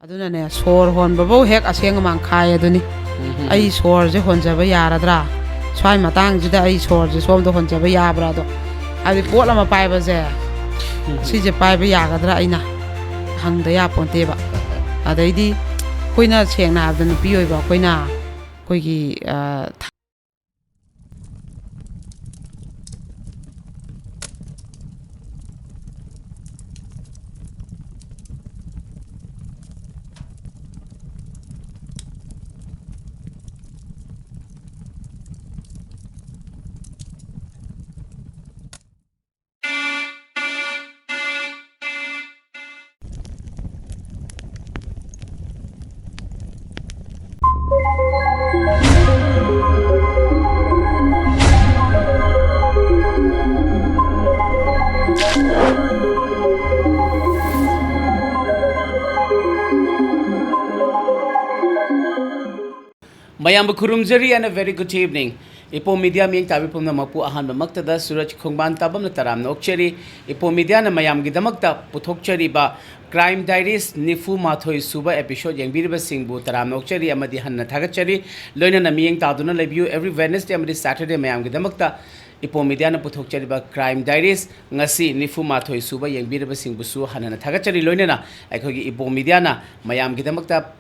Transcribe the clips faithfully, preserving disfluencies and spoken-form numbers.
ꯑꯗꯨꯅꯅꯦ, ꯁꯣꯔ ꯍꯣꯟꯕꯐꯧ ꯍꯦꯛ ꯑꯁꯦꯡ ꯑꯃꯥꯡ ꯈꯥꯏ ꯑꯗꯨꯅꯤ꯫ ꯑꯩ ꯁꯣꯔꯁꯦ ꯍꯣꯟꯖꯕ ꯌꯥꯔꯗ꯭ꯔꯥ? ꯁ꯭ꯋꯥꯏ ꯃꯇꯥꯡꯁꯤꯗ ꯑꯩ ꯁꯣꯔꯁꯦ ꯁꯣꯝꯗ ꯍꯣꯟꯖꯕ ꯌꯥꯕ꯭ꯔꯥ? ꯑꯗꯣ ꯍꯥꯏꯕꯗꯤ ꯄꯣꯠ ꯑꯃ ꯄꯥꯏꯕꯁꯦ, ꯁꯤꯁꯦ ꯄꯥꯏꯕ ꯌꯥꯒꯗ꯭ꯔꯥ ꯑꯩꯅ ꯍꯪꯗ ꯌꯥꯄꯣꯟꯇꯦꯕ꯫ ꯑꯗꯩꯗꯤ ꯑꯩꯈꯣꯏꯅ, ꯁꯦꯡꯅ ꯍꯥꯏꯕꯗ, ꯅꯨꯄꯤ ꯑꯣꯏꯕ ꯑꯩꯈꯣꯏꯅ, ꯑꯩꯈꯣꯏꯒꯤ, ꯑ, ꯃꯌꯥꯝꯕꯨ ꯈꯨꯔꯨꯝꯖꯔꯤ and a very good evening. Ipom media ꯃꯤꯠꯌꯦꯡ ꯇꯥꯕꯤ ꯄꯨꯝꯅꯃꯛꯄꯨ ꯑꯍꯥꯟꯕꯃꯛꯇꯗ ꯁꯨꯔꯖ ꯈꯣꯡꯕꯥꯟ ꯇꯥꯕꯝꯅ ꯇꯔꯥꯝꯅ ꯑꯣꯛꯆꯔꯤ꯫ ꯏꯄꯣꯝ ꯃꯤꯗꯤꯌꯥꯅ ꯃꯌꯥꯝꯒꯤꯗꯃꯛꯇ ꯄꯨꯊꯣꯛꯆꯔꯤꯕ Crime Diaries ꯅꯤꯐꯨ ꯃꯥꯊꯣꯏ ꯁꯨꯕ episode ꯌꯦꯡꯕꯤꯔꯤꯕꯁꯤꯡꯕꯨ ꯇꯔꯥꯝꯅ ꯑꯣꯛꯆꯔꯤ ꯑꯃꯗꯤ ꯍꯟꯅ ꯊꯥꯒꯠꯆꯔꯤ꯫ ꯂꯣꯏꯅꯅ ꯃꯤꯠꯌꯦꯡ ꯇꯥꯗꯨꯅ ꯂꯩꯕꯤꯌꯨ꯫ Every Wednesday ꯑꯃꯗꯤ Saturday ꯃꯌꯥꯝꯒꯤꯗꯃꯛꯇ ꯏꯄꯣꯝ ꯃꯤꯗꯤꯌꯥꯅ ꯄꯨꯊꯣꯛꯆꯔꯤꯕ Crime Diaries ꯉꯁꯤ ꯅꯤꯐꯨ ꯃꯥꯊꯣꯏ ꯁꯨꯕ ꯌꯦꯡꯕꯤꯔꯤꯕꯁꯤꯡꯕꯨꯁꯨ ꯍꯟꯅ ꯊꯥꯒꯠꯆꯔꯤ꯫ ꯂꯣꯏꯅꯅ ꯑꯩꯈꯣꯏꯒꯤ ꯏꯄꯣꯝ ꯃꯤꯗꯤꯌꯥꯅ ꯃꯌꯥꯝꯒꯤꯗꯃꯛꯇ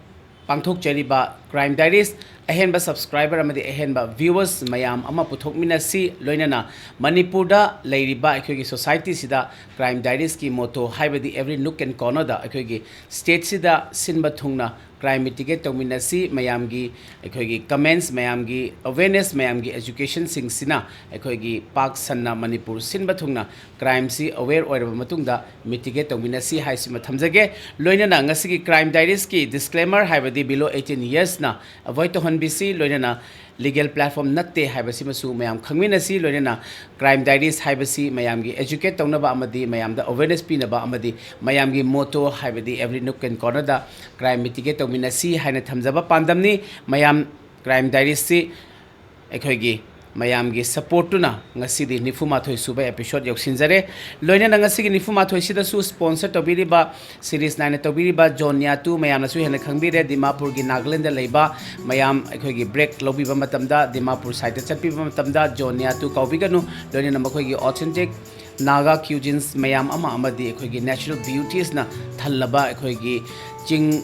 ꯄꯥꯡꯊꯣꯛꯆꯔꯤꯕ Crime Diaries ꯑꯍꯦꯟꯕ subscriber ꯑꯃꯗꯤ ꯑꯍꯦꯟꯕ viewers ꯃꯌꯥꯝ ꯑꯃ ꯄꯨꯊꯣꯛꯃꯤꯟꯅꯁꯤ꯫ ꯂꯣꯏꯅꯅ ꯃꯅꯤꯄꯨꯔꯗ ꯂꯩꯔꯤꯕ ꯑꯩꯈꯣꯏꯒꯤ societyꯁꯤꯗ Crime Diariesꯀꯤ motto ꯍꯥꯏꯕꯗꯤ every nook and cornerꯗ ꯑꯩꯈꯣꯏꯒꯤ stateꯁꯤꯗ ꯁꯤꯟꯕ ꯊꯨꯡꯅ crime mitigate ꯇꯧꯃꯤꯟꯅꯁꯤ꯫ ꯃꯌꯥꯝꯒꯤ ꯑꯩꯈꯣꯏꯒꯤ comments, ꯃꯌꯥꯝꯒꯤ awareness, ꯃꯌꯥꯝꯒꯤ educationꯁꯤꯡꯁꯤꯅ ꯑꯩꯈꯣꯏꯒꯤ ꯄꯥꯛ ꯁꯟꯅ ꯃꯅꯤꯄꯨꯔ ꯁꯤꯟꯕ ꯊꯨꯡꯅ crimeꯁꯤ aware ꯑꯣꯏꯔꯕ ꯃꯇꯨꯡꯗ mitigate ꯇꯧꯃꯤꯟꯅꯁꯤ ꯍꯥꯏꯁꯤꯃ ꯊꯝꯖꯒꯦ꯫ ꯂꯣꯏꯅꯅ ꯉꯁꯤꯒꯤ Crime Diariesꯀꯤ disclaimer ꯍꯥꯏꯕꯗꯤ below eighteen yearsꯅ avoid ꯇꯧꯍꯟꯕꯤꯁꯤ꯫ ꯂꯣꯏꯅꯅ legal platform ꯅꯠꯇꯦ ꯍꯥꯏꯕꯁꯤꯃꯁꯨ ꯃꯌꯥꯝ ꯈꯪꯃꯤꯟꯅꯁꯤ꯫ ꯂꯣꯏꯅꯅ Crime Diaries ꯍꯥꯏꯕꯁꯤ ꯃꯌꯥꯝꯒꯤ educate ꯇꯧꯅꯕ ꯑꯃꯗꯤ ꯃꯌꯥꯝꯗ awareness ꯄꯤꯅꯕ ꯑꯃꯗꯤ ꯃꯌꯥꯝꯒꯤ motto ꯍꯥꯏꯕꯗꯤ every nook and cornerꯗ crime mitigate ꯇꯧꯃꯤꯟꯅꯁꯤ ꯍꯥꯏꯅ ꯊꯝꯖꯕ ꯄꯥꯟꯗꯝꯅꯤ꯫ ꯃꯌꯥꯝ Crime Diariesꯁꯤ ꯑꯩꯈꯣꯏꯒꯤ ꯃꯌꯥꯝꯒꯤ ꯁꯄꯣꯔꯠꯇꯨꯅ ꯉꯁꯤꯗꯤ ꯅꯤꯐꯨ ꯃꯥꯊꯣꯏ ꯁꯨꯕ ꯑꯦꯄꯤꯁꯣꯗ ꯌꯧꯁꯤꯟꯖꯔꯦ꯫ ꯂꯣꯏꯅꯅ ꯉꯁꯤꯒꯤ ꯅꯤꯐꯨ ꯃꯥꯊꯣꯏꯁꯤꯗꯁꯨ ꯁ꯭ꯄꯣꯟꯁꯔ ꯇꯧꯕꯤꯔꯤꯕ, ꯁꯤꯔꯤꯁ ꯅꯥꯏꯅ ꯇꯧꯕꯤꯔꯤꯕ ꯖꯣꯟ ꯅꯤꯌꯥꯇꯨ, ꯃꯌꯥꯝꯅꯁꯨ ꯍꯦꯟꯅ ꯈꯪꯕꯤꯔꯦ, ꯗꯤꯃꯥꯄꯨꯔꯒꯤ ꯅꯥꯒꯥꯂꯦꯟꯗ ꯂꯩꯕ ꯃꯌꯥꯝ ꯑꯩꯈꯣꯏꯒꯤ ꯕ꯭ꯔꯦꯛ ꯂꯧꯕꯤꯕ ꯃꯇꯝꯗ, ꯗꯤꯃꯥꯄꯨꯔ ꯁꯥꯏꯠꯇ ꯆꯠꯄꯤꯕ ꯃꯇꯝꯗ ꯖꯣꯟ ꯅꯤꯌꯥꯇꯨ ꯀꯥꯎꯕꯤꯒꯅꯨ꯫ ꯂꯣꯏꯅꯅ ꯃꯈꯣꯏꯒꯤ ꯑꯣꯊꯦꯟꯇꯤꯛ ꯅꯥꯒꯥ ꯀ꯭ꯌꯨꯖꯤꯟꯁ ꯃꯌꯥꯝ ꯑꯃ ꯑꯃꯗꯤ ꯑꯩꯈꯣꯏꯒꯤ ꯅꯦꯆꯔꯦꯜ ꯕ꯭ꯌꯨꯇꯤꯁꯅ ꯊꯜꯂꯕ ꯑꯩꯈꯣꯏꯒꯤ ꯆꯤꯡ,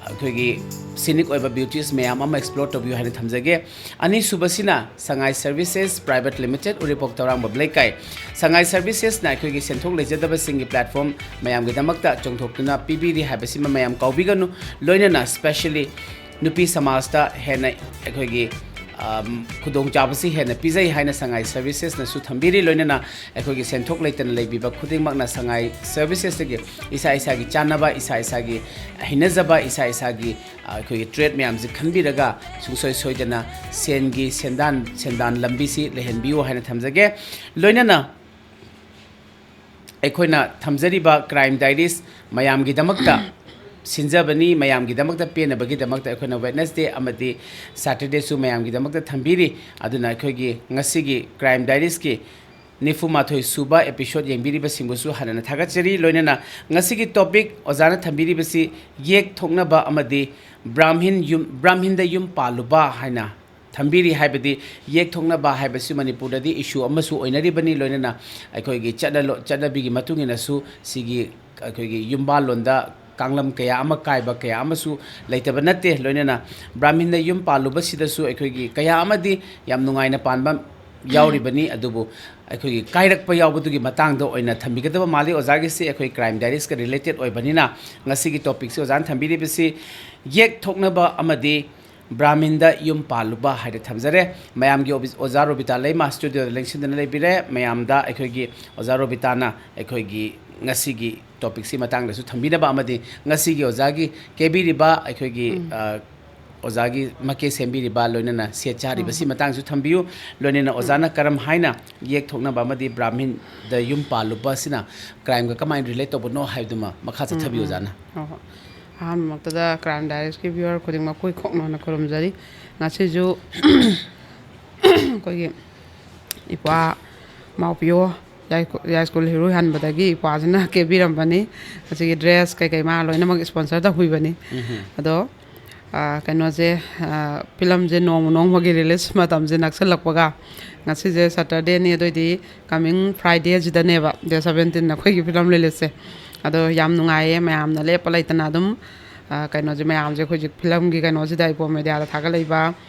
ꯑꯩꯈꯣꯏꯒꯤ ꯁꯤꯅꯤꯛ ꯑꯣꯏꯕ ꯕ꯭ꯌꯨꯇꯤꯁ ꯃꯌꯥꯝ ꯑꯃ ꯑꯦꯛꯁꯄ꯭ꯂꯣꯔ ꯇꯧꯕꯤꯌꯨ ꯍꯥꯏꯅ ꯊꯝꯖꯒꯦ꯫ ꯑꯅꯤꯁꯨꯕꯁꯤꯅ ꯁꯉꯥꯏ ꯁꯔꯚꯤꯁꯦꯁ ꯄ꯭ꯔꯥꯏꯚꯦꯠ ꯂꯤꯃꯤꯇꯦꯠ, ꯎꯔꯤꯄꯣꯛ ꯊꯧꯔꯥꯡꯕꯝ ꯂꯩꯀꯥꯏ꯫ ꯁꯉꯥꯏ ꯁꯔꯚꯤꯁꯦꯁꯅ ꯑꯩꯈꯣꯏꯒꯤ ꯁꯦꯟꯊꯣꯛ ꯂꯩꯖꯗꯕꯁꯤꯡꯒꯤ ꯄ꯭ꯂꯦꯠꯐꯣꯝ ꯃꯌꯥꯝꯒꯤꯗꯃꯛꯇ ꯆꯣꯡꯊꯣꯛꯇꯨꯅ ꯄꯤꯕꯤꯔꯤ ꯍꯥꯏꯕꯁꯤꯃ ꯃꯌꯥꯝ ꯀꯥꯎꯕꯤꯒꯅꯨ꯫ ꯂꯣꯏꯅꯅ ꯁ꯭ꯄꯦꯁꯦꯜꯂꯤ ꯅꯨꯄꯤ ꯁꯃꯥꯖꯇ ꯍꯦꯟꯅ ꯑꯩꯈꯣꯏꯒꯤ, ꯑꯝ, ꯈꯨꯗꯣꯡꯆꯥꯕꯁꯤ ꯍꯦꯟꯅ ꯄꯤꯖꯩ ꯍꯥꯏꯅ ꯁꯉꯥꯏ ꯁꯔꯚꯤꯁꯦꯁꯅꯁꯨ ꯊꯝꯕꯤꯔꯤ꯫ ꯂꯣꯏꯅꯅ ꯑꯩꯈꯣꯏꯒꯤ ꯁꯦꯟꯊꯣꯛ ꯂꯩꯇꯅ ꯂꯩꯕꯤꯕ ꯈꯨꯗꯤꯡꯃꯛꯅ ꯁꯉꯥꯏ ꯁꯔꯚꯤꯁꯦꯁꯇꯒꯤ ꯏꯁꯥ ꯏꯁꯥꯒꯤ ꯆꯥꯟꯅꯕ, ꯏꯁꯥ ꯏꯁꯥꯒꯤ ꯍꯩꯅꯖꯕ, ꯏꯁꯥ ꯏꯁꯥꯒꯤ, ꯑ, ꯑꯩꯈꯣꯏꯒꯤ ꯇ꯭ꯔꯦꯠ ꯃꯌꯥꯝꯁꯤ ꯈꯟꯕꯤꯔꯒ ꯁꯨꯡꯁꯣꯏ ꯁꯣꯏꯗꯅ ꯁꯦꯟꯒꯤ ꯁꯦꯟꯗꯥꯟ, ꯁꯦꯟꯗꯥꯟ ꯂꯝꯕꯤꯁꯤ ꯂꯩꯍꯟꯕꯤꯌꯨ ꯍꯥꯏꯅ ꯊꯝꯖꯒꯦ꯫ ꯂꯣꯏꯅꯅ ꯑꯩꯈꯣꯏꯅ ꯊꯝꯖꯔꯤꯕ ꯀ꯭ꯔꯥꯏꯝ ꯗꯥꯏꯔꯤꯁ ꯃꯌꯥꯝꯒꯤꯗꯃꯛꯇ ꯁꯤꯟꯖꯕꯅꯤ, ꯃꯌꯥꯝꯒꯤꯗꯃꯛꯇ ꯄꯦꯟꯅꯕꯒꯤꯗꯃꯛꯇ ꯑꯩꯈꯣꯏꯅ ꯋꯦꯠꯅꯁꯗꯦ ꯑꯃꯗꯤ ꯁꯦꯇꯔꯗꯦꯁꯨ ꯃꯌꯥꯝꯒꯤꯗꯃꯛꯇ ꯊꯝꯕꯤꯔꯤ꯫ ꯑꯗꯨꯅ ꯑꯩꯈꯣꯏꯒꯤ ꯉꯁꯤꯒꯤ ꯀ꯭ꯔꯥꯏꯝ ꯗꯥꯏꯔꯤꯁꯀꯤ ꯅꯤꯐꯨ ꯃꯥꯊꯣꯏ ꯁꯨꯕ ꯑꯦꯄꯤꯁꯣꯗ ꯌꯦꯡꯕꯤꯔꯤꯕꯁꯤꯡꯕꯨꯁꯨ ꯍꯟꯅ ꯊꯥꯒꯠꯆꯔꯤ꯫ ꯂꯣꯏꯅꯅ ꯉꯁꯤꯒꯤ ꯇꯣꯄꯤꯛ ꯑꯣꯖꯥꯅ ꯊꯝꯕꯤꯔꯤꯕꯁꯤ ꯌꯦꯛ ꯊꯣꯛꯅꯕ ꯑꯃꯗꯤ ꯕ꯭ꯔꯥꯍꯃꯤꯟ ꯌꯨꯝ, ꯕ꯭ꯔꯥꯍꯃꯤꯟꯗ ꯌꯨꯝ ꯄꯥꯜꯂꯨꯕ ꯍꯥꯏꯅ ꯊꯝꯕꯤꯔꯤ꯫ ꯍꯥꯏꯕꯗꯤ ꯌꯦꯛ ꯊꯣꯛꯅꯕ ꯍꯥꯏꯕꯁꯤ ꯃꯅꯤꯄꯨꯔꯗꯗꯤ ꯏꯁꯨ ꯑꯃꯁꯨ ꯑꯣꯏꯅꯔꯤꯕꯅꯤ꯫ ꯂꯣꯏꯅꯅ ꯑꯩꯈꯣꯏꯒꯤ ꯆꯠꯅꯂꯣ-, ꯆꯠꯅꯕꯤꯒꯤ ꯃꯇꯨꯡ ꯏꯟꯅꯁꯨ ꯁꯤꯒꯤ ꯑꯩꯈꯣꯏꯒꯤ ꯌꯨꯝꯕꯥꯜꯂꯣꯟꯗ ꯀꯥꯡꯂꯝ ꯀꯌꯥ ꯑꯃ ꯀꯥꯏꯕ ꯀꯌꯥ ꯑꯃꯁꯨ ꯂꯩꯇꯕ ꯅꯠꯇꯦ꯫ ꯂꯣꯏꯅꯅ ꯕ꯭ꯔꯥꯍꯃꯤꯟꯗ ꯌꯨꯝ ꯄꯥꯜꯂꯨꯕꯁꯤꯗꯁꯨ ꯑꯩꯈꯣꯏꯒꯤ ꯀꯌꯥ ꯑꯃꯗꯤ ꯌꯥꯝ ꯅꯨꯡꯉꯥꯏꯅ ꯄꯥꯟꯕ ꯌꯥꯎꯔꯤꯕꯅꯤ꯫ ꯑꯗꯨꯕꯨ ꯑꯩꯈꯣꯏꯒꯤ ꯀꯥꯏꯔꯛꯄ ꯌꯥꯎꯕꯗꯨꯒꯤ ꯃꯇꯥꯡꯗ ꯑꯣꯏꯅ ꯊꯝꯕꯤꯒꯗꯕ ꯃꯥꯜꯂꯤ꯫ ꯑꯣꯖꯥꯒꯤꯁꯤ ꯑꯩꯈꯣꯏ ꯀ꯭ꯔꯥꯏꯝ ꯗꯥꯏꯔꯤꯁꯀ ꯔꯤꯂꯦꯇꯦꯠ ꯑꯣꯏꯕꯅꯤꯅ ꯉꯁꯤꯒꯤ ꯇꯣꯄꯤꯛꯁꯤ ꯑꯣꯖꯥꯅ ꯊꯝꯕꯤꯔꯤꯕꯁꯤ ꯌꯦꯛ ꯊꯣꯛꯅꯕ ꯑꯃꯗꯤ ꯕ꯭ꯔꯥꯍꯃꯤꯟꯗ ꯌꯨꯝ ꯄꯥꯜꯂꯨꯕ ꯍꯥꯏꯅ ꯊꯝꯖꯔꯦ꯫ ꯃꯌꯥꯝꯒꯤ ꯑꯣꯕꯤ-, ꯑꯣꯖꯥ ꯔꯣꯕꯤꯇꯥ ꯂꯩꯃ ꯁ꯭ꯇꯨꯗꯤꯑꯣꯗ ꯂꯦꯡꯁꯤꯟꯗꯨꯅ ꯂꯩꯕꯤꯔꯦ꯫ ꯃꯌꯥꯝꯗ ꯑꯩꯈꯣꯏꯒꯤ ꯑꯣꯖꯥ ꯔꯣꯕꯤꯇꯥꯅ ꯑꯩꯈꯣꯏꯒꯤ ꯉꯁꯤꯒꯤ ꯇꯣꯄꯤꯛꯁꯤ ꯃꯇꯥꯡꯗꯁꯨ ꯊꯝꯕꯤꯅꯕ ꯑꯃꯗꯤ ꯉꯁꯤꯒꯤ ꯑꯣꯖꯥꯒꯤ ꯀꯦꯕꯤꯔꯤꯕ ꯑꯩꯈꯣꯏꯒꯤ, ꯎꯝ꯫ ꯑ, ꯑꯣꯖꯥꯒꯤ ꯃꯀꯦ ꯁꯦꯝꯕꯤꯔꯤꯕ, ꯂꯣꯏꯅꯅ ꯁꯦꯠ ꯆꯥꯔꯤꯕꯁꯤ ꯎꯝ꯫ ꯃꯇꯥꯡꯁꯨ ꯊꯝꯕꯤꯌꯨ꯫ ꯂꯣꯏꯅꯅ ꯎꯝ꯫ ꯑꯣꯖꯥꯅ ꯀꯔꯝ ꯍꯥꯏꯅ ꯌꯦꯛ ꯊꯣꯛꯅꯕ ꯑꯃꯗꯤ ꯕ꯭ꯔꯥꯍꯃꯤꯟꯗ ꯌꯨꯝ ꯄꯥꯜꯂꯨꯕ ꯑꯁꯤꯅ ꯀ꯭ꯔꯥꯏꯝꯒ ꯀꯃꯥꯏꯅ ꯔꯤꯂꯦꯠ ꯇꯧꯕꯅꯣ ꯍꯥꯏꯕꯗꯨꯃ ꯃꯈꯥ ꯎꯝ, ꯆꯠꯊꯕꯤꯌꯨ, ꯎꯝ꯫ ꯑꯣꯖꯥꯅ꯫ ꯍꯣꯏ, ꯍꯣꯏ꯫ ꯑꯍꯥꯟꯕꯃꯛꯇꯗ ꯀ꯭ꯔꯥꯏꯝ ꯗꯥꯏꯔꯤꯁꯀꯤ ꯚ꯭ꯌꯨꯋꯔ ꯈꯨꯗꯤꯡꯃꯛ ꯀꯨꯏ ꯈꯣꯛꯅꯅ ꯈꯨꯔꯨꯝꯖꯔꯤ꯫ ꯉꯁꯤꯁꯨ ꯑꯩꯈꯣꯏꯒꯤ ꯏꯄ꯭ꯋꯥ ꯃꯥꯎꯄꯤꯌꯣ ꯌꯥꯏ-, ꯌꯥꯏꯁ꯭ꯀꯨꯜ ꯍꯤꯔꯨ ꯍꯟꯕꯗꯒꯤ ꯏꯄ꯭ꯋꯥꯁꯤꯅ ꯀꯦꯕꯤꯔꯝꯕꯅꯤ꯫ ꯑꯁꯤꯒꯤ ꯗ꯭ꯔꯦꯁ ꯀꯩꯀꯩ ꯃꯥ ꯂꯣꯏꯅꯃꯛ ꯏꯁꯄꯣꯟꯁꯔ ꯇꯧꯕꯤꯕꯅꯤ꯫ ꯑꯗꯣ, ꯑ, ꯀꯩꯅꯣꯁꯦ, ꯑ, ꯐꯤꯂꯝꯁꯦ ꯅꯣꯡꯃ ꯅꯣꯡꯃꯒꯤ ꯔꯤꯂꯤꯁ ꯃꯇꯝꯁꯦ ꯅꯛꯁꯜꯂꯛꯄꯒ, ꯉꯁꯤꯁꯦ ꯁꯇꯔꯗꯦꯅꯤ, ꯑꯗꯨꯑꯣꯏꯗꯤ ꯀꯃꯤꯡ ꯐ꯭ꯔꯥꯏꯗꯦꯁꯤꯗꯅꯦꯕ, ꯗꯦꯠ ꯁꯕꯦꯟꯇꯤꯟ ꯑꯩꯈꯣꯏꯒꯤ ꯐꯤꯂꯝ ꯔꯤꯂꯤꯁꯁꯦ꯫ ꯑꯗꯣ ꯌꯥꯝ ꯅꯨꯡꯉꯥꯏꯌꯦ, ꯃꯌꯥꯝꯅ ꯂꯦꯞꯄ ꯂꯩꯇꯅ ꯑꯗꯨꯝ, ꯑ, ꯀꯩꯅꯣꯁꯦ, ꯃꯌꯥꯝꯁꯦ ꯍꯧꯖꯤꯛ ꯐꯤꯂꯝꯒꯤ ꯀꯩꯅꯣꯁꯤꯗ, ꯏꯄꯣꯝ ꯃꯦꯗꯤꯌꯥꯗ ꯊꯥꯒꯠꯂꯛꯏꯕ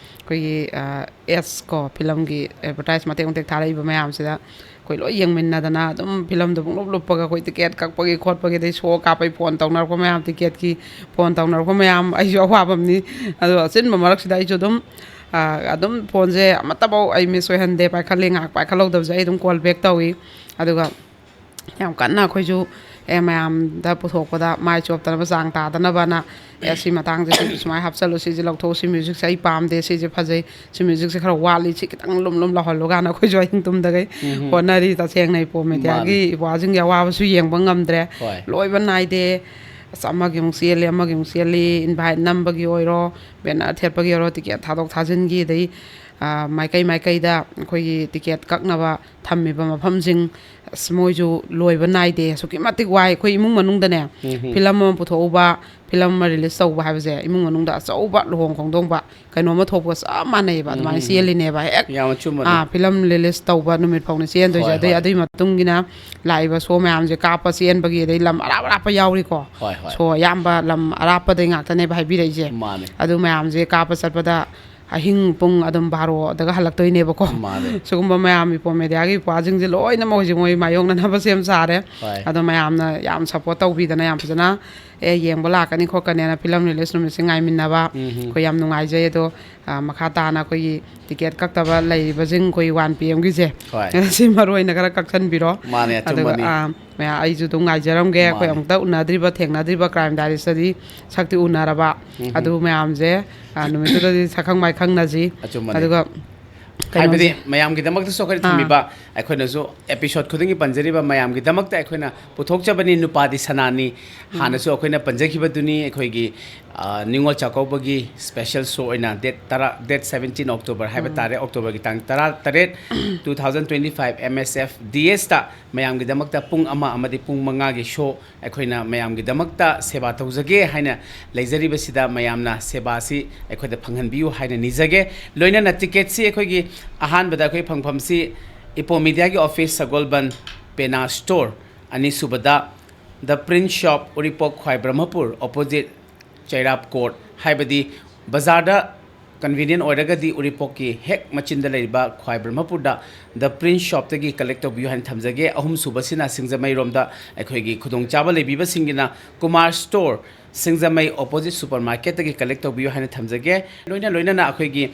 ꯑꯩꯈꯣꯏꯒꯤ, ꯑ, ꯑꯦꯁ ꯀꯣ, ꯐꯤꯂꯝꯒꯤ ꯑꯦꯗꯚꯔꯇꯥꯏꯁ ꯃꯇꯦꯛ ꯃꯇꯦꯛ ꯊꯥꯔꯛꯏꯕ ꯃꯌꯥꯝꯁꯤꯗ ꯑꯩꯈꯣꯏ ꯂꯣꯏ ꯌꯦꯡꯃꯤꯟꯅꯗꯅ ꯑꯗꯨꯝ ꯐꯤꯂꯝꯗꯣ ꯄꯨꯡꯂꯨꯞ ꯂꯨꯞꯄꯒ, ꯑꯩꯈꯣꯏ ꯇꯤꯀꯦꯠ ꯀꯛꯄꯒꯤ ꯈꯣꯠꯄꯒꯤ, ꯑꯗꯩ ꯁꯣ ꯀꯥꯞꯄꯒꯤ ꯐꯣꯟ ꯇꯧꯅꯔꯛꯄ ꯃꯌꯥꯝ, ꯇꯤꯀꯦꯠꯀꯤ ꯐꯣꯟ ꯇꯧꯅꯔꯛꯄ ꯃꯌꯥꯝ, ꯑꯩꯁꯨ ꯑꯋꯥꯕ ꯑꯃꯅꯤ꯫ ꯑꯗꯣ ꯑꯆꯤꯟꯕ ꯃꯔꯛꯁꯤꯗ ꯑꯩꯁꯨ ꯑꯗꯨꯝ, ꯑ, ꯑꯗꯨꯝ ꯐꯣꯟꯁꯦ ꯑꯃꯠꯇꯐꯥꯎ ꯑꯩ ꯃꯤꯁ ꯑꯣꯏꯍꯟꯗꯦ, ꯄꯥꯏꯈꯠꯂꯤ, ꯉꯥꯏꯍꯥꯛ ꯄꯥꯏꯈꯠꯍꯧꯗꯕꯁꯦ ꯑꯩ ꯑꯗꯨꯝ ꯀꯣꯜ ꯕꯦꯛ ꯇꯧꯏ꯫ ꯑꯗꯨꯒ ꯌꯥꯝ ꯀꯟꯅ ꯑꯩꯈꯣꯏꯁꯨ, ꯑꯦ, ꯃꯌꯥꯝꯗ ꯄꯨꯊꯣꯛꯄꯗ ꯃꯥꯏ ꯆꯣꯞꯇꯅꯕ, ꯆꯥꯡ ꯇꯥꯗꯅꯕꯅ, "ꯑꯦ, ꯁꯤ ꯃꯇꯥꯡꯁꯦ ꯁꯤ ꯁꯨꯃꯥꯏꯅ ꯍꯥꯞꯆꯜꯂꯨ, ꯁꯤꯁꯦ ꯂꯧꯊꯣꯛꯎ, ꯁꯤ ꯃ꯭ꯌꯨꯖꯤꯛꯁꯦ ꯑꯩ ꯄꯥꯝꯗꯦ, ꯁꯤꯁꯦ ꯐꯖꯩ, ꯁꯤ ꯃ꯭ꯌꯨꯖꯤꯛꯁꯦ ꯈꯔ ꯋꯥꯠꯂꯤ, ꯁꯤ ꯈꯤꯇꯪ ꯂꯨꯝ ꯂꯨꯝ ꯂꯥꯎꯍꯜꯂꯨ" ꯀꯥꯏꯅ ꯑꯩꯈꯣꯏꯁꯨ ꯑꯍꯤꯡ ꯇꯨꯝꯗꯒꯩ ꯎꯝꯍꯨꯝ꯫ ꯍꯣꯠꯅꯔꯤ꯫ ꯇꯁꯦꯡꯅ ꯏꯄꯣꯝ ꯃꯦꯗꯤꯌꯥꯒꯤ ꯃꯥꯅꯤ꯫ ꯏꯄ꯭ꯋꯥꯁꯤꯡꯒꯤ ꯑꯋꯥꯕꯁꯨ ꯌꯦꯡꯕ ꯉꯝꯗ꯭ꯔꯦ꯫ ꯍꯣꯏ꯫ ꯂꯣꯏꯕ ꯅꯥꯏꯗꯦ꯫ ꯑꯁ, ꯑꯃꯒꯤ ꯑꯃꯨꯛ ꯆꯦꯜꯂꯤ, ꯑꯃꯒꯤ ꯑꯃꯨꯛ ꯆꯦꯜꯂꯤ, ꯏꯟꯚꯥꯏꯠ ꯅꯝꯕꯒꯤ ꯑꯣꯏꯔꯣ, ꯕꯦꯅꯔ ꯊꯦꯠꯄꯒꯤ ꯑꯣꯏꯔꯣ, ꯇꯤꯀꯦꯠ ꯊꯥꯗꯣꯛ ꯊꯥꯖꯤꯟꯒꯤ, ꯑꯗꯩ, ꯑ, ꯃꯥꯏꯀꯩ ꯃꯥꯏꯀꯩꯗ ꯑꯩꯈꯣꯏꯒꯤ ꯇꯤꯀꯦꯠ ꯀꯛꯅꯕ ꯊꯝꯃꯤꯕ ꯃꯐꯝꯁꯤꯡ, ꯑꯁ, ꯃꯣꯏꯁꯨ ꯂꯣꯏꯕ ꯅꯥꯏꯗꯦ꯫ ꯑꯁꯨꯛꯀꯤ ꯃꯇꯤꯛ ꯋꯥꯏ꯫ ꯑꯩꯈꯣꯏ ꯏꯃꯨꯡ ꯃꯅꯨꯡꯗꯅꯦ, ꯎꯝ ꯍꯨꯝ꯫ ꯐꯤꯂꯝ ꯑꯃ ꯄꯨꯊꯣꯛꯎꯕ, ꯐꯤꯂꯝ ꯑꯃ ꯔꯤꯂꯤꯁ ꯇꯧꯕ ꯍꯥꯏꯕꯁꯦ ꯏꯃꯨꯡ ꯃꯅꯨꯡꯗ ꯑꯆꯧꯕ ꯂꯨꯍꯣꯡ ꯈꯣꯡꯗꯣꯡꯕ ꯀꯩꯅꯣꯝꯃ ꯊꯣꯛꯄꯒ ꯆꯞ ꯃꯥꯟꯅꯩꯌꯦꯕ꯫ ꯑꯗꯨꯃꯥꯏꯅ ꯎꯝ ꯍꯨꯝ꯫ ꯆꯦꯜꯂꯤꯅꯦꯕ꯫ ꯍꯦꯛ, ꯌꯥꯝ ꯑꯆꯨꯝꯕꯅꯤ꯫ ꯑꯥ, ꯐꯤꯂꯝ ꯔꯤꯂꯤꯁ ꯇꯧꯕ ꯅꯨꯃꯤꯠ ꯐꯥꯎꯅꯤ ꯆꯦꯟꯗꯣꯏꯁꯦ꯫ ꯍꯣꯏ, ꯑꯗꯨꯏ, ꯍꯣꯏ꯫ ꯑꯗꯨꯏ ꯃꯇꯨꯡꯒꯤꯅ ꯂꯥꯛꯏꯕ ꯁꯣ ꯃꯌꯥꯝꯁꯦ ꯀꯥꯞꯄ ꯆꯦꯟꯕꯒꯤ, ꯑꯗꯩ ꯂꯝ ꯑꯔꯥꯞ ꯑꯔꯥꯞꯄ ꯌꯥꯎꯔꯤꯀꯣ꯫ ꯍꯣꯏ, ꯍꯣꯏ꯫ ꯁꯣ ꯑꯌꯥꯝꯕ ꯂꯝ ꯑꯔꯥꯞꯄꯗꯩ ꯉꯥꯛꯇꯅꯦꯕ ꯍꯥꯏꯕꯤꯔꯛꯏꯁꯦ꯫ ꯃꯥꯅꯦ꯫ ꯑꯗꯨ ꯃꯌꯥꯝꯁꯦ ꯀꯥꯞꯄ ꯆꯠꯄꯗ ꯑꯍꯤꯡ ꯄꯨꯡ ꯑꯗꯨꯝ ꯕꯥꯔꯣꯗꯒ ꯍꯜꯂꯛꯇꯣꯏꯅꯦꯕꯀꯣ꯫ ꯃꯥꯅꯦ꯫ ꯁꯤꯒꯨꯝꯕ ꯃꯌꯥꯝ ꯏꯄꯣꯝ ꯃꯦꯗꯤꯌꯥꯒꯤ ꯏꯄ꯭ꯋꯥꯁꯤꯡꯁꯦ ꯂꯣꯏꯅꯃꯛ ꯍꯧꯖꯤꯛ ꯃꯣꯏ ꯃꯥꯌꯣꯛꯅꯅꯕ ꯁꯦꯝ ꯁꯥꯔꯦ꯫ ꯍꯣꯏ꯫ ꯑꯗꯣ ꯃꯌꯥꯝꯅ ꯌꯥꯝ ꯁꯞꯄꯣꯔꯠ ꯇꯧꯕꯤꯗꯅ ꯌꯥꯝ ꯐꯖꯅ, "ꯑꯦ, ꯌꯦꯡꯕ ꯂꯥꯛꯀꯅꯤ ꯈꯣꯠꯀꯅꯤꯅ" ꯐꯤꯂꯝ ꯔꯤꯂꯤꯁ ꯅꯨꯃꯤꯠꯁꯦ ꯉꯥꯏꯃꯤꯟꯅꯕ꯫ ꯎꯝ ꯍꯨꯝ꯫ ꯑꯩꯈꯣꯏ ꯌꯥꯝ ꯅꯨꯡꯉꯥꯏꯖꯩ꯫ ꯑꯗꯣ, ꯑ, ꯃꯈꯥ ꯇꯥꯅ ꯑꯩꯈꯣꯏꯒꯤ ꯇꯤꯀꯦꯠ ꯀꯛꯇꯕ ꯂꯩꯔꯤꯕꯁꯤꯡ, ꯑꯩꯈꯣꯏ ꯋꯥꯟ ꯄꯤ ꯑꯦꯝꯒꯤꯁꯦ, ꯍꯣꯏ꯫ ꯁꯤ ꯃꯔꯨ ꯑꯣꯏꯅ ꯈꯔ ꯀꯛꯁꯟꯕꯤꯔꯣ꯫ ꯃꯥꯅꯦ, ꯑꯗꯨꯒ, ꯑꯆꯨꯝꯕꯅꯤ꯫ ꯑ, ꯃꯌꯥꯝ, ꯑꯩꯁꯨ ꯑꯗꯨꯝ ꯉꯥꯏꯖꯔꯝꯒꯦ꯫ ꯑꯩꯈꯣꯏ ꯃꯥꯅꯦ꯫ ꯑꯃꯨꯛꯇ ꯎꯅꯗ꯭ꯔꯤꯕ, ꯊꯦꯡꯅꯗ꯭ꯔꯤꯕ ꯀ꯭ꯔꯥꯏꯝ ꯗꯥꯏꯔꯤꯁꯇꯗꯤ ꯁꯛꯇꯤ ꯎꯅꯔꯕ꯫ ꯎꯝ ꯍꯨꯝ꯫ ꯑꯗꯨ ꯃꯌꯥꯝꯁꯦ, ꯑ, ꯅꯨꯃꯤꯠꯇꯨꯗꯗꯤ ꯁꯛꯈꯪ ꯃꯥꯏꯈꯪꯅꯁꯤ꯫ ꯑꯆꯨꯝꯕꯅꯤ꯫ ꯑꯗꯨꯒ ꯍꯥꯏꯕꯗꯤ ꯀꯩꯅꯣꯁꯦ꯫ ꯃꯌꯥꯝꯒꯤꯗꯃꯛꯇꯁꯨ ꯑꯩꯈꯣꯏꯅ ꯑꯥ꯫ ꯊꯝꯃꯤꯕ, ꯑꯩꯈꯣꯏꯅꯁꯨ ꯑꯦꯄꯤꯁꯣꯗ ꯈꯨꯗꯤꯡꯒꯤ ꯄꯟꯖꯔꯤꯕ ꯃꯌꯥꯝꯒꯤꯗꯃꯛꯇ ꯑꯩꯈꯣꯏꯅ ꯄꯨꯊꯣꯛꯆꯕꯅꯤ ꯅꯨꯄꯥꯗꯤ ꯁꯅꯥꯅꯤ꯫ ꯎꯝ꯫ ꯍꯥꯟꯅꯁꯨ ꯑꯩꯈꯣꯏꯅ ꯄꯟꯖꯈꯤꯕꯗꯨꯅꯤ, ꯑꯩꯈꯣꯏꯒꯤ, ꯑ, ꯅꯤꯉꯣꯜ ꯆꯥꯛꯀꯧꯕꯒꯤ special show ꯑꯣꯏꯅ date ꯇꯔꯥ, date seventeen October ꯍꯥꯏꯕ ꯇꯥꯔꯦ, Octoberꯒꯤ ꯇꯥꯡ ꯇꯔꯥ ꯇꯔꯦꯠ, two thousand twenty five, M S F D Sꯇ ꯃꯌꯥꯝꯒꯤꯗꯃꯛꯇ ꯄꯨꯡ ꯑꯃ ꯑꯃꯗꯤ ꯄꯨꯡ ꯃꯉꯥꯒꯤ show ꯑꯩꯈꯣꯏꯅ ꯃꯌꯥꯝꯒꯤꯗꯃꯛꯇ ꯁꯦꯕꯥ ꯇꯧꯖꯒꯦ ꯍꯥꯏꯅ ꯂꯩꯖꯔꯤꯕꯁꯤꯗ ꯃꯌꯥꯝꯅ ꯁꯦꯕꯥꯁꯤ ꯑꯩꯈꯣꯏꯗ ꯐꯪꯍꯟꯕꯤꯌꯨ ꯍꯥꯏꯅ ꯅꯤꯖꯒꯦ꯫ ꯂꯣꯏꯅꯅ ticketꯁꯤ ꯑꯩꯈꯣꯏꯒꯤ ꯑꯍꯥꯟꯕꯗ ꯑꯩꯈꯣꯏ ꯐꯪꯐꯝꯁꯤ ꯏꯄꯣ ꯃꯤꯗꯤꯌꯥꯒꯤ office ꯁꯒꯣꯜꯕꯟ, ꯄꯦꯅꯥ store, ꯑꯅꯤꯁꯨꯕꯗ The Print Shop, ꯎꯔꯤꯄꯣꯛ, ꯈ꯭ꯋꯥꯏ ꯕ꯭ꯔꯍꯃꯄꯨꯔ, opposite ꯆꯩꯔꯥꯞ court, ꯍꯥꯏꯕꯗꯤ ꯕꯖꯥꯔꯗ convenient ꯑꯣꯏꯔꯒꯗꯤ ꯎꯔꯤꯄꯣꯛꯀꯤ ꯍꯦꯛ ꯃꯆꯤꯟꯗ ꯂꯩꯔꯤꯕ ꯈ꯭ꯋꯥꯏ ꯕ꯭ꯔꯍꯃꯄꯨꯔꯗ The Print Shopꯇꯒꯤ collect ꯇꯧꯕꯤꯌꯨ ꯍꯥꯏꯅ ꯊꯝꯖꯒꯦ꯫ ꯑꯍꯨꯝꯁꯨꯕꯁꯤꯅ ꯁꯤꯡꯖꯃꯩꯔꯣꯝꯗ ꯑꯩꯈꯣꯏꯒꯤ ꯈꯨꯗꯣꯡꯆꯥꯕ ꯂꯩꯕꯤꯕꯁꯤꯡꯒꯤꯅ ꯀꯨꯃꯥꯔ store, ꯁꯤꯡꯖꯃꯩ, opposite supermarketꯇꯒꯤ collect ꯇꯧꯕꯤꯌꯨ ꯍꯥꯏꯅ ꯊꯝꯖꯒꯦ꯫ ꯂꯣꯏꯅ ꯂꯣꯏꯅꯅ ꯑꯩꯈꯣꯏꯒꯤ,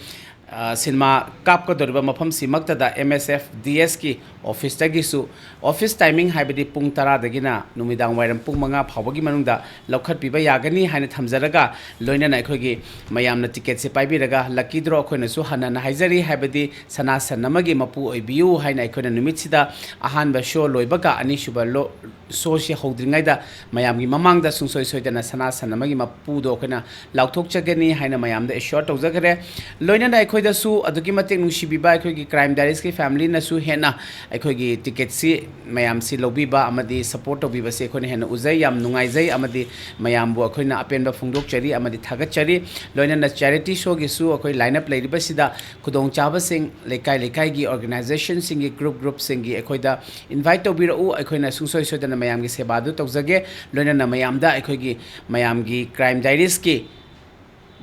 ꯑ, ꯁꯤꯅꯦꯃꯥ ꯀꯥꯞꯀꯗꯧꯔꯤꯕ ꯃꯐꯝꯁꯤꯃꯛꯇꯗ M S F D Sꯀꯤ officeꯇꯒꯤꯁꯨ, office timing ꯍꯥꯏꯕꯗꯤ ꯄꯨꯡ ꯇꯔꯥꯗꯒꯤꯅ ꯅꯨꯃꯤꯗꯥꯡ ꯋꯥꯏꯔꯝ ꯄꯨꯡ ꯃꯉꯥ ꯐꯥꯎꯕꯒꯤ ꯃꯅꯨꯡꯗ ꯂꯧꯈꯠꯄꯤꯕ ꯌꯥꯒꯅꯤ ꯍꯥꯏꯅ ꯊꯝꯖꯔꯒ, ꯂꯣꯏꯅꯅ ꯑꯩꯈꯣꯏꯒꯤ ꯃꯌꯥꯝꯅ ticketꯁꯦ ꯄꯥꯏꯕꯤꯔꯒ lucky draw ꯑꯩꯈꯣꯏꯅꯁꯨ ꯍꯟꯅ ꯍꯟꯅ ꯍꯥꯏꯖꯔꯤ, ꯍꯥꯏꯕꯗꯤ ꯁꯅꯥ ꯁꯟ ꯑꯃꯒꯤ ꯃꯄꯨ ꯑꯣꯏꯕꯤꯌꯨ ꯍꯥꯏꯅ ꯑꯩꯈꯣꯏꯅ ꯅꯨꯃꯤꯠꯁꯤꯗ ꯑꯍꯥꯟꯕ show ꯂꯣꯏꯕꯒ ꯑꯅꯤꯁꯨꯕ ꯂꯣ-, showꯁꯤ ꯍꯧꯗ꯭ꯔꯤꯉꯩꯗ ꯃꯌꯥꯝꯒꯤ ꯃꯃꯥꯡꯗ ꯁꯨꯡꯁꯣꯏ ꯁꯣꯏꯗꯅ ꯁꯅꯥ ꯁꯟ ꯑꯃꯒꯤ ꯃꯄꯨꯗꯣ ꯑꯩꯈꯣꯏꯅ ꯂꯥꯎꯊꯣꯛꯆꯒꯅꯤ ꯍꯥꯏꯅ ꯃꯌꯥꯝꯗ assure ꯇꯧꯖꯈ꯭ꯔꯦ꯫ ꯂꯣꯏꯅꯅ ꯑꯩꯈꯣꯏꯗꯁꯨ ꯑꯗꯨꯛꯀꯤ ꯃꯇꯤꯛ ꯅꯨꯡꯁꯤꯕꯤꯕ ꯑꯩꯈꯣꯏꯒꯤ Crime Diariesꯀꯤ familyꯅꯁꯨ ꯍꯦꯟꯅ ꯑꯩꯈꯣꯏꯒꯤ ticketꯁꯤ ꯃꯌꯥꯝꯁꯤ ꯂꯧꯕꯤꯕ ꯑꯃꯗꯤ support ꯇꯧꯕꯤꯕꯁꯤ ꯑꯩꯈꯣꯏꯅ ꯍꯦꯟꯅ ꯎꯖꯩ, ꯌꯥꯝ ꯅꯨꯡꯉꯥꯏꯖꯩ, ꯑꯃꯗꯤ ꯃꯌꯥꯝꯕꯨ ꯑꯩꯈꯣꯏꯅ ꯑꯄꯦꯟꯕ ꯐꯣꯡꯗꯣꯛꯆꯔꯤ ꯑꯃꯗꯤ ꯊꯥꯒꯠꯆꯔꯤ꯫ ꯂꯣꯏꯅꯅ charity showꯒꯤꯁꯨ ꯑꯩꯈꯣꯏ line up ꯂꯩꯔꯤꯕꯁꯤꯗ ꯈꯨꯗꯣꯡꯆꯥꯕꯁꯤꯡ ꯂꯩꯀꯥꯏ ꯂꯩꯀꯥꯏꯒꯤ organizationꯁꯤꯡꯒꯤ group groupꯁꯤꯡꯒꯤ ꯑꯩꯈꯣꯏꯗ invite ꯇꯧꯕꯤꯔꯛꯎ, ꯑꯩꯈꯣꯏꯅ ꯁꯨꯡꯁꯣꯏ ꯁꯣꯏꯗꯅ ꯃꯌꯥꯝꯒꯤ ꯁꯦꯕꯥꯗꯨ ꯇꯧꯖꯒꯦ꯫ ꯂꯣꯏꯅꯅ ꯃꯌꯥꯝꯗ ꯑꯩꯈꯣꯏꯒꯤ ꯃꯌꯥꯝꯒꯤ Crime Diariesꯀꯤ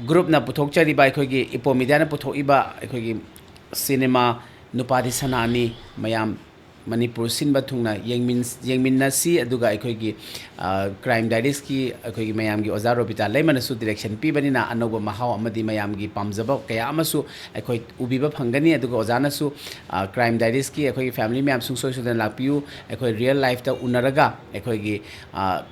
groupꯅ ꯄꯨꯊꯣꯛꯆꯔꯤꯕ, ꯑꯩꯈꯣꯏꯒꯤ ꯏꯄꯣ ꯃꯤꯗꯤꯌꯥꯅ ꯄꯨꯊꯣꯛꯏꯕ ꯑꯩꯈꯣꯏꯒꯤ ꯁꯤꯅꯦꯃꯥ ꯅꯨꯄꯥꯗꯤ ꯁꯅꯥꯅꯤ ꯃꯌꯥꯝ ꯃꯅꯤꯄꯨꯔ ꯁꯤꯟꯕ ꯊꯨꯡꯅ ꯌꯦꯡꯃꯤꯟ-, ꯌꯦꯡꯃꯤꯟꯅꯁꯤ꯫ ꯑꯗꯨꯒ ꯑꯩꯈꯣꯏꯒꯤ, ꯑ, Crime Diariesꯀꯤ ꯑꯩꯈꯣꯏꯒꯤ ꯃꯌꯥꯝꯒꯤ ꯑꯣꯖꯥ ꯔꯣꯕꯤꯇꯥ ꯂꯩꯃꯅꯁꯨ direction ꯄꯤꯕꯅꯤꯅ ꯑꯅꯧꯕ ꯃꯍꯥꯎ ꯑꯃꯗꯤ ꯃꯌꯥꯝꯒꯤ ꯄꯥꯝꯖꯕ ꯀꯌꯥ ꯑꯃꯁꯨ ꯑꯩꯈꯣꯏ ꯎꯕꯤꯕ ꯐꯪꯒꯅꯤ꯫ ꯑꯗꯨꯒ ꯑꯣꯖꯥꯅꯁꯨ, ꯑ, Crime Diariesꯀꯤ ꯑꯩꯈꯣꯏꯒꯤ family ꯃꯌꯥꯝ ꯁꯨꯡꯁꯣꯏ ꯁꯣꯏꯗꯅ ꯂꯥꯛꯄꯤꯌꯨ꯫ ꯑꯩꯈꯣꯏ real lifeꯇ ꯎꯅꯔꯒ ꯑꯩꯈꯣꯏꯒꯤ, ꯑ,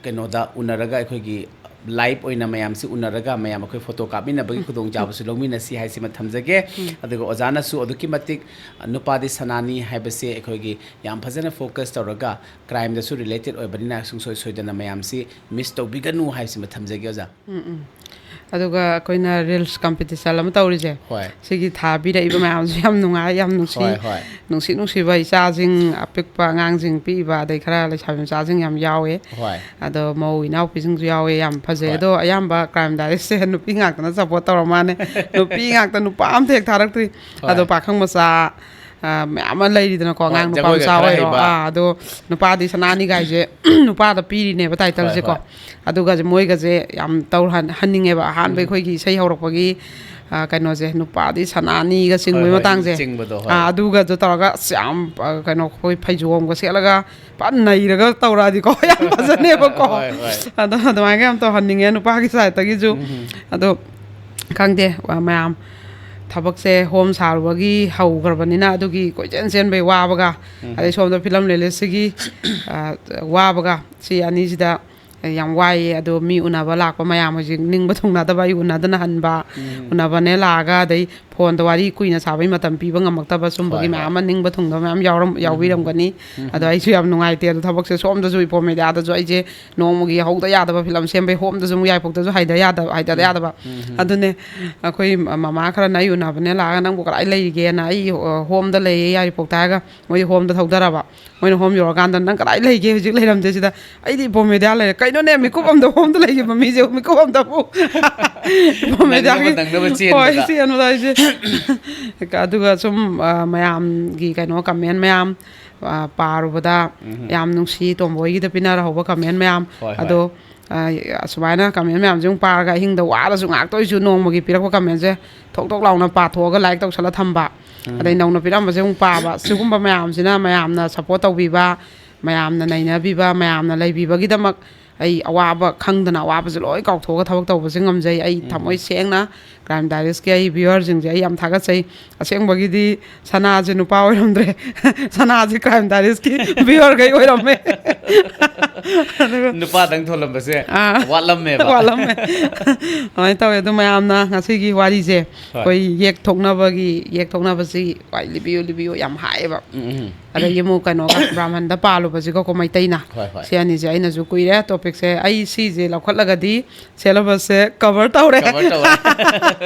ꯀꯩꯅꯣꯗ ꯎꯅꯔꯒ ꯑꯩꯈꯣꯏꯒꯤ ꯂꯥꯏꯚ ꯑꯣꯏꯅ ꯃꯌꯥꯝꯁꯤ ꯎꯅꯔꯒ ꯃꯌꯥꯝ ꯑꯩꯈꯣꯏ ꯐꯣꯇꯣ ꯀꯥꯞꯃꯤꯟꯅꯕꯒꯤ ꯈꯨꯗꯣꯡꯆꯥꯕꯁꯨ ꯂꯧꯃꯤꯟꯅꯁꯤ ꯍꯥꯏꯁꯤꯃ ꯊꯝꯖꯒꯦ꯫ ꯑꯗꯨꯒ ꯑꯣꯖꯥꯅꯁꯨ ꯑꯗꯨꯛꯀꯤ ꯃꯇꯤꯛ, ꯑ, ꯅꯨꯄꯥꯗꯤ ꯁꯅꯥꯅꯤ ꯍꯥꯏꯕꯁꯦ ꯑꯩꯈꯣꯏꯒꯤ ꯌꯥꯝ ꯐꯖꯅ ꯐꯣꯀꯁ ꯇꯧꯔꯒ ꯀ꯭ꯔꯥꯏꯝꯗꯁꯨ ꯔꯤꯂꯦꯇꯦꯠ ꯑꯣꯏꯕꯅꯤꯅ ꯁꯨꯡꯁꯣꯏ ꯁꯣꯏꯗꯅ ꯃꯌꯥꯝꯁꯤ ꯃꯤꯁ ꯇꯧꯕꯤꯒꯅꯨ ꯍꯥꯏꯁꯤꯃ ꯊꯝꯖꯒꯦ ꯑꯣꯖꯥ꯫ ꯎꯝ, ꯎꯝ꯫ ꯑꯗꯨꯒ ꯑꯩꯈꯣꯏꯅ ꯔꯤꯜꯁ ꯀꯝꯄꯤꯇꯤꯁꯟ ꯑꯃ ꯇꯧꯔꯤꯁꯦ, ꯍꯣꯏ꯫ ꯁꯤꯒꯤ ꯊꯥꯕꯤꯔꯛꯏꯕ ꯃꯌꯥꯝꯁꯨ ꯌꯥꯝ ꯅꯨꯡꯉꯥꯏ, ꯌꯥꯝ ꯅꯨꯡꯁꯤ꯫ ꯍꯣꯏ, ꯍꯣꯏ꯫ ꯅꯨꯡꯁꯤ ꯅꯨꯡꯁꯤꯕ ꯏꯆꯥꯁꯤꯡ, ꯑꯄꯤꯛꯄ ꯑꯉꯥꯡꯁꯤꯡ ꯄꯤꯛꯏꯕ, ꯑꯗꯩ ꯈꯔ ꯂꯩꯁꯥꯕꯤ ꯃꯆꯥꯁꯤꯡ ꯌꯥꯝ ꯌꯥꯎꯋꯦ꯫ ꯍꯣꯏ꯫ ꯑꯗꯣ ꯃꯧ ꯏꯅꯥꯎꯄꯤꯁꯤꯡꯁꯨ ꯌꯥꯎꯋꯦ, ꯌꯥꯝ ꯐꯖꯩ꯫ ꯍꯣꯏ꯫ ꯑꯗꯣ ꯑꯌꯥꯝꯕ ꯀ꯭ꯔꯥꯏꯝ ꯗꯥꯏꯔꯤꯁꯁꯦ ꯅꯨꯄꯤ ꯉꯥꯛꯇꯅ ꯁꯞꯄꯣꯔꯠ ꯇꯧꯔ ꯃꯥꯅꯦ꯫ ꯅꯨꯄꯤ ꯉꯥꯛꯇ, ꯅꯨꯄꯥ ꯑꯝꯇ ꯍꯦꯛ ꯊꯥꯔꯛꯇ꯭ꯔꯤ꯫ ꯍꯣꯏ꯫ ꯑꯗꯣ ꯄꯥꯈꯪ ꯃꯆꯥ, ꯑ, ꯃꯌꯥꯝ ꯑꯃ ꯂꯩꯔꯤꯗꯅꯀꯣ, ꯍꯣꯏ, ꯑꯉꯥꯡ ꯅꯨꯄꯥ ꯖꯒꯣꯏꯒ ꯃꯆꯥ ꯈꯔ ꯑꯣꯏꯔꯣ꯫ ꯍꯩꯕ꯫ ꯑꯥ, ꯑꯗꯣ ꯅꯨꯄꯥꯗꯤ ꯁꯅꯥꯅꯤꯒꯥꯏꯁꯦ ꯅꯨꯄꯥꯗ ꯄꯤꯔꯤꯅꯦꯕ ꯇꯥꯏꯇꯜꯁꯦꯀꯣ꯫ ꯍꯣꯏ, ꯍꯣꯏ꯫ ꯑꯗꯨꯒꯁꯦ ꯃꯣꯏꯒꯁꯦ ꯌꯥꯝ ꯇꯧꯍꯟ-, ꯍꯟꯅꯤꯡꯉꯦꯕ꯫ ꯑꯍꯥꯟꯕ ꯎꯝ꯫ ꯑꯩꯈꯣꯏꯒꯤ ꯏꯁꯩ ꯍꯧꯔꯛꯄꯒꯤ, ꯑ, ꯀꯩꯅꯣꯁꯦ, ꯅꯨꯄꯥꯗꯤ ꯁꯅꯥꯅꯤꯒ ꯍꯣꯏ, ꯆꯤꯡꯕꯒꯤ ꯍꯣꯏ, ꯃꯇꯥꯡꯁꯦ꯫ ꯆꯤꯡꯕꯗꯣ, ꯍꯣꯏ꯫ ꯑꯥ, ꯑꯗꯨꯒꯗꯣ ꯇꯧꯔꯒ ꯑꯁ ꯌꯥꯝ, ꯑ, ꯀꯩꯅꯣ, ꯑꯩꯈꯣꯏ ꯐꯩꯖꯣꯝꯒ ꯁꯦꯠꯂꯒ ꯐꯟ ꯅꯩꯔꯒ ꯇꯧꯔꯛꯑꯗꯤꯀꯣ, ꯌꯥꯝ ꯐꯖꯅꯦꯕꯀꯣ꯫ ꯍꯣꯏ, ꯍꯣꯏ꯫ ꯑꯗꯣ ꯑꯗꯨꯃꯥꯏꯅ ꯌꯥꯝ ꯇꯧꯍꯟꯅꯤꯡꯉꯦ ꯅꯨꯄꯥꯒꯤ ꯁꯥꯏꯠꯇꯒꯤꯁꯨ꯫ ꯎꯝ꯫ ꯑꯗꯣ ꯈꯪꯗꯦ, ꯋꯥ ꯃꯌꯥꯝ ꯊꯕꯛꯁꯦ ꯍꯣꯝ ꯁꯥꯔꯨꯕꯒꯤ ꯍꯧꯈ꯭ꯔꯕꯅꯤꯅ ꯑꯗꯨꯒꯤ ꯀꯣꯏꯆꯦꯟ ꯆꯦꯟꯕꯩ ꯋꯥꯕꯒ, ꯎꯝ꯫ ꯑꯗꯩ ꯁꯣꯝꯗ ꯐꯤꯂꯝ ꯔꯤꯂꯤꯖꯁꯤꯒꯤ, ꯑ, ꯋꯥꯕꯒ, ꯁꯤ ꯑꯅꯤꯁꯤꯗ ꯌꯥꯝ ꯋꯥꯏꯌꯦ꯫ ꯑꯗꯣ ꯃꯤ ꯎꯅꯕ ꯂꯥꯛꯄ ꯃꯌꯥꯝ ꯍꯧꯖꯤꯛ ꯅꯤꯡꯕ ꯊꯨꯡꯅꯗꯕ, ꯑꯩ ꯎꯅꯗꯅ ꯍꯟꯕ, ꯎꯝ꯫ ꯎꯅꯕꯅꯦ ꯂꯥꯛꯑꯒ ꯑꯗꯩ ꯐꯣꯟꯗ ꯋꯥꯔꯤ ꯀꯨꯏꯅ ꯁꯥꯕꯩ ꯃꯇꯝ ꯄꯤꯕ ꯉꯝꯃꯛꯇꯕ, ꯁꯨꯝꯕꯒꯤ ꯍꯣꯏ, ꯃꯌꯥꯝ ꯍꯣꯏ꯫ ꯑꯃ ꯅꯤꯡꯕ ꯊꯨꯡꯗꯕ ꯃꯌꯥꯝ ꯌꯥꯎꯔꯝ-, ꯎꯝ, ꯎꯝ, ꯌꯥꯎꯕꯤꯔꯝꯒꯅꯤ꯫ ꯎꯝ, ꯑꯗꯣ ꯎꯝ꯫ ꯑꯩꯁꯨ ꯌꯥꯝ ꯅꯨꯡꯉꯥꯏꯇꯦ꯫ ꯑꯗꯣ ꯊꯕꯛꯁꯦ ꯁꯣꯝꯗꯁꯨ ꯏꯄꯣꯝ ꯃꯦꯗꯤꯌꯥꯗꯁꯨ ꯑꯩꯁꯦ ꯅꯣꯡꯃꯒꯤ ꯍꯧꯗ ꯌꯥꯗꯕ ꯐꯤꯂꯝ ꯁꯦꯝꯕꯩ ꯍꯣꯝꯗꯁꯨ ꯑꯃꯨꯛ ꯌꯥꯏꯔꯤꯄꯣꯛꯇꯁꯨ ꯍꯥꯏꯗ ꯌꯥꯗꯕ, ꯍꯥꯏꯗ ꯎꯝ, ꯌꯥꯗꯕ꯫ ꯎꯝ, ꯎꯝ꯫ ꯑꯗꯨꯅꯦ ꯑꯩꯈꯣꯏ ꯃꯃꯥ ꯈꯔꯅ ꯑꯩ ꯎꯅꯕꯅꯦ ꯂꯥꯛꯑꯒ "ꯅꯪꯕꯨ ꯀꯗꯥꯏ ꯂꯩꯔꯤꯒꯦꯅ?" ꯑꯩ, ꯑ, ꯍꯣꯝꯗ ꯂꯩꯌꯦ ꯌꯥꯏꯔꯤꯄꯣꯛꯇ ꯍꯥꯏꯔꯒ ꯃꯣꯏ ꯍꯣꯝꯗ ꯊꯧꯗꯔꯕ꯫ ꯃꯣꯏꯅ ꯍꯣꯝ ꯌꯧꯔꯀꯥꯟꯗ "ꯅꯪ ꯀꯗꯥꯏ ꯂꯩꯒꯦ? ꯍꯧꯖꯤꯛ ꯂꯩꯔꯝꯗꯦ ꯁꯤꯗ?" "ꯑꯩꯗꯤ ꯏꯄꯣꯝ ꯃꯦꯗꯤꯌꯥ ꯂꯩꯔꯦ"꯫ "ꯀꯩꯅꯣꯅꯦ, ꯃꯤꯀꯨꯞ ꯑꯝꯗ ꯍꯣꯝꯗ ꯂꯩꯈꯤꯕ ꯃꯤꯁꯦ ꯃꯤꯀꯨꯞ ꯑꯝꯗꯕꯨ ꯏꯄꯣꯝ ꯃꯦꯗꯤꯌꯥꯒꯤ", ꯅꯪꯅꯕ ꯅꯪꯅꯕ ꯍꯣꯏ, ꯆꯦꯟꯕꯗ꯫ ꯆꯦꯟꯕꯗ ꯑꯩꯁꯦ꯫ ꯑꯗꯨꯒ ꯁꯨꯝ, ꯑ, ꯃꯌꯥꯝꯒꯤ ꯀꯩꯅꯣ ꯀꯃꯦꯟ ꯃꯌꯥꯝ, ꯑ, ꯄꯥꯔꯨꯕꯗ ꯎꯝ꯫ ꯌꯥꯝ ꯅꯨꯡꯁꯤ꯫ ꯇꯣꯝꯕꯣꯏꯒꯤꯗ ꯄꯤꯅꯔꯍꯧꯕ ꯀꯃꯦꯟ ꯃꯌꯥꯝ꯫ ꯍꯣꯏ, ꯍꯣꯏ꯫ ꯑꯗꯣ, ꯑ, ꯑꯁꯨꯃꯥꯏꯅ ꯀꯃꯦꯟ ꯃꯌꯥꯝꯁꯦ ꯑꯃꯨꯛ ꯄꯥꯔꯒ ꯑꯍꯤꯡꯗ ꯋꯥꯔꯁꯨ ꯉꯥꯏꯍꯥꯛꯇ ꯑꯣꯏꯁꯨ ꯅꯣꯡꯃꯒꯤ ꯄꯤꯔꯛꯄ ꯀꯃꯦꯟꯁꯦ ꯊꯣꯛ ꯊꯣꯛ ꯂꯥꯎꯅ ꯄꯥꯊꯣꯛꯑꯒ ꯂꯥꯏꯛ ꯇꯧꯁꯜꯂ ꯊꯝꯕ꯫ ꯎꯝ꯫ ꯑꯗꯩ ꯅꯧꯅ ꯄꯤꯔꯛꯑꯝꯕꯁꯦ ꯑꯃꯨꯛ ꯄꯥꯕ꯫ ꯁꯤꯒꯨꯝꯕ ꯃꯌꯥꯝꯁꯤꯅ ꯃꯌꯥꯝꯅ ꯁꯞꯄꯣꯔꯠ ꯇꯧꯕꯤꯕ, ꯃꯌꯥꯝꯅ ꯅꯩꯅꯕꯤꯕ, ꯃꯌꯥꯝꯅ ꯂꯩꯕꯤꯕꯒꯤꯗꯃꯛ ꯑꯩ ꯑꯋꯥꯕ ꯈꯪꯗꯅ ꯑꯋꯥꯕꯁꯦ ꯂꯣꯏ ꯀꯥꯎꯊꯣꯛꯑꯒ ꯊꯕꯛ ꯇꯧꯕꯁꯦ ꯉꯝꯖꯩ꯫ ꯑꯩ ꯎꯝ꯫ ꯊꯃꯣꯏ ꯁꯦꯡꯅ Crime Diaries ꯀꯤ ꯑꯩ viewer ꯁꯤꯡꯁꯦ ꯑꯩ ꯌꯥꯝ ꯊꯥꯒꯠꯆꯩ꯫ ꯑꯁꯦꯡꯕꯒꯤꯗꯤ ꯁꯅꯥꯁꯦ ꯅꯨꯄꯥ ꯑꯣꯏꯔꯝꯗ꯭ꯔꯦ꯫ ꯁꯅꯥꯁꯦ Crime Diaries ꯀꯤ viewer ꯈꯩ ꯑꯣꯏꯔꯝꯃꯦ꯫ ꯑꯗꯨꯒ ꯅꯨꯄꯥꯗꯪ ꯊꯣꯜꯂꯝꯕꯁꯦ ꯑꯥ, ꯋꯥꯠꯂꯝꯃꯦꯕ꯫ ꯋꯥꯠꯂꯝꯃꯦ꯫ ꯑꯗꯨꯃꯥꯏꯅ ꯇꯧꯋꯦ꯫ ꯑꯗꯨ ꯃꯌꯥꯝꯅ ꯉꯁꯤꯒꯤ ꯋꯥꯔꯤꯁꯦ ꯍꯣꯏ꯫ ꯑꯩꯈꯣꯏ ꯌꯦꯛ ꯊꯣꯛꯅꯕꯒꯤ, ꯌꯦꯛ ꯊꯣꯛꯅꯕꯁꯤ ꯋꯥꯔꯤ ꯂꯤꯕꯤꯌꯨ, ꯂꯤꯕꯤꯌꯨ ꯌꯥꯝ ꯍꯥꯏꯌꯦꯕ꯫ ꯎꯝ, ꯎꯝ꯫ ꯑꯗꯒꯤ ꯑꯃꯨꯛ ꯀꯩꯅꯣꯒ ꯕ꯭ꯔꯥꯍꯃꯟꯗ ꯄꯥꯜꯂꯨꯕꯁꯤꯒꯀꯣ ꯃꯩꯇꯩꯅ꯫ ꯍꯣꯏ, ꯍꯣꯏ꯫ ꯁꯤ ꯑꯅꯤꯁꯦ ꯑꯩꯅꯁꯨ ꯀꯨꯏꯔꯦ topic ꯁꯦ꯫ ꯑꯩ ꯁꯤꯁꯦ ꯂꯧꯈꯠꯂꯒꯗꯤ syllabus ꯁꯦ cover ꯇꯧꯔꯦ꯫ Cover ꯇꯧꯔꯦ꯫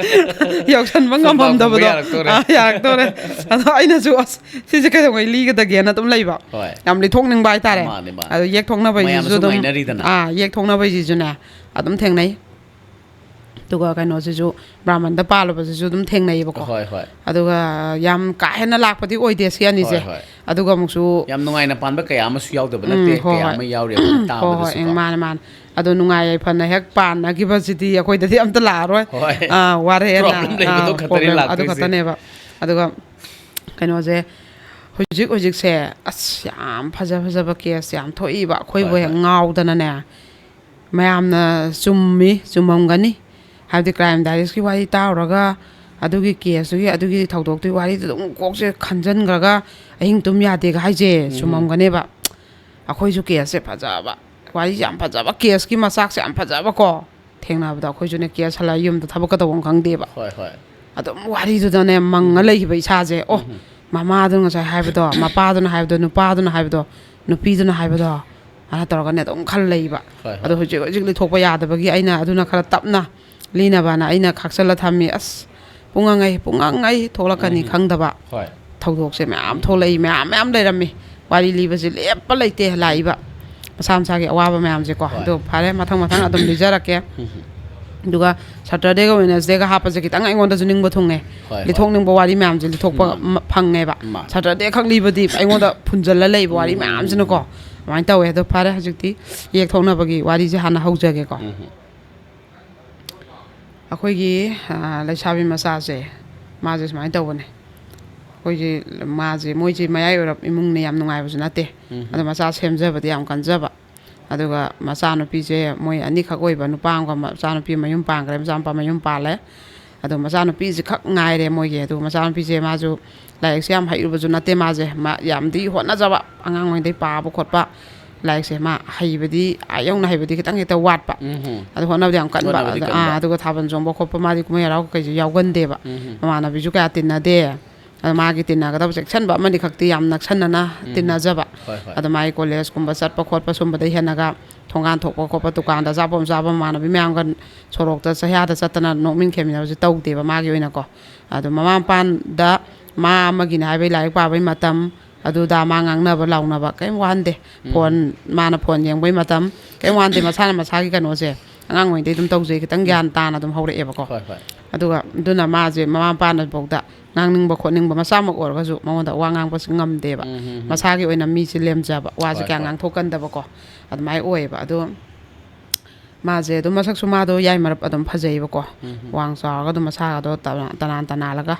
ꯌꯧꯁꯟꯕ ꯁꯣꯝꯗ ꯉꯝꯃꯝꯗꯕꯗꯣ꯫ ꯌꯥꯔꯛꯇꯣꯔꯦ꯫ ꯑꯥ, ꯌꯥꯔꯛꯇꯣꯔꯦ꯫ ꯑꯗꯣ ꯑꯩꯅꯁꯨ ꯑꯁ ꯁꯤꯁꯦ ꯀꯩꯗꯧꯉꯩ ꯂꯤꯒꯗꯒꯦꯅ ꯑꯗꯨꯝ ꯂꯩꯕ꯫ ꯍꯣꯏ꯫ ꯌꯥꯝ ꯂꯤꯊꯣꯛꯅꯤꯡꯕ ꯍꯥꯏꯇꯥꯔꯦ꯫ ꯃꯥꯅꯦ, ꯃꯥꯅꯦ꯫ ꯑꯗꯣ ꯌꯦꯛ ꯊꯣꯛꯅꯕꯩꯁꯤꯁꯨ ꯃꯌꯥꯝꯅꯁꯨ ꯑꯗꯨꯝ ꯉꯥꯏꯅꯔꯤꯗꯅ꯫ ꯑꯥ, ꯌꯦꯛ ꯊꯣꯛꯅꯕꯩꯁꯤꯁꯨꯅꯦ ꯑꯗꯨꯝ ꯊꯦꯡꯅꯩ꯫ ꯑꯗꯨꯒ ꯀꯩꯅꯣꯁꯤꯁꯨ ꯕ꯭ꯔꯥꯍꯃꯟꯗ ꯄꯥꯜꯂꯨꯕꯁꯤꯁꯨ ꯑꯗꯨꯝ ꯊꯦꯡꯅꯩꯌꯦꯕꯀꯣ꯫ ꯍꯣꯏ, ꯍꯣꯏ꯫ ꯑꯗꯨꯒ ꯌꯥꯝ ꯀꯥ ꯍꯦꯟꯅ ꯂꯥꯛꯄꯗꯤ ꯑꯣꯏꯗꯦ ꯁꯤ ꯑꯅꯤꯁꯦ꯫ ꯍꯣꯏ, ꯍꯣꯏ꯫ ꯑꯗꯨꯒ ꯑꯃꯨꯛꯁꯨ ꯌꯥꯝ ꯅꯨꯡꯉꯥꯏꯅ ꯄꯥꯟꯕ ꯀꯌꯥ ꯑꯃꯁꯨ ꯌꯥꯎꯗꯕ ꯎꯝ, ꯅꯠꯇꯦ, ꯍꯣꯏ, ꯀꯌꯥ ꯍꯣꯏ꯫ ꯑꯃ ꯌꯥꯎꯔꯤ ꯑꯩꯈꯣꯏꯅ ꯍꯣꯏ, ꯍꯣꯏ꯫ ꯇꯥꯕꯗꯁꯨꯀꯣ꯫ ꯎꯝ, ꯃꯥꯅꯦ, ꯃꯥꯅꯦ꯫ ꯑꯗꯣ ꯅꯨꯡꯉꯥꯏ ꯌꯥꯏꯐꯅ ꯍꯦꯛ ꯄꯥꯟꯅꯈꯤꯕꯁꯤꯗꯤ ꯑꯩꯈꯣꯏꯗꯗꯤ ꯑꯝꯇ ꯂꯥꯛꯑꯔꯣꯏ꯫ ꯍꯣꯏ꯫ ꯑꯥ, ꯋꯥꯔꯦꯅ꯫ Problem ꯂꯩꯕꯗꯣ ꯑꯥ, ꯈꯛꯇꯅꯤ problem ꯑꯗꯨ ꯂꯥꯛꯇꯣꯏꯁꯦ꯫ ꯈꯛꯇꯅꯦꯕ꯫ ꯑꯗꯨꯒ ꯀꯩꯅꯣꯁꯦ ꯍꯧꯖꯤꯛ ꯍꯧꯖꯤꯛꯁꯦ ꯑꯁ ꯌꯥꯝ ꯐꯖ ꯐꯖꯕ case ꯌꯥꯝ ꯊꯣꯛꯏꯕ꯫ ꯑꯩꯈꯣꯏꯕꯨ ꯍꯣꯏ, ꯍꯦꯛ ꯍꯣꯏ꯫ ꯉꯥꯎꯗꯅꯅꯦ꯫ ꯃꯌꯥꯝꯅ ꯆꯨꯝꯃꯤ, ꯆꯨꯝꯃꯝꯒꯅꯤ꯫ ꯍꯥꯏꯕꯗꯤ Crime Diaries ꯀꯤ ꯋꯥꯔꯤ ꯇꯥꯔꯨꯔꯒ ꯑꯗꯨꯒꯤ case ꯇꯨꯒꯤ, ꯑꯗꯨꯒꯤ ꯊꯧꯗꯣꯛꯇꯨꯒꯤ ꯋꯥꯔꯤꯗꯨ ꯑꯗꯨꯝ ꯀꯣꯛꯁꯦ ꯈꯟꯖꯟꯈ꯭ꯔꯒ ꯑꯍꯤꯡ ꯇꯨꯝ ꯌꯥꯗꯦꯒ ꯍꯥꯏꯁꯦ ꯎꯝ꯫ ꯆꯨꯝꯃꯝꯒꯅꯦꯕ꯫ ꯑꯩꯈꯣꯏꯁꯨ case ꯁꯦ ꯐꯖꯕ, ꯋꯥꯔꯤꯁꯦ ꯌꯥꯝ ꯐꯖꯕ, case ꯀꯤ ꯃꯆꯥꯛꯁꯦ ꯌꯥꯝ ꯐꯖꯕꯀꯣ꯫ ꯊꯦꯡꯅꯕꯗ ꯑꯩꯈꯣꯏꯁꯨꯅꯦ case ꯍꯜꯂꯛꯑ ꯌꯨꯝꯗ ꯊꯕꯛꯀ ꯇꯧꯐꯝ ꯈꯪꯗꯦꯕ꯫ ꯍꯣꯏ, ꯍꯣꯏ꯫ ꯑꯗꯨꯝ ꯋꯥꯔꯤꯗꯨꯗꯅꯦ ꯃꯪꯉ ꯎꯝ꯫ ꯂꯩꯈꯤꯕ ꯏꯁꯥꯁꯦ꯫ ꯑꯣ, ꯎꯝ꯫ ꯃꯃꯥꯗꯨꯅ ꯉꯁꯥꯏ ꯍꯥꯏꯕꯗꯣ, ꯃꯄꯥꯗꯨꯅ ꯍꯥꯏꯕꯗꯣ, ꯅꯨꯄꯥꯗꯨꯅ ꯍꯥꯏꯕꯗꯣ, ꯅꯨꯄꯤꯗꯨꯅ ꯍꯥꯏꯕꯗꯣ, ꯑꯗꯨꯃꯥꯏꯅ ꯇꯧꯔꯒꯅꯦ ꯑꯗꯨꯝ ꯈꯜ ꯂꯩꯕ꯫ ꯍꯣꯏ, ꯍꯣꯏ꯫ ꯑꯗꯣ ꯍꯧꯖꯤꯛ ꯍꯧꯖꯤꯛ ꯂꯤꯊꯣꯛꯄ ꯌꯥꯗꯕꯒꯤ ꯑꯩꯅ ꯑꯗꯨꯅ ꯈꯔ ꯇꯞꯅ ꯂꯤꯅꯕꯅ ꯑꯩꯅ ꯈꯥꯛꯆꯜꯂ ꯊꯝꯃꯤ꯫ ꯑꯁ, ꯄꯨꯡꯉꯪ ꯑꯩ, ꯄꯨꯡꯉꯪ ꯑꯩ ꯊꯣꯛꯂꯛꯀꯅꯤ ꯎꯝ꯫ ꯈꯪꯗꯕ ꯍꯣꯏ꯫ ꯊꯧꯗꯣꯛꯁꯦ ꯃꯌꯥꯝ ꯊꯣꯛꯂꯛꯏ, ꯃꯌꯥꯝ, ꯃꯌꯥꯝ ꯂꯩꯔꯝꯃꯤ꯫ ꯋꯥꯔꯤ ꯂꯤꯕꯁꯦ ꯂꯦꯞꯄ ꯂꯩꯇꯦ, ꯂꯥꯛꯏꯕ ꯃꯁꯥ ꯃꯁꯥꯒꯤ ꯑꯋꯥꯕ ꯃꯌꯥꯝꯁꯦꯀꯣ꯫ ꯍꯣꯏ, ꯑꯗꯣ ꯍꯣꯏ꯫ ꯐꯔꯦ, ꯃꯊꯪ ꯃꯊꯪ ꯑꯗꯨꯝ ꯂꯤꯖꯔꯛꯀꯦ꯫ ꯎꯝ꯫ ꯑꯗꯨꯒ Saturday ꯒ Wednesday ꯒ ꯍꯥꯞꯄꯁꯦ ꯈꯤꯇꯪ ꯑꯩꯉꯣꯟꯗꯁꯨ ꯅꯤꯡꯕ ꯊꯨꯡꯉꯦ꯫ ꯍꯣꯏ, ꯍꯣꯏ꯫ ꯂꯤꯊꯣꯛꯅꯤꯡꯕ ꯋꯥꯔꯤ ꯃꯌꯥꯝꯁꯦ ꯂꯤꯊꯣꯛꯄ ꯃꯥ꯫ ꯃ-, ꯐꯪꯉꯦꯕ꯫ ꯃꯥ꯫ Saturday ꯈꯛ ꯂꯤꯕꯗꯤ ꯑꯩꯉꯣꯟꯗ ꯐꯨꯟꯖꯜꯂ ꯂꯩꯕ ꯋꯥꯔꯤ ꯎꯝ, ꯎꯝ, ꯃꯌꯥꯝꯁꯤꯅꯀꯣ꯫ ꯎꯝ꯫ ꯑꯗꯨꯃꯥꯏꯅ ꯇꯧꯋꯦ꯫ ꯑꯗꯣ ꯐꯔꯦ, ꯍꯧꯖꯤꯛꯇꯤ ꯌꯦꯛ ꯊꯣꯛꯅꯕꯒꯤ ꯋꯥꯔꯤꯁꯦ ꯍꯥꯟꯅ ꯍꯧꯖꯒꯦꯀꯣ꯫ ꯎꯝ꯫ ꯑꯩꯈꯣꯏꯒꯤ, ꯑ, ꯂꯩꯁꯥꯕꯤ ꯃꯆꯥꯁꯦ, ꯃꯥꯁꯦ ꯁꯨꯃꯥꯏꯅ ꯇꯧꯕꯅꯦ꯫ ꯑꯩꯈꯣꯏꯒꯤ ꯃꯥꯁꯦ, ꯃꯣꯏꯁꯦ ꯃꯌꯥꯏ ꯑꯣꯏꯔꯞ ꯏꯃꯨꯡꯅꯦ, ꯌꯥꯝ ꯅꯨꯡꯉꯥꯏꯕꯁꯨ ꯅꯠꯇꯦ꯫ ꯎꯝ꯫ ꯑꯗꯣ ꯃꯆꯥ ꯁꯦꯝꯖꯕꯗꯤ ꯌꯥꯝ ꯀꯟꯖꯕ꯫ ꯑꯗꯨꯒ ꯃꯆꯥꯅꯨꯄꯤꯁꯦ ꯃꯣꯏ ꯑꯅꯤꯈꯛ ꯑꯣꯏꯕ, ꯅꯨꯄꯥ ꯑꯃꯒ ꯃꯆꯥꯅꯨꯄꯤ ꯃꯌꯨꯝ ꯄꯥꯟꯈ꯭ꯔꯦ, ꯃꯆꯥꯅꯨꯄꯥ ꯃꯌꯨꯝ ꯄꯥꯜꯂꯦ꯫ ꯑꯗꯣ ꯃꯆꯥꯅꯨꯄꯤꯁꯦ ꯈꯛ ꯉꯥꯏꯔꯦ ꯃꯣꯏꯒꯤ꯫ ꯑꯗꯨꯒ ꯃꯆꯥꯅꯨꯄꯤꯁꯦ ꯃꯥꯁꯨ ꯂꯥꯏꯔꯤꯛꯁꯦ ꯌꯥꯝ ꯍꯩꯔꯨꯕꯁꯨ ꯅꯠꯇꯦ ꯃꯥꯁꯦ꯫ ꯃꯥ ꯌꯥꯝꯗꯤ ꯍꯣꯠꯅꯖꯕ, ꯑꯉꯥꯡ ꯑꯣꯏꯔꯤꯉꯩꯗꯩ ꯄꯥꯕ ꯈꯣꯠꯄ, ꯂꯥꯏꯔꯤꯛꯁꯦ ꯃꯥ ꯍꯩꯕꯗꯤ ꯑꯥ ꯌꯧꯅ ꯍꯩꯕꯗꯤ ꯈꯤꯇꯪ ꯍꯦꯛꯇ ꯋꯥꯠꯄ꯫ ꯎꯝ ꯍꯝ꯫ ꯑꯗꯨ ꯍꯣꯠꯅꯕꯗꯤ ꯌꯥꯝ ꯀꯟꯕ꯫ ꯍꯣꯠꯅꯕꯗꯤ ꯑꯗ-, ꯑꯥ, ꯀꯟꯕ꯫ ꯑꯗꯨꯒ ꯊꯥꯕꯜ ꯆꯣꯡꯕ ꯈꯣꯠꯄ ꯃꯥꯗꯤ ꯀꯨꯝꯍꯩ ꯍꯔꯥꯎ ꯀꯩꯀꯩꯁꯦ ꯌꯥꯎꯒꯟꯗꯦꯕ꯫ ꯎꯝ ꯍꯝ꯫ ꯃꯃꯥꯟꯅꯕꯤꯁꯨ ꯀꯌꯥ ꯇꯤꯟꯅꯗꯦ꯫ ꯑꯗ ꯃꯥꯒꯤ ꯇꯤꯟꯅꯒꯗꯕ ꯆꯦꯛꯁꯤꯟꯕ ꯑꯃꯅꯤ ꯈꯛꯇꯤ ꯌꯥꯝ ꯅꯛꯁꯟꯅꯅ ꯎꯝ꯫ ꯇꯤꯟꯅꯖꯕ꯫ ꯍꯣꯏ, ꯍꯣꯏ꯫ ꯑꯗ ꯃꯥꯒꯤ ꯀꯣꯂꯦꯖꯀꯨꯝꯕ ꯆꯠꯄ ꯈꯣꯠꯄ ꯁꯨꯝꯕꯗ ꯍꯦꯟꯅꯒ ꯊꯣꯡꯒꯥꯟ ꯊꯣꯛꯄ ꯈꯣꯠꯄ, ꯗꯨꯀꯥꯟꯗ ꯑꯆꯥꯄꯣꯠ ꯆꯥꯕ, ꯃꯃꯥꯟꯅꯕꯤ ꯃꯌꯥꯝꯒ ꯁꯣꯔꯣꯛꯇ ꯆꯍꯤꯌꯥꯗ ꯆꯠꯇꯅ ꯅꯣꯛꯃꯤꯟ ꯈꯦꯃꯤꯟꯅꯕꯁꯦ ꯇꯧꯗꯦꯕ ꯃꯥꯒꯤ ꯑꯣꯏꯅꯀꯣ꯫ ꯑꯗꯣ ꯃꯃꯥ ꯃꯄꯥꯗ ꯃꯥ ꯑꯃꯒꯤꯅꯦ ꯍꯥꯏꯕꯩ ꯂꯥꯏꯔꯤꯛ ꯄꯥꯕꯩ ꯃꯇꯝ, ꯑꯗꯨꯗ ꯃꯥ ꯉꯥꯡꯅꯕ ꯂꯥꯎꯅꯕ ꯀꯔꯤꯝ ꯋꯥꯍꯟꯗꯦ꯫ ꯎꯝ꯫ ꯐꯣꯟ, ꯃꯥꯅ ꯐꯣꯟ ꯌꯦꯡꯕꯩ ꯃꯇꯝ ꯀꯔꯤꯝ ꯋꯥꯍꯟꯗꯦ꯫ ꯃꯁꯥꯅ ꯃꯁꯥꯒꯤ ꯀꯩꯅꯣꯁꯦ ꯑꯉꯥꯡ ꯑꯣꯏꯔꯤꯉꯩꯗꯩ ꯑꯗꯨꯝ ꯇꯧꯖꯩ, ꯈꯤꯇꯪ ꯎꯝ꯫ ꯒ꯭ꯌꯥꯟ ꯇꯥꯅ ꯑꯗꯨꯝ ꯍꯧꯔꯛꯑꯦꯕꯀꯣ꯫ ꯍꯣꯏ, ꯍꯣꯏ꯫ ꯑꯗꯨꯒ ꯑꯗꯨꯅ ꯃꯥꯁꯦ ꯃꯃꯥ ꯃꯄꯥꯅꯐꯥꯎꯗ ꯉꯥꯡꯅꯤꯡꯕ ꯈꯣꯠꯅꯤꯡꯕ ꯃꯆꯥꯃꯛ ꯑꯣꯏꯔꯒꯁꯨ ꯃꯉꯣꯟꯗ ꯋꯥ ꯉꯥꯡꯕꯁꯤ ꯉꯝꯗꯦꯕ꯫ ꯎꯝ, ꯎꯝ, ꯎꯝ꯫ ꯃꯁꯥꯒꯤ ꯑꯣꯏꯅ ꯃꯤꯁꯦ ꯂꯦꯝꯖꯕ, ꯋꯥꯁꯦ ꯍꯣꯏ, ꯀꯌꯥ ꯍꯣꯏ꯫ ꯉꯥꯡꯊꯣꯛꯀꯟꯗꯕꯀꯣ꯫ ꯑꯗꯨꯃꯥꯏꯅ ꯑꯣꯏꯌꯦꯕ꯫ ꯑꯗꯣ ꯃꯥꯁꯦ ꯑꯗꯨꯝ ꯃꯁꯛꯁꯨ ꯃꯥꯗꯣ ꯌꯥꯏꯃꯔꯞ ꯑꯗꯨꯝ ꯐꯖꯩꯌꯦꯕꯀꯣ꯫ ꯎꯝ, ꯎꯝ꯫ ꯋꯥꯡ ꯆꯥꯎꯔꯒ ꯑꯗꯨꯝ ꯃꯁꯥꯒꯗꯣ ꯇꯅꯥꯟ ꯇꯅꯥꯜꯂꯒ꯫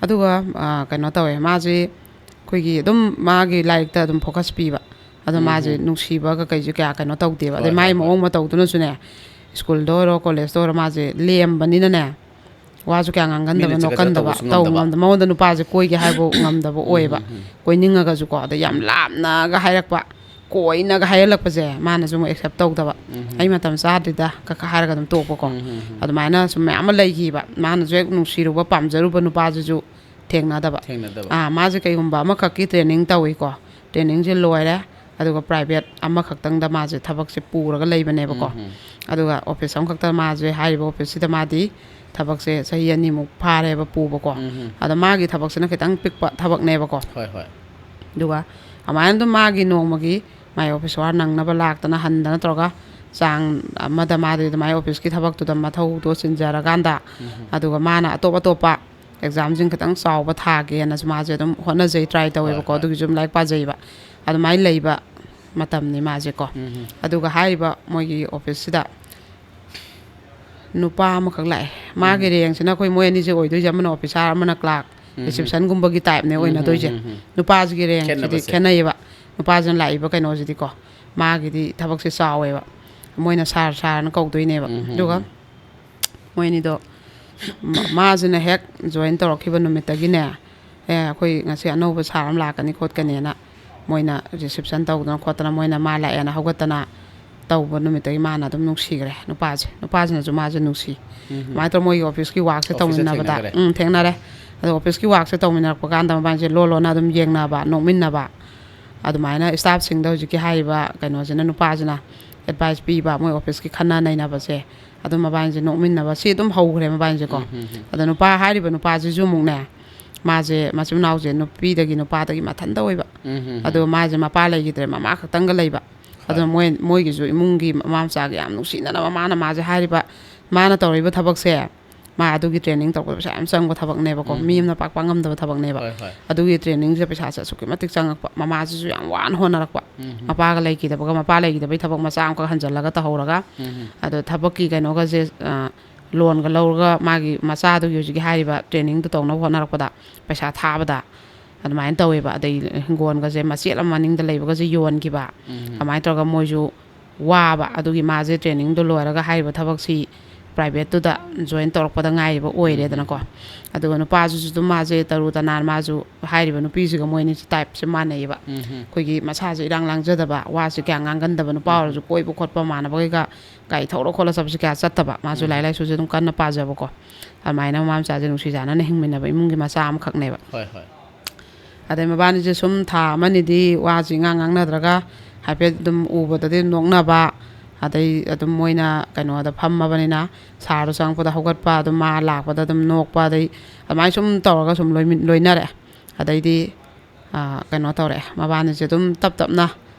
ꯑꯗꯨꯒ, ꯑ, ꯀꯩꯅꯣ ꯇꯧꯋꯦ ꯃꯥꯁꯦ, ꯑꯩꯈꯣꯏꯒꯤ ꯑꯗꯨꯝ ꯃꯥꯒꯤ ꯂꯥꯏꯔꯤꯛꯇ ꯑꯗꯨꯝ ꯐꯣꯀꯁ ꯄꯤꯕ꯫ ꯑꯗꯣ ꯎꯝ, ꯃꯥꯁꯦ ꯎꯝ꯫ ꯅꯨꯡꯁꯤꯕꯒ ꯀꯩꯁꯦ ꯀꯌꯥ ꯀꯩꯅꯣ ꯇꯧꯗꯦꯕ꯫ ꯑꯗꯩ ꯍꯣꯏ, ꯃꯥꯒꯤ ꯍꯣꯏ, ꯍꯣꯏ꯫ ꯃꯑꯣꯡ ꯃꯇꯧꯗꯨꯅꯁꯨꯅꯦ, ꯁ꯭ꯀꯨꯜꯗ ꯑꯣꯏꯔꯣ, ꯀꯣꯂꯦꯖꯇ ꯑꯣꯏꯔꯣ, ꯃꯥꯁꯦ ꯂꯦꯝꯕꯅꯤꯅꯅꯦ, ꯋꯥꯁꯨ ꯀꯌꯥ ꯉꯥꯡꯒꯟꯗꯕ, ꯃꯤꯅ ꯆꯒꯠ ꯆꯒꯠ ꯅꯣꯛꯀꯟꯗꯕ, ꯇꯧꯕꯁꯨ ꯇꯧ ꯉꯝꯗꯕ꯫ ꯉꯝꯗꯕ꯫ ꯃꯉꯣꯟꯗ ꯅꯨꯄꯥꯁꯦ ꯀꯣꯏꯒꯦ ꯍꯥꯏꯕ ꯉꯝꯗꯕ ꯎꯝ, ꯑꯣꯏꯌꯦꯕ꯫ ꯎꯝ, ꯎꯝ꯫ ꯀꯣꯏꯅꯤꯡꯉꯒꯁꯨꯀꯣ, ꯑꯗ ꯌꯥꯝ ꯎꯝ꯫ ꯂꯥꯞꯅꯒ ꯍꯥꯏꯔꯛꯄ, ꯀꯣꯏꯅꯒ ꯍꯥꯏꯍꯜꯂꯛꯄꯁꯦ ꯃꯥꯅꯁꯨ ꯑꯃꯨꯛ ꯑꯦꯛꯁꯦꯞ ꯇꯧꯗꯕ꯫ ꯎꯝ, ꯎꯝ꯫ "ꯑꯩ ꯃꯇꯝ ꯆꯥꯗ꯭ꯔꯤꯗ" ꯀꯛ ꯍꯥꯏꯔꯒ ꯑꯗꯨꯝ ꯇꯣꯛꯄꯀꯣ꯫ ꯎꯝ, ꯎꯝ, ꯎꯝ꯫ ꯑꯗꯨꯃꯥꯏꯅ ꯁꯨꯝ ꯃꯌꯥꯝ ꯑꯃ ꯂꯩꯈꯤꯕ꯫ ꯃꯥꯅꯁꯨ ꯍꯦꯛ ꯅꯨꯡꯁꯤꯔꯨꯕ, ꯄꯥꯝꯖꯔꯨꯕ ꯅꯨꯄꯥꯁꯤꯁꯨ ꯊꯦꯡꯅꯗꯕ꯫ ꯊꯦꯡꯅꯗꯕ꯫ ꯑꯥ, ꯃꯥꯁꯦ ꯀꯩꯒꯨꯝꯕ ꯑꯃꯈꯛꯀꯤ ꯇ꯭ꯔꯦꯅꯤꯡ ꯇꯧꯋꯤꯀꯣ, ꯇ꯭ꯔꯦꯅꯤꯡꯁꯦ ꯂꯣꯏꯔꯦ, ꯑꯗꯨꯒ ꯄ꯭ꯔꯥꯏꯚꯦꯠ ꯑꯃꯈꯛꯇꯪꯗ ꯃꯥꯁꯦ ꯊꯕꯛꯁꯦ ꯄꯨꯔꯒ ꯂꯩꯕꯅꯦꯕꯀꯣ꯫ ꯎꯝ, ꯎꯝ꯫ ꯑꯗꯨꯒ ꯑꯣꯐꯤꯁ ꯑꯃꯈꯛꯇ ꯃꯥꯁꯦ, ꯍꯥꯏꯔꯤꯕ ꯑꯣꯐꯤꯁꯁꯤꯗ ꯃꯥꯗꯤ ꯊꯕꯛꯁꯦ ꯆꯍꯤ ꯑꯅꯤꯃꯨꯛ ꯐꯥꯔꯦꯕ ꯄꯨꯕꯀꯣ꯫ ꯎꯝ, ꯎꯝ꯫ ꯑꯗ ꯃꯥꯒꯤ ꯊꯕꯛꯁꯤꯅ ꯈꯤꯇꯪ ꯄꯤꯛꯄ ꯊꯕꯛꯅꯦꯕꯀꯣ꯫ ꯍꯣꯏ, ꯍꯣꯏ꯫ ꯑꯗꯨꯒ ꯑꯗꯨꯃꯥꯏꯅ ꯑꯗꯨꯝ ꯃꯥꯒꯤ ꯅꯣꯡꯃꯒꯤ ꯃꯥꯏ ꯑꯣꯐꯤꯁ ꯑꯋꯥꯔ ꯅꯪꯅꯕ ꯂꯥꯛꯇꯅ ꯍꯟꯗꯅ ꯇꯧꯔꯒ ꯆꯥꯡ ꯑꯃꯗ ꯃꯥꯗꯤ ꯑꯗꯨꯃꯥꯏꯅ ꯑꯣꯐꯤꯁꯀꯤ ꯊꯕꯛꯇꯨꯗ ꯃꯊꯧꯗꯣ ꯆꯤꯟꯖꯔꯀꯥꯟꯗ, ꯎꯝ, ꯎꯝ꯫ ꯑꯗꯨꯒ ꯃꯥꯅ ꯑꯇꯣꯞ ꯑꯇꯣꯞꯄ ꯑꯦꯛꯖꯥꯝꯁꯤꯡ ꯈꯤꯇꯪ ꯆꯥꯎꯕ ꯊꯥꯒꯦꯅꯁꯨ ꯃꯥꯁꯦ ꯑꯗꯨꯝ ꯍꯣꯠꯅꯖꯩ, ꯇ꯭ꯔꯥꯏ ꯍꯣꯏ, ꯇꯧꯋꯦꯕꯀꯣ꯫ ꯍꯣꯏ꯫ ꯑꯗꯨꯒꯤꯁꯨ ꯑꯗꯨꯝ ꯂꯥꯏꯔꯤꯛ ꯄꯥꯖꯩꯕ꯫ ꯑꯗꯨꯃꯥꯏꯅ ꯂꯩꯕ ꯃꯇꯝꯅꯤ ꯃꯥꯁꯦꯀꯣ꯫ ꯎꯝ, ꯎꯝ꯫ ꯑꯗꯨꯒ ꯍꯥꯏꯔꯤꯕ ꯃꯣꯏꯒꯤ ꯑꯣꯐꯤꯁꯁꯤꯗ ꯅꯨꯄꯥ ꯑꯃꯈꯛ ꯂꯥꯛꯑꯦ꯫ ꯃꯥꯒꯤ ꯎꯝ꯫ ꯔꯦꯡꯁꯤꯅ ꯑꯩꯈꯣꯏ ꯃꯣꯏ ꯑꯅꯤꯁꯦ ꯑꯣꯏꯗꯣꯏꯁꯦ, ꯑꯃꯅ ꯑꯣꯐꯤꯁꯥꯔ, ꯑꯃꯅ ꯀ꯭ꯂꯥꯔꯛ, ꯎꯝ, ꯎꯝ꯫ ꯔꯤꯁꯦꯞꯁꯟꯒꯨꯝꯕꯒꯤ ꯇꯥꯏꯞꯅꯦ ꯎꯝ, ꯎꯝ, ꯑꯣꯏꯅꯗꯣꯏꯁꯦ꯫ ꯎꯝ, ꯎꯝ꯫ ꯅꯨꯄꯥꯁꯤꯒꯤ ꯔꯦꯡꯁꯤꯗꯤ ꯈꯦꯠꯅꯕꯁꯦ꯫ ꯈꯦꯠꯅꯩꯌꯦꯕ꯫ ꯅꯨꯄꯥꯁꯤꯅ ꯂꯥꯛꯏꯕ ꯀꯩꯅꯣꯁꯤꯗꯤꯀꯣ, ꯃꯥꯒꯤꯗꯤ ꯊꯕꯛꯁꯦ ꯆꯥꯎꯋꯦꯕ꯫ ꯃꯣꯏꯅ ꯁꯥꯔ ꯁꯥꯔꯅ ꯀꯧꯗꯣꯏꯅꯦꯕ꯫ ꯎꯝ, ꯎꯝ, ꯑꯗꯨꯒ ꯎꯝ꯫ ꯃꯣꯏ ꯑꯅꯤꯗꯣ, ꯃ-, ꯃꯥꯁꯤꯅ ꯍꯦꯛ ꯖꯣꯏꯟ ꯇꯧꯔꯛꯈꯤꯕ ꯅꯨꯃꯤꯠꯇꯒꯤꯅꯦ, "ꯑꯦ, ꯑꯩꯈꯣꯏ ꯉꯁꯤ ꯑꯅꯧꯕ ꯁꯥꯔ ꯑꯃ ꯂꯥꯛꯀꯅꯤ ꯈꯣꯠꯀꯅꯤꯅ" ꯃꯣꯏꯅ ꯔꯤꯁꯤꯞꯁꯟ ꯇꯧꯗꯅ ꯈꯣꯠꯇꯅ, ꯃꯣꯏꯅ ꯃꯥ ꯂꯥꯛꯑꯦꯅ ꯍꯧꯒꯠꯇꯅ ꯇꯧꯕ ꯅꯨꯃꯤꯠꯇꯒꯤ ꯃꯥꯅ ꯑꯗꯨꯝ ꯅꯨꯡꯁꯤꯈ꯭ꯔꯦ ꯅꯨꯄꯥꯁꯦ꯫ ꯅꯨꯄꯥꯁꯤꯅꯁꯨ ꯃꯥꯁꯦ ꯅꯨꯡꯁꯤ꯫ ꯎꯝ꯫ ꯑꯗꯨꯃꯥꯏꯅ ꯇꯧꯔꯒ ꯃꯣꯏꯒꯤ ꯑꯣꯐꯤꯁꯀꯤ ꯋꯥꯛꯁꯦ ꯑꯣꯐꯤꯁꯇ ꯇꯧꯃꯤꯟꯅꯕꯗ, ꯊꯦꯡꯅꯈ꯭ꯔꯦ꯫ ꯎꯝ, ꯊꯦꯡꯅꯔꯦ꯫ ꯑꯗꯣ ꯑꯣꯐꯤꯁꯀꯤ ꯋꯥꯛꯁꯦ ꯇꯧꯃꯤꯟꯅꯔꯛꯄ ꯀꯥꯟꯗ ꯃꯕꯥꯅꯤꯁꯦ ꯂꯣꯟ ꯂꯣꯟꯅ ꯑꯗꯨꯝ ꯌꯦꯡꯅꯕ, ꯅꯣꯛꯃꯤꯟꯅꯕ, ꯑꯗꯨꯃꯥꯏꯅ ꯁ꯭ꯇꯥꯐꯁꯤꯡꯗ ꯍꯧꯖꯤꯛꯀꯤ ꯍꯥꯏꯔꯤꯕ ꯀꯩꯅꯣꯁꯤꯅ, ꯅꯨꯄꯥꯁꯤꯅ ꯑꯦꯗꯚꯥꯏꯁ ꯄꯤꯕ, ꯃꯣꯏ ꯑꯣꯐꯤꯁꯀꯤ ꯈꯟꯅ ꯅꯩꯅꯕꯁꯦ ꯑꯗꯨꯝ ꯃꯕꯥꯅꯤꯁꯦ ꯅꯣꯛꯃꯤꯟꯅꯕ, ꯁꯤ ꯑꯗꯨꯝ ꯍꯧꯈ꯭ꯔꯦ ꯃꯕꯥꯅꯤꯁꯦꯀꯣ꯫ ꯎꯝ, ꯎꯝ, ꯎꯝ꯫ ꯑꯗꯣ ꯅꯨꯄꯥ ꯍꯥꯏꯔꯤꯕ ꯅꯨꯄꯥꯁꯤꯁꯨ ꯑꯃꯨꯛꯅꯦ, ꯃꯥꯁꯦ ꯃꯆꯤꯟ ꯃꯅꯥꯎꯁꯦ ꯅꯨꯄꯤꯗꯒꯤ ꯅꯨꯄꯥꯗꯒꯤ ꯃꯊꯟꯇ ꯑꯣꯏꯕ꯫ ꯎꯝ, ꯎꯝ, ꯎꯝ꯫ ꯑꯗꯣ ꯃꯥꯁꯦ ꯃꯄꯥ ꯂꯩꯈꯤꯗ꯭ꯔꯦ, ꯃꯃꯥ ꯈꯛꯇꯪꯒ ꯂꯩꯕ꯫ ꯍꯣꯏ꯫ ꯑꯗꯨꯅ ꯃꯣꯏ, ꯃꯣꯏꯒꯤꯁꯨ ꯏꯃꯨꯡꯒꯤ ꯃꯃꯥ ꯃꯆꯥꯒꯤ ꯌꯥꯝ ꯅꯨꯡꯁꯤꯅꯅꯕ ꯃꯥꯅ, ꯃꯥꯁꯦ ꯍꯥꯏꯔꯤꯕ, ꯃꯥꯅ ꯇꯧꯔꯤꯕ ꯊꯕꯛꯁꯦ, ꯃꯥ ꯑꯗꯨꯒꯤ ꯇ꯭ꯔꯦꯅꯤꯡ ꯇꯧꯕꯗ ꯄꯩꯁꯥ ꯌꯥꯝ ꯆꯪꯕ ꯊꯕꯛꯅꯦꯕꯀꯣ꯫ ꯎꯝ, ꯃꯤ ꯎꯝ꯫ ꯑꯃꯅ ꯄꯥꯛ ꯄꯥꯛ ꯉꯝꯗꯕ ꯊꯕꯛꯅꯦꯕ꯫ ꯍꯣꯏ, ꯍꯣꯏ꯫ ꯑꯗꯨꯒꯤ ꯇ꯭ꯔꯦꯅꯤꯡꯁꯦ ꯄꯩꯁꯥꯁꯦ ꯑꯁꯨꯛꯀꯤ ꯃꯇꯤꯛ ꯆꯪꯉꯛꯄ꯫ ꯃꯃꯥꯁꯤꯁꯨ ꯌꯥꯝ ꯋꯥꯅ ꯍꯣꯠꯅꯔꯛꯄ꯫ ꯎꯝ, ꯎꯝ꯫ ꯃꯄꯥꯒ ꯂꯩꯈꯤꯗꯕꯒ, ꯃꯄꯥ ꯂꯩꯈꯤꯗꯕꯒꯤ ꯊꯕꯛ ꯃꯆꯥ ꯑꯃꯈꯛ ꯍꯟꯖꯜꯂꯒ ꯇꯧꯍꯧꯔꯒ, ꯎꯝ, ꯎꯝ꯫ ꯑꯗꯣ ꯊꯕꯛꯀꯤ ꯀꯩꯅꯣꯒꯁꯦ, ꯑ, ꯂꯣꯟꯒ ꯂꯧꯔꯒ ꯃꯥꯒꯤ ꯃꯆꯥꯗꯨꯒꯤ ꯍꯧꯖꯤꯛꯀꯤ ꯍꯥꯏꯔꯤꯕ ꯇ꯭ꯔꯦꯅꯤꯡꯗꯣ ꯇꯧꯅꯕ ꯍꯣꯠꯅꯔꯛꯄꯗ, ꯄꯩꯁꯥ ꯊꯥꯕꯗ ꯑꯗꯨꯃꯥꯏꯅ ꯇꯧꯋꯦꯕ꯫ ꯑꯗꯩ ꯍꯤꯡꯒꯣꯜꯒꯁꯦ ꯃꯆꯦꯠ ꯑꯃ ꯃꯅꯤꯡꯗ ꯂꯩꯕꯒꯁꯦ ꯌꯣꯟꯈꯤꯕ꯫ ꯎꯝ꯫ ꯑꯗꯨꯃꯥꯏꯅ ꯇꯧꯔꯒ ꯃꯣꯏꯁꯨ ꯋꯥꯕ꯫ ꯑꯗꯨꯒꯤ ꯃꯥꯁꯦ ꯇ꯭ꯔꯦꯅꯤꯡꯗꯣ ꯂꯣꯏꯔꯒ ꯍꯥꯏꯔꯤꯕ ꯊꯕꯛꯁꯤ ꯄ꯭ꯔꯥꯏꯚꯦꯠꯇꯨꯗ ꯖꯣꯏꯟ ꯇꯧꯔꯛꯄꯗ ꯉꯥꯏꯔꯤꯕ ꯑꯣꯏꯔꯦꯗꯅꯀꯣ꯫ ꯎꯝ꯫ ꯑꯗꯨꯒ ꯅꯨꯄꯥꯁꯤꯁꯨ ꯑꯗꯨꯝ ꯃꯥꯁꯦ ꯇꯔꯨ ꯇꯅꯥꯟ, ꯃꯥꯁꯨ ꯍꯥꯏꯔꯤꯕ ꯅꯨꯄꯤꯁꯤꯒ ꯃꯣꯏ ꯑꯅꯤꯁꯦ ꯇꯥꯏꯞꯁꯦ ꯃꯥꯟꯅꯩꯌꯦꯕ꯫ ꯎꯝ꯫ ꯑꯩꯈꯣꯏꯒꯤ ꯃꯁꯥꯁꯦ ꯏꯔꯥꯡ ꯂꯥꯡꯖꯗꯕ, ꯋꯥꯁꯦ ꯀꯌꯥ ꯉꯥꯡꯒꯟꯗꯕ ꯅꯨꯄꯥ ꯎꯝ꯫ ꯑꯣꯏꯔꯁꯨ, ꯀꯣꯏꯕ ꯈꯣꯠꯄ ꯃꯥꯟꯅꯕ ꯀꯩꯀꯥ ꯒꯥꯔꯤ ꯊꯧꯔ ꯈꯣꯠꯂ ꯆꯠꯄꯁꯦ ꯀꯌꯥ ꯆꯠꯇꯕ꯫ ꯃꯥꯁꯨ ꯎꯝ꯫ ꯂꯥꯏꯔꯤꯛ ꯂꯥꯏꯁꯨꯁꯦ ꯑꯗꯨꯝ ꯀꯟꯅ ꯄꯥꯖꯕꯀꯣ꯫ ꯑꯗꯨꯃꯥꯏꯅ ꯃꯃꯥ ꯃꯆꯥꯁꯦ ꯅꯨꯡꯁꯤ ꯆꯥꯟꯅꯅ ꯍꯤꯡꯃꯤꯟꯅꯕ ꯏꯃꯨꯡꯒꯤ ꯃꯆꯥ ꯑꯃꯈꯛꯅꯦꯕ꯫ ꯍꯣꯏ, ꯍꯣꯏ꯫ ꯑꯗꯩ ꯃꯕꯥꯅꯤꯁꯦ ꯁꯨꯝ ꯊꯥ ꯑꯃꯅꯤꯗꯤ ꯋꯥꯁꯤ ꯏꯉꯥꯡ ꯉꯥꯡꯅꯗ꯭ꯔꯒ ꯍꯥꯏꯐꯦꯠ ꯑꯗꯨꯝ ꯎꯕꯗꯗꯤ ꯑꯗꯨꯝ ꯅꯣꯛꯅꯕ, ꯑꯗꯩ ꯑꯗꯨꯝ ꯃꯣꯏꯅ ꯀꯩꯅꯣꯗ ꯐꯝꯃꯕꯅꯤꯅ ꯁꯥꯔꯗꯣ ꯆꯪꯉꯛꯄꯗ ꯍꯧꯒꯠꯄ, ꯑꯗꯨꯝ ꯃꯥ ꯂꯥꯛꯄꯗ ꯑꯗꯨꯝ ꯅꯣꯛꯄ, ꯑꯗꯩ ꯑꯗꯨꯃꯥꯏꯅ ꯁꯨꯝ ꯇꯧꯔꯒ ꯁꯨꯝ ꯂꯣꯏꯃꯤꯟ-, ꯂꯣꯏꯅꯔꯦ꯫ ꯑꯗꯩꯗꯤ, ꯑꯥ, ꯀꯩꯅꯣ ꯇꯧꯔꯛꯑꯦ, ꯃꯕꯥꯅꯤꯁꯦ ꯑꯗꯨꯝ ꯇꯞ ꯇꯞꯅ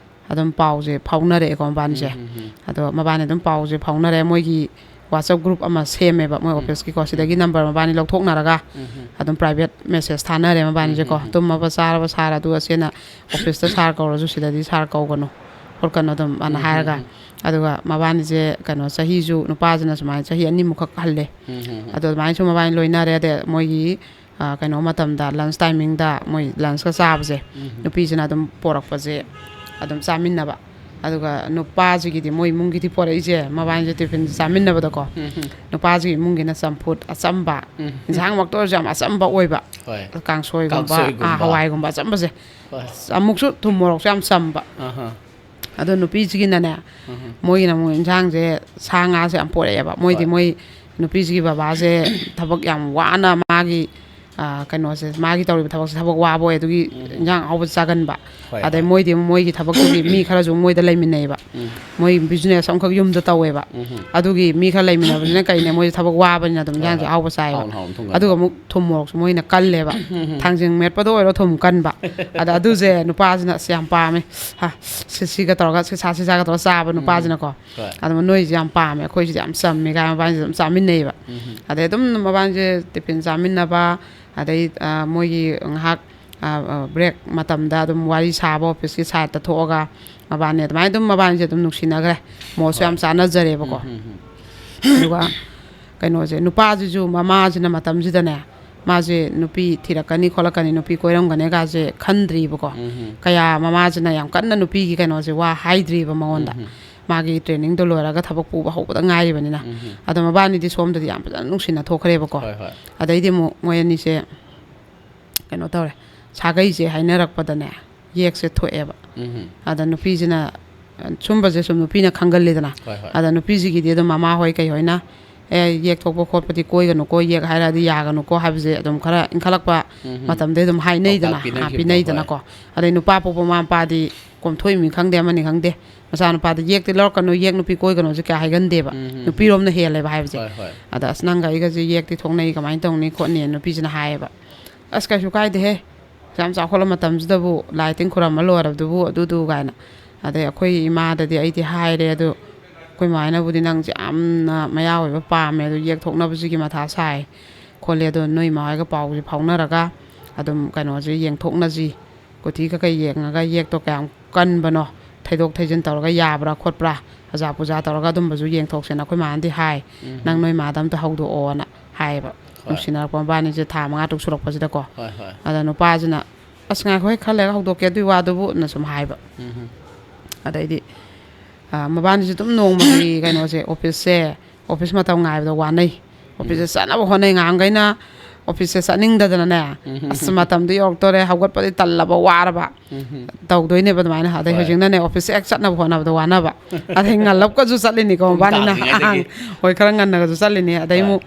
ꯑꯗꯨꯝ ꯄꯥꯎꯁꯦ ꯐꯥꯎꯅꯔꯛꯑꯦꯀꯣ ꯃꯕꯥꯅꯤꯁꯦ꯫ ꯎꯝ, ꯎꯝ, ꯎꯝ꯫ ꯑꯗꯣ ꯃꯕꯥꯅꯤ ꯑꯗꯨꯝ ꯄꯥꯎꯁꯦ ꯐꯥꯎꯅꯔꯦ꯫ ꯃꯣꯏꯒꯤ WhatsApp group ꯑꯃ ꯁꯦꯝꯃꯦꯕ ꯃꯣꯏ ꯎꯝ꯫ ꯑꯣꯐꯤꯁꯀꯤꯀꯣ꯫ ꯁꯤꯗꯒꯤ ꯎꯝ꯫ ꯅꯝꯕꯔ ꯃꯕꯥꯅꯤ ꯂꯧꯊꯣꯛꯅꯔꯒ ꯎꯝ, ꯎꯝ꯫ ꯑꯗꯨꯝ private message ꯊꯥꯅꯔꯦ ꯃꯕꯥꯅꯤꯁꯦꯀꯣ꯫ ꯎꯝ, ꯎꯝ, ꯎꯝ꯫ ꯇꯨꯝꯃꯕ ꯆꯥꯔꯕ ꯁꯥꯔ, ꯑꯗꯨ ꯑꯁꯤꯅ ꯑꯣꯐꯤꯁꯇ ꯁꯥꯔ ꯀꯧꯔꯁꯨ ꯁꯤꯗꯗꯤ ꯁꯥꯔ ꯀꯧꯒꯅꯨ ꯈꯣꯠꯀꯅꯨ ꯑꯗꯨꯝ ꯑꯅ ꯎꯝ, ꯎꯝ, ꯍꯥꯏꯔꯒ꯫ ꯎꯝ꯫ ꯑꯗꯨꯒ ꯃꯕꯥꯅꯤꯁꯦ ꯀꯩꯅꯣ, ꯆꯍꯤꯁꯨ ꯅꯨꯄꯥꯁꯤꯅ ꯁꯨꯃꯥꯏꯅ ꯆꯍꯤ ꯑꯅꯤꯃꯨꯛꯈꯛ ꯍꯜꯂꯦ꯫ ꯎꯝ, ꯎꯝ, ꯎꯝ꯫ ꯑꯗꯣ ꯑꯗꯨꯃꯥꯏꯅ ꯁꯨꯝ ꯃꯕꯥꯅꯤ ꯂꯣꯏꯅꯔꯦ꯫ ꯑꯗꯩ ꯃꯣꯏꯒꯤ ꯑ, ꯀꯩꯅꯣ ꯃꯇꯝꯗ, lunch timingꯗ ꯃꯣꯏ lunchꯀ ꯆꯥꯕꯁꯦ, ꯎꯝ꯫ ꯅꯨꯄꯤꯁꯤꯅ ꯑꯗꯨꯝ ꯄꯣꯔꯛꯄꯁꯦ ꯑꯗꯨꯝ ꯆꯥꯃꯤꯟꯅꯕ꯫ ꯑꯗꯨꯒ ꯅꯨꯄꯥꯁꯤꯒꯤꯗꯤ ꯃꯣꯏ ꯏꯃꯨꯡꯒꯤꯗꯤ ꯄꯣꯔꯛꯏꯁꯦ, ꯃꯕꯥꯅꯤꯁꯦ ꯇꯤꯐꯤꯟ ꯆꯥꯃꯤꯟꯅꯕꯗꯀꯣ, ꯎꯝ, ꯎꯝ꯫ ꯅꯨꯄꯥꯁꯤꯒꯤ ꯏꯃꯨꯡꯒꯤꯅ ꯆꯝꯐꯨꯠ ꯑꯆꯝꯕ, ꯎꯝ꯫ ꯏꯟꯁꯥꯡꯃꯛꯇ ꯑꯣꯏꯔꯁꯨ ꯌꯥꯝ ꯑꯆꯝꯕ ꯑꯣꯏꯕ, ꯍꯣꯏ꯫ ꯀꯥꯡꯁꯣꯏꯒꯨꯝꯕ, ꯀꯥꯡꯁꯣꯏꯒꯨꯝꯕ꯫ ꯑꯥ, ꯍꯋꯥꯏꯒꯨꯝꯕ ꯑꯆꯝꯕꯁꯦ꯫ ꯍꯣꯏ꯫ ꯑꯃꯨꯛꯁꯨ ꯊꯨꯝ ꯃꯣꯔꯣꯛꯁꯨ ꯌꯥꯝ ꯆꯝꯕ꯫ ꯑꯍꯥ꯫ ꯑꯗꯣ ꯅꯨꯄꯤꯁꯤꯒꯤꯅꯅꯦ, ꯎꯝ꯫ ꯃꯣꯏꯒꯤꯅ ꯑꯃꯨꯛ ꯏꯟꯁꯥꯡꯁꯦ ꯁꯥ ꯉꯥꯁꯦ ꯌꯥꯝ ꯄꯣꯔꯛꯑꯦꯕ꯫ ꯃꯣꯏꯗꯤ ꯍꯣꯏ꯫ ꯃꯣꯏ ꯅꯨꯄꯤꯁꯤꯒꯤ ꯕꯕꯥꯁꯦ ꯊꯕꯛ ꯌꯥꯝ ꯋꯥꯅ ꯃꯥꯒꯤ, ꯑ, ꯀꯩꯅꯣꯁꯦ, ꯃꯥꯒꯤ ꯇꯧꯔꯤꯕ ꯊꯕꯛꯁꯦ ꯊꯕꯛ ꯋꯥꯕ ꯑꯣꯏ, ꯑꯗꯨꯒꯤ ꯎꯝ꯫ ꯏꯟꯁꯥꯡ ꯑꯍꯥꯎꯕ ꯆꯥꯒꯟꯕ꯫ ꯍꯣꯏ, ꯑꯗꯩ ꯍꯣꯏ꯫ ꯃꯣꯏꯗꯤ ꯑꯃꯨꯛ ꯃꯣꯏꯒꯤ ꯊꯕꯛꯇꯨꯒꯤ ꯃꯤ ꯈꯔꯁꯨ ꯃꯣꯏꯗ ꯂꯩꯃꯤꯟꯅꯩꯌꯦꯕ꯫ ꯎꯝ꯫ ꯃꯣꯏ ꯕꯤꯖꯤꯅꯦꯁ ꯑꯃꯈꯛ ꯌꯨꯝꯗ ꯇꯧꯋꯦꯕ꯫ ꯎꯝ꯫ ꯑꯗꯨꯒꯤ ꯃꯤ ꯈꯔ ꯂꯩꯃꯤꯟꯅꯕꯅꯤꯅ ꯀꯩꯅꯦ, ꯃꯣꯏꯁꯦ ꯊꯕꯛ ꯋꯥꯕꯅꯤꯅ ꯑꯗꯨꯝ ꯍꯣꯏ, ꯏꯟꯁꯥꯡꯁꯦ ꯍꯣꯏ꯫ ꯑꯍꯥꯎꯕ ꯆꯥꯏꯌꯦꯕ꯫ ꯍꯥꯎꯅ, ꯍꯥꯎꯅ ꯊꯣꯡꯒꯟꯕ꯫ ꯑꯗꯨꯒ ꯑꯃꯨꯛ ꯊꯨꯝ ꯃꯣꯔꯣꯛꯁꯨ ꯃꯣꯏꯅ ꯀꯜꯂꯦꯕ꯫ ꯎꯝ, ꯎꯝ, ꯎꯝ꯫ ꯊꯥꯡꯖꯤꯡ ꯃꯦꯠꯄꯗ ꯑꯣꯏꯔꯣ ꯊꯨꯝ ꯀꯟꯕ꯫ ꯑꯗ ꯑꯗꯨꯁꯦ ꯅꯨꯄꯥꯁꯤꯅ ꯑꯁ ꯌꯥꯝ ꯄꯥꯝꯃꯦ꯫ ꯍꯥ, ꯁꯤ, ꯁꯤꯒ ꯇꯧꯔꯒ ꯁꯤ ꯁꯥ, ꯁꯤ ꯁꯥꯒ ꯇꯧꯔꯒ ꯆꯥꯕ ꯎꯝ, ꯎꯝ꯫ ꯅꯨꯄꯥꯁꯤꯅꯀꯣ꯫ ꯍꯣꯏ꯫ ꯑꯗꯨ ꯅꯣꯏꯁꯦ ꯌꯥꯝ ꯄꯥꯝꯃꯦ, ꯑꯩꯈꯣꯏꯁꯤꯗꯤ ꯌꯥꯝ ꯆꯝꯃꯦ ꯀꯥꯏꯅ ꯃꯕꯥꯅꯤꯁꯦ ꯑꯗꯨꯝ ꯆꯥꯃꯤꯟꯅꯩꯌꯦꯕ꯫ ꯎꯝ, ꯎꯝ꯫ ꯑꯗꯩ ꯑꯗꯨꯝ ꯃꯕꯥꯅꯤꯁꯦ ꯇꯤꯐꯤꯟ ꯆꯥꯃꯤꯟꯅꯕ, ꯑꯗꯩ, ꯑ, ꯃꯣꯏꯒꯤ ꯉꯥꯏꯍꯥꯛ, ꯑ, ꯑ, ꯕ꯭ꯔꯦꯛ ꯃꯇꯝꯗ ꯑꯗꯨꯝ ꯋꯥꯔꯤ ꯁꯥꯕ, ꯑꯣꯐꯤꯁꯀꯤ ꯁꯥꯏꯠꯇ ꯊꯣꯛꯑꯒ ꯃꯕꯥꯅꯤ ꯑꯗꯨꯃꯥꯏꯅ ꯑꯗꯨꯝ ꯃꯕꯥꯅꯤꯁꯦ ꯑꯗꯨꯝ ꯅꯨꯡꯁꯤꯅꯈ꯭ꯔꯦ꯫ ꯃꯣꯠꯁꯨ ꯌꯥꯝ ꯍꯣꯏ꯫ ꯆꯥꯟꯅꯖꯔꯦꯕꯀꯣ꯫ ꯎꯝ, ꯎꯝ, ꯎꯝ꯫ ꯑꯗꯨꯒ ꯀꯩꯅꯣꯁꯦ, ꯅꯨꯄꯥꯁꯤꯁꯨ ꯃꯃꯥꯁꯤꯅ ꯃꯇꯝꯁꯤꯗꯅꯦ, ꯃꯥꯁꯦ ꯅꯨꯄꯤ ꯊꯤꯔꯛꯀꯅꯤ ꯈꯣꯠꯂꯛꯀꯅꯤ, ꯅꯨꯄꯤ ꯀꯣꯏꯔꯝꯒꯅꯤ ꯀꯥꯁꯦ ꯈꯟꯗ꯭ꯔꯤꯕꯀꯣ꯫ ꯎꯝ, ꯎꯝ꯫ ꯀꯌꯥ ꯃꯃꯥꯁꯤꯅ ꯌꯥꯝ ꯀꯟꯅ ꯅꯨꯄꯤꯒꯤ ꯀꯩꯅꯣꯁꯦ ꯋꯥ ꯍꯥꯏꯗ꯭ꯔꯤꯕ ꯃꯉꯣꯟꯗ꯫ ꯎꯝ, ꯎꯝ꯫ ꯃꯥꯒꯤ ꯇ꯭ꯔꯦꯅꯤꯡꯗꯣ ꯂꯣꯏꯔꯒ ꯊꯕꯛ ꯄꯨꯕ ꯍꯧꯕꯗ ꯉꯥꯏꯔꯤꯕꯅꯤꯅ꯫ ꯎꯝ, ꯎꯝ꯫ ꯑꯗꯣ ꯃꯕꯥꯅꯤꯗꯤ ꯁꯣꯝꯗꯗꯤ ꯌꯥꯝ ꯐꯖꯅ ꯅꯨꯡꯁꯤꯅ ꯊꯣꯛꯈ꯭ꯔꯦꯕꯀꯣ꯫ ꯍꯣꯏ, ꯍꯣꯏ꯫ ꯑꯗꯩꯗꯤ ꯑꯃꯨꯛ ꯃꯣꯏ ꯑꯅꯤꯁꯦ ꯀꯩꯅꯣ ꯇꯧꯔꯦ, ꯁꯥꯒꯩꯁꯦ ꯍꯥꯏꯅꯔꯛꯄꯗꯅꯦ, ꯌꯦꯛꯁꯦ ꯊꯣꯛꯑꯦꯕ꯫ ꯎꯝ꯫ ꯑꯗ ꯅꯨꯄꯤꯁꯤꯅ, ꯁꯨꯝꯕꯁꯦ ꯁꯨꯝ ꯅꯨꯄꯤꯅ ꯈꯪꯒꯜꯂꯤꯗꯅ꯫ ꯍꯣꯏ, ꯍꯣꯏ꯫ ꯑꯗ ꯅꯨꯄꯤꯁꯤꯒꯤꯗꯤ ꯑꯗꯨꯝ ꯃꯃꯥ ꯍꯣꯏ ꯀꯩ ꯍꯣꯏꯅ, "ꯑꯦ, ꯌꯦꯛ ꯊꯣꯛꯄ ꯈꯣꯠꯄꯗꯤ ꯀꯣꯏꯒꯅꯨꯀꯣ, ꯌꯦꯛ ꯍꯥꯏꯔꯛꯑꯗꯤ ꯌꯥꯒꯅꯨꯀꯣ" ꯍꯥꯏꯕꯁꯦ ꯑꯗꯨꯝ ꯈꯔ ꯏꯟꯈꯠꯂꯛꯄ ꯎꯝ꯫ ꯃꯇꯝꯗ ꯑꯗꯨꯝ ꯍꯥꯏꯅꯩꯗꯅ, ꯄꯥꯎꯇꯥꯛ ꯑꯥ, ꯄꯤꯅꯈꯤꯕꯗꯣ, ꯄꯤꯅꯩꯗꯅꯀꯣ꯫ ꯍꯣꯏ꯫ ꯑꯗꯩ ꯅꯨꯄꯥ ꯄꯣꯛꯄ ꯃꯃꯥ ꯃꯄꯥꯗꯤ ꯀꯣꯝꯊꯣꯛꯏꯃꯤ ꯈꯪꯗꯦ, ꯑꯃꯅꯤ ꯈꯪꯗꯦ, ꯃꯆꯥꯅꯨꯄꯥꯗ "ꯌꯦꯛꯇꯤ ꯂꯧꯔꯛꯀꯅꯨ, ꯌꯦꯛ ꯅꯨꯄꯤ ꯀꯣꯏꯒꯅꯨꯁꯦ" ꯀꯌꯥ ꯍꯥꯏꯒꯟꯗꯦꯕ꯫ ꯎꯝ, ꯎꯝ, ꯎꯝ꯫ ꯅꯨꯄꯤꯔꯣꯝꯅ ꯍꯦꯜꯂꯦꯕ ꯍꯥꯏꯕꯁꯦ꯫ ꯍꯣꯏ, ꯍꯣꯏ꯫ ꯑꯗ "ꯑꯁ, ꯅꯪꯒ ꯑꯩꯒꯁꯦ ꯌꯦꯛꯇꯤ ꯊꯣꯛꯅꯩ, ꯀꯃꯥꯏꯅ ꯇꯧꯅꯤ ꯈꯣꯠꯅꯤ?" ꯅꯨꯄꯤꯁꯤꯅ ꯍꯥꯏꯌꯦꯕ꯫ "ꯑꯁ, ꯀꯩꯁꯨ ꯀꯥꯏꯗꯦꯍꯦ, ꯌꯥꯝ ꯆꯥꯎꯈꯠꯂ ꯃꯇꯝꯁꯤꯗꯕꯨ ꯂꯥꯏ ꯇꯤꯟ ꯈꯨꯔꯝꯕ ꯂꯣꯏꯔꯕꯗꯨꯕꯨ ꯑꯗꯨꯗꯨ" ꯀꯥꯏꯅ꯫ ꯑꯗꯩ ꯑꯩꯈꯣꯏ ꯏꯃꯥꯗꯗꯤ ꯑꯩꯗꯤ ꯍꯥꯏꯔꯦ, ꯑꯗꯨ ꯑꯩꯈꯣꯏ ꯃꯥ ꯍꯣꯏꯅꯕꯨꯗꯤ "ꯅꯪꯁꯦ ꯌꯥꯝꯅ ꯃꯌꯥ ꯑꯣꯏꯕ ꯄꯥꯝꯃꯦ, ꯑꯗꯨ ꯌꯦꯛꯊꯣꯛꯅꯕꯁꯤꯒꯤ ꯃꯊꯥ ꯁꯥꯏ ꯈꯣꯠꯂꯦ, ꯑꯗꯣ ꯅꯣꯏ ꯏꯃꯥ ꯍꯣꯏꯒ ꯄꯥꯎꯁꯦ ꯐꯥꯎꯅꯔꯒ ꯑꯗꯨꯝ ꯀꯩꯅꯣꯁꯦ ꯌꯦꯡꯊꯣꯛꯅꯁꯤ, ꯀꯨꯊꯤ ꯀꯩꯀꯩ ꯌꯦꯡꯉꯒ ꯌꯦꯛꯇꯣ ꯀꯌꯥꯝ ꯀꯟꯕꯅꯣ, ꯊꯩꯗꯣꯛ ꯊꯩꯖꯤꯟ ꯇꯧꯔꯒ ꯌꯥꯕ꯭ꯔꯥ ꯈꯣꯠꯄ꯭ꯔꯥ, ꯑꯖꯥ ꯄꯨꯖꯥ ꯇꯧꯔꯒ ꯑꯗꯨꯝꯕꯁꯨ ꯌꯦꯡꯊꯣꯛꯁꯦꯅ ꯑꯩꯈꯣꯏ ꯃꯥꯅꯗꯤ ꯍꯥꯏ꯫ ꯎꯝ꯫ ꯅꯪ ꯅꯣꯏ ꯃꯥꯗ ꯑꯝꯇ ꯍꯧꯗꯣꯛꯑꯣꯅ ꯍꯥꯏꯌꯦꯕ꯫ ꯍꯣꯏ꯫ ꯅꯨꯡꯁꯤꯅꯔꯛꯄ ꯃꯕꯥꯅꯤꯁꯦ ꯊꯥ ꯃꯉꯥ ꯇꯔꯨꯛ ꯁꯨꯔꯛꯄꯁꯤꯗꯀꯣ꯫ ꯍꯣꯏ, ꯍꯣꯏ꯫ ꯑꯗ ꯅꯨꯄꯥꯁꯤꯅ, "ꯑꯁ, ꯉꯥꯏꯈꯣꯍꯦ, ꯈꯔ ꯂꯩꯔꯒ ꯍꯧꯗꯣꯛꯀꯦ ꯑꯗꯨꯏ ꯋꯥꯗꯨꯕꯨ"ꯅ ꯁꯨꯝ ꯍꯥꯏꯕ꯫ ꯎꯝ꯫ ꯑꯗꯩꯗꯤ ꯃꯕꯥꯅꯤꯁꯨ ꯑꯗꯨꯝ ꯅꯣꯡꯃꯒꯤ ꯀꯩꯅꯣꯁꯦ, ꯑꯣꯐꯤꯁꯁꯦ, ꯑꯣꯐꯤꯁ ꯃꯇꯝ ꯉꯥꯏꯕꯗ ꯋꯥꯅꯩ꯫ ꯑꯣꯐꯤꯁꯁꯦ ꯆꯠꯅꯕ ꯍꯣꯠꯅꯩ꯫ ꯉꯍꯥꯡꯈꯩꯅ ꯑꯣꯐꯤꯁꯁꯦ ꯆꯠꯅꯤꯡꯗꯗꯅꯅꯦ, "ꯑꯁ, ꯃꯇꯝꯗꯣ ꯌꯧꯔꯛꯇꯣꯔꯦ, ꯍꯧꯒꯠꯄꯗꯤ ꯇꯜꯂꯕ, ꯋꯥꯔꯕ" ꯇꯧꯗꯣꯏꯅꯦꯕ ꯑꯗꯨꯃꯥꯏꯅ꯫ ꯑꯗꯩ ꯍꯧꯖꯤꯛꯅꯅꯦ, ꯑꯣꯐꯤꯁꯁꯦ ꯍꯦꯛ ꯆꯠꯅꯕ ꯍꯣꯠꯅꯕꯗ ꯋꯥꯅꯕ꯫ ꯑꯗꯩ ꯉꯜꯂꯞꯀꯁꯨ ꯆꯠꯂꯤꯅꯤꯀꯣ ꯃꯕꯥꯅꯤꯅ꯫ ꯍꯣꯏ, ꯈꯔ ꯉꯟꯅꯒꯁꯨ ꯆꯠꯂꯤꯅꯤ꯫ ꯑꯗꯩ ꯑꯃꯨꯛ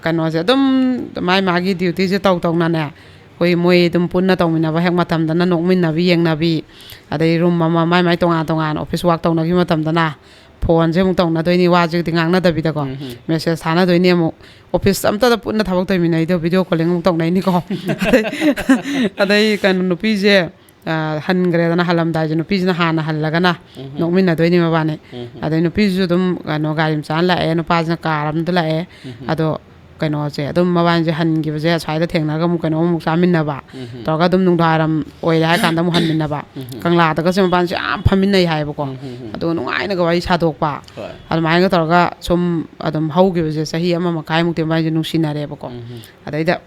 ꯀꯩꯅꯣꯁꯦ ꯑꯗꯨꯝ ꯃꯥꯏ ꯃꯥꯒꯤ ꯗ꯭ꯌꯨꯇꯤꯁꯦ ꯇꯧ ꯇꯧꯅꯅꯦ, ꯑꯩꯈꯣꯏ ꯃꯣꯏ ꯑꯗꯨꯝ ꯄꯨꯟꯅ ꯇꯧꯃꯤꯟꯅꯕ ꯍꯦꯛ ꯃꯇꯝꯗꯅ ꯅꯣꯛꯃꯤꯟꯅꯕꯤ, ꯌꯦꯡꯅꯕꯤ, ꯑꯗꯩ ꯔꯨꯝ ꯑꯃ ꯃꯥꯏ ꯃꯥꯏ ꯇꯣꯉꯥꯟ ꯇꯣꯉꯥꯟ ꯑꯣꯐꯤꯁ ꯋꯥꯛ ꯇꯧꯅꯈꯤꯕ ꯃꯇꯝꯗꯅ ꯐꯣꯟꯁꯦ ꯑꯃꯨꯛ ꯇꯧꯅꯗꯣꯏꯅꯤ, ꯋꯥꯁꯤꯗꯤ ꯉꯥꯡꯅꯗꯕꯤꯗꯀꯣ꯫ ꯃꯦꯁꯦꯖ ꯊꯥꯅꯗꯣꯏꯅꯤ ꯑꯃꯨꯛ꯫ ꯑꯣꯐꯤꯁ ꯑꯝꯇꯗ ꯄꯨꯟꯅ ꯊꯕꯛ ꯇꯧꯃꯤꯟꯅꯩꯗꯣ, ꯚꯤꯗꯤꯑꯣ ꯀꯣꯂꯤꯡ ꯑꯃꯨꯛ ꯇꯧꯅꯩꯅꯤꯀꯣ꯫ ꯑꯗꯩ, ꯑꯗꯩ ꯀꯩꯅꯣ, ꯅꯨꯄꯤꯁꯦ ꯍꯟꯈ꯭ꯔꯦꯗꯅ, ꯍꯜꯂꯝꯗꯥꯏꯁꯦ ꯅꯨꯄꯤꯁꯤꯅ ꯍꯥꯟꯅ ꯍꯜꯂꯒꯅ ꯅꯣꯛꯃꯤꯟꯅꯗꯣꯏꯅꯤ ꯃꯕꯥꯅꯤ꯫ ꯑꯗꯩ ꯅꯨꯄꯤꯁꯤꯁꯨ ꯑꯗꯨꯝ ꯀꯩꯅꯣ, ꯒꯥꯔꯤ ꯃꯆꯥꯅ ꯂꯥꯛꯑꯦ, ꯅꯨꯄꯥꯁꯤꯅ ꯀꯥꯔ ꯑꯃꯗ ꯂꯥꯛꯑꯦ꯫ ꯑꯗꯣ ꯀꯩꯅꯣꯁꯦ ꯑꯗꯨꯝ ꯃꯕꯥꯅꯤꯁꯦ ꯍꯟꯈꯤꯕꯁꯦ ꯑꯁ꯭ꯋꯥꯏꯗ ꯊꯦꯡꯅꯔꯒ ꯑꯃꯨꯛ ꯀꯩꯅꯣꯃꯨꯛ ꯆꯥꯃꯤꯟꯅꯕ ꯇꯧꯔꯒ ꯑꯗꯨꯝ ꯅꯨꯡꯗꯥꯡꯋꯥꯏꯔꯝ ꯑꯣꯏꯔꯦ ꯍꯥꯏ ꯀꯥꯟꯗ ꯑꯃꯨꯛ ꯍꯟꯃꯤꯟꯅꯕ꯫ ꯀꯪꯂꯥꯗꯒꯁꯦ ꯃꯕꯥꯅꯤꯁꯦ ꯌꯥꯝ ꯐꯝꯃꯤꯟꯅꯩ ꯍꯥꯏꯌꯦꯕꯀꯣ꯫ ꯑꯗꯨꯒ ꯅꯨꯡꯉꯥꯏꯅꯒ ꯋꯥꯔꯤ ꯁꯥꯗꯣꯛꯄ꯫ ꯑꯗꯨꯃꯥꯏꯅꯒ ꯇꯧꯔꯒ ꯁꯨꯝ ꯑꯗꯨꯝ ꯍꯧꯈꯤꯕꯁꯦ, ꯆꯍꯤ ꯑꯃ ꯃꯈꯥꯏꯃꯨꯛꯇꯤ ꯃꯕꯥꯅꯤꯁꯦ ꯅꯨꯡꯁꯤꯅꯔꯦꯕꯀꯣ꯫ ꯑꯗꯩꯗ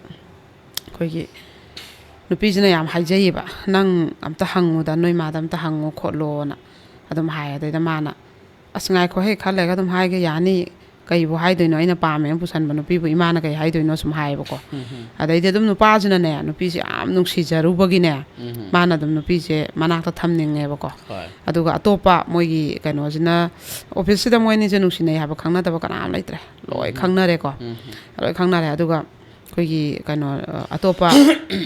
ꯑꯩꯈꯣꯏꯒꯤ ꯅꯨꯄꯤꯁꯤꯅ ꯌꯥꯝ ꯍꯥꯏꯖꯩꯌꯦꯕ, "ꯅꯪ ꯑꯝꯇ ꯍꯪꯉꯨꯗ, ꯅꯣꯏ ꯃꯥꯗ ꯑꯝꯇ ꯍꯪꯉꯨ ꯈꯣꯠꯂꯣꯅ" ꯑꯗꯨꯝ ꯍꯥꯏ꯫ ꯑꯗꯩꯗ ꯃꯥꯅ, "ꯑꯁ, ꯉꯥꯏꯈꯣꯍꯦ, ꯈꯔ ꯂꯩꯔꯒ ꯑꯗꯨꯝ ꯍꯥꯏꯒꯦ, ꯌꯥꯅꯤ, ꯀꯩꯕꯨ ꯍꯥꯏꯗꯣꯏꯅꯣ, ꯑꯩꯅ ꯄꯥꯝꯃꯦꯅ ꯄꯨꯁꯟꯕ ꯅꯨꯄꯤꯕꯨ ꯏꯃꯥꯅ ꯀꯩ ꯍꯥꯏꯗꯣꯏꯅꯣ?" ꯁꯨꯝ ꯍꯥꯏꯌꯦꯕꯀꯣ꯫ ꯑꯗꯩꯗꯤ ꯑꯗꯨꯝ ꯅꯨꯄꯥꯁꯤꯅꯅꯦ, ꯅꯨꯄꯤꯁꯦ ꯌꯥꯝ ꯅꯨꯡꯁꯤꯖꯔꯨꯕꯒꯤꯅꯦ, ꯃꯥꯅ ꯑꯗꯨꯝ ꯅꯨꯄꯤꯁꯦ ꯃꯅꯥꯛꯇ ꯊꯝꯅꯤꯡꯉꯦꯕꯀꯣ꯫ ꯑꯗꯨꯒ ꯑꯇꯣꯞꯄ ꯃꯣꯏꯒꯤ ꯀꯩꯅꯣꯁꯤꯅ, ꯑꯣꯐꯤꯁꯁꯤꯗ ꯃꯣꯏ ꯑꯅꯤꯁꯦ ꯅꯨꯡꯁꯤꯅꯩ ꯍꯥꯏꯕ ꯈꯪꯅꯗꯕ ꯀꯅꯥꯝ ꯂꯩꯇ꯭ꯔꯦ, ꯂꯣꯏ ꯈꯪꯅꯔꯦꯀꯣ꯫ ꯂꯣꯏ ꯈꯪꯅꯔꯦ꯫ ꯑꯗꯨꯒ ꯑꯩꯈꯣꯏꯒꯤ ꯀꯩꯅꯣ, ꯑꯇꯣꯞꯄ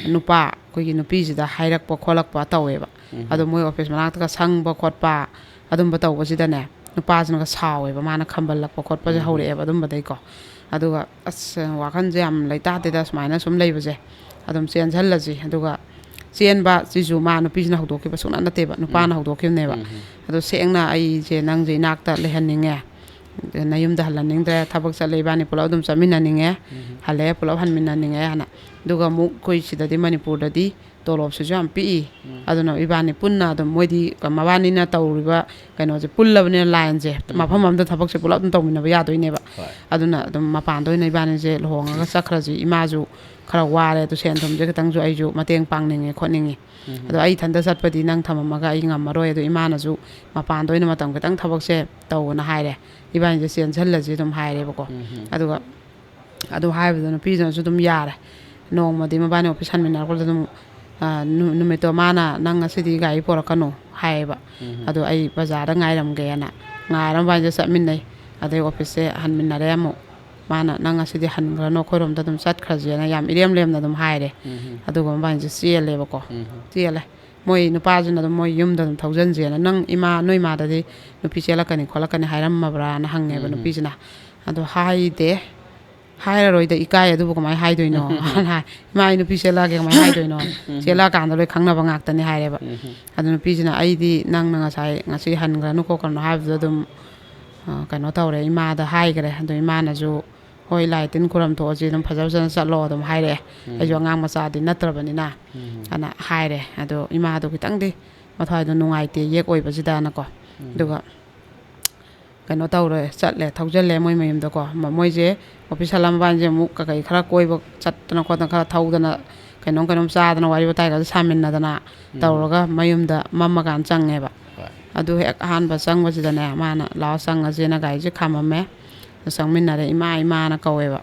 ꯅꯨꯄꯥ, ꯑꯩꯈꯣꯏꯒꯤ ꯅꯨꯄꯤꯁꯤꯗ ꯍꯥꯏꯔꯛꯄ ꯈꯣꯠꯂꯛꯄ ꯇꯧꯋꯦꯕ꯫ ꯑꯗꯣ ꯃꯣꯏ ꯑꯣꯐꯤꯁ ꯃꯅꯥꯛꯇꯒ ꯁꯪꯕ ꯈꯣꯠꯄ ꯑꯗꯨꯝꯕ ꯇꯧꯕꯁꯤꯗꯅꯦ, ꯅꯨꯄꯥꯁꯤꯅꯒ ꯁꯥꯎꯋꯦꯕ, ꯃꯥꯅ ꯈꯝꯕꯜꯂꯛꯄ ꯈꯣꯠꯄꯁꯦ ꯍꯧꯔꯛꯑꯦꯕ ꯑꯗꯨꯝꯕꯗꯩꯀꯣ꯫ ꯑꯗꯨꯒ, "ꯑꯁ, ꯋꯥꯈꯜꯁꯦ ꯌꯥꯝ ꯂꯩꯇꯥꯗꯦꯗ ꯁꯨꯃꯥꯏꯅ ꯁꯨꯝ ꯂꯩꯕꯁꯦ, ꯑꯗꯨꯝ ꯆꯦꯟꯁꯤꯜꯂꯁꯤ"꯫ ꯑꯗꯨꯒ ꯆꯦꯟꯕ ꯁꯤꯁꯨ ꯃꯥ ꯅꯨꯄꯤꯁꯤꯅ ꯍꯧꯗꯣꯛꯈꯤꯕ ꯁꯨꯡꯅꯠ ꯅꯠꯇꯦꯕ, ꯅꯨꯄꯥꯅ ꯍꯧꯗꯣꯛꯈꯤꯕꯅꯦꯕ꯫ ꯑꯗꯣ ꯁꯦꯡꯅ, "ꯑꯩꯁꯦ ꯅꯪꯁꯦ ꯏꯅꯥꯛꯇ ꯂꯩꯍꯟꯅꯤꯡꯉꯦ, ꯅꯌꯨꯝꯗ ꯍꯜꯍꯟꯅꯤꯡꯗ꯭ꯔꯦ, ꯊꯕꯛ ꯆꯠꯂꯦ, ꯏꯕꯥꯅꯤ ꯄꯨꯂꯞ ꯑꯗꯨꯝ ꯆꯠꯃꯤꯟꯅꯅꯤꯡꯉꯦ, ꯍꯜꯂꯛꯑꯦ, ꯄꯨꯂꯞ ꯍꯟꯃꯤꯟꯅꯅꯤꯡꯉꯦ" ꯍꯥꯏꯅ꯫ ꯑꯗꯨꯒ ꯑꯃꯨꯛ ꯑꯩꯈꯣꯏ ꯁꯤꯗꯗꯤ, ꯃꯅꯤꯄꯨꯔꯗꯗꯤ ꯇꯣꯂꯣꯞꯁꯤꯁꯨ ꯌꯥꯝ ꯄꯤꯛꯏ꯫ ꯎꯝ꯫ ꯑꯗꯨꯅ ꯏꯕꯥꯅꯤ ꯄꯨꯟꯅ ꯑꯗꯨꯝ, ꯃꯣꯏꯗꯤ ꯃꯕꯥꯅꯤꯅ ꯇꯧꯔꯤꯕ ꯀꯩꯅꯣꯁꯦ ꯄꯨꯜꯂꯕꯅꯤꯅ, ꯂꯥꯏꯟꯁꯦ, ꯎꯝ꯫ ꯃꯐꯝ ꯑꯃꯗ ꯊꯕꯛꯁꯦ ꯄꯨꯂꯞ ꯑꯗꯨꯝ ꯇꯧꯃꯤꯟꯅꯕ ꯌꯥꯗꯣꯏꯅꯦꯕ꯫ ꯍꯣꯏ꯫ ꯑꯗꯨꯅ ꯑꯗꯨꯝ ꯃꯄꯥꯟꯗ ꯑꯣꯏꯅ ꯏꯕꯥꯅꯤꯁꯦ ꯂꯨꯍꯣꯡꯉꯒ ꯆꯠꯈ꯭ꯔꯁꯤ, ꯏꯃꯥꯁꯨ ꯈꯔ ꯋꯥꯔꯦ, ꯑꯗꯨ ꯁꯦꯟ ꯊꯨꯝꯁꯦ ꯈꯤꯇꯪꯁꯨ ꯑꯩꯁꯨ ꯃꯇꯦꯡ ꯄꯥꯡꯅꯤꯡꯉꯦ ꯈꯣꯠꯅꯤꯡꯉꯤ꯫ ꯎꯝ꯫ ꯑꯗꯣ ꯑꯩ ꯏꯊꯟꯇ ꯆꯠꯄꯗꯤ ꯅꯪ ꯊꯝꯃꯝꯃꯒ ꯑꯩ ꯉꯝꯃꯔꯣꯏ, ꯑꯗꯣ ꯏꯃꯥꯅꯁꯨ ꯃꯄꯥꯟꯗ ꯑꯣꯏꯅ ꯃꯇꯝ ꯈꯤꯇꯪ ꯊꯕꯛꯁꯦ ꯇꯧꯑꯣꯅ ꯍꯥꯏꯔꯦ, ꯏꯕꯥꯅꯤꯁꯦ ꯆꯦꯟꯁꯤꯜꯂꯁꯤ ꯑꯗꯨꯝ ꯍꯥꯏꯔꯦꯕꯀꯣ꯫ ꯎꯝ꯫ ꯑꯗꯨꯒ ꯑꯗꯨ ꯍꯥꯏꯕꯗ ꯅꯨꯄꯤꯗꯨꯅꯁꯨ ꯑꯗꯨꯝ ꯌꯥꯔꯦ꯫ ꯅꯣꯡꯃꯗꯤ ꯃꯕꯥꯅꯤ ꯑꯣꯐꯤꯁ ꯍꯟꯃꯤꯟꯅꯔꯛꯄꯗ ꯑꯗꯨꯝ, ꯑ, ꯅꯨ-, ꯅꯨꯃꯤꯠꯇꯣ ꯃꯥꯅ, "ꯅꯪ ꯉꯁꯤꯗꯤ ꯒꯥꯔꯤ ꯄꯣꯔꯛꯀꯅꯨ" ꯍꯥꯏꯌꯦꯕ꯫ ꯎꯝ꯫ ꯑꯗꯣ ꯑꯩ ꯕꯖꯥꯔꯗ ꯉꯥꯏꯔꯝꯒꯦꯅ ꯉꯥꯏꯔ ꯃꯕꯥꯅꯤꯁꯦ ꯆꯠꯃꯤꯟꯅꯩ꯫ ꯑꯗꯩ ꯑꯣꯐꯤꯁꯁꯦ ꯍꯟꯃꯤꯟꯅꯔꯦ ꯑꯃꯨꯛ꯫ ꯃꯥꯅ, "ꯅꯪ ꯉꯁꯤꯗꯤ ꯍꯟꯈ꯭ꯔꯅꯨ, ꯑꯩꯈꯣꯏꯔꯣꯝꯗ ꯑꯗꯨꯝ ꯆꯠꯈ꯭ꯔꯁꯦꯅ" ꯌꯥꯝ ꯏꯔꯦꯝ ꯂꯦꯝꯅ ꯑꯗꯨꯝ ꯍꯥꯏꯔꯦ꯫ ꯎꯝ꯫ ꯑꯗꯨꯒ ꯃꯕꯥꯅꯤꯁꯦ ꯆꯦꯜꯂꯦꯕꯀꯣ꯫ ꯎꯝ꯫ ꯆꯦꯜꯂꯦ꯫ ꯃꯣꯏ ꯅꯨꯄꯥꯁꯤꯅ ꯑꯗꯨꯝ ꯃꯣꯏ ꯌꯨꯝꯗ ꯑꯗꯨꯝ ꯊꯧꯖꯟꯁꯦꯅ, "ꯅꯪ ꯏꯃꯥ, ꯅꯣꯏ ꯏꯃꯥꯗꯗꯤ ꯅꯨꯄꯤ ꯆꯦꯜꯂꯛꯀꯅꯤ ꯈꯣꯠꯂꯛꯀꯅꯤ ꯍꯥꯏꯔꯝꯃꯕ꯭ꯔꯥꯅ?" ꯍꯪꯉꯦꯕ ꯎꯝ꯫ ꯅꯨꯄꯤꯁꯤꯅ꯫ ꯑꯗꯣ ꯍꯥꯏꯗꯦ꯫ "ꯍꯥꯏꯔꯔꯣꯏꯗ, ꯏꯀꯥꯏ, ꯑꯗꯨꯕꯨ ꯀꯃꯥꯏꯅ ꯍꯥꯏꯗꯣꯏꯅꯣ?" ꯍꯥꯏ꯫ "ꯏꯃꯥ, ꯑꯩ ꯅꯨꯄꯤ ꯆꯦꯜꯂꯛꯑꯒꯦ ꯀꯃꯥꯏꯅ ꯍꯥꯏꯗꯣꯏꯅꯣ? ꯎꯝ꯫ ꯆꯦꯜꯂꯛꯑꯀꯥꯟꯗ ꯂꯣꯏ ꯈꯪꯅꯕ ꯉꯥꯛꯇꯅꯤ" ꯍꯥꯏꯔꯦꯕ꯫ ꯎꯝ꯫ ꯑꯗꯨ ꯅꯨꯄꯤꯁꯤꯅ, "ꯑꯩꯗꯤ ꯅꯪꯅ ꯉꯁꯥꯏ, ꯉꯁꯤ ꯍꯟꯈ꯭ꯔꯅꯨ ꯈꯣꯠꯈ꯭ꯔꯅꯨ ꯍꯥꯏꯕꯗꯨꯗ ꯑꯗꯨꯝ, ꯑ, ꯀꯩꯅꯣ ꯇꯧꯔꯦ, ꯏꯃꯥꯗ ꯍꯥꯏꯈ꯭ꯔꯦ꯫ ꯑꯗꯣ ꯏꯃꯥꯅꯁꯨ, ꯍꯣꯏ, ꯂꯥꯏ ꯇꯤꯟ ꯈꯨꯔꯝ ꯊꯣꯛꯑꯁꯤ, ꯑꯗꯨꯝ ꯐꯖ ꯐꯖꯅ ꯆꯠꯂꯣ ꯑꯗꯨꯝ ꯍꯥꯏꯔꯛꯑꯦ꯫ ꯎꯝ꯫ ꯑꯩꯁꯨ ꯑꯉꯥꯡ ꯃꯆꯥꯗꯤ ꯅꯠꯇ꯭ꯔꯕꯅꯤꯅ", ꯎꯝ꯫ ꯑꯅ ꯍꯥꯏꯔꯦ꯫ ꯑꯗꯣ ꯏꯃꯥꯗꯣ ꯈꯤꯇꯪꯗꯤ ꯃꯊ꯭ꯋꯥꯏꯗꯣ ꯅꯨꯡꯉꯥꯏꯇꯦ, ꯌꯦꯛ ꯑꯣꯏꯕꯁꯤꯗꯅꯀꯣ꯫ ꯎꯝ꯫ ꯑꯗꯨꯒ ꯀꯩꯅꯣ ꯇꯧꯔꯦ, ꯆꯠꯂꯦ, ꯊꯧꯖꯤꯜꯂꯦ ꯃꯣꯏ ꯃꯌꯨꯝꯗꯀꯣ꯫ ꯃ-, ꯃꯣꯏꯁꯦ ꯑꯣꯐꯤꯁ ꯍꯜꯂꯛꯑ ꯃꯕꯥꯅꯤꯁꯦ ꯑꯃꯨꯛ ꯀꯩꯀꯩ ꯈꯔ ꯀꯣꯏꯕ ꯆꯠꯇꯅ ꯈꯣꯠꯇꯅ, ꯈꯔ ꯊꯧꯗꯅ, ꯀꯩꯅꯣꯝ ꯀꯩꯅꯣꯝ ꯆꯥꯗꯅ, ꯋꯥꯔꯤ ꯋꯥꯇꯥꯏꯒꯁꯦ ꯁꯥꯃꯤꯟꯅꯗꯅ ꯎꯝ꯫ ꯇꯧꯔꯒ ꯃꯌꯨꯝꯗ ꯃꯝꯃꯀꯥꯟꯗ ꯆꯪꯉꯦꯕ꯫ ꯍꯣꯏ꯫ ꯑꯗꯨ ꯍꯦꯛ ꯑꯍꯥꯟꯕ ꯆꯪꯕꯁꯤꯗꯅꯦ, ꯃꯥꯅ "ꯂꯥꯛꯑꯣ, ꯆꯪꯉꯁꯦꯅ" ꯒꯥꯔꯤꯁꯦ ꯈꯥꯝꯃꯝꯃꯦ꯫ ꯆꯪꯃꯤꯟꯅꯔꯦ꯫ "ꯏꯃꯥ, ꯏꯃꯥꯅ" ꯀꯧꯋꯦꯕ꯫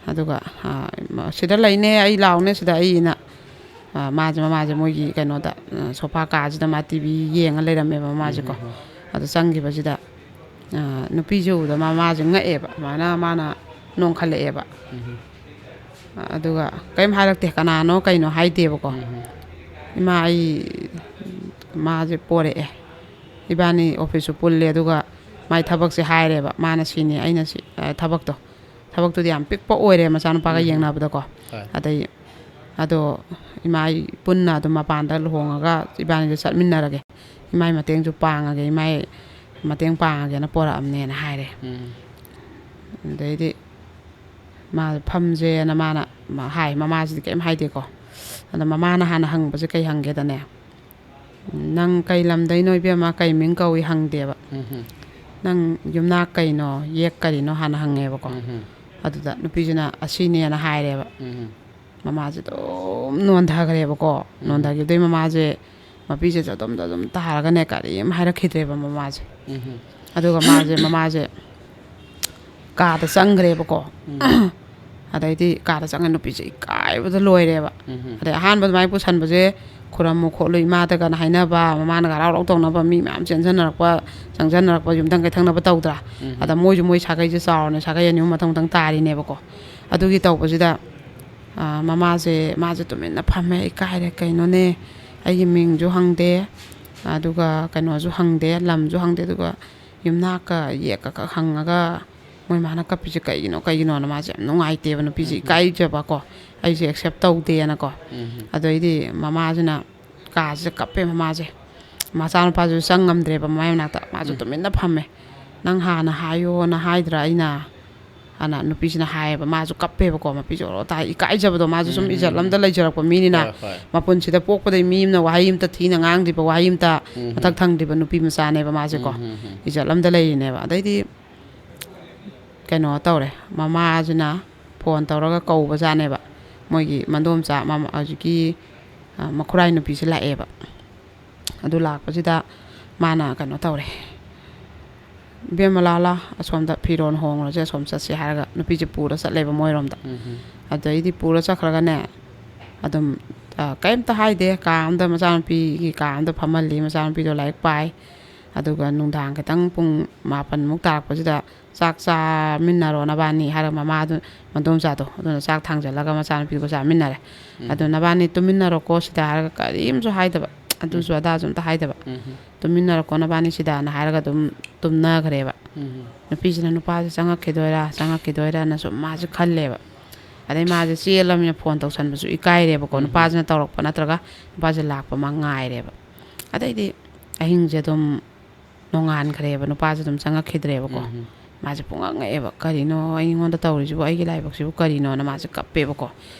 ꯑꯗꯨꯒ, ꯑ, "ꯁꯤꯗ ꯂꯩꯅꯦ, ꯑꯩ ꯂꯥꯛꯑꯣꯅꯦ ꯁꯤꯗ ꯑꯩꯅ"꯫ ꯑ, ꯃꯥꯁꯦ, ꯃꯃꯥꯁꯦ ꯃꯣꯏꯒꯤ ꯀꯩꯅꯣꯗ, ꯑ, ꯁꯣꯐꯥ ꯀꯥꯁꯤꯗ ꯃꯥ ꯇꯤ ꯚꯤ ꯌꯦꯡꯉ ꯂꯩꯔꯝꯃꯦꯕ ꯃꯃꯥꯁꯦꯀꯣ꯫ ꯎꯝ, ꯎꯝ, ꯎꯝ꯫ ꯑꯗꯨ ꯆꯪꯈꯤꯕꯁꯤꯗ, ꯑ, ꯅꯨꯄꯤꯁꯦ ꯎꯕꯗ ꯃꯃꯥꯁꯦ ꯉꯛꯑꯦꯕ, ꯑꯗꯨꯃꯥꯏꯅ ꯃꯥꯅ ꯅꯣꯡꯈꯠꯂꯛꯑꯦꯕ꯫ ꯎꯝ꯫ ꯑꯗꯨꯒ ꯀꯔꯤꯝ ꯍꯥꯏꯔꯛꯇꯦ, ꯀꯅꯥꯅꯣ ꯀꯩꯅꯣ ꯍꯥꯏꯗꯦꯕꯀꯣ꯫ ꯎꯝ꯫ "ꯏꯃꯥ, ꯑꯩ", ꯃꯥꯁꯦ ꯄꯣꯔꯛꯑꯦ, "ꯏꯕꯥꯅꯤ ꯑꯣꯐꯤꯁꯁꯨ ꯄꯨꯜꯂꯦ, ꯑꯗꯨꯒ ꯃꯥꯏ ꯊꯕꯛꯁꯦ ꯍꯥꯏꯔꯦꯕ, ꯃꯥꯅ ꯁꯤꯅꯤ, ꯑꯩꯅ ꯁꯤ, ꯑ, ꯊꯕꯛꯇꯣ, ꯊꯕꯛꯇꯨꯗꯤ ꯌꯥꯝ ꯄꯤꯛꯄ ꯑꯣꯏꯔꯦ ꯃꯆꯥꯅꯨꯄꯥꯒ ꯎꯝ꯫ ꯌꯦꯡꯅꯕꯗꯀꯣ꯫ ꯍꯣꯏ꯫ ꯑꯗꯩ ꯑꯗꯣ ꯏꯃꯥ, ꯑꯩ ꯄꯨꯟꯅ ꯑꯗꯨꯝ ꯃꯄꯥꯟꯗ ꯂꯨꯍꯣꯡꯉꯒ ꯏꯕꯥꯅꯤꯗꯣ ꯆꯠꯃꯤꯟꯅꯔꯒꯦ, ꯏꯃꯥꯏ ꯃꯇꯦꯡꯁꯨ ꯄꯥꯡꯉꯒꯦ, ꯏꯃꯥꯏ ꯃꯇꯦꯡ ꯄꯥꯡꯉꯒꯦꯅ ꯄꯣꯔꯛꯑꯝꯅꯦꯅ ꯍꯥꯏꯔꯦ꯫ ꯎꯝ꯫ ꯑꯗꯩꯗꯤ ꯃꯥ ꯐꯝꯁꯦꯅ ꯃꯥꯅ ꯃ-, ꯍꯥꯏ, ꯃꯃꯥꯁꯤꯗꯤ ꯀꯔꯤꯝ ꯍꯥꯏꯗꯦꯀꯣ꯫ ꯑꯗ ꯃꯃꯥꯅ ꯍꯥꯟꯅ ꯍꯪꯕꯁꯦ ꯀꯩ ꯍꯪꯒꯦꯗꯅꯦ, "ꯅꯪ ꯀꯩ ꯂꯝꯗꯩꯅꯣ ꯏꯕꯦꯝꯃ, ꯀꯩ ꯃꯤꯡ ꯀꯧꯏ?" ꯍꯪꯗꯦꯕ꯫ "ꯅꯪ ꯌꯨꯝꯅꯥꯛ ꯀꯩꯅꯣ, ꯌꯦꯛ ꯀꯔꯤꯅꯣ?" ꯍꯥꯟꯅ ꯍꯪꯉꯦꯕꯀꯣ꯫ ꯑꯗꯨꯗ ꯅꯨꯄꯤꯁꯤꯅ "ꯑꯁꯤꯅꯦꯅ" ꯍꯥꯏꯔꯦꯕ꯫ ꯃꯃꯥꯁꯦ ꯑꯗꯨꯝ ꯅꯣꯟꯊꯈ꯭ꯔꯦꯕꯀꯣ꯫ ꯅꯣꯟꯊꯈꯤꯕꯗꯩ ꯃꯃꯥꯁꯦ ꯃꯄꯤꯁꯦ ꯑꯗꯨꯝꯗ ꯑꯗꯨꯝ ꯇꯥꯔꯒꯅꯦ, ꯀꯔꯤꯝ ꯍꯥꯏꯔꯛꯈꯤꯗ꯭ꯔꯦꯕ ꯃꯃꯥꯁꯦ꯫ ꯑꯗꯨꯒ ꯃꯥꯁꯦ, ꯃꯃꯥꯁꯦ ꯀꯥꯗ ꯆꯪꯈ꯭ꯔꯦꯕꯀꯣ꯫ ꯑꯗꯩꯗꯤ ꯀꯥꯗ ꯆꯪꯉ ꯅꯨꯄꯤꯁꯦ ꯏꯀꯥꯏꯕꯗ ꯂꯣꯏꯔꯦꯕ꯫ ꯑꯗꯩ ꯑꯍꯥꯟꯕ ꯑꯗꯨꯃꯥꯏꯅ ꯄꯨꯁꯟꯕꯁꯦ, "ꯈꯨꯔꯝꯃꯨ ꯈꯣꯠꯂꯨ ꯏꯃꯥꯗꯒꯅ" ꯍꯥꯏꯅꯕ, ꯃꯃꯥꯅꯒ ꯍꯔꯥꯎ ꯍꯔꯥꯎ ꯇꯧꯅꯕ, ꯃꯤ ꯃꯌꯥꯝ ꯆꯦꯟꯖꯟꯅꯔꯛꯄ, ꯆꯪꯖꯟꯅꯔꯛꯄ, ꯌꯨꯝꯊꯪ ꯀꯩꯊꯪꯅꯕ ꯇꯧꯗ꯭ꯔꯥ? ꯑꯗ ꯃꯣꯏꯁꯨ ꯃꯣꯏ ꯁꯥꯒꯩꯁꯦ ꯆꯥꯎꯔꯅꯦ, ꯁꯥꯒꯩ ꯑꯅꯤ ꯑꯍꯨꯝ ꯃꯊꯪ ꯃꯊꯪ ꯇꯥꯔꯤꯅꯦꯕꯀꯣ꯫ ꯑꯗꯨꯒꯤ ꯇꯧꯕꯁꯤꯗ, ꯑ, ꯃꯃꯥꯁꯦ, ꯃꯥꯁꯦ ꯇꯨꯃꯤꯟꯅ ꯐꯝꯃꯦ, ꯏꯀꯥꯏꯔꯦ, ꯀꯩꯅꯣꯅꯦ, ꯑꯩꯒꯤ ꯃꯤꯡꯁꯨ ꯍꯪꯗꯦ, ꯑꯗꯨꯒ ꯀꯩꯅꯣꯁꯨ ꯍꯪꯗꯦ, ꯂꯝꯁꯨ ꯍꯪꯗꯦ, ꯑꯗꯨꯒ ꯌꯨꯝꯅꯥꯛꯀ ꯌꯦꯛꯀ ꯈꯛ ꯍꯪꯉꯒ ꯃꯣꯏ ꯃꯥꯅ ꯀꯞꯄꯤꯁꯦ ꯀꯩꯒꯤꯅꯣ, ꯀꯩꯒꯤꯅꯣꯅ ꯃꯥꯁꯦ ꯌꯥꯝ ꯅꯨꯡꯉꯥꯏꯇꯦꯕ, ꯅꯨꯄꯤꯁꯦ ꯏꯀꯥꯏꯖꯕꯀꯣ, ꯑꯩꯁꯦ ꯑꯦꯛꯁꯦꯞ ꯇꯧꯗꯦꯅꯀꯣ꯫ ꯑꯗꯩꯗꯤ ꯃꯃꯥꯁꯤꯅ ꯀꯥꯁꯤꯗ ꯀꯞꯄꯦ ꯃꯃꯥꯁꯦ, ꯃꯆꯥꯅꯨꯄꯥꯁꯨ ꯆꯪ ꯉꯝꯗ꯭ꯔꯦꯕ ꯃꯃꯥꯏ ꯃꯅꯥꯛꯇ, ꯃꯥꯁꯨ ꯇꯨꯃꯤꯟꯅ ꯐꯝꯃꯦ꯫ "ꯅꯪ ꯍꯥꯟꯅ ꯍꯥꯏꯌꯣꯅ ꯍꯥꯏꯗ꯭ꯔꯥ ꯑꯩꯅ?" ꯑꯅ ꯅꯨꯄꯤꯁꯤꯅ ꯍꯥꯏꯌꯦꯕ꯫ ꯃꯥꯁꯨ ꯀꯞꯄꯦꯕꯀꯣ, ꯃꯄꯤꯁꯨ ꯑꯣꯔꯣ ꯇꯥꯏ, ꯏꯀꯥꯏꯖꯕꯗꯣ, ꯃꯥꯁꯨ ꯁꯨꯝ ꯏꯖꯠ ꯑꯃꯗ ꯂꯩꯖꯔꯛꯄ ꯃꯤꯅꯤꯅ꯫ ꯍꯣꯏ, ꯍꯣꯏ꯫ ꯃꯄꯨꯟꯁꯤꯗ ꯄꯣꯛꯄꯗꯩ ꯃꯤ ꯑꯃꯅ ꯋꯥꯍꯩ ꯑꯃꯇ ꯊꯤꯅ ꯉꯥꯡꯗ꯭ꯔꯤꯕ, ꯋꯥꯍꯩ ꯑꯃꯇ ꯃꯊꯛ ꯊꯪꯗ꯭ꯔꯤꯕ ꯅꯨꯄꯤ ꯃꯆꯥꯅꯦꯕ ꯃꯥꯁꯦꯀꯣ꯫ ꯏꯖꯠ ꯑꯃꯗ ꯂꯩꯔꯤꯅꯦꯕ꯫ ꯑꯗꯩꯗꯤ ꯀꯩꯅꯣ ꯇꯧꯔꯦ, ꯃꯃꯥꯁꯤꯅ ꯐꯣꯟ ꯇꯧꯔꯒ ꯀꯧꯕꯖꯥꯠꯅꯦꯕ꯫ ꯃꯣꯏꯒꯤ ꯃꯗꯣꯝꯆꯥ, ꯃꯃ-, ꯍꯧꯖꯤꯛꯀꯤ, ꯑ, ꯃꯈꯨꯔꯥꯏ ꯅꯨꯄꯤꯁꯦ ꯂꯥꯛꯑꯦꯕ꯫ ꯑꯗꯨ ꯂꯥꯛꯄꯁꯤꯗ ꯃꯥꯅ ꯀꯩꯅꯣ ꯇꯧꯔꯦ, "ꯏꯕꯦꯝꯃ, ꯂꯥ, ꯂꯥ, ꯑꯁꯣꯝꯗ ꯐꯤꯔꯣꯜ ꯍꯣꯡꯉꯨꯔꯁꯦ, ꯑꯁꯣꯝ ꯆꯠꯁꯦ" ꯍꯥꯏꯔꯒ ꯅꯨꯄꯤꯁꯦ ꯄꯨꯔ ꯆꯠꯂꯦꯕ ꯃꯣꯏꯔꯣꯝꯗ꯫ ꯑꯗꯩꯗꯤ ꯄꯨꯔ ꯆꯠꯈ꯭ꯔꯒꯅꯦ, ꯑꯗꯨꯝ, ꯑ, ꯀꯩꯝꯇ ꯍꯥꯏꯗꯦ, ꯀꯥ ꯑꯝꯗ, ꯃꯆꯥꯅꯨꯄꯤꯒꯤ ꯀꯥ ꯑꯝꯗ ꯐꯝꯍꯜꯂꯤ, ꯃꯆꯥꯅꯨꯄꯤꯗꯣ ꯂꯥꯏꯔꯤꯛ ꯄꯥꯏ꯫ ꯑꯗꯨꯒ ꯅꯨꯡꯗꯥꯡ ꯈꯤꯇꯪ ꯄꯨꯡ ꯃꯥꯄꯟꯃꯨꯛ ꯇꯥꯔꯛꯄꯁꯤꯗ, "ꯆꯥꯛ ꯆꯥꯃꯤꯟꯅꯔꯣ ꯅꯕꯥꯅꯤ" ꯍꯥꯏꯔꯒ ꯃꯃꯥꯗꯨ, ꯃꯗꯣꯝꯆꯥꯗꯣ, ꯑꯗꯨꯅ ꯆꯥꯛ ꯊꯥꯡꯖꯜꯂꯒ ꯃꯆꯥꯅꯨꯄꯤꯗꯨꯒ ꯆꯥꯃꯤꯟꯅꯔꯦ꯫ ꯑꯗꯨ "ꯅꯕꯥꯅꯤ ꯇꯨꯃꯤꯟꯅꯔꯣꯀꯣ ꯁꯤꯗ" ꯍꯥꯏꯔꯒ ꯀꯔꯤꯝꯁꯨ ꯍꯥꯏꯗꯕ, ꯑꯗꯨꯁꯨ ꯑꯗꯥꯁꯨ ꯑꯝꯇ ꯍꯥꯏꯗꯕ꯫ "ꯇꯨꯃꯤꯟꯅꯔꯣꯀꯣ ꯅꯕꯥꯅꯤ ꯁꯤꯗꯅ" ꯍꯥꯏꯔꯒ ꯑꯗꯨꯝ ꯇꯨꯝꯅꯈ꯭ꯔꯦꯕ꯫ ꯅꯨꯄꯤꯁꯤꯅ ꯅꯨꯄꯥꯁꯦ ꯆꯪꯉꯛꯈꯤꯗꯣꯏꯔꯥ, ꯆꯪꯉꯛꯈꯤꯗꯣꯏꯔꯥꯅ ꯁꯨꯝ ꯃꯥꯁꯦ ꯈꯜꯂꯦꯕ꯫ ꯑꯗꯩ ꯃꯥꯁꯦ ꯆꯦꯜꯂꯕꯅꯤꯅ ꯐꯣꯟ ꯇꯧꯁꯟꯕꯁꯨ ꯏꯀꯥꯏꯔꯦꯕꯀꯣ꯫ ꯅꯨꯄꯥꯁꯤꯅ ꯇꯧꯔꯛꯄ ꯅꯠꯇ꯭ꯔꯒ ꯅꯨꯄꯥꯁꯦ ꯂꯥꯛꯄ ꯃꯥ ꯉꯥꯏꯔꯦꯕ꯫ ꯑꯗꯩꯗꯤ ꯑꯍꯤꯡꯁꯦ ꯑꯗꯨꯝ ꯅꯣꯡꯉꯥꯟꯈ꯭ꯔꯦꯕ, ꯅꯨꯄꯥꯁꯦ ꯑꯗꯨꯝ ꯆꯪꯉꯛꯈꯤꯗ꯭ꯔꯦꯕꯀꯣ꯫ ꯃꯥꯁꯦ ꯄꯨꯡꯉꯛ ꯉꯛꯑꯦꯕ, "ꯀꯔꯤꯅꯣ ꯑꯩꯉꯣꯟꯗ ꯇꯧꯔꯤꯁꯤꯕꯨ, ꯑꯩꯒꯤ ꯂꯥꯏꯕꯛꯁꯤꯕꯨ ꯀꯔꯤꯅꯣꯅ?" ꯃꯥꯁꯦ ꯀꯞꯄꯦꯕꯀꯣ꯫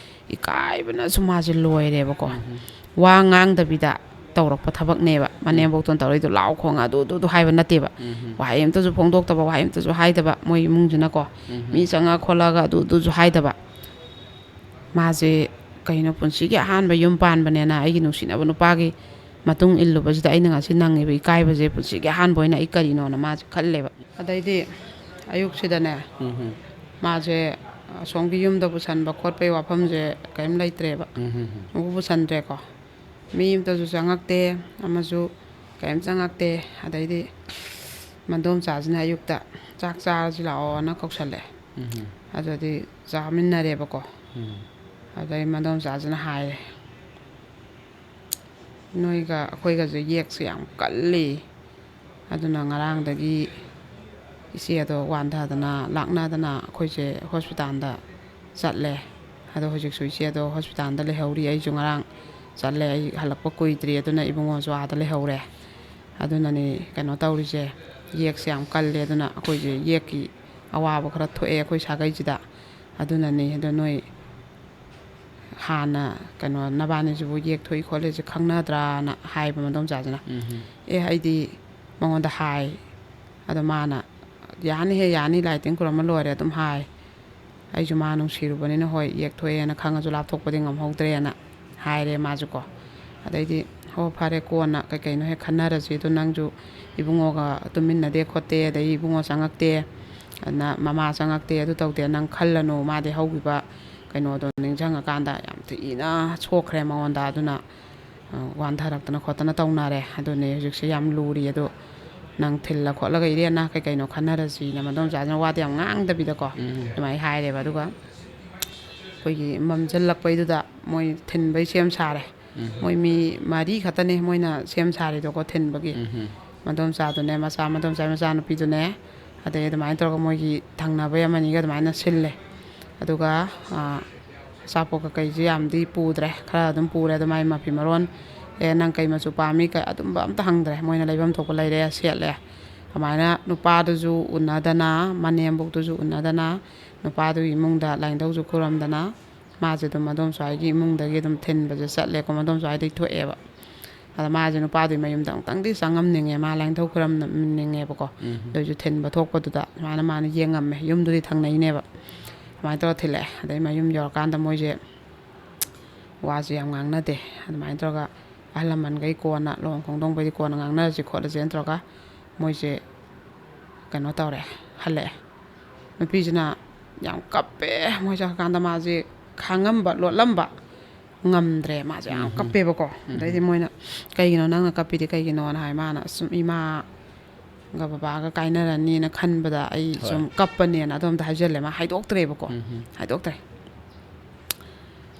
ꯏꯀꯥꯏꯕꯅꯁꯨ ꯃꯥꯁꯦ ꯂꯣꯏꯔꯦꯕꯀꯣ꯫ ꯋꯥ ꯉꯥꯡꯗꯕꯤꯗ ꯇꯧꯔꯛꯄ ꯊꯕꯛꯅꯦꯕ꯫ ꯃꯅꯦꯝꯕꯣꯛꯇꯣꯟ ꯇꯧꯔꯛꯏꯗꯣ ꯂꯥꯎ ꯈꯣꯡ ꯑꯗꯨ ꯑꯗꯨ ꯑꯗꯨ ꯍꯥꯏꯕ ꯅꯠꯇꯦꯕ꯫ ꯋꯥꯍꯩ ꯑꯝꯇꯁꯨ ꯐꯣꯡꯗꯣꯛꯇꯕ, ꯋꯥꯍꯩ ꯑꯝꯇꯁꯨ ꯍꯥꯏꯗꯕ ꯃꯣꯏ ꯏꯃꯨꯡꯁꯤꯅꯀꯣ꯫ ꯃꯤ ꯆꯪꯉ ꯈꯣꯠꯂꯒ ꯑꯗꯨ ꯑꯗꯨꯁꯨ ꯍꯥꯏꯗꯕ꯫ ꯃꯥꯁꯦ ꯀꯩꯅꯣ, ꯄꯨꯟꯁꯤꯒꯤ ꯑꯍꯥꯟꯕ ꯌꯨꯝ ꯄꯥꯟꯕꯅꯦꯅ ꯑꯩꯒꯤ ꯅꯨꯡꯁꯤꯅꯕ ꯅꯨꯄꯥꯒꯤ ꯃꯇꯨꯡ ꯏꯜꯂꯨꯕꯁꯤꯗ ꯑꯩꯅ ꯉꯁꯤ ꯅꯪꯉꯤꯕ ꯏꯀꯥꯏꯕꯁꯦ ꯄꯨꯟꯁꯤꯒꯤ ꯑꯍꯥꯟꯕ ꯑꯣꯏꯅ ꯑꯩ ꯀꯔꯤꯅꯣꯅ ꯃꯥꯁꯦ ꯈꯜꯂꯦꯕ꯫ ꯑꯗꯩꯗꯤ ꯑꯌꯨꯛꯁꯤꯗꯅꯦ, ꯎꯝ ꯍꯝ꯫ ꯃꯥꯁꯦ ꯑꯁꯣꯝꯒꯤ ꯌꯨꯝꯗ ꯄꯨꯁꯟꯕ ꯈꯣꯠꯄꯒꯤ ꯋꯥꯐꯝꯁꯦ ꯀꯔꯤꯝ ꯂꯩꯇ꯭ꯔꯦꯕ꯫ ꯎꯝ ꯍꯝ ꯍꯝ꯫ ꯑꯃꯨꯛ ꯄꯨꯁꯟꯗ꯭ꯔꯦꯀꯣ꯫ ꯃꯤ ꯑꯃꯇꯁꯨ ꯆꯪꯉꯛꯇꯦ, ꯑꯃꯁꯨ ꯀꯔꯤꯝ ꯆꯪꯉꯛꯇꯦ꯫ ꯑꯗꯩꯗꯤ ꯃꯗꯣꯝꯆꯥꯁꯤꯅ ꯑꯌꯨꯛꯇ "ꯆꯥꯛ ꯆꯥꯔꯁꯤ ꯂꯥꯛꯑꯣꯅ" ꯀꯧꯁꯜꯂꯛꯑꯦ꯫ ꯎꯝ ꯍꯝ꯫ ꯑꯗꯨꯗꯤ ꯆꯥꯃꯤꯟꯅꯔꯦꯕꯀꯣ꯫ ꯎꯝ꯫ ꯑꯗꯩ ꯃꯗꯣꯝꯆꯥꯁꯤꯅ ꯍꯥꯏꯔꯦ, "ꯅꯣꯏꯒ ꯑꯩꯈꯣꯏꯒꯁꯦ ꯌꯦꯛꯁꯦ ꯌꯥꯝ ꯀꯜꯂꯤ꯫ ꯑꯗꯨꯅ ꯉꯔꯥꯡꯗꯒꯤ ꯏꯆꯦꯗꯣ ꯋꯥꯟꯊꯗꯅ ꯂꯥꯛꯅꯗꯅ ꯑꯩꯈꯣꯏꯁꯦ ꯍꯣꯁꯄꯤꯇꯥꯜꯗ ꯆꯠꯂꯦ꯫ ꯑꯗꯣ ꯍꯧꯖꯤꯛꯁꯨ ꯏꯆꯦꯗꯣ ꯍꯣꯁꯄꯤꯇꯥꯜꯗ ꯂꯩꯍꯧꯔꯤ꯫ ꯑꯩꯁꯨ ꯉꯔꯥꯡ ꯆꯠꯂꯦ꯫ ꯑꯩ ꯍꯜꯂꯛꯄ ꯀꯨꯏꯗ꯭ꯔꯤ꯫ ꯑꯗꯨꯅ ꯏꯕꯨꯡꯉꯣꯁꯨ ꯑꯥꯗ ꯂꯩꯍꯧꯔꯦ꯫ ꯑꯗꯨꯅꯅꯤ ꯀꯩꯅꯣ ꯇꯧꯔꯤꯁꯦ, ꯌꯦꯛꯁꯦ ꯌꯥꯝ ꯀꯜꯂꯦ꯫ ꯑꯗꯨꯅ ꯑꯩꯈꯣꯏꯁꯦ ꯌꯦꯛꯀꯤ ꯑꯋꯥꯕ ꯈꯔ ꯊꯣꯛꯑꯦ ꯑꯩꯈꯣꯏ ꯁꯥꯒꯩꯁꯤꯗ꯫ ꯑꯗꯨꯅꯅꯤ꯫ ꯑꯗꯣ ꯅꯣꯏ ꯍꯥꯟꯅ ꯀꯩꯅꯣ, ꯅꯕꯥꯅꯤꯁꯤꯕꯨ ꯌꯦꯛ ꯊꯣꯛꯏ ꯈꯣꯠꯂꯤꯁꯦ ꯈꯪꯅꯗ꯭ꯔꯥꯅ?" ꯍꯥꯏꯕ ꯃꯗꯣꯝꯆꯥꯁꯤꯅ꯫ ꯎꯝ ꯍꯝ꯫ "ꯑꯦ, ꯑꯩꯗꯤ ꯃꯉꯣꯟꯗ ꯍꯥꯏ꯫ ꯑꯗꯣ ꯃꯥꯅ, 'ꯌꯥꯅꯤꯍꯦ, ꯌꯥꯅꯤ, ꯂꯥꯏ ꯇꯤꯟ ꯈꯨꯔꯝꯃ ꯂꯣꯏꯔꯦ,' ꯑꯗꯨꯝ ꯍꯥꯏ꯫ ꯑꯩꯁꯨ ꯃꯥ ꯅꯨꯡꯁꯤꯔꯨꯕꯅꯤꯅ, ꯍꯣꯏ, ꯌꯦꯛ ꯊꯣꯛꯑꯦꯅ ꯈꯪꯉꯁꯨ ꯂꯥꯞꯊꯣꯛꯄꯗꯤ ꯉꯝꯍꯧꯗ꯭ꯔꯦꯅ" ꯍꯥꯏꯔꯦ ꯃꯥꯁꯨꯀꯣ꯫ ꯑꯗꯩꯗꯤ, "ꯍꯣ, ꯐꯔꯦ, ꯀꯣꯟꯅ ꯀꯩ ꯀꯩꯅꯣ ꯍꯦꯛ ꯈꯟꯅꯔꯁꯤ꯫ ꯑꯗꯣ ꯅꯪꯁꯨ ꯏꯕꯨꯡꯉꯣꯒ ꯇꯨꯃꯤꯟꯅꯗꯦ ꯈꯣꯠꯇꯦ, ꯑꯗꯩ ꯏꯕꯨꯡꯉꯣ ꯆꯪꯉꯛꯇꯦ, ꯑꯗꯨꯅ ꯃꯃꯥ ꯆꯪꯉꯛꯇꯦ, ꯑꯗꯨ ꯇꯧꯗꯦ, ꯅꯪ ꯈꯜꯂꯅꯨ꯫ ꯃꯥꯗꯤ ꯍꯧꯈꯤꯕ ꯀꯩꯅꯣꯗꯣ ꯅꯤꯡꯁꯤꯡꯉꯀꯥꯟꯗ ꯌꯥꯝ ꯊꯤꯅ ꯁꯣꯛꯈ꯭ꯔꯦ ꯃꯉꯣꯟꯗ꯫ ꯑꯗꯨꯅ, ꯑ, ꯋꯥꯟꯊꯔꯛꯇꯅ ꯈꯣꯠꯇꯅ ꯇꯧꯅꯔꯦ꯫ ꯑꯗꯨꯅꯦ ꯍꯧꯖꯤꯛꯁꯦ ꯌꯥꯝ ꯂꯨꯔꯤ꯫ ꯑꯗꯣ ꯅꯪ ꯊꯤꯜꯂ ꯈꯣꯠꯂꯒ ꯏꯔꯦꯟꯅ ꯀꯩ ꯀꯩꯅꯣ ꯈꯟꯅꯔꯁꯤꯅ" ꯃꯗꯣꯝꯆꯥꯁꯤꯅ ꯋꯥꯗꯤ ꯌꯥꯝ ꯉꯥꯡꯗꯕꯤꯗꯀꯣ, ꯎꯝ꯫ ꯑꯗꯨꯃꯥꯏꯅ ꯍꯥꯏꯔꯦꯕ꯫ ꯑꯗꯨꯒ ꯑꯩꯈꯣꯏꯒꯤ ꯃꯝꯁꯤꯜꯂꯛꯄꯩꯗꯨꯗ ꯃꯣꯏ ꯊꯤꯟꯕꯩ ꯁꯦꯝ ꯁꯥꯔꯦ꯫ ꯎꯝ꯫ ꯃꯣꯏ ꯃꯤ ꯃꯔꯤ ꯈꯛꯇꯅꯦ ꯃꯣꯏꯅ ꯁꯦꯝ ꯁꯥꯔꯤꯗꯣꯀꯣ ꯊꯤꯟꯕꯒꯤ꯫ ꯎꯝ꯫ ꯃꯗꯣꯝꯆꯥꯗꯨꯅꯦ, ꯃꯆꯥ, ꯃꯗꯣꯝꯆꯥ ꯃꯆꯥꯅꯨꯄꯤꯗꯨꯅꯦ, ꯑꯗꯩ ꯑꯗꯨꯃꯥꯏꯅ ꯇꯧꯔꯒ ꯃꯣꯏꯒꯤ ꯊꯪꯅꯕꯩ ꯑꯃꯅꯤꯒ ꯑꯗꯨꯃꯥꯏꯅ ꯁꯤꯜꯂꯦ꯫ ꯑꯗꯨꯒ, ꯑ, ꯑꯆꯥꯄꯣꯠ ꯀꯩꯀꯩꯁꯦ ꯌꯥꯝꯗꯤ ꯄꯨꯗ꯭ꯔꯦ, ꯈꯔ ꯑꯗꯨꯝ ꯄꯨꯔꯦ꯫ ꯑꯗꯨ ꯃꯥꯏ ꯃꯐꯤ ꯃꯔꯣꯟ, "ꯑꯦ, ꯅꯪ ꯀꯩ ꯃꯆꯨ ꯄꯥꯝꯃꯤ?" ꯀ-, ꯑꯗꯨꯝꯕ ꯑꯝꯇ ꯍꯪꯗ꯭ꯔꯦ꯫ ꯃꯣꯏꯅ ꯂꯩꯐꯝ ꯊꯣꯛꯄ ꯂꯩꯔꯦ, ꯁꯦꯠꯂꯦ꯫ ꯑꯗꯨꯃꯥꯏꯅ ꯅꯨꯄꯥꯗꯨꯁꯨ ꯎꯅꯗꯅ, ꯃꯅꯦꯝꯕꯣꯛꯇꯨꯁꯨ ꯎꯅꯗꯅ, ꯅꯨꯄꯥꯗꯨꯒꯤ ꯏꯃꯨꯡꯗ ꯂꯥꯏꯅꯤꯡꯊꯧꯁꯨ ꯈꯨꯔꯝꯗꯅ, ꯃꯥꯁꯦ ꯑꯗꯨꯝ ꯑꯗꯣꯝ ꯁ꯭ꯋꯥꯏꯒꯤ ꯏꯃꯨꯡꯗꯒꯤ ꯑꯗꯨꯝ ꯊꯤꯟꯕꯁꯦ ꯆꯠꯂꯦꯀꯣ, ꯑꯗꯣꯝ ꯁ꯭ꯋꯥꯏꯗꯩ ꯊꯣꯛꯑꯦꯕ꯫ ꯑꯗ ꯃꯥꯁꯦ ꯅꯨꯄꯥꯗꯨꯒꯤ ꯃꯌꯨꯝꯗ ꯑꯃꯨꯛꯇꯪꯗꯤ ꯆꯪꯉꯝꯅꯤꯡꯉꯦ, ꯃꯥ ꯂꯥꯏꯅꯤꯡꯊꯧ ꯈꯨꯔꯨꯝꯅꯤꯡꯉꯦꯕꯀꯣ꯫ ꯑꯗꯨ ꯑꯣꯏꯁꯨ ꯊꯤꯟꯕ ꯊꯣꯛꯄꯗꯨꯗ ꯁꯨꯃꯥꯏꯅ ꯃꯥꯅ ꯌꯦꯡꯉꯝꯃꯦ, ꯌꯨꯝꯗꯨꯗꯤ ꯊꯪꯅꯩꯅꯦꯕ꯫ ꯑꯗꯨꯃꯥꯏꯅ ꯇꯧꯔ ꯊꯤꯜꯂꯛꯑꯦ꯫ ꯑꯗꯩ ꯃꯌꯨꯝ ꯌꯧꯔꯀꯥꯟꯗ ꯃꯣꯏꯁꯦ ꯋꯥꯁꯦ ꯌꯥꯝ ꯉꯥꯡꯅꯗꯦ꯫ ꯑꯗꯨꯃꯥꯏꯅ ꯇꯧꯔꯒ ꯑꯍꯜ ꯂꯃꯟꯈꯩ ꯀꯣꯟꯅ, ꯂꯨꯍꯣꯡ ꯈꯣꯡꯗꯣꯡꯕꯩꯗꯤ ꯀꯣꯟꯅ ꯉꯥꯡꯅꯔꯁꯤ ꯈꯣꯠꯂꯁꯦꯅ ꯇꯧꯔꯒ ꯃꯣꯏꯁꯦ ꯀꯩꯅꯣ ꯇꯧꯔꯦ, ꯍꯜꯂꯛꯑꯦ꯫ ꯅꯨꯄꯤꯁꯤꯅ ꯌꯥꯝ ꯀꯞꯄꯦ꯫ ꯃꯣꯏ ꯆꯠꯈ꯭ꯔꯀꯥꯟꯗ ꯃꯥꯁꯦ ꯈꯥꯡꯉꯝꯕ, ꯂꯣꯠꯂꯝꯕ ꯉꯝꯗ꯭ꯔꯦ꯫ ꯃꯥꯁꯦ ꯌꯥꯝ ꯀꯞꯄꯦꯕꯀꯣ꯫ ꯑꯗꯩꯗꯤ ꯃꯣꯏꯅ, "ꯀꯩꯒꯤꯅꯣ ꯅꯪꯅ ꯀꯞꯄꯤꯗꯤ ꯀꯩꯒꯤꯅꯣꯅ?" ꯍꯥꯏ꯫ ꯃꯥꯅ, "ꯑꯁꯨꯝ ꯏꯃꯥꯒ ꯕꯕꯥꯒ ꯀꯥꯏꯅꯔꯅꯤꯅ ꯈꯟꯕꯗ ꯑꯩ ꯁꯨꯝ ꯀꯞꯄꯅꯦꯅ" ꯑꯗꯣꯝꯗ ꯍꯥꯏꯖꯜꯂꯦ꯫ ꯃꯥ ꯍꯥꯏꯗꯣꯛꯇ꯭ꯔꯦꯕꯀꯣ꯫ ꯍꯥꯏꯗꯣꯛꯇ꯭ꯔꯦ꯫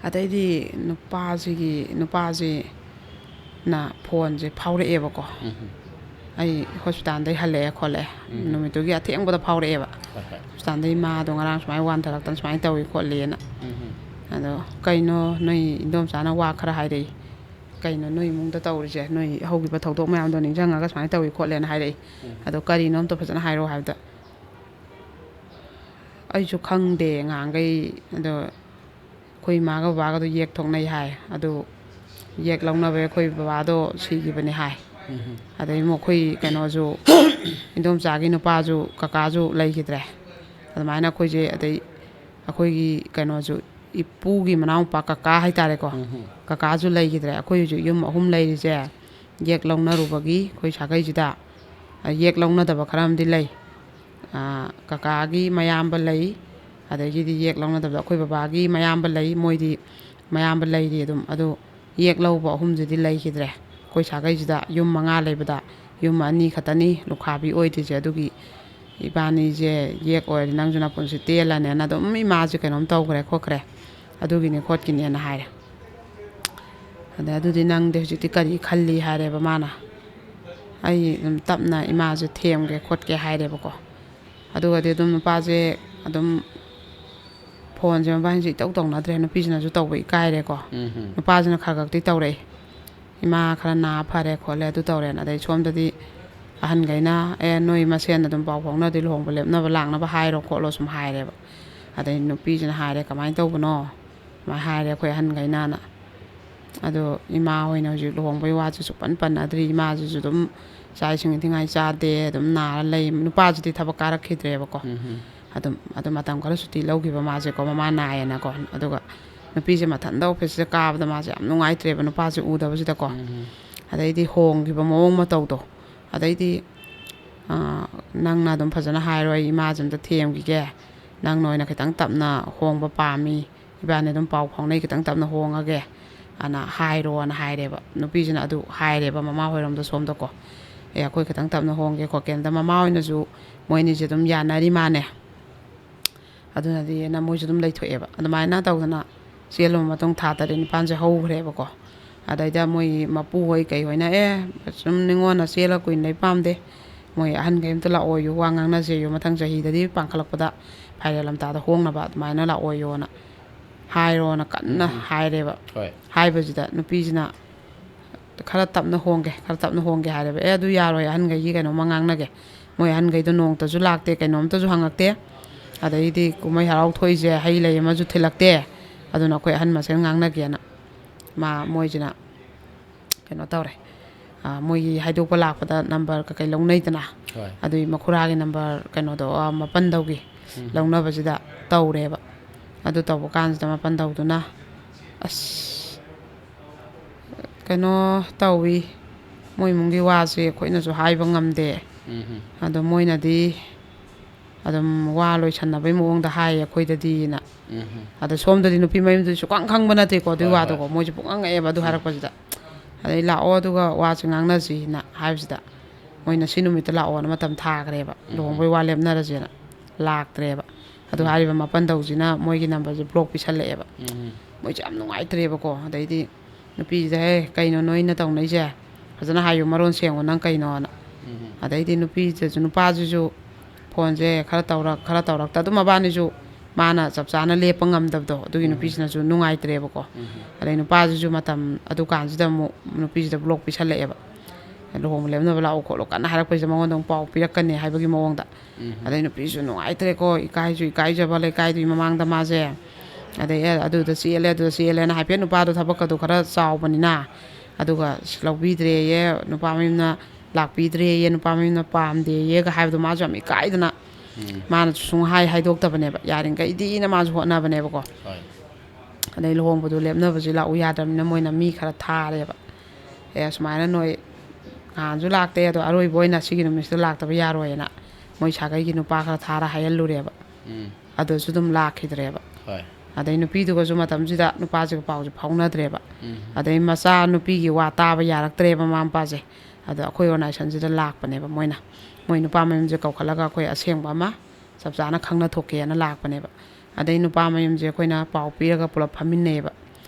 ꯑꯗꯩꯗꯤ ꯅꯨꯄꯥꯁꯤꯒꯤ, ꯅꯨꯄꯥꯁꯤꯅ ꯐꯣꯟꯁꯦ ꯐꯥꯎꯔꯛꯑꯦꯕꯀꯣ꯫ "ꯑꯩ ꯍꯣꯁꯄꯤꯇꯥꯜꯗꯩ ꯍꯜꯂꯛꯑꯦ ꯈꯣꯠꯂꯛꯑꯦ", ꯅꯨꯃꯤꯠꯇꯨꯒꯤ ꯑꯊꯦꯡꯕꯗ ꯐꯥꯎꯔꯛꯑꯦꯕ꯫ "ꯍꯣꯁꯄꯤꯇꯥꯜꯗꯩ ꯏꯃꯥꯗꯣ ꯉꯔꯥꯡ ꯁꯨꯃꯥꯏꯅ ꯋꯥꯟꯊꯔꯛꯇꯅ ꯁꯨꯃꯥꯏꯅ ꯇꯧꯏ ꯈꯣꯠꯂꯤꯅ"꯫ ꯑꯗꯣ, "ꯀꯩꯅꯣ ꯅꯣꯏ ꯏꯟꯗꯣꯝꯆꯥꯅ ꯋꯥ ꯈꯔ ꯍꯥꯏꯔꯛꯏ, ꯀꯩꯅꯣ ꯅꯣꯏ ꯏꯃꯨꯡꯗ ꯇꯧꯔꯤꯁꯦ, ꯅꯣꯏ ꯍꯧꯈꯤꯕ ꯊꯧꯗꯣꯛ ꯃꯌꯥꯝꯗꯣ ꯅꯤꯡꯁꯤꯡꯉꯒ ꯁꯨꯃꯥꯏꯅ ꯇꯧꯏ ꯈꯣꯠꯂꯦꯅ ꯍꯥꯏꯔꯛꯏ, ꯑꯗꯣ ꯀꯔꯤꯅꯣ ꯑꯝꯇ ꯐꯖꯅ ꯍꯥꯏꯔꯛꯑꯣ" ꯍꯥꯏꯕꯗ, "ꯑꯩꯁꯨ ꯈꯪꯗꯦ ꯉꯍꯥꯟꯈꯩ, ꯑꯗꯣ ꯑꯩꯈꯣꯏ ꯏꯃꯥꯒ ꯕꯕꯥꯒꯗꯣ ꯌꯦꯛ ꯊꯣꯛꯅꯩ ꯍꯥꯏ꯫ ꯑꯗꯨ ꯌꯦꯛ ꯂꯧꯅꯕꯩ ꯑꯩꯈꯣꯏ ꯕꯕꯥꯗꯣ ꯁꯤꯈꯤꯕꯅꯤ ꯍꯥꯏ꯫ ꯑꯗꯩ ꯑꯃꯨꯛ ꯑꯩꯈꯣꯏ ꯀꯩꯅꯣꯁꯨ, ꯏꯟꯗꯣꯝꯆꯥꯒꯤ ꯅꯨꯄꯥꯁꯨ, ꯀꯀꯥꯁꯨ ꯂꯩꯈꯤꯗ꯭ꯔꯦ꯫ ꯑꯗꯨꯃꯥꯏꯅ ꯑꯩꯈꯣꯏꯁꯦ, ꯑꯗꯩ ꯑꯩꯈꯣꯏꯒꯤ ꯀꯩꯅꯣꯁꯨ, ꯏꯄꯨꯒꯤ ꯃꯅꯥꯎꯄꯥ, ꯀꯀꯥ ꯍꯥꯏꯇꯥꯔꯦꯀꯣ, ꯀꯀꯥꯁꯨ ꯂꯩꯈꯤꯗ꯭ꯔꯦ꯫ ꯑꯩꯈꯣꯏ ꯍꯧꯖꯤꯛ ꯌꯨꯝ ꯑꯍꯨꯝ ꯂꯩꯔꯤꯁꯦ ꯌꯦꯛ ꯂꯧꯅꯔꯨꯕꯒꯤ ꯑꯩꯈꯣꯏ ꯁꯥꯒꯩꯁꯤꯗ, ꯑ, ꯌꯦꯛ ꯂꯧꯅꯗꯕ ꯈꯔ ꯑꯃꯗꯤ ꯂꯩ꯫ ꯑ, ꯀꯀꯥꯒꯤ ꯃꯌꯥꯝꯕ ꯂꯩ, ꯑꯗꯒꯤꯗꯤ ꯌꯦꯛ ꯂꯧꯅꯗꯕꯗ ꯑꯩꯈꯣꯏ ꯕꯕꯥꯒꯤ ꯃꯌꯥꯝꯕ ꯂꯩ, ꯃꯣꯏꯗꯤ ꯃꯌꯥꯝꯕ ꯂꯩꯔꯤ ꯑꯗꯨꯝ꯫ ꯑꯗꯨ ꯌꯦꯛ ꯂꯧꯕ ꯑꯍꯨꯝꯁꯤꯗꯤ ꯂꯩꯈꯤꯗ꯭ꯔꯦ꯫ ꯑꯩꯈꯣꯏ ꯁꯥꯒꯩꯁꯤꯗ ꯌꯨꯝ ꯃꯉꯥ ꯂꯩꯕꯗ ꯌꯨꯝ ꯑꯅꯤ ꯈꯛꯇꯅꯤ ꯂꯨꯈꯥꯕꯤ ꯑꯣꯏꯗ꯭ꯔꯤꯁꯦ꯫ ꯑꯗꯨꯒꯤ ꯏꯕꯥꯅꯤꯁꯦ ꯌꯦꯛ ꯑꯣꯏꯔꯗꯤ ꯅꯪꯁꯨ ꯅꯄꯨꯟꯁꯤ ꯇꯦꯜꯂꯅꯦꯅ ꯑꯗꯨꯝ ꯏꯃꯥꯁꯦ ꯀꯩꯅꯣꯝ ꯇꯧꯈ꯭ꯔꯦ ꯈꯣꯠꯈ꯭ꯔꯦ꯫ ꯑꯗꯨꯒꯤꯅꯦ ꯈꯣꯠꯀꯤꯅꯦꯅ ꯍꯥꯏꯔꯦ꯫ ꯑꯗ "ꯑꯗꯨꯗꯤ ꯅꯪꯗꯤ ꯍꯧꯖꯤꯛꯇꯤ ꯀꯔꯤ ꯈꯜꯂꯤ?" ꯍꯥꯏꯔꯦꯕ ꯃꯥꯅ꯫ "ꯑꯩ ꯑꯗꯨꯝ ꯇꯞꯅ ꯏꯃꯥꯁꯦ ꯊꯦꯝꯒꯦ ꯈꯣꯠꯀꯦ" ꯍꯥꯏꯔꯦꯕꯀꯣ꯫ ꯑꯗꯨꯒꯗꯤ ꯑꯗꯨꯝ ꯅꯨꯄꯥꯁꯦ ꯑꯗꯨꯝ ꯐꯣꯟꯁꯦ ꯃꯕꯥꯅꯤꯁꯦ ꯏꯇꯧ ꯇꯧꯅꯗ꯭ꯔꯦ꯫ ꯅꯨꯄꯤꯁꯤꯅꯁꯨ ꯇꯧꯕ ꯏꯀꯥꯏꯔꯦꯀꯣ꯫ ꯅꯨꯄꯥꯁꯤꯅ ꯈꯔ ꯈꯛꯇꯤ ꯇꯧꯔꯛꯏ꯫ "ꯏꯃꯥ ꯈꯔ ꯅꯥ ꯐꯔꯦ ꯈꯣꯠꯂꯦ, ꯑꯗꯨ ꯇꯧꯔꯦꯅ"꯫ ꯑꯗꯩ ꯁꯣꯝꯗꯗꯤ ꯑꯍꯟꯈꯩꯅ, "ꯑꯦ, ꯅꯣꯏ ꯃꯁꯦꯟ ꯑꯗꯨꯝ ꯄꯥꯎ ꯐꯥꯎꯅꯗꯤ ꯂꯨꯍꯣꯡꯕ ꯂꯦꯞꯅꯕ ꯂꯥꯛꯅꯕ ꯍꯥꯏꯔꯣ ꯈꯣꯠꯂꯣ" ꯁꯨꯝ ꯍꯥꯏꯔꯦꯕ꯫ ꯑꯗꯩ ꯅꯨꯄꯤꯁꯤꯅ ꯍꯥꯏꯔꯦ, "ꯀꯃꯥꯏꯅ ꯇꯧꯕꯅꯣ? ꯑꯗꯨꯃꯥꯏꯅ ꯍꯥꯏꯔꯦ ꯑꯩꯈꯣꯏ ꯑꯍꯟꯈꯩꯅꯅ꯫ ꯑꯗꯣ ꯏꯃꯥ ꯍꯣꯏꯅ ꯍꯧꯖꯤꯛ ꯂꯨꯍꯣꯡꯕꯩ ꯋꯥꯁꯨ ꯁꯨꯛꯄꯟ ꯄꯟꯅꯗ꯭ꯔꯤ꯫ ꯏꯃꯥꯁꯤꯁꯨ ꯑꯗꯨꯝ ꯆꯥꯛ ꯏꯁꯤꯡ ꯏꯟꯊꯤꯉꯥꯏ ꯆꯥꯗꯦ, ꯑꯗꯨꯝ ꯅꯥꯔ ꯂꯩ꯫ ꯅꯨꯄꯥꯁꯤꯗꯤ ꯊꯕꯛ ꯀꯥꯔꯛꯈꯤꯗ꯭ꯔꯦꯕꯀꯣ꯫ ꯑꯗꯨꯝ ꯑꯗꯨ ꯃꯇꯝ ꯈꯔ ꯁꯨꯇꯤ ꯂꯧꯈꯤꯕ ꯃꯥꯁꯦꯀꯣ, ꯃꯃꯥ ꯅꯥꯏꯌꯦꯅꯀꯣ꯫ ꯑꯗꯨꯒ ꯅꯨꯄꯤꯁꯦ ꯃꯊꯟꯇ ꯑꯣꯐꯤꯁꯁꯦ ꯀꯥꯕꯗ ꯃꯥꯁꯦ ꯌꯥꯝ ꯅꯨꯡꯉꯥꯏꯇ꯭ꯔꯦꯕ, ꯅꯨꯄꯥꯁꯦ ꯎꯗꯕꯁꯤꯗꯀꯣ꯫ ꯑꯗꯩꯗꯤ ꯍꯣꯡꯈꯤꯕ ꯃꯑꯣꯡ ꯃꯇꯧꯗꯣ꯫ ꯑꯗꯩꯗꯤ, "ꯑꯥ, ꯅꯪꯅ ꯑꯗꯨꯝ ꯐꯖꯅ ꯍꯥꯏꯔꯣ, ꯑꯩ ꯏꯃꯥꯁꯦ ꯑꯝꯇ ꯊꯦꯝꯈꯤꯒꯦ, ꯅꯪꯅ ꯑꯣꯏꯅ ꯈꯤꯇꯪ ꯇꯞꯅ ꯍꯣꯡꯕ ꯄꯥꯝꯃꯤ, ꯏꯕꯥꯅꯤ ꯑꯗꯨꯝ ꯄꯥꯎ ꯐꯥꯎꯅꯩ, ꯈꯤꯇꯪ ꯇꯞꯅ ꯍꯣꯡꯉꯒꯦ" ꯑꯅ ꯍꯥꯏꯔꯣꯅ ꯍꯥꯏꯔꯦꯕ꯫ ꯅꯨꯄꯤꯁꯤꯅ ꯑꯗꯨ ꯍꯥꯏꯔꯦꯕ ꯃꯃꯥ ꯍꯣꯏꯔꯣꯝꯗ ꯁꯣꯝꯗꯀꯣ, "ꯑꯦ, ꯑꯩꯈꯣꯏ ꯈꯤꯇꯪ ꯇꯞꯅ ꯍꯣꯡꯒꯦ ꯈꯣꯠꯀꯦꯅ"꯫ ꯑꯗ ꯃꯃꯥ ꯍꯣꯏꯅꯁꯨ ꯃꯣꯏ ꯑꯅꯤꯁꯦ ꯑꯗꯨꯝ ꯌꯥꯅꯔꯤ ꯃꯥꯅꯦ꯫ ꯑꯗꯨꯅꯗꯤ ꯅ ꯃꯣꯏꯁꯨ ꯑꯗꯨꯝ ꯂꯩꯊꯣꯛꯑꯦꯕ꯫ ꯑꯗꯨꯃꯥꯏꯅ ꯇꯧꯗꯅ ꯆꯦꯜꯂꯕ ꯃꯇꯨꯡ ꯊꯥ ꯇꯔꯦꯠ ꯅꯤꯄꯥꯟꯁꯦ ꯍꯧꯈ꯭ꯔꯦꯕꯀꯣ꯫ ꯑꯗꯩꯗ ꯃꯣꯏ ꯃꯄꯨ ꯍꯣꯏ ꯀꯩ ꯍꯣꯏꯅ, "ꯑꯦ, ꯁꯨꯝ ꯅꯤꯉꯣꯟꯅ ꯆꯦꯜꯂ ꯀꯨꯏꯅ ꯂꯩ ꯄꯥꯝꯗꯦ, ꯃꯣꯏ ꯑꯍꯟꯈꯩ ꯑꯝꯇ ꯂꯥꯛꯑꯣꯌꯨ, ꯋꯥ ꯉꯥꯡꯅꯁꯦꯌꯨ, ꯃꯊꯪ ꯆꯍꯤꯗꯗꯤ ꯄꯥꯡꯈꯠꯂꯛꯄꯗ ꯐꯥꯏꯔꯦꯜ ꯂꯝꯇꯥꯗ ꯍꯣꯡꯅꯕ ꯑꯗꯨꯃꯥꯏꯅ ꯂꯥꯛꯑꯣꯌꯣꯅ ꯍꯥꯏꯔꯣꯅ ꯀꯟꯅ ꯍꯥꯏꯔꯦꯕ꯫ ꯍꯣꯏ꯫ ꯍꯥꯏꯕꯁꯤꯗ ꯅꯨꯄꯤꯁꯤꯅ, "ꯈꯔ ꯇꯞꯅ ꯍꯣꯡꯒꯦ, ꯈꯔ ꯇꯞꯅ ꯍꯣꯡꯒꯦ" ꯍꯥꯏꯔꯦꯕ꯫ "ꯑꯦ, ꯑꯗꯨ ꯌꯥꯔꯣꯏ, ꯑꯍꯟꯈꯩꯒꯤ ꯀꯩꯅꯣꯝꯃ ꯉꯥꯡꯅꯒꯦ, ꯃꯣꯏ ꯑꯍꯟꯈꯩꯗꯣ ꯅꯣꯡꯇꯁꯨ ꯂꯥꯛꯇꯦ, ꯀꯩꯅꯣꯝꯇꯁꯨ ꯍꯪꯉꯛꯇꯦ, ꯑꯗꯩꯗꯤ ꯀꯨꯝꯍꯩ ꯍꯔꯥꯎ ꯊꯣꯛꯏꯁꯦ ꯍꯩ ꯂꯩ ꯑꯃꯁꯨ ꯊꯤꯜꯂꯛꯇꯦ, ꯑꯗꯨꯅ ꯑꯩꯈꯣꯏ ꯑꯍꯟ ꯃꯁꯦꯟ ꯉꯥꯡꯅꯒꯦꯅ" ꯃꯥ ꯃꯣꯏꯁꯤꯅ ꯀꯩꯅꯣ ꯇꯧꯔꯦ꯫ ꯑ, ꯃꯣꯏꯒꯤ ꯍꯥꯏꯗꯣꯛꯄ ꯂꯥꯛꯄꯗ ꯅꯝꯕꯔ ꯀꯩꯀꯩ ꯂꯧꯅꯩꯗꯅ, ꯍꯣꯏ꯫ ꯑꯗꯨꯒꯤ ꯃꯈꯨꯔꯥꯒꯤ ꯅꯝꯕꯔ ꯀꯩꯅꯣꯗꯣ, ꯑ, ꯃꯄꯟꯗꯧꯒꯤ ꯎꯝ꯫ ꯂꯧꯅꯕꯁꯤꯗ ꯇꯧꯔꯦꯕ꯫ ꯑꯗꯨ ꯇꯧꯕ ꯀꯥꯟꯁꯤꯗ ꯃꯄꯟꯗꯧꯗꯨꯅ, "ꯑꯁ, ꯀꯩꯅꯣ ꯇꯧꯋꯤ, ꯃꯣꯏ ꯏꯃꯨꯡꯒꯤ ꯋꯥꯁꯦ ꯑꯩꯈꯣꯏꯅꯁꯨ ꯍꯥꯏꯕ ꯉꯝꯗꯦ, ꯎꯝ꯫ ꯑꯗꯣ ꯃꯣꯏꯅꯗꯤ ꯑꯗꯨꯝ ꯋꯥ ꯂꯣꯏꯁꯟꯅꯕꯩ ꯃꯑꯣꯡꯗ ꯍꯥꯏꯌꯦ ꯑꯩꯈꯣꯏꯗꯗꯤꯅ"꯫ ꯎꯝ꯫ ꯑꯗ ꯁꯣꯝꯗꯗꯤ ꯅꯨꯄꯤ ꯃꯌꯨꯝꯗꯨꯗꯤ ꯁꯨꯛꯈꯪ ꯈꯪꯕ ꯅꯠꯇꯦꯀꯣ ꯑꯗꯨꯏ ꯍꯣꯏ, ꯋꯥꯗꯣꯀꯣ꯫ ꯍꯣꯏ꯫ ꯃꯣꯏꯁꯨ ꯄꯨꯡꯉꯛ ꯉꯛꯑꯦꯕ ꯑꯗꯨ ꯎꯝ꯫ ꯍꯥꯏꯔꯛꯄꯁꯤꯗ꯫ ꯑꯗꯩ ꯂꯥꯛꯑꯣ ꯑꯗꯨꯒ ꯋꯥꯁꯦ ꯉꯥꯡꯅꯁꯤꯅ ꯍꯥꯏꯕꯁꯤꯗ, ꯃꯣꯏꯅ ꯁꯤ ꯅꯨꯃꯤꯠꯇ ꯂꯥꯛꯑꯣꯅ ꯃꯇꯝ ꯊꯥꯈ꯭ꯔꯦꯕ, ꯎꯝ꯫ ꯂꯨꯍꯣꯡꯕꯩ ꯋꯥ ꯂꯦꯞꯅꯔꯁꯦꯅ꯫ ꯂꯥꯛꯇ꯭ꯔꯦꯕ꯫ ꯑꯗꯨ ꯎꯝ꯫ ꯍꯥꯏꯔꯤꯕ ꯃꯄꯟꯗꯧꯁꯤꯅ ꯃꯣꯏꯒꯤ ꯅꯝꯕꯔꯁꯦ ꯕ꯭ꯂꯣꯛ ꯄꯤꯁꯜꯂꯛꯑꯦꯕ꯫ ꯎꯝ꯫ ꯃꯣꯏꯁꯦ ꯌꯥꯝ ꯅꯨꯡꯉꯥꯏꯇ꯭ꯔꯦꯕꯀꯣ꯫ ꯑꯗꯩꯗꯤ ꯅꯨꯄꯤꯁꯤꯗ, "ꯍꯦ, ꯀꯩꯅꯣ ꯅꯣꯏꯅ ꯇꯧꯅꯩꯁꯦ? ꯐꯖꯅ ꯍꯥꯏꯌꯨ, ꯃꯔꯣꯟ ꯁꯦꯡꯉꯨ ꯅꯪ ꯀꯩꯅꯣꯅ"꯫ ꯎꯝ꯫ ꯑꯗꯩꯗꯤ ꯅꯨꯄꯤꯁꯤꯗꯁꯨ, ꯅꯨꯄꯥꯁꯤꯁꯨ ꯐꯣꯟꯁꯦ ꯈꯔ ꯇꯧꯔꯛ, ꯈꯔ ꯇꯧꯔꯛꯇ, ꯑꯗꯨꯝ ꯃꯕꯥꯅꯤꯁꯨ ꯃꯥꯅ ꯆꯞ ꯆꯥꯅ ꯂꯦꯞꯄ ꯉꯝꯗꯕꯗꯣ, ꯑꯗꯨꯒꯤ ꯎꯝ꯫ ꯅꯨꯄꯤꯁꯤꯅꯁꯨ ꯅꯨꯡꯉꯥꯏꯇ꯭ꯔꯦꯕꯀꯣ꯫ ꯎꯝ꯫ ꯑꯗꯩ ꯅꯨꯄꯥꯁꯤꯁꯨ ꯃꯇꯝ ꯑꯗꯨꯀꯥꯟꯁꯤꯗ ꯑꯃꯨꯛ ꯅꯨꯄꯤꯁꯤꯗ ꯕ꯭ꯂꯣꯛ ꯄꯤꯁꯜꯂꯛꯑꯦꯕ꯫ "ꯂꯨꯍꯣꯡꯕ ꯂꯦꯞꯅꯕ ꯂꯥꯛꯎ ꯈꯣꯠꯂꯨ" ꯀꯟꯅ ꯍꯥꯏꯔꯛꯄꯁꯤꯗ ꯃꯉꯣꯟꯗ ꯑꯃꯨꯛ ꯄꯥꯎ ꯄꯤꯔꯛꯀꯅꯤ ꯍꯥꯏꯕꯒꯤ ꯃꯑꯣꯡꯗ꯫ ꯎꯝ꯫ ꯑꯗꯩ ꯅꯨꯄꯤꯁꯨ ꯅꯨꯡꯉꯥꯏꯇ꯭ꯔꯦꯀꯣ, ꯏꯀꯥꯏꯁꯨ ꯏꯀꯥꯏꯖꯕ, ꯂꯩꯀꯥꯏꯗꯨꯒꯤ ꯃꯃꯥꯡꯗ ꯃꯥꯁꯦ ꯑꯗꯩ ꯑꯦ ꯑꯗꯨꯗ ꯆꯦꯜꯂꯦ, ꯑꯗꯨꯗ ꯆꯦꯜꯂꯦꯅ ꯍꯥꯏꯐꯦꯠ ꯅꯨꯄꯥꯗꯣ ꯊꯕꯛꯀꯗꯣ ꯈꯔ ꯆꯥꯎꯕꯅꯤꯅ, ꯑꯗꯨꯒ "ꯑꯁ, ꯂꯧꯕꯤꯗ꯭ꯔꯦꯌꯦ, ꯅꯨꯄꯥ ꯃꯌꯨꯝꯅ ꯂꯥꯛꯄꯤꯗ꯭ꯔꯦꯌꯦ, ꯅꯨꯄꯥ ꯃꯌꯨꯝꯅ ꯄꯥꯝꯗꯦꯌꯦꯒ" ꯍꯥꯏꯕꯗꯣ ꯃꯥꯁꯨ ꯌꯥꯝ ꯏꯀꯥꯏꯗꯅ, ꯎꯝ꯫ ꯃꯥꯅꯁꯨ ꯁꯨꯡꯍꯥꯏ ꯍꯥꯏꯗꯣꯛꯇꯕꯅꯦꯕ, ꯌꯥꯔꯤꯈꯩꯗꯤꯅ ꯃꯥꯁꯨ ꯍꯣꯠꯅꯕꯅꯦꯕꯀꯣ꯫ ꯍꯣꯏ꯫ ꯑꯗꯩ ꯂꯨꯍꯣꯡꯕꯗꯣ ꯂꯦꯞꯅꯕꯁꯨ ꯂꯥꯛꯎ ꯌꯥꯗ꯭ꯔꯕꯅꯤꯅ ꯃꯣꯏꯅ ꯃꯤ ꯈꯔ ꯊꯥꯔꯦꯕ꯫ "ꯑꯦ, ꯁꯨꯃꯥꯏꯅ ꯅꯣꯏ ꯅꯍꯥꯟꯁꯨ ꯂꯥꯛꯇꯦ, ꯑꯗꯣ ꯑꯔꯣꯏꯕ ꯑꯣꯏꯅ ꯁꯤꯒꯤ ꯅꯨꯃꯤꯠꯁꯤꯗ ꯂꯥꯛꯇꯕ ꯌꯥꯔꯣꯏꯅ" ꯃꯣꯏ ꯁꯥꯒꯩꯒꯤ ꯅꯨꯄꯥ ꯈꯔ ꯊꯥꯔ ꯍꯥꯏꯍꯜꯂꯨꯔꯦꯕ꯫ ꯎꯝ꯫ ꯑꯗꯨꯁꯨ ꯑꯗꯨꯝ ꯂꯥꯛꯈꯤꯗ꯭ꯔꯦꯕ꯫ ꯍꯣꯏ꯫ ꯑꯗꯩ ꯅꯨꯄꯤꯗꯨꯒꯁꯨ ꯃꯇꯝꯁꯤꯗ ꯅꯨꯄꯥꯁꯤꯒ ꯄꯥꯎꯁꯦ ꯐꯥꯎꯅꯗ꯭ꯔꯦꯕ꯫ ꯎꯝ꯫ ꯑꯗꯩ ꯃꯆꯥ ꯅꯨꯄꯤꯒꯤ ꯋꯥ ꯇꯥꯕ ꯌꯥꯔꯛꯇ꯭ꯔꯦꯕ ꯃꯃꯥ ꯃꯄꯥꯁꯦ꯫ ꯑꯗꯣ ꯑꯩꯈꯣꯏ ꯑꯣꯔꯒꯅꯥꯏꯖꯦꯁꯟꯁꯤꯗ ꯂꯥꯛꯄꯅꯦꯕ ꯃꯣꯏꯅ꯫ ꯃꯣꯏ ꯅꯨꯄꯥ ꯃꯌꯨꯝꯁꯦ ꯀꯧꯈꯠꯂꯒ ꯑꯩꯈꯣꯏ ꯑꯁꯦꯡꯕ ꯑꯃ ꯆꯞ ꯆꯥꯅ ꯈꯪꯅ ꯊꯣꯛꯀꯦꯅ ꯂꯥꯛꯄꯅꯦꯕ꯫ ꯑꯗꯩ ꯅꯨꯄꯥ ꯃꯌꯨꯝꯁꯦ ꯑꯩꯈꯣꯏꯅ ꯄꯥꯎ ꯄꯤꯔꯒ ꯄꯨꯂꯞ ꯐꯝꯃꯤꯟꯅꯩꯌꯦꯕ꯫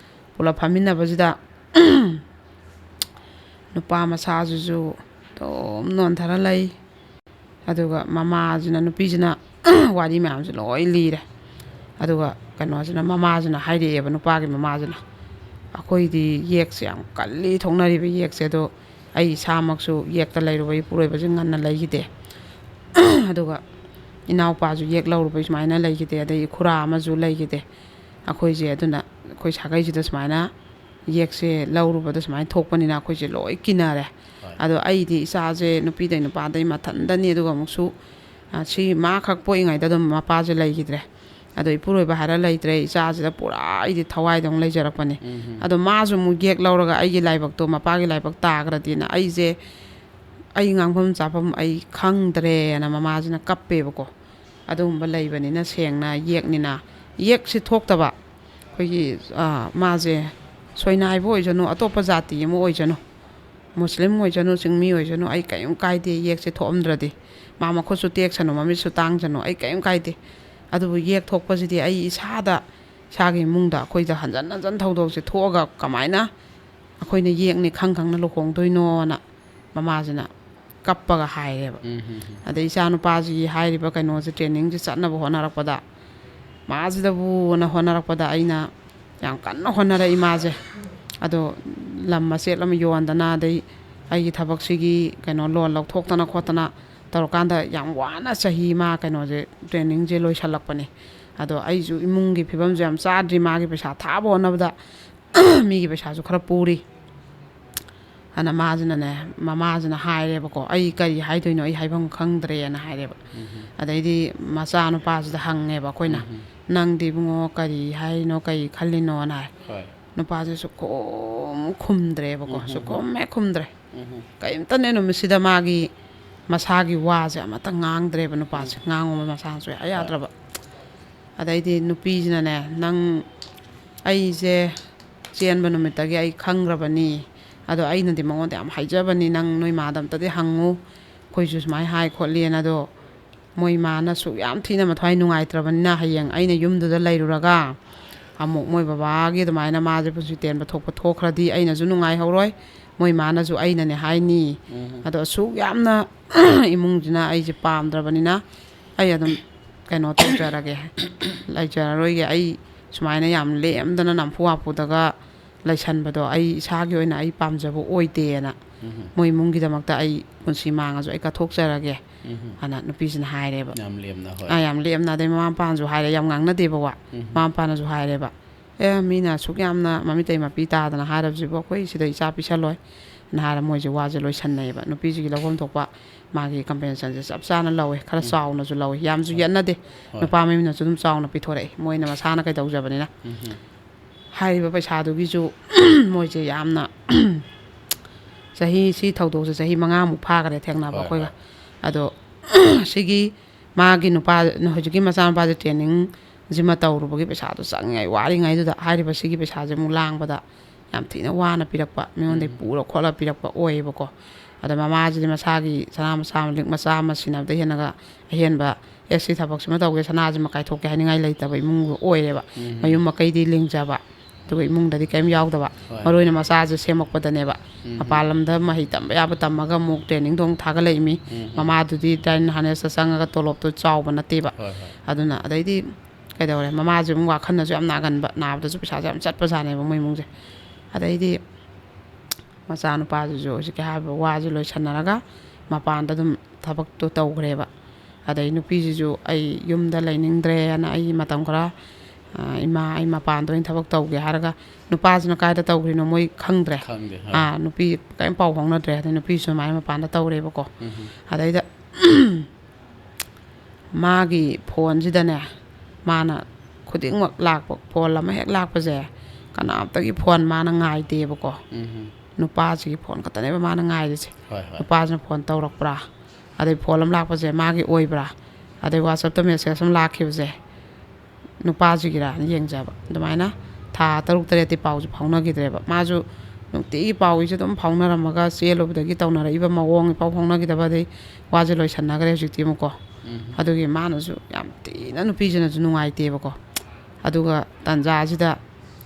ꯄꯨꯂꯞ ꯐꯝꯃꯤꯟꯅꯕꯁꯤꯗ ꯅꯨꯄꯥ ꯃꯆꯥꯁꯤꯁꯨ ꯑꯗꯨꯝ ꯅꯣꯟꯊꯔ ꯂꯩ꯫ ꯑꯗꯨꯒ ꯃꯃꯥꯁꯤꯅ, ꯅꯨꯄꯤꯁꯤꯅ ꯋꯥꯔꯤ ꯃꯌꯥꯝꯁꯦ ꯂꯣꯏ ꯂꯤꯔꯦ꯫ ꯑꯗꯨꯒ ꯀꯩꯅꯣꯁꯤꯅ, ꯃꯃꯥꯁꯤꯅ ꯍꯥꯏꯔꯛꯑꯦꯕ, ꯅꯨꯄꯥꯒꯤ ꯃꯃꯥꯁꯤꯅ, "ꯑꯩꯈꯣꯏꯗꯤ ꯌꯦꯛꯁꯦ ꯌꯥꯝ ꯀꯜꯂꯤ ꯊꯣꯛꯅꯔꯤꯕ ꯌꯦꯛꯁꯦ, ꯑꯗꯣ ꯑꯩ ꯏꯁꯥꯃꯛꯁꯨ ꯌꯦꯛꯇ ꯂꯩꯔꯨꯕ ꯏꯄꯨꯔꯣꯏꯕꯁꯦ ꯉꯟꯅ ꯂꯩꯈꯤꯗꯦ꯫ ꯑꯗꯨꯒ ꯏꯅꯥꯎꯄꯥꯁꯨ ꯌꯦꯛ ꯂꯧꯔꯨꯕꯩ ꯁꯨꯃꯥꯏꯅ ꯂꯩꯈꯤꯗꯦ, ꯑꯗꯩ ꯏꯈꯨꯔꯥ ꯑꯃꯁꯨ ꯂꯩꯈꯤꯗꯦ꯫ ꯑꯩꯈꯣꯏꯁꯦ ꯑꯗꯨꯅ ꯑꯩꯈꯣꯏ ꯁꯥꯒꯩꯁꯤꯗ ꯁꯨꯃꯥꯏꯅ ꯌꯦꯛꯁꯦ ꯂꯧꯔꯨꯕꯗ ꯁꯨꯃꯥꯏꯅ ꯊꯣꯛꯄꯅꯤꯅ ꯑꯩꯈꯣꯏꯁꯦ ꯂꯣꯏ ꯀꯤꯅꯔꯦ꯫ ꯍꯣꯏ꯫ ꯑꯗꯣ ꯑꯩꯗꯤ ꯏꯆꯥꯁꯦ ꯅꯨꯄꯤꯗꯩ ꯅꯨꯄꯥꯗꯩ ꯃꯊꯟꯗꯅꯤ, ꯑꯗꯨꯒ ꯑꯃꯨꯛꯁꯨ, ꯑ, ꯁꯤ ꯃꯥ ꯈꯛ ꯄꯣꯛꯏꯉꯩꯗ ꯑꯗꯨꯝ ꯃꯄꯥꯁꯦ ꯂꯩꯈꯤꯗ꯭ꯔꯦ꯫ ꯑꯗꯣ ꯏꯄꯨꯔꯣꯏꯕ ꯍꯥꯏꯔ ꯂꯩꯇ꯭ꯔꯦ, ꯏꯆꯥꯁꯤꯗ ꯄꯨꯔꯥ ꯑꯩꯗꯤ ꯊꯋꯥꯏꯗ ꯑꯃꯨꯛ ꯂꯩꯖꯔꯛꯄꯅꯦ꯫ ꯎꯝ ꯍꯝ꯫ ꯑꯗꯣ ꯃꯥꯁꯨ ꯑꯃꯨꯛ ꯌꯦꯛ ꯂꯧꯔꯒ ꯑꯩꯒꯤ ꯂꯥꯏꯕꯛꯇꯣ, ꯃꯄꯥꯒꯤ ꯂꯥꯏꯕꯛ ꯇꯥꯈ꯭ꯔꯗꯤꯅ ꯑꯩꯁꯦ ꯑꯩ ꯉꯥꯡꯐꯝ ꯆꯥꯐꯝ ꯑꯩ ꯈꯪꯗ꯭ꯔꯦꯅ ꯃꯃꯥꯁꯤꯅ ꯀꯞꯄꯦꯕꯀꯣ꯫ ꯑꯗꯨꯒꯨꯝꯕ ꯂꯩꯕꯅꯤꯅ, ꯁꯦꯡꯅ ꯌꯦꯛꯅꯤꯅ, ꯌꯦꯛꯁꯤ ꯊꯣꯛꯇꯕ ꯑꯩꯈꯣꯏꯒꯤ, ꯑ, ꯃꯥꯁꯦ ꯁꯣꯏꯅꯥꯏꯕ ꯑꯣꯏꯁꯅꯨ, ꯑꯇꯣꯞꯄ ꯖꯥꯇꯤ ꯑꯃ ꯑꯣꯏꯁꯅꯨ, ꯃꯨꯁꯂꯤꯝ ꯑꯣꯏꯁꯅꯨ, ꯆꯤꯡꯃꯤ ꯑꯣꯏꯁꯅꯨ, ꯑꯩ ꯀꯔꯤꯝ ꯀꯥꯏꯗꯦ ꯌꯦꯛꯁꯦ ꯊꯣꯛꯑꯝꯗ꯭ꯔꯗꯤ꯫ ꯃꯥ ꯃꯈꯨꯠꯁꯨ ꯇꯦꯛꯁꯅꯨ, ꯃꯃꯤꯠꯁꯨ ꯇꯥꯡꯁꯅꯨ, ꯑꯩ ꯀꯔꯤꯝ ꯀꯥꯏꯗꯦ꯫ ꯑꯗꯨꯕꯨ ꯌꯦꯛ ꯊꯣꯛꯄꯁꯤꯗꯤ ꯑꯩ ꯏꯁꯥꯗ, ꯏꯁꯥꯒꯤ ꯏꯃꯨꯡꯗ ꯑꯩꯈꯣꯏꯗ ꯍꯟꯖꯟ ꯍꯟꯖꯟ ꯊꯧꯗꯣꯛꯁꯦ ꯊꯣꯛꯑꯒ ꯀꯃꯥꯏꯅ ꯑꯩꯈꯣꯏꯅ ꯌꯦꯛꯅꯤ ꯈꯪ ꯈꯪꯅ ꯂꯨꯍꯣꯡꯗꯣꯏꯅꯣꯅ ꯃꯃꯥꯁꯤꯅ ꯀꯞꯄꯒ ꯍꯥꯏꯔꯦꯕ꯫ ꯎꯝ, ꯎꯝ, ꯎꯝ꯫ ꯑꯗꯩ ꯏꯆꯥ ꯅꯨꯄꯥꯁꯤꯒꯤ ꯍꯥꯏꯔꯤꯕ ꯀꯩꯅꯣꯁꯦ, ꯇ꯭ꯔꯦꯅꯤꯡꯁꯦ ꯆꯠꯅꯕ ꯍꯣꯠꯅꯔꯛꯄꯗ, ꯃꯥꯁꯤꯗꯕꯨꯅ ꯍꯣꯠꯅꯔꯛꯄꯗ ꯑꯩꯅ ꯌꯥꯝ ꯀꯟꯅ ꯍꯣꯠꯅꯔꯛꯏ ꯃꯥꯁꯦ꯫ ꯑꯗꯣ ꯂꯝ ꯃꯆꯦꯠ ꯑꯃ ꯌꯣꯟꯗꯅ, ꯑꯗꯩ ꯑꯩꯒꯤ ꯊꯕꯛꯁꯤꯒꯤ ꯀꯩꯅꯣ ꯂꯣꯟ ꯂꯧꯊꯣꯛꯇꯅ ꯈꯣꯠꯇꯅ ꯇꯧꯔꯀꯥꯟꯗ ꯌꯥꯝ ꯋꯥꯅ ꯆꯍꯤ ꯃꯥ ꯀꯩꯅꯣꯁꯦ, ꯇ꯭ꯔꯦꯅꯤꯡꯁꯦ ꯂꯣꯏꯁꯜꯂꯛꯄꯅꯦ꯫ ꯑꯗꯣ ꯑꯩꯁꯨ ꯏꯃꯨꯡꯒꯤ ꯐꯤꯕꯝꯁꯨ ꯌꯥꯝ ꯆꯥꯗ꯭ꯔꯤ, ꯃꯥꯒꯤ ꯄꯩꯁꯥ ꯊꯥꯕ ꯍꯣꯠꯅꯕꯗ ꯃꯤꯒꯤ ꯄꯩꯁꯥꯁꯨ ꯈꯔ ꯄꯨꯔꯤ꯫ ꯑꯗꯨꯅ ꯃꯥꯁꯤꯅꯅꯦ, ꯃꯃꯥꯁꯤꯅ ꯍꯥꯏꯔꯦꯕꯀꯣ, "ꯑꯩ ꯀꯔꯤ ꯍꯥꯏꯗꯣꯏꯅꯣ, ꯑꯩ ꯍꯥꯏꯐꯝ ꯈꯪꯗ꯭ꯔꯦꯅ" ꯍꯥꯏꯔꯦꯕ꯫ ꯑꯗꯩꯗꯤ ꯃꯆꯥꯅꯨꯄꯥꯁꯤꯗ ꯍꯪꯉꯦꯕ ꯑꯩꯈꯣꯏꯅ, "ꯅꯪꯗꯤ ꯏꯕꯨꯡꯉꯣ ꯀꯔꯤ ꯍꯥꯏꯅꯣ, ꯀꯔꯤ ꯈꯜꯂꯤꯅꯣꯅ?" ꯍꯥꯏ꯫ ꯍꯣꯏ꯫ ꯅꯨꯄꯥꯁꯦ ꯁꯨꯈꯨꯝ ꯈꯨꯝꯗ꯭ꯔꯦꯕꯀꯣ, ꯁꯨꯈꯨꯝ ꯍꯦꯛ ꯈꯨꯝꯗ꯭ꯔꯦ꯫ ꯀꯔꯤꯝꯇꯅꯦ ꯅꯨꯃꯤꯠꯁꯤꯗ ꯃꯥꯒꯤ ꯃꯁꯥꯒꯤ ꯋꯥꯁꯦ ꯑꯃꯠꯇ ꯉꯥꯡꯗ꯭ꯔꯦꯕ ꯅꯨꯄꯥꯁꯦ꯫ ꯉꯥꯡꯉꯨꯕ ꯃꯁꯥꯅ ꯁꯨꯡꯌꯥ ꯌꯥꯗ꯭ꯔꯕ꯫ ꯑꯗꯩꯗꯤ ꯅꯨꯄꯤꯁꯤꯅꯅꯦ, "ꯅꯪ, ꯑꯩꯁꯦ ꯆꯦꯟꯕ ꯅꯨꯃꯤꯠꯇꯒꯤ ꯑꯩ ꯈꯪꯈ꯭ꯔꯕꯅꯤ꯫ ꯑꯗꯣ ꯑꯩꯅꯗꯤ ꯃꯉꯣꯟꯗ ꯌꯥꯝ ꯍꯥꯏꯖꯕꯅꯤ, 'ꯅꯪ ꯅꯣꯏ ꯃꯥꯗ ꯑꯝꯇꯗꯤ ꯍꯪꯉꯨ, ꯑꯩꯈꯣꯏꯁꯨ ꯁꯨꯃꯥꯏꯅ ꯍꯥꯏ ꯈꯣꯠꯂꯤꯅ.' ꯑꯗꯣ ꯃꯣꯏ ꯃꯥꯅꯁꯨ ꯌꯥꯝ ꯊꯤꯅ ꯃꯊ꯭ꯋꯥꯏ ꯅꯨꯡꯉꯥꯏꯇ꯭ꯔꯕꯅꯤꯅ, ꯍꯌꯦꯡ ꯑꯩꯅ ꯌꯨꯝꯗꯨꯗ ꯂꯩꯔꯨꯔꯒ ꯑꯃꯨꯛ ꯃꯣꯏ ꯕꯕꯥꯒꯤ ꯑꯗꯨꯃꯥꯏꯅ ꯃꯥꯁꯦ ꯄꯨꯟꯁꯤ ꯇꯦꯟꯕ ꯊꯣꯛꯄ ꯊꯣꯛꯈ꯭ꯔꯗꯤ ꯑꯩꯅꯁꯨ ꯅꯨꯡꯉꯥꯏꯍꯧꯔꯣꯏ, ꯃꯣꯏ ꯃꯥꯅꯁꯨ ꯑꯩꯅꯅꯦ ꯍꯥꯏꯅꯤ꯫ ꯑꯗꯣ ꯑꯁꯨꯛ ꯌꯥꯝꯅ ꯏꯃꯨꯡꯁꯤꯅ ꯑꯩꯁꯦ ꯄꯥꯝꯗ꯭ꯔꯕꯅꯤꯅ, ꯑꯩ ꯑꯗꯨꯝ ꯀꯩꯅꯣ ꯇꯧꯖꯔꯒꯦ, ꯂꯩꯖꯔꯔꯣꯏꯒꯦ꯫ ꯑꯩ ꯁꯨꯃꯥꯏꯅ ꯌꯥꯝ ꯂꯦꯝꯗꯅ ꯅꯝꯐꯨ ꯍꯥꯐꯨꯗꯒ ꯂꯩꯁꯟꯕꯗꯣ ꯑꯩ ꯏꯁꯥꯒꯤ ꯑꯣꯏꯅ ꯑꯩ ꯄꯥꯝꯖꯕ ꯑꯣꯏꯗꯦꯅ꯫ ꯃꯣꯏ ꯏꯃꯨꯡꯒꯤꯗꯃꯛꯇ ꯑꯩ ꯄꯨꯟꯁꯤ ꯃꯥꯡꯉꯁꯨ ꯑꯩ ꯀꯠꯊꯣꯛꯆꯔꯒꯦ ꯍꯥꯏꯅ ꯅꯨꯄꯤꯁꯤꯅ ꯍꯥꯏꯔꯦꯕ꯫ ꯌꯥꯝ ꯂꯦꯝꯅ, ꯍꯣꯏ꯫ ꯑꯥ, ꯌꯥꯝ ꯂꯦꯝꯅ꯫ ꯑꯗꯩ ꯃꯃꯥ ꯃꯄꯥꯅꯁꯨ ꯍꯥꯏꯔꯦ, ꯌꯥꯝ ꯉꯥꯡꯅꯗꯦꯕ ꯋꯥ꯫ ꯃꯃꯥ ꯃꯄꯥꯅꯁꯨ ꯍꯥꯏꯔꯦꯕ, "ꯑꯦ, ꯃꯤꯅ ꯑꯁꯨꯛ ꯌꯥꯝꯅ ꯃꯃꯤꯠ ꯇꯩ ꯃꯄꯤ ꯇꯥꯗꯅ ꯍꯥꯏꯔꯕꯁꯤꯕꯨ ꯑꯩꯈꯣꯏ ꯁꯤꯗ ꯏꯆꯥ ꯄꯤꯁꯜꯂꯣꯏ" ꯍꯥꯏꯅ ꯍꯥꯏꯔ ꯃꯣꯏꯁꯦ ꯋꯥꯁꯦ ꯂꯣꯏꯁꯟꯅꯩꯌꯦꯕ꯫ ꯅꯨꯄꯤꯁꯤꯒꯤ ꯂꯧꯐꯝ ꯊꯣꯛꯄ ꯃꯥꯒꯤ ꯀꯝꯄꯦꯟꯁꯦꯁꯟꯁꯦ ꯆꯞ ꯆꯥꯅ ꯂꯧꯋꯦ, ꯈꯔ ꯆꯥꯎꯅꯁꯨ ꯂꯧꯋꯦ, ꯌꯥꯝꯁꯨ ꯌꯦꯠꯅꯗꯦ꯫ ꯍꯣꯏ꯫ ꯅꯨꯄꯥ ꯃꯌꯨꯝꯅꯁꯨ ꯑꯗꯨꯝ ꯆꯥꯎꯅ ꯄꯤꯊꯣꯔꯛꯑꯦ, ꯃꯣꯏꯅ ꯃꯁꯥꯅ ꯀꯩꯗꯧꯖꯕꯅꯤꯅ꯫ ꯍꯥꯏꯔꯤꯕ ꯄꯩꯁꯥꯗꯨꯒꯤꯁꯨ ꯃꯣꯏꯁꯦ ꯌꯥꯝꯅ, ꯆꯍꯤ, ꯁꯤ ꯊꯧꯗꯣꯛꯁꯦ ꯆꯍꯤ ꯃꯉꯥꯃꯨꯛ ꯐꯥꯈꯔꯦ ꯊꯦꯡꯅꯕ꯫ ꯍꯣꯏ, ꯑꯩꯈꯣꯏꯒ꯫ ꯍꯣꯏ꯫ ꯑꯗꯣ ꯁꯤꯒꯤ ꯃꯥꯒꯤ ꯅꯨꯄꯥ, ꯍꯧꯖꯤꯛꯀꯤ ꯃꯆꯥꯅꯨꯄꯥꯁꯦ ꯇ꯭ꯔꯦꯅꯤꯡꯁꯤꯃ ꯇꯧꯔꯨꯕꯒꯤ ꯄꯩꯁꯥꯗꯣ ꯆꯪꯉꯤꯉꯩ ꯋꯥꯔꯤꯉꯩꯗꯨꯗ ꯍꯥꯏꯔꯤꯕ ꯁꯤꯒꯤ ꯄꯩꯁꯥꯁꯦ ꯑꯃꯨꯛ ꯂꯥꯡꯕꯗ ꯌꯥꯝ ꯊꯤꯅ ꯋꯥꯅ ꯄꯤꯔꯛꯄ, ꯃꯤꯉꯣꯟꯗꯒꯤ ꯄꯨꯔ ꯈꯣꯠꯂ ꯄꯤꯔꯛꯄ ꯑꯣꯏꯌꯦꯕꯀꯣ꯫ ꯑꯗꯣ ꯃꯃꯥꯁꯤꯗꯤ ꯃꯁꯥꯒꯤ ꯁꯅꯥ ꯃꯁꯥ, ꯂꯤꯛ ꯃꯆꯥ ꯑꯃ ꯁꯤꯟꯅꯕꯗ ꯍꯦꯟꯅꯒ ꯑꯍꯦꯟꯕ, "ꯑꯦ, ꯁꯤ ꯊꯕꯛꯁꯤꯃ ꯇꯧꯒꯦ, ꯁꯅꯥꯁꯤꯃ ꯀꯥꯏꯊꯣꯛꯀꯦ" ꯍꯥꯏꯅꯤꯡꯉꯥꯏ ꯂꯩꯇꯕ ꯏꯃꯨꯡꯒ ꯑꯣꯏꯌꯦꯕ꯫ ꯃꯌꯨꯝ ꯃꯀꯩꯗꯤ ꯂꯤꯡꯖꯕ, ꯑꯗꯨꯒ ꯏꯃꯨꯡꯗꯗꯤ ꯀꯔꯤꯝ ꯌꯥꯎꯗꯕ꯫ ꯍꯣꯏ꯫ ꯃꯔꯨ ꯑꯣꯏꯅ ꯃꯆꯥꯁꯦ ꯁꯦꯝꯃꯛꯄꯗꯅꯦꯕ꯫ ꯃꯄꯥꯟ ꯂꯝꯗ ꯃꯍꯩ ꯇꯝꯕ ꯌꯥꯕ ꯇꯝꯃꯒ ꯑꯃꯨꯛ ꯇ꯭ꯔꯦꯅꯤꯡꯗꯣ ꯑꯃꯨꯛ ꯊꯥꯒꯠꯂꯛꯏꯃꯤ꯫ ꯃꯃꯥꯗꯨꯗꯤ ꯗꯥꯏꯟ ꯍꯥꯔꯅꯦꯁꯇ ꯆꯪꯉꯒ ꯇꯣꯂꯣꯞꯇꯣ ꯆꯥꯎꯕ ꯅꯠꯇꯦꯕ꯫ ꯍꯣꯏ, ꯍꯣꯏ꯫ ꯑꯗꯨꯅ ꯑꯗꯩꯗꯤ ꯀꯩꯗꯧꯔꯦ, ꯃꯃꯥꯁꯦ ꯑꯃꯨꯛ ꯋꯥꯈꯜꯅꯁꯨ ꯌꯥꯝ ꯅꯥꯒꯟꯕ, ꯅꯥꯕꯗꯁꯨ ꯄꯩꯁꯥꯁꯦ ꯌꯥꯝ ꯆꯠꯄꯖꯥꯠꯅꯦꯕ ꯃꯣꯏ ꯏꯃꯨꯡꯁꯦ꯫ ꯑꯗꯩꯗꯤ ꯃꯆꯥꯅꯨꯄꯥꯗꯨꯁꯨ ꯍꯧꯖꯤꯛꯀꯤ ꯍꯥꯏꯔꯤꯕ ꯋꯥꯁꯦ ꯂꯣꯏꯁꯟꯅꯔꯒ ꯃꯄꯥꯟꯗ ꯑꯗꯨꯝ ꯊꯕꯛꯇꯣ ꯇꯧꯈ꯭ꯔꯦꯕ꯫ ꯑꯗꯩ ꯅꯨꯄꯤꯁꯤꯁꯨ ꯑꯩ ꯌꯨꯝꯗ ꯂꯩꯅꯤꯡꯗ꯭ꯔꯦꯅ, ꯑꯩ ꯃꯇꯝ ꯈꯔ, ꯑ, "ꯏꯃꯥ, ꯑꯩ ꯃꯄꯥꯟꯗ ꯑꯣꯏꯅ ꯊꯕꯛ ꯇꯧꯒꯦ" ꯍꯥꯏꯔꯒ, ꯅꯨꯄꯥꯁꯤꯅ ꯀꯥꯏꯗ ꯇꯧꯈ꯭ꯔꯤꯅꯣ ꯃꯣꯏ ꯈꯪꯗ꯭ꯔꯦ꯫ ꯈꯪꯗꯦ꯫ ꯑꯥ, ꯅꯨꯄꯤ ꯀꯔꯤꯝ ꯄꯥꯎ ꯐꯥꯎꯅꯗ꯭ꯔꯦ꯫ ꯑꯗꯩ ꯅꯨꯄꯤꯁꯨ ꯑꯗꯨꯃꯥꯏꯅ ꯃꯄꯥꯟꯗ ꯇꯧꯔꯦꯕꯀꯣ꯫ ꯎꯝ꯫ ꯑꯗꯩꯗ ꯃꯥꯒꯤ ꯐꯣꯟꯁꯤꯗꯅꯦ, ꯃꯥꯅ ꯈꯨꯗꯤꯡꯃꯛ ꯂꯥꯛꯄ, ꯐꯣꯟ ꯑꯃ ꯍꯦꯛ ꯂꯥꯛꯄꯁꯦ, ꯀꯅꯥꯝꯇꯒꯤ ꯐꯣꯟ ꯃꯥꯅ ꯉꯥꯏꯗꯦꯕꯀꯣ꯫ ꯎꯝ꯫ ꯅꯨꯄꯥꯁꯤꯒꯤ ꯐꯣꯟ ꯈꯛꯇꯅꯦꯕ ꯃꯥꯅ ꯉꯥꯏꯔꯤꯁꯦ꯫ ꯍꯣꯏ, ꯍꯣꯏ꯫ ꯅꯨꯄꯥꯁꯤꯅ ꯐꯣꯟ ꯇꯧꯔꯛꯄ꯭ꯔꯥ, ꯑꯗꯩ ꯐꯣꯟ ꯑꯃ ꯂꯥꯛꯄꯁꯦ ꯃꯥꯒꯤ ꯑꯣꯏꯕ꯭ꯔꯥ, ꯑꯗꯩ WhatsApp-ꯇ message ꯑꯃ ꯂꯥꯛꯈꯤꯕꯁꯦ ꯅꯨꯄꯥꯁꯤꯒꯤꯔꯥ ꯌꯦꯡꯖꯕ꯫ ꯑꯗꯨꯃꯥꯏꯅ ꯊꯥ ꯇꯔꯨꯛ ꯇꯔꯦꯠꯇꯤ ꯄꯥꯎꯁꯦ ꯐꯥꯎꯅꯈꯤꯗ꯭ꯔꯦꯕ꯫ ꯃꯥꯁꯨ ꯅꯨꯡꯇꯤꯒꯤ ꯄꯥꯎꯁꯦ ꯑꯗꯨꯝ ꯐꯥꯎꯅꯔꯝꯃꯒ, ꯆꯦꯜꯂꯨꯕꯗꯒꯤ ꯇꯧꯅꯔꯛꯏꯕ ꯃꯑꯣꯡ, ꯏꯄꯥꯎ ꯐꯥꯎꯅꯈꯤꯗꯕ, ꯑꯗꯩ ꯋꯥꯁꯦ ꯂꯣꯏꯁꯟꯅꯈ꯭ꯔꯦ ꯍꯧꯖꯤꯛꯇꯤ ꯑꯃꯨꯛꯀꯣ꯫ ꯎꯝ꯫ ꯑꯗꯨꯒꯤ ꯃꯥꯅꯁꯨ ꯌꯥꯝ ꯊꯤꯅ, ꯅꯨꯄꯤꯁꯤꯅꯁꯨ ꯅꯨꯡꯉꯥꯏꯇꯦꯕꯀꯣ꯫ ꯑꯗꯨꯒ ꯇꯥꯟꯖꯥꯁꯤꯗ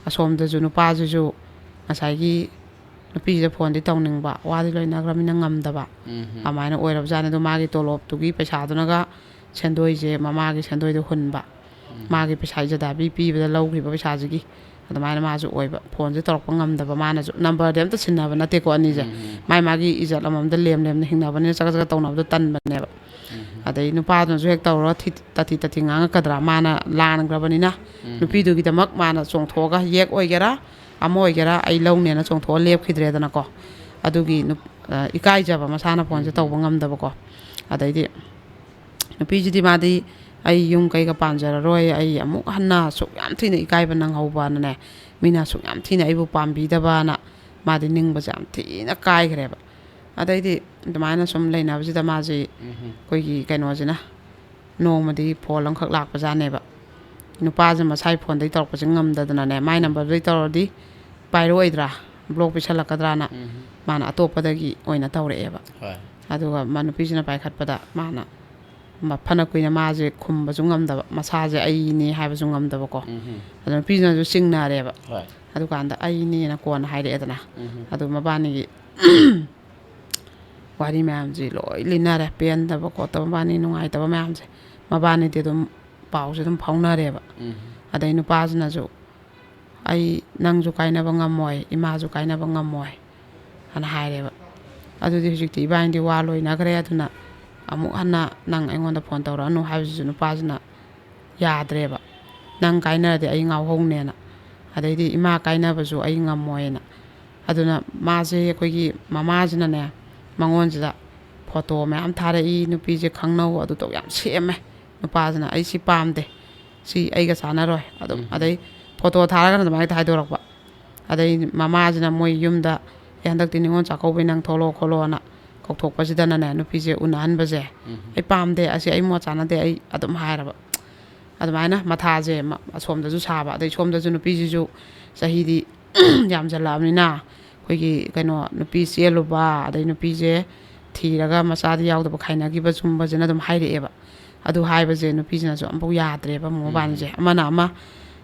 ꯑꯁꯣꯝꯗꯁꯨ ꯅꯨꯄꯥꯁꯤꯁꯨ ꯉꯁꯥꯏꯒꯤ ꯅꯨꯄꯤꯁꯤꯗ ꯐꯣꯟꯗꯤ ꯇꯧꯅꯤꯡꯕ, ꯋꯥꯗꯤ ꯂꯣꯏꯅꯈ꯭ꯔꯃꯤꯅ ꯉꯝꯗꯕ꯫ ꯎꯝ꯫ ꯑꯗꯨꯃꯥꯏꯅ ꯑꯣꯏꯔꯕꯖꯥꯠꯅꯤ꯫ ꯑꯗꯣ ꯃꯥꯒꯤ ꯇꯣꯂꯣꯞꯇꯨꯒꯤ ꯄꯩꯁꯥꯗꯨꯅꯒ ꯁꯦꯟꯗꯣꯏꯁꯦ, ꯃꯃꯥꯒꯤ ꯁꯦꯟꯗꯣꯏꯗꯣ ꯍꯨꯟꯕ, ꯃꯥꯒꯤ ꯄꯩꯁꯥ ꯏꯖꯗꯥꯕꯤ ꯄꯤꯕꯗ ꯂꯧꯈ꯭ꯔꯤꯕ ꯄꯩꯁꯥꯁꯤꯒꯤ꯫ ꯑꯗꯨꯃꯥꯏꯅ ꯃꯥꯁꯨ ꯑꯣꯏꯕ, ꯐꯣꯟꯁꯦ ꯇꯧꯔꯛꯄ ꯉꯝꯗꯕ꯫ ꯃꯥꯅꯁꯨ number-ꯗꯤ ꯑꯝꯇ ꯁꯤꯟꯅꯕ ꯅꯠꯇꯦꯀꯣ ꯑꯅꯤꯁꯦ꯫ ꯎꯝ꯫ ꯃꯥꯏ ꯃꯥꯒꯤ ꯏꯖꯠ ꯑꯃꯃꯝꯗ ꯂꯦꯝ ꯂꯦꯝꯅ ꯍꯤꯡꯅꯕꯅꯤꯅ ꯆꯒꯠ ꯆꯒꯠ ꯇꯧꯅꯕꯗꯣ ꯇꯟꯕꯅꯦꯕ꯫ ꯑꯗꯩ ꯅꯨꯄꯥꯗꯨꯅꯁꯨ ꯍꯦꯛ ꯇꯧꯔꯒ ꯊꯤ-, ꯇꯥꯊꯤ ꯇꯥꯊꯤ ꯉꯥꯡꯉꯛꯀꯗ꯭ꯔꯥ, ꯃꯥꯅ ꯂꯥꯟꯈ꯭ꯔꯕꯅꯤꯅ꯫ ꯅꯨꯄꯤꯗꯨꯒꯤꯗꯃꯛ ꯃꯥꯅ ꯆꯣꯡꯊꯣꯛꯑꯒ, ꯌꯦꯛ ꯑꯣꯏꯒꯦꯔꯥ ꯑꯃ ꯑꯣꯏꯒꯦꯔꯥ, ꯑꯩ ꯂꯧꯅꯦꯅ ꯆꯣꯡꯊꯣꯛꯑ ꯂꯦꯞꯈꯤꯗ꯭ꯔꯦꯗꯅꯀꯣ꯫ ꯑꯗꯨꯒꯤ ꯅꯨꯞ-, ꯑ, ꯏꯀꯥꯏꯖꯕ, ꯃꯁꯥꯅ ꯐꯣꯟꯁꯦ ꯇꯧꯕ ꯉꯝꯗꯕꯀꯣ꯫ ꯑꯗꯩꯗꯤ ꯅꯨꯄꯤꯁꯤꯗꯤ ꯃꯥꯗꯤ, "ꯑꯩ ꯌꯨꯝ ꯀꯩꯒ ꯄꯥꯟꯖꯔꯔꯣꯏ, ꯑꯩ ꯑꯃꯨꯛ ꯍꯟꯅ ꯑꯁꯨꯛ ꯌꯥꯝ ꯊꯤꯅ ꯏꯀꯥꯏꯕ ꯅꯪꯍꯧꯕꯅꯅꯦ, ꯃꯤꯅ ꯑꯁꯨꯛ ꯌꯥꯝ ꯊꯤꯅ ꯑꯩꯕꯨ ꯄꯥꯝꯕꯤꯗꯕꯅ", ꯃꯥꯗꯤ ꯅꯤꯡꯕꯁꯦ ꯌꯥꯝ ꯊꯤꯅ ꯀꯥꯏꯈ꯭ꯔꯦꯕ꯫ ꯑꯗꯩꯗꯤ ꯑꯗꯨꯃꯥꯏꯅ ꯁꯨꯝ ꯂꯩꯅꯕꯁꯤꯗ ꯃꯥꯁꯤ, ꯑꯩꯈꯣꯏꯒꯤ ꯀꯩꯅꯣꯁꯤꯅ, ꯅꯣꯡꯃꯗꯤ ꯐꯣꯟ ꯑꯃꯈꯛ ꯂꯥꯛꯄꯖꯥꯠꯅꯦꯕ꯫ ꯅꯨꯄꯥꯁꯦ ꯃꯁꯥꯏ ꯐꯣꯟꯗꯩ ꯇꯧꯔꯛꯄꯁꯦ ꯉꯝꯗꯗꯅꯅꯦ, ꯃꯥꯏ number-ꯗꯩ ꯇꯧꯔꯗꯤ ꯄꯥꯏꯔꯛꯑꯣꯏꯗ꯭ꯔꯥ, block ꯄꯤꯁꯜꯂꯛꯀꯗ꯭ꯔꯥꯅ, ꯃꯥꯅ ꯑꯇꯣꯞꯄꯗꯒꯤ ꯑꯣꯏꯅ ꯇꯧꯔꯛꯑꯦꯕ꯫ ꯍꯣꯏ꯫ ꯑꯗꯨꯒ ꯃꯥ, ꯅꯨꯄꯤꯁꯤꯅ ꯄꯥꯏꯈꯠꯄꯗ ꯃꯥꯅ ꯃ-, ꯐꯅ ꯀꯨꯏꯅ ꯃꯥꯁꯦ ꯈꯨꯝꯕꯁꯨ ꯉꯝꯗꯕ, ꯃꯁꯥꯁꯦ ꯑꯩꯅꯦ ꯍꯥꯏꯕꯁꯨ ꯉꯝꯗꯕꯀꯣ꯫ ꯑꯗꯣ ꯅꯨꯄꯤꯁꯤꯅꯁꯨ ꯆꯤꯡꯅꯔꯦꯕ꯫ ꯍꯣꯏ꯫ ꯑꯗꯨꯀꯥꯟꯗ "ꯑꯩꯅꯦꯅ" ꯀꯣꯟꯅ ꯍꯥꯏꯔꯛꯑꯦꯗꯅ꯫ ꯑꯗꯨ ꯃꯕꯥꯅꯤꯒꯤ ꯋꯥꯔꯤ ꯃꯌꯥꯝꯁꯤ ꯂꯣꯏ ꯂꯤꯅꯔꯦ, ꯄꯦꯟꯗꯕ ꯈꯣꯠꯇꯕ, ꯃꯕꯥꯅꯤ ꯅꯨꯡꯉꯥꯏꯇꯕ ꯃꯌꯥꯝꯁꯦ꯫ ꯃꯕꯥꯅꯤꯗꯤ ꯑꯗꯨꯝ ꯄꯥꯎꯁꯦ ꯑꯗꯨꯝ ꯐꯥꯎꯅꯔꯦꯕ꯫ ꯑꯗꯩ ꯅꯨꯄꯥꯁꯤꯅꯁꯨ, "ꯑꯩ ꯅꯪꯁꯨ ꯀꯥꯏꯅꯕ ꯉꯝꯃꯣꯏ, ꯏꯃꯥꯁꯨ ꯀꯥꯏꯅꯕ ꯉꯝꯃꯣꯏ" ꯍꯥꯏꯅ ꯍꯥꯏꯔꯦꯕ꯫ "ꯑꯗꯨꯗꯤ ꯍꯧꯖꯤꯛꯇꯤ ꯏꯕꯥꯅꯤꯗꯤ ꯋꯥ ꯂꯣꯏꯅꯈ꯭ꯔꯦ, ꯑꯗꯨꯅ ꯑꯃꯨꯛ ꯍꯟꯅ ꯅꯪ ꯑꯩꯉꯣꯟꯗ ꯐꯣꯟ ꯇꯧꯔꯛꯑꯅꯨ" ꯍꯥꯏꯕꯁꯤꯁꯨ ꯅꯨꯄꯥꯁꯤꯅ ꯌꯥꯗ꯭ꯔꯦꯕ꯫ "ꯅꯪ ꯀꯥꯏꯅꯔꯗꯤ ꯑꯩ ꯉꯥꯎꯍꯧꯅꯦꯅ, ꯑꯗꯩꯗꯤ ꯏꯃꯥ ꯀꯥꯏꯅꯕꯁꯨ ꯑꯩ ꯉꯝꯃꯣꯏꯅ"꯫ ꯑꯗꯨꯅ ꯃꯥꯁꯦ, ꯑꯩꯈꯣꯏꯒꯤ ꯃꯃꯥꯁꯤꯅꯅꯦ, ꯃꯉꯣꯟꯁꯤꯗ ꯐꯣꯇꯣ ꯃꯌꯥꯝ ꯊꯥꯔꯛꯏ, ꯅꯨꯄꯤꯁꯦ ꯈꯪꯅꯧ ꯑꯗꯨ ꯇꯧ ꯌꯥꯝ ꯁꯦꯝꯃꯦ꯫ ꯅꯨꯄꯥꯁꯤꯅ "ꯑꯩ ꯁꯤ ꯄꯥꯝꯗꯦ, ꯁꯤ ꯑꯩꯒ ꯆꯥꯟꯅꯔꯣꯏ" ꯑꯗꯨꯝ꯫ ꯎꯝ꯫ ꯑꯗꯩ ꯐꯣꯇꯣ ꯊꯥꯔꯒꯅ ꯑꯗꯨꯃꯥꯏꯅ ꯍꯦꯛꯇ ꯍꯥꯏꯗꯣꯔꯛꯄ꯫ ꯑꯗꯩ ꯃꯃꯥꯁꯤꯅ ꯃꯣꯏ ꯌꯨꯝꯗ "ꯑꯦ, ꯍꯟꯗꯛꯇꯤ ꯅꯤꯉꯣꯜ ꯆꯥꯛꯀꯧꯕꯩ ꯅꯪ ꯊꯣꯛꯂꯛꯑꯣ ꯈꯣꯠꯂꯣꯅ" ꯀꯧꯊꯣꯛꯄꯁꯤꯗꯅꯅꯦ, ꯅꯨꯄꯤꯁꯦ ꯎꯅꯍꯟꯕꯁꯦ꯫ ꯎꯝ꯫ "ꯑꯩ ꯄꯥꯝꯗꯦ, ꯑꯁꯤ ꯑꯩ ꯃꯣꯠ ꯆꯥꯟꯅꯗꯦ", ꯑꯩ ꯑꯗꯨꯝ ꯍꯥꯏꯔꯕ꯫ ꯑꯗꯨꯃꯥꯏꯅ ꯃꯊꯥꯁꯦ ꯃ-, ꯑꯁꯣꯝꯗꯁꯨ ꯁꯥꯕ, ꯑꯗꯩ ꯁꯣꯝꯗꯁꯨ ꯅꯨꯄꯤꯁꯤꯁꯨ ꯆꯍꯤꯗꯤ ꯌꯥꯝꯁꯤꯜꯂꯛꯑꯕꯅꯤꯅ, ꯑꯩꯈꯣꯏꯒꯤ ꯀꯩꯅꯣ, ꯅꯨꯄꯤ ꯆꯦꯜꯂꯨꯕ, ꯑꯗꯩ ꯅꯨꯄꯤꯁꯦ ꯊꯤꯔꯒ ꯃꯆꯥꯗꯤ ꯌꯥꯎꯗꯕ ꯈꯥꯏꯅꯈꯤꯕ ꯁꯨꯝꯕꯁꯤꯅ ꯑꯗꯨꯝ ꯍꯥꯏꯔꯛꯑꯦꯕ꯫ ꯑꯗꯨ ꯍꯥꯏꯕꯁꯦ ꯅꯨꯄꯤꯁꯤꯅꯁꯨ ꯑꯃꯐꯥꯎ ꯌꯥꯗ꯭ꯔꯦꯕ꯫ ꯎꯝ꯫ ꯃꯕꯥꯅꯤꯁꯦ ꯑꯃꯅ ꯑꯃ,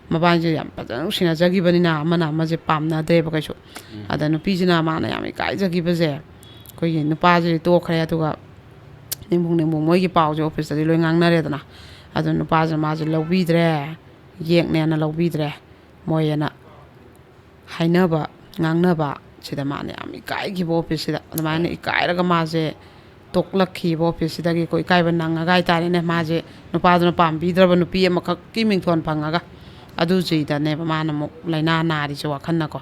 ꯃꯕꯥꯅꯤꯁꯦ ꯌꯥꯝ ꯐꯖꯅ ꯅꯨꯡꯁꯤꯅꯖꯈꯤꯕꯅꯤꯅ ꯑꯃꯅ ꯑꯃꯁꯦ ꯄꯥꯝꯅꯗ꯭ꯔꯦꯕ ꯀꯩꯁꯨ꯫ ꯎꯝ꯫ ꯑꯗ ꯅꯨꯄꯤꯁꯤꯅ ꯃꯥꯅ ꯌꯥꯝ ꯏꯀꯥꯏꯖꯈꯤꯕꯁꯦ, ꯑꯩꯈꯣꯏꯒꯤ ꯅꯨꯄꯥꯁꯤꯗꯤ ꯇꯣꯛꯈ꯭ꯔꯦ, ꯑꯗꯨꯒ ꯅꯤꯡꯕꯨꯡ ꯅꯤꯡꯕꯨꯡ ꯃꯣꯏꯒꯤ ꯄꯥꯎꯁꯦ ꯑꯣꯐꯤꯁꯇꯗꯤ ꯂꯣꯏ ꯉꯥꯡꯅꯔꯦꯗꯅ꯫ ꯑꯗꯨ ꯅꯨꯄꯥꯁꯤꯅ ꯃꯥꯁꯦ ꯂꯧꯕꯤꯗ꯭ꯔꯦ, ꯌꯦꯛꯅꯦꯅ ꯂꯧꯕꯤꯗ꯭ꯔꯦ꯫ ꯃꯣꯏ ꯑꯅ ꯍꯥꯏꯅꯕ ꯉꯥꯡꯅꯕ ꯁꯤꯗ ꯃꯥꯅ ꯌꯥꯝ ꯏꯀꯥꯏꯈꯤꯕ ꯑꯣꯐꯤꯁꯁꯤꯗ꯫ ꯑꯗꯨꯃꯥꯏꯅ ꯍꯣꯏ꯫ ꯏꯀꯥꯏꯔꯒ ꯃꯥꯁꯦ ꯇꯣꯛꯂꯛꯈꯤꯕ ꯑꯣꯐꯤꯁꯁꯤꯗꯒꯤꯀꯣ, ꯏꯀꯥꯏꯕ ꯅꯪꯉꯒ ꯍꯥꯏꯇꯥꯔꯦꯅꯦ꯫ ꯃꯥꯁꯦ ꯅꯨꯄꯥꯗꯨꯅ ꯄꯥꯝꯕꯤꯗ꯭ꯔꯕ ꯅꯨꯄꯤ ꯑꯃꯈꯛꯀꯤ ꯃꯤꯡꯊꯣꯟ ꯐꯪꯉꯒ, ꯑꯗꯨꯁꯤꯗꯅꯦꯕ ꯃꯥꯅ ꯑꯃꯨꯛ ꯂꯥꯏꯅꯥ ꯅꯥꯔꯤꯁꯦ ꯋꯥꯈꯜꯅꯀꯣ꯫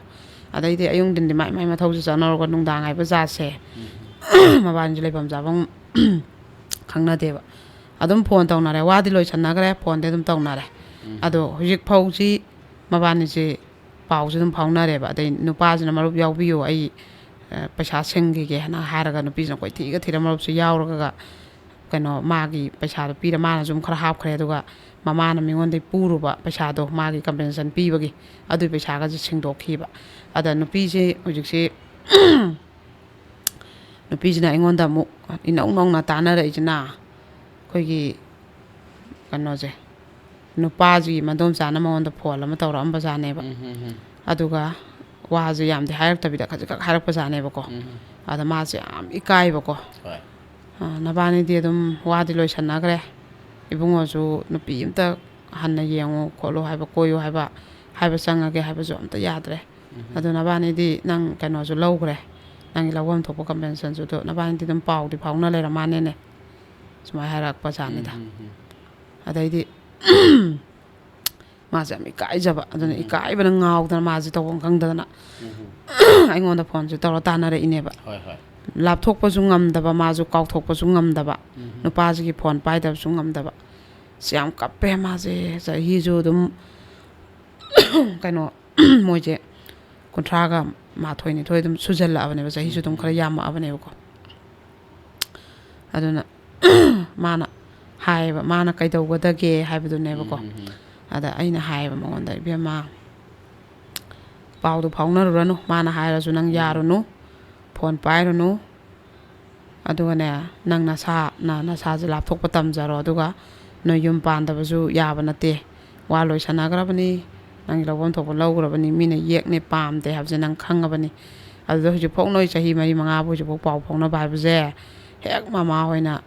ꯑꯗꯩꯗꯤ ꯑꯌꯨꯛ ꯅꯨꯡꯊꯤꯟꯗꯤ ꯃꯥꯏ ꯃꯥꯏ ꯃꯊꯧꯁꯦ ꯆꯠꯅꯔꯒ ꯅꯨꯡꯗꯥꯡ ꯍꯥꯏꯕ ꯖꯥꯠꯁꯦ ꯎꯝ꯫ ꯃꯕꯥꯅꯤꯁꯦ ꯂꯩꯐꯝ ꯆꯥꯐꯝ ꯈꯪꯅꯗꯦꯕ꯫ ꯑꯗꯨꯝ ꯐꯣꯟ ꯇꯧꯅꯔꯦ, ꯋꯥꯗꯤ ꯂꯣꯏꯁꯟꯅꯈ꯭ꯔꯦ, ꯐꯣꯟꯗꯤ ꯑꯗꯨꯝ ꯇꯧꯅꯔꯦ꯫ ꯎꯝ꯫ ꯑꯗꯣ ꯍꯧꯖꯤꯛ ꯐꯥꯎꯁꯤ ꯃꯕꯥꯅꯤꯁꯦ ꯄꯥꯎꯁꯦ ꯑꯗꯨꯝ ꯐꯥꯎꯅꯔꯦꯕ꯫ ꯑꯗꯩ ꯅꯨꯄꯥꯁꯤꯅ "ꯃꯔꯨꯞ ꯌꯥꯎꯕꯤꯌꯨ, ꯑꯩ, ꯑ, ꯄꯩꯁꯥ ꯁꯤꯡꯈꯤꯒꯦ" ꯍꯥꯏꯅ ꯍꯥꯏꯔꯒ, ꯅꯨꯄꯤꯁꯤꯅ ꯀꯣꯏꯊꯤꯒ ꯊꯤꯔ ꯃꯔꯨꯞꯁꯦ ꯌꯥꯎꯔꯒ, ꯀꯩꯅꯣ, ꯃꯥꯒꯤ ꯄꯩꯁꯥꯗꯣ ꯄꯤꯔ ꯃꯥꯅꯁꯨ ꯑꯗꯨꯝ ꯈꯔ ꯍꯥꯞꯈ꯭ꯔꯦ꯫ ꯑꯗꯨꯒ ꯃꯃꯥꯅ ꯃꯤꯉꯣꯟꯗꯒꯤ ꯄꯨꯔꯨꯕ ꯄꯩꯁꯥꯗꯣ, ꯃꯥꯒꯤ ꯀꯝꯄꯦꯟꯁꯦꯁꯟ ꯄꯤꯕꯒꯤ, ꯑꯗꯨꯒꯤ ꯄꯩꯁꯥꯒꯁꯦ ꯁꯤꯡꯗꯣꯛꯈꯤꯕ꯫ ꯑꯗ ꯅꯨꯄꯤꯁꯦ ꯍꯧꯖꯤꯛꯁꯦ ꯅꯨꯄꯤꯁꯤꯅ ꯑꯩꯉꯣꯟꯗ ꯑꯃꯨꯛ ꯏꯅꯧ ꯅꯧꯅ ꯇꯥꯟꯅꯔꯛꯏꯁꯤꯅ, ꯑꯩꯈꯣꯏꯒꯤ ꯀꯩꯅꯣꯁꯦ, ꯅꯨꯄꯥꯁꯤꯒꯤ ꯃꯗꯣꯝꯆꯥꯅ ꯃꯉꯣꯟꯗ ꯐꯣꯟ ꯑꯃ ꯇꯧꯔꯛꯑꯝꯕꯖꯥꯠꯅꯦꯕ꯫ ꯎꯝ, ꯎꯝ, ꯎꯝ꯫ ꯑꯗꯨꯒ ꯋꯥꯁꯦ ꯌꯥꯝꯗꯤ ꯍꯥꯏꯔꯛꯇꯕꯤꯗ ꯈꯖꯤꯛꯈꯛ ꯍꯥꯏꯔꯛꯄꯖꯥꯠꯅꯦꯕꯀꯣ꯫ ꯎꯝ, ꯎꯝ꯫ ꯑꯗ ꯃꯥꯁꯦ ꯌꯥꯝ ꯏꯀꯥꯏꯕꯀꯣ꯫ ꯍꯣꯏ꯫ "ꯑ, ꯅꯕꯥꯅꯤꯗꯤ ꯑꯗꯨꯝ ꯋꯥꯗꯤ ꯂꯣꯏꯁꯟꯅꯈ꯭ꯔꯦ, ꯏꯕꯨꯡꯉꯣꯁꯨ ꯅꯨꯄꯤ ꯑꯝꯇ ꯍꯟꯅ ꯌꯦꯡꯉꯨ ꯈꯣꯠꯂꯨ ꯍꯥꯏꯕ, ꯀꯣꯏꯌꯨ ꯍꯥꯏꯕ, ꯍꯥꯏꯕ ꯆꯪꯉꯒꯦ ꯍꯥꯏꯕꯁꯨ ꯑꯝꯇ ꯌꯥꯗ꯭ꯔꯦ꯫ ꯎꯝ꯫ ꯑꯗꯨ ꯅꯕꯥꯅꯤꯗꯤ ꯅꯪ ꯀꯩꯅꯣꯁꯨ ꯂꯧꯈ꯭ꯔꯦ, ꯅꯪꯒꯤ ꯂꯧꯐꯝ ꯊꯣꯛꯄ ꯀꯝꯄꯦꯟꯁꯦꯁꯟꯁꯨ, ꯑꯗꯣ ꯅꯕꯥꯅꯤꯗꯤ ꯑꯗꯨꯝ ꯄꯥꯎꯗꯤ ꯐꯥꯎꯅ ꯂꯩꯔ ꯃꯥꯅꯦꯅꯦ?" ꯁꯨꯃꯥꯏꯅ ꯍꯥꯏꯔꯛꯄ ꯖꯥꯠꯅꯤꯗ꯫ ꯎꯝ, ꯎꯝ, ꯎꯝ꯫ ꯑꯗꯩꯗꯤ ꯃꯥꯁꯦ ꯌꯥꯝ ꯏꯀꯥꯏꯖꯕ, ꯑꯗꯨꯅ ꯎꯝ꯫ ꯏꯀꯥꯏꯕꯅ ꯉꯥꯎꯗꯅ ꯃꯥꯁꯦ ꯇꯧꯐꯝ ꯈꯪꯗꯗꯅ ꯎꯝ꯫ ꯑꯩꯉꯣꯟꯗ ꯐꯣꯟꯁꯦ ꯇꯧꯔ ꯇꯥꯟꯅꯔꯛꯏꯅꯦꯕ꯫ ꯍꯣꯏ, ꯍꯣꯏ꯫ ꯂꯥꯞꯊꯣꯛꯄꯁꯨ ꯉꯝꯗꯕ, ꯃꯥꯁꯨ ꯀꯥꯎꯊꯣꯛꯄꯁꯨ ꯉꯝꯗꯕ, ꯎꯝ꯫ ꯅꯨꯄꯥꯁꯤꯒꯤ ꯐꯣꯟ ꯄꯥꯏꯗꯕꯁꯨ ꯉꯝꯗꯕ꯫ ꯑꯁ, ꯌꯥꯝ ꯀꯞꯄꯦ ꯃꯥꯁꯦ꯫ ꯆꯍꯤꯁꯨ ꯑꯗꯨꯝ ꯀꯩꯅꯣ, ꯃꯣꯏꯁꯦ ꯀꯨꯟꯊ꯭ꯔꯥꯒ ꯃꯥꯊꯣꯏ ꯅꯤꯊꯣꯏ ꯑꯗꯨꯝ ꯁꯨꯖꯜꯂꯛꯑꯕꯅꯦꯕ, ꯆꯍꯤꯁꯨ ꯑꯗꯨꯝ ꯈꯔ ꯌꯥꯝꯃꯛꯑꯕꯅꯦꯕꯀꯣ꯫ ꯑꯗꯨꯅ ꯃꯥꯅ ꯍꯥꯏꯌꯦꯕ, ꯃꯥꯅ ꯀꯩꯗꯧꯒꯗꯒꯦ ꯍꯥꯏꯕꯗꯨꯅꯦꯕꯀꯣ꯫ ꯎꯝ, ꯎꯝ, ꯎꯝ꯫ ꯑꯗ ꯑꯩꯅ ꯍꯥꯏꯌꯦꯕ ꯃꯉꯣꯟꯗ, "ꯏꯕꯦꯝꯃ, ꯄꯥꯎꯗꯨ ꯐꯥꯎꯅꯔꯨꯔꯅꯨ, ꯃꯥꯅ ꯍꯥꯏꯔꯁꯨ ꯅꯪ ꯎꯝ꯫ ꯌꯥꯔꯨꯅꯨ, ꯐꯣꯟ ꯄꯥꯏꯔꯨꯅꯨ, ꯑꯗꯨꯒꯅꯦ, ꯅꯪ ꯅꯁꯥ, ꯅ-, ꯅꯁꯥꯁꯦ ꯂꯥꯞꯊꯣꯛꯄ ꯇꯝꯖꯔꯣ, ꯑꯗꯨꯒ ꯅꯣꯏ ꯌꯨꯝ ꯄꯥꯟꯗꯕꯁꯨ ꯌꯥꯕ ꯅꯠꯇꯦ, ꯋꯥ ꯂꯣꯏꯁꯟꯅꯈ꯭ꯔꯕꯅꯤ, ꯅꯪꯒꯤ ꯂꯧꯐꯝ ꯊꯣꯛꯄ ꯂꯧꯈ꯭ꯔꯕꯅꯤ, ꯃꯤꯅ ꯌꯦꯛꯅꯦ ꯄꯥꯝꯗꯦ ꯍꯥꯏꯕꯁꯦ ꯅꯪ ꯈꯪꯉꯕꯅꯤ꯫ ꯑꯗꯨꯗ ꯍꯧꯖꯤꯛꯐꯥꯎ ꯅꯣꯏ ꯆꯍꯤ ꯃꯔꯤ ꯃꯉꯥꯕꯨ ꯍꯧꯖꯤꯛꯐꯥꯎ ꯄꯥꯎ ꯐꯥꯎꯅꯕ ꯍꯥꯏꯕꯁꯦ ꯍꯦꯛ ꯃꯃꯥ ꯍꯣꯏꯅ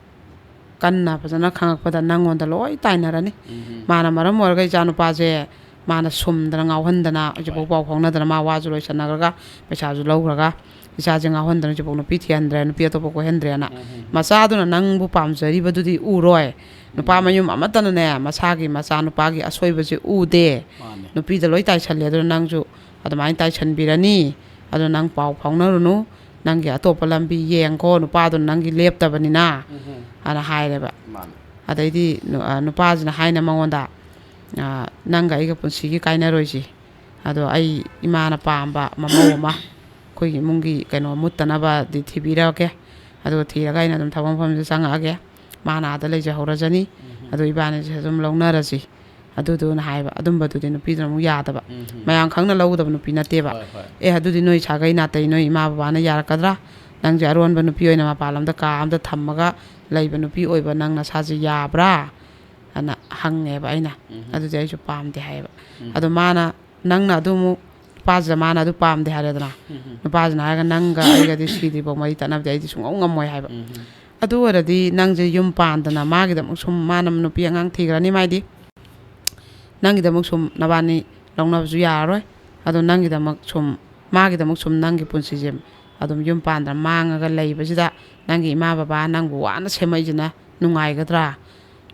ꯀꯟꯅ ꯐꯖꯅ ꯈꯪꯉꯛꯄꯗ ꯅꯪꯉꯣꯟꯗ ꯂꯣꯏ ꯇꯥꯏꯅꯔꯅꯤ꯫ ꯎꯝ꯫ ꯃꯥꯅ ꯃꯔꯝ ꯑꯣꯏꯔꯒ ꯏꯆꯥ ꯅꯨꯄꯥꯁꯦ ꯃꯥꯅ ꯁꯨꯝꯗꯅ ꯉꯥꯎꯍꯟꯗꯅ ꯍꯧꯖꯤꯛꯐꯥꯎ ꯍꯣꯏ꯫ ꯄꯥꯎ ꯐꯥꯎꯅꯗꯅ ꯃꯥ ꯋꯥꯁꯨ ꯂꯣꯏꯁꯟꯅꯈ꯭ꯔꯒ ꯄꯩꯁꯥꯁꯨ ꯂꯧꯈ꯭ꯔꯒ ꯏꯆꯥꯁꯦ ꯉꯥꯎꯍꯟꯗꯅ ꯍꯧꯖꯤꯛꯐꯥꯎ ꯅꯨꯄꯤ ꯊꯤꯍꯟꯗ꯭ꯔꯦ, ꯅꯨꯄꯤ ꯑꯇꯣꯞꯄ ꯀꯣꯏꯍꯟꯗ꯭ꯔꯦꯅ꯫ ꯎꯝ꯫ ꯃꯆꯥꯗꯨꯅ ꯅꯪꯕꯨ ꯄꯥꯝꯖꯔꯤꯕꯗꯨꯗꯤ ꯎꯔꯣꯏ꯫ ꯅꯨꯄꯥ ꯎꯝ꯫ ꯃꯌꯨꯝ ꯑꯃꯠꯇꯅꯅꯦ ꯃꯁꯥꯒꯤ ꯃꯆꯥ ꯅꯨꯄꯥꯒꯤ ꯑꯁꯣꯏꯕꯁꯦ ꯎꯗꯦ꯫ ꯃꯥꯅꯦ꯫ ꯅꯨꯄꯤꯗ ꯂꯣꯏ ꯇꯥꯏꯁꯜꯂꯦ꯫ ꯑꯗꯨꯅ ꯅꯪꯁꯨ ꯑꯗꯨꯃꯥꯏꯅ ꯇꯥꯏꯁꯟꯕꯤꯔꯅꯤ꯫ ꯑꯗꯨ ꯅꯪ ꯄꯥꯎ ꯐꯥꯎꯅꯔꯨꯅꯨ꯫ ꯅꯪꯒꯤ ꯑꯇꯣꯞꯄ ꯂꯝꯕꯤ ꯌꯦꯡꯈꯣ꯫ ꯅꯨꯄꯥꯗꯨꯅ ꯅꯪꯒꯤ ꯂꯦꯞꯇꯕꯅꯤꯅ ꯎꯝ꯫ ꯑꯅ ꯍꯥꯏꯔꯦꯕ꯫ ꯃꯥꯅꯦ꯫ ꯑꯗꯩꯗꯤ ꯅꯨ-, ꯑ, ꯅꯨꯄꯥꯁꯤꯅ ꯍꯥꯏꯅ ꯃꯉꯣꯟꯗ, ꯑ, "ꯅꯪꯒ ꯑꯩꯒ ꯄꯨꯟꯁꯤꯒꯤ ꯀꯥꯏꯅꯔꯣꯏꯁꯤ꯫ ꯑꯗꯣ ꯑꯩ ꯏꯃꯥꯅ ꯄꯥꯝꯕ ꯃꯃꯧ ꯑꯃ, ꯑꯩꯈꯣꯏꯒꯤ ꯏꯃꯨꯡꯒꯤ ꯀꯩꯅꯣ ꯃꯨꯠꯇꯅꯕꯗꯤ ꯊꯤꯕꯤꯔꯛꯑꯒꯦ꯫ ꯑꯗꯨꯒ ꯊꯤꯔꯒ ꯑꯩꯅ ꯑꯗꯨꯝ ꯊꯕꯛ ꯃꯐꯝꯁꯤꯗ ꯆꯪꯉꯛꯑꯒꯦ꯫ ꯃꯥꯅ ꯑꯥꯗ ꯂꯩꯖꯍꯧꯔꯖꯅꯤ꯫ ꯎꯝ꯫ ꯑꯗꯨ ꯏꯕꯥꯅꯤꯁꯦ ꯑꯗꯨꯝ ꯂꯧꯅꯔꯁꯤ"꯫ ꯑꯗꯨꯗꯨꯅ ꯍꯥꯏꯕ, ꯑꯗꯨꯝꯕꯗꯨꯗꯤ ꯅꯨꯄꯤꯗꯨꯅ ꯑꯃꯨꯛ ꯌꯥꯗꯕ꯫ ꯎꯝ꯫ ꯃꯌꯥꯝ ꯈꯪꯅ ꯂꯧꯒꯗꯕ ꯅꯨꯄꯤ ꯅꯠꯇꯦꯕ꯫ ꯍꯣꯏ, ꯍꯣꯏ꯫ "ꯑꯦ, ꯑꯗꯨꯗꯤ ꯅꯣꯏ ꯁꯥꯒꯩ ꯅꯥꯇꯩ ꯅꯣꯏ ꯏꯃꯥ ꯕꯕꯥꯅ ꯌꯥꯔꯛꯀꯗ꯭ꯔꯥ? ꯅꯪꯁꯦ ꯑꯔꯣꯟꯕ ꯅꯨꯄꯤ ꯑꯣꯏꯅ ꯃꯄꯥꯟ ꯂꯝꯗ ꯀꯥ ꯑꯝꯗ ꯊꯝꯃꯒ ꯂꯩꯕ ꯅꯨꯄꯤ ꯑꯣꯏꯕ ꯅꯪ ꯅꯁꯥꯁꯦ ꯌꯥꯕ꯭ꯔꯥ?" ꯑꯅ ꯍꯪꯉꯦꯕ ꯑꯩꯅ꯫ ꯎꯝ꯫ ꯑꯗꯨꯗꯤ ꯑꯩꯁꯨ ꯄꯥꯝꯗꯦ ꯍꯥꯏꯌꯦꯕ꯫ ꯎꯝ꯫ ꯑꯗꯣ ꯃꯥꯅ, ꯅꯪꯅ ꯑꯗꯨ ꯑꯃꯨꯛ ꯅꯨꯄꯥꯁꯤꯗ ꯃꯥꯅ ꯑꯗꯨ ꯄꯥꯝꯗꯦ ꯍꯥꯏꯔꯦꯗꯅ꯫ ꯎꯝ꯫ ꯅꯨꯄꯥꯁꯤꯅ ꯍꯥꯏꯔꯒ, "ꯅꯪꯒ ꯑꯩꯒꯗꯤ ꯁꯤꯗ꯭ꯔꯤꯐꯥꯎ ꯃꯔꯤ ꯇꯠꯅꯕꯗꯤ ꯑꯩꯗꯤ ꯁꯨꯡꯉꯝ ꯉꯝꯃꯣꯏ" ꯍꯥꯏꯕ꯫ ꯎꯝ꯫ ꯑꯗꯨ ꯑꯣꯏꯔꯗꯤ ꯅꯪꯁꯦ ꯌꯨꯝ ꯄꯥꯟꯗꯅ ꯃꯥꯒꯤꯗꯃꯛ ꯁꯨꯝ ꯃꯥꯅ ꯅꯨꯄꯤ ꯑꯉꯥꯡ ꯊꯤꯈ꯭ꯔꯅꯤ ꯃꯥꯏꯗꯤ꯫ ꯅꯪꯒꯤꯗꯃꯛ ꯁꯨꯝ ꯅꯕꯥꯅꯤ ꯂꯧꯅꯕꯁꯨ ꯌꯥꯔꯔꯣꯏ꯫ ꯑꯗꯣ ꯅꯪꯒꯤꯗꯃꯛ ꯁꯨꯝ, ꯃꯥꯒꯤꯗꯃꯛ ꯁꯨꯝ ꯅꯪꯒꯤ ꯄꯨꯟꯁꯤꯁꯦ ꯑꯗꯨꯝ ꯌꯨꯝ ꯄꯥꯟꯗꯅ ꯃꯥꯡꯉꯒ ꯂꯩꯕꯁꯤꯗ ꯅꯪꯒꯤ ꯏꯃꯥ ꯕꯕꯥ ꯅꯪꯕꯨ ꯋꯥꯅ ꯁꯦꯝꯃꯛꯏꯁꯤꯅ ꯅꯨꯡꯉꯥꯏꯒꯗ꯭ꯔꯥ?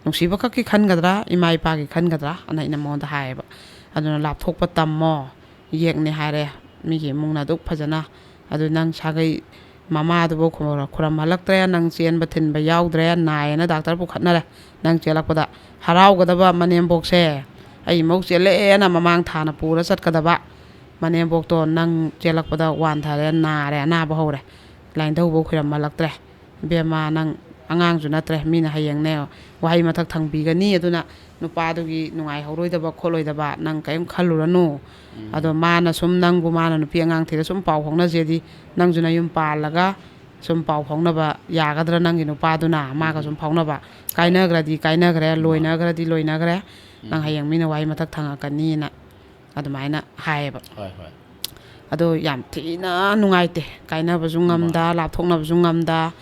ꯅꯨꯡꯁꯤꯕ ꯈꯛꯀꯤ ꯈꯟꯒꯗ꯭ꯔꯥ, ꯏꯃꯥ ꯏꯄꯥꯒꯤ ꯈꯟꯒꯗ꯭ꯔꯥ ꯑꯅ ꯑꯩꯅ ꯃꯉꯣꯟꯗ ꯍꯥꯏꯌꯦꯕ꯫ ꯑꯗꯨꯅ ꯂꯥꯞꯊꯣꯛꯄ ꯇꯝꯃꯣ, ꯌꯦꯛꯅꯦ ꯍꯥꯏꯔꯦ, ꯃꯤꯒꯤ ꯏꯃꯨꯡꯅ ꯑꯗꯨꯛ ꯐꯖꯅ꯫ ꯑꯗꯨ ꯅꯪ ꯁꯥꯒꯩ ꯃꯃꯥꯗꯨꯕꯨ ꯈꯨꯔ-, ꯈꯨꯔꯝꯍꯜꯂꯛꯇ꯭ꯔꯦ, ꯅꯪ ꯆꯦꯟꯕ ꯊꯤꯟꯕ ꯌꯥꯎꯗ꯭ꯔꯦ, ꯅꯥꯏꯌꯦꯅ ꯗꯥꯛꯇꯔ ꯄꯨꯈꯠꯅꯔꯦ꯫ ꯅꯪ ꯆꯦꯜꯂꯛꯄꯗ ꯍꯔꯥꯎꯒꯗꯕ ꯃꯅꯦꯝꯕꯣꯛꯁꯦ, "ꯑꯩ ꯃꯧ ꯆꯦꯜꯂꯛꯑꯦꯅ" ꯃꯃꯥꯡ ꯊꯥꯅ ꯄꯨꯔ ꯆꯠꯀꯗꯕ ꯃꯅꯦꯝꯕꯣꯛꯇꯣ ꯅꯪ ꯆꯦꯜꯂꯛꯄꯗ ꯋꯥꯟꯊꯔꯦ, ꯅꯥꯔꯦ, ꯑꯅꯥꯕ ꯍꯧꯔꯦ, ꯂꯥꯏꯅꯤꯡꯊꯧꯕꯨ ꯈꯨꯔꯝꯍꯜꯂꯛꯇ꯭ꯔꯦ꯫ "ꯏꯕꯦꯝꯃ, ꯅꯪ ꯑꯉꯥꯡꯁꯨ ꯅꯠꯇ꯭ꯔꯦ, ꯃꯤꯅ ꯍꯌꯦꯡꯅꯦ ꯋꯥꯍꯩ ꯃꯊꯛ ꯊꯪꯕꯤꯒꯅꯤ, ꯑꯗꯨꯅ ꯅꯨꯄꯥꯗꯨꯒꯤ ꯅꯨꯡꯉꯥꯏꯍꯧꯔꯣꯏꯗꯕ ꯈꯣꯠꯂꯣꯏꯗꯕ ꯅꯪ ꯀꯔꯤꯝ ꯈꯜꯂꯨꯔꯅꯨ꯫ ꯑꯗꯣ ꯃꯥꯅ ꯁꯨꯝ ꯅꯪꯕꯨ ꯃꯥꯅ ꯅꯨꯄꯤ ꯑꯉꯥꯡ ꯊꯤꯔ ꯁꯨꯝ ꯄꯥꯎ ꯐꯥꯎꯅꯖꯦꯗꯤ, ꯅꯪꯁꯨ ꯅꯌꯨꯝ ꯄꯥꯜꯂꯒ ꯁꯨꯝ ꯄꯥꯎ ꯐꯥꯎꯅꯕ ꯌꯥꯒꯗ꯭ꯔꯥ? ꯅꯪꯒꯤ ꯅꯨꯄꯥꯗꯨꯅ ꯃꯥꯒ ꯁꯨꯝ ꯐꯥꯎꯅꯕ, ꯀꯥꯏꯅꯈ꯭ꯔꯗꯤ ꯀꯥꯏꯅꯈ꯭ꯔꯦ, ꯂꯣꯏꯅꯈ꯭ꯔꯗꯤ ꯂꯣꯏꯅꯈ꯭ꯔꯦ, ꯅꯪ ꯍꯌꯦꯡ ꯃꯤꯅ ꯋꯥꯍꯩ ꯃꯊꯛ ꯊꯪꯉꯛꯀꯅꯤꯅ" ꯑꯗꯨꯃꯥꯏꯅ ꯍꯥꯏꯌꯦꯕ꯫ ꯍꯣꯏ, ꯍꯣꯏ꯫ ꯑꯗꯣ ꯌꯥꯝ ꯊꯤꯅ ꯅꯨꯡꯉꯥꯏꯇꯦ, ꯀꯥꯏꯅꯕꯁꯨ ꯉꯝꯗ, ꯂꯥꯞꯊꯣꯛꯅꯕꯁꯨ ꯉꯝꯗ,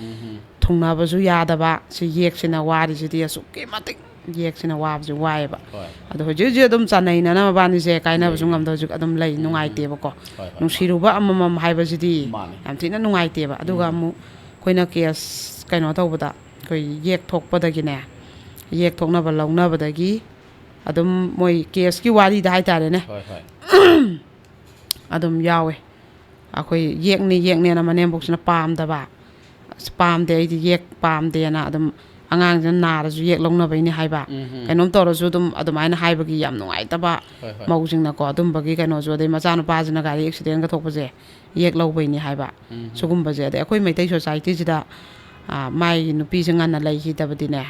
ꯊꯨꯡꯅꯕꯁꯨ ꯌꯥꯗꯕ, ꯁꯤ ꯌꯦꯛꯁꯤꯅ ꯋꯥꯔꯤꯁꯤꯗꯤ ꯑꯁꯨꯛꯀꯤ ꯃꯇꯤꯛ ꯌꯦꯛꯁꯤꯅ ꯋꯥꯕꯁꯤ ꯋꯥꯏꯑꯦꯕ꯫ ꯍꯣꯏ꯫ ꯑꯗꯣ ꯍꯧꯖꯤꯛ ꯍꯧꯖꯤꯛ ꯑꯗꯨꯝ ꯆꯥꯟꯅꯩꯅꯅ ꯃꯕꯥꯅꯤꯁꯦ, ꯀꯥꯏꯅꯕꯁꯨ ꯂꯩ꯫ ꯉꯝꯗ ꯍꯧꯖꯤꯛ ꯑꯗꯨꯝ ꯂꯩ, ꯅꯨꯡꯉꯥꯏꯇꯦꯕꯀꯣ꯫ ꯍꯣꯏ, ꯍꯣꯏ꯫ ꯅꯨꯡꯁꯤꯔꯨꯕ ꯑꯃꯃꯝ ꯍꯥꯏꯕꯁꯤꯗꯤ ꯃꯥꯅꯦ꯫ ꯌꯥꯝ ꯊꯤꯅ ꯅꯨꯡꯉꯥꯏꯇꯦꯕ꯫ ꯑꯗꯨꯒ ꯑꯃꯨꯛ ꯑꯩꯈꯣꯏꯅ ꯀꯦꯁ ꯀꯩꯅꯣ ꯇꯧꯕꯗ, ꯑꯩꯈꯣꯏ ꯌꯦꯛ ꯊꯣꯛꯄꯗꯒꯤꯅꯦ, ꯌꯦꯛ ꯊꯣꯛꯅꯕ ꯂꯧꯅꯕꯗꯒꯤ ꯑꯗꯨꯝ ꯃꯣꯏ ꯀꯦꯁꯀꯤ ꯋꯥꯔꯤꯗ ꯍꯥꯏꯇꯥꯔꯦꯅꯦ, ꯍꯣꯏ, ꯍꯣꯏ꯫ ꯑꯗꯨꯝ ꯌꯥꯎꯋꯦ꯫ ꯑꯩꯈꯣꯏ ꯌꯦꯛꯅꯤ ꯌꯦꯛꯅꯦꯅ ꯃꯅꯦꯝꯕꯣꯛꯁꯤꯅ ꯄꯥꯝꯗꯕ, "ꯑꯁ, ꯄꯥꯝꯗꯦ, ꯑꯩꯗꯤ ꯌꯦꯛ ꯄꯥꯝꯗꯦꯅ" ꯑꯗꯨꯝ ꯑꯉꯥꯡꯁꯤꯅ ꯅꯥꯔꯁꯨ ꯌꯦꯛ ꯂꯧꯅꯕꯩꯅꯤ ꯍꯥꯏꯕ, ꯎꯝ, ꯎꯝ꯫ ꯀꯩꯅꯣꯝ ꯇꯧꯔꯁꯨ ꯑꯗꯨꯝ ꯑꯗꯨꯃꯥꯏꯅ ꯍꯥꯏꯕꯒꯤ ꯌꯥꯝ ꯅꯨꯡꯉꯥꯏꯇꯕ ꯍꯣꯏ, ꯍꯣꯏ꯫ ꯃꯧꯁꯤꯡꯅꯀꯣ꯫ ꯑꯗꯨꯝꯕꯒꯤ ꯀꯩꯅꯣꯁꯨ, ꯑꯗꯩ ꯃꯆꯥꯅꯨꯄꯥꯁꯤꯅ ꯒꯥꯔꯤ ꯑꯦꯛꯁꯤꯗꯦꯟꯒ ꯊꯣꯛꯄꯁꯦ ꯌꯦꯛ ꯂꯧꯕꯩꯅꯤ ꯍꯥꯏꯕ꯫ ꯎꯝ, ꯎꯝ꯫ ꯁꯤꯒꯨꯝꯕꯁꯦ꯫ ꯑꯗꯩ ꯑꯩꯈꯣꯏ ꯃꯩꯇꯩ ꯁꯣꯁꯥꯏꯇꯤꯁꯤꯗ, ꯑ, ꯃꯥꯏ ꯅꯨꯄꯤꯁꯦ ꯉꯟꯅ ꯂꯩꯈꯤꯗꯕꯗꯤꯅꯦ,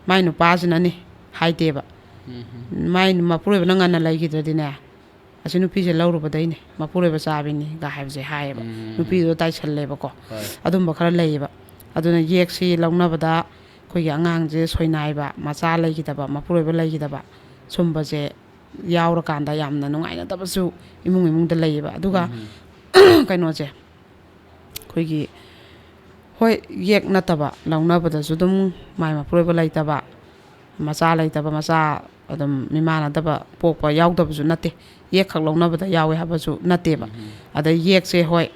ꯃꯥꯏ ꯅꯨꯄꯥꯁꯤꯅꯅꯤ ꯍꯥꯏꯗꯦꯕ꯫ ꯎꯝ, ꯎꯝ꯫ ꯃꯥꯏ ꯃꯄꯨꯔꯣꯏꯕꯅ ꯉꯟꯅ ꯂꯩꯈꯤꯗ꯭ꯔꯗꯤꯅꯦ, "ꯑꯁꯤ ꯅꯨꯄꯤꯁꯦ ꯂꯧꯔꯨꯕꯗꯩꯅꯦ, ꯃꯄꯨꯔꯣꯏꯕ ꯆꯥꯕꯤꯅꯤꯒ" ꯍꯥꯏꯕꯁꯦ ꯍꯥꯏꯌꯦꯕ꯫ ꯎꯝ, ꯎꯝ, ꯎꯝ꯫ ꯅꯨꯄꯤꯗꯨꯗ ꯇꯥꯏꯁꯜꯂꯦꯕꯀꯣ꯫ ꯍꯣꯏ꯫ ꯑꯗꯨꯝꯕ ꯈꯔ ꯂꯩꯌꯦꯕ꯫ ꯑꯗꯨꯅ ꯌꯦꯛꯁꯤ ꯂꯧꯅꯕꯗ ꯑꯩꯈꯣꯏꯒꯤ ꯑꯉꯥꯡꯁꯦ ꯁꯣꯏꯅꯥꯏꯕ, ꯃꯆꯥ ꯂꯩꯈꯤꯗꯕ, ꯃꯄꯨꯔꯣꯏꯕ ꯂꯩꯈꯤꯗꯕ, ꯁꯨꯝꯕꯁꯦ ꯌꯥꯎꯔꯀꯥꯟꯗ ꯌꯥꯝꯅ ꯅꯨꯡꯉꯥꯏꯅꯗꯕꯁꯨ ꯏꯃꯨꯡ ꯏꯃꯨꯡꯗ ꯂꯩꯌꯦꯕ꯫ ꯑꯗꯨꯒ ꯎꯝ꯫ ꯀꯩꯅꯣꯁꯦ, ꯑꯩꯈꯣꯏꯒꯤ, ꯍꯣꯏ, ꯌꯦꯛ ꯅꯠꯇꯕ ꯂꯧꯅꯕꯗꯁꯨ ꯑꯗꯨꯝ ꯃꯥꯏ ꯃꯄꯨꯔꯣꯏꯕ ꯂꯩꯇꯕ, ꯃꯆꯥ ꯂꯩꯇꯕ, ꯃꯆꯥ ꯑꯗꯨꯝ ꯃꯤꯃꯥꯟꯅꯗꯕ ꯄꯣꯛꯄ ꯌꯥꯎꯗꯕꯁꯨ ꯅꯠꯇꯦ꯫ ꯌꯦꯛꯈꯛ ꯂꯧꯅꯕꯗ ꯌꯥꯎꯋꯦ ꯍꯥꯏꯕꯁꯨ ꯅꯠꯇꯦꯕ꯫ ꯎꯝ꯫ ꯑꯗꯩ ꯌꯦꯛꯁꯦ, ꯍꯣꯏ,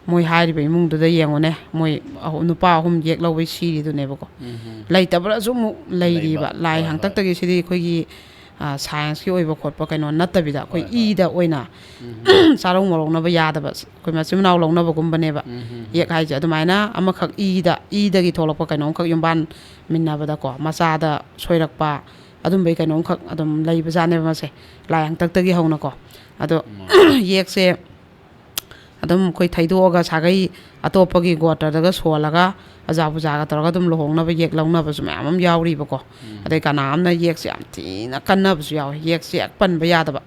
ꯃꯣꯏ ꯍꯥꯏꯔꯤꯕ ꯏꯃꯨꯡꯗꯨꯗ ꯌꯦꯡꯉꯨꯅꯦ, ꯃꯣꯏ ꯑꯍꯨꯝ, ꯅꯨꯄꯥ ꯑꯍꯨꯝ ꯌꯦꯛ ꯂꯧꯕꯩ ꯁꯤꯔꯤꯗꯨꯅꯦꯕꯀꯣ꯫ ꯎꯝ꯫ ꯂꯩꯇꯕ꯭ꯔꯁꯨ ꯑꯃꯨꯛ ꯂꯩꯔꯤꯕ꯫ ꯂꯩꯕ꯫ ꯂꯥꯏ ꯍꯣꯏ, ꯍꯣꯏ꯫ ꯍꯥꯡꯇꯛꯇꯒꯤ ꯁꯤꯗꯤ ꯑꯩꯈꯣꯏꯒꯤ, ꯑ, science ꯀꯤ ꯑꯣꯏꯕ ꯈꯣꯠꯄ ꯀꯩꯅꯣ ꯅꯠꯇꯕꯤꯗ, ꯑꯩꯈꯣꯏ ꯍꯣꯏ, ꯍꯣꯏ꯫ ꯏꯗ ꯑꯣꯏꯅ ꯎꯝ꯫ ꯆꯥꯔꯧ ꯃꯔꯧꯅꯕ ꯌꯥꯗꯕ, ꯑꯩꯈꯣꯏ ꯃꯆꯤꯟ ꯃꯅꯥꯎ ꯂꯧꯅꯕꯒꯨꯝꯕꯅꯦꯕ꯫ ꯎꯝ꯫ ꯌꯦꯛ ꯍꯥꯏꯁꯦ ꯑꯗꯨꯃꯥꯏꯅ ꯑꯃꯈꯛ ꯏꯗ, ꯏꯗꯒꯤ ꯊꯣꯛꯂꯛꯄ ꯀꯩꯅꯣꯝꯈꯛ ꯌꯨꯝꯕꯥꯟ ꯃꯤꯟꯅꯕꯗꯀꯣ, ꯃꯆꯥꯗ ꯁꯣꯏꯔꯛꯄ, ꯑꯗꯨꯝꯕꯩ ꯀꯩꯅꯣꯝꯈꯛ ꯑꯗꯨꯝ ꯂꯩꯕꯖꯥꯠꯅꯦꯕ ꯃꯁꯦ, ꯂꯥꯏ ꯍꯥꯡꯇꯛꯇꯒꯤ ꯍꯧꯅꯀꯣ꯫ ꯑꯗꯣ ꯌꯦꯛꯁꯦ ꯑꯗꯨꯝ ꯑꯩꯈꯣꯏ ꯊꯩꯗꯣꯛꯑꯒ ꯁꯥꯒꯩ ꯑꯇꯣꯞꯄꯒꯤ ꯒꯣꯇ꯭ꯔꯗꯒ ꯁꯣꯜꯂꯒ ꯑꯖꯥ ꯄꯨꯖꯥꯒ ꯇꯧꯔꯒ ꯑꯗꯨꯝ ꯂꯨꯍꯣꯡꯅꯕ ꯌꯦꯛ ꯂꯧꯅꯕꯁꯨ ꯃꯌꯥꯝ ꯑꯃ ꯌꯥꯎꯔꯤꯕꯀꯣ꯫ ꯑꯗꯩ ꯀꯅꯥ ꯑꯃꯅ ꯌꯦꯛꯁꯦ ꯌꯥꯝ ꯊꯤꯅ ꯀꯟꯅꯕꯁꯨ ꯌꯥꯎꯋꯦ, ꯌꯦꯛꯁꯦ ꯍꯦꯛ ꯄꯟꯕ ꯌꯥꯗꯕ꯫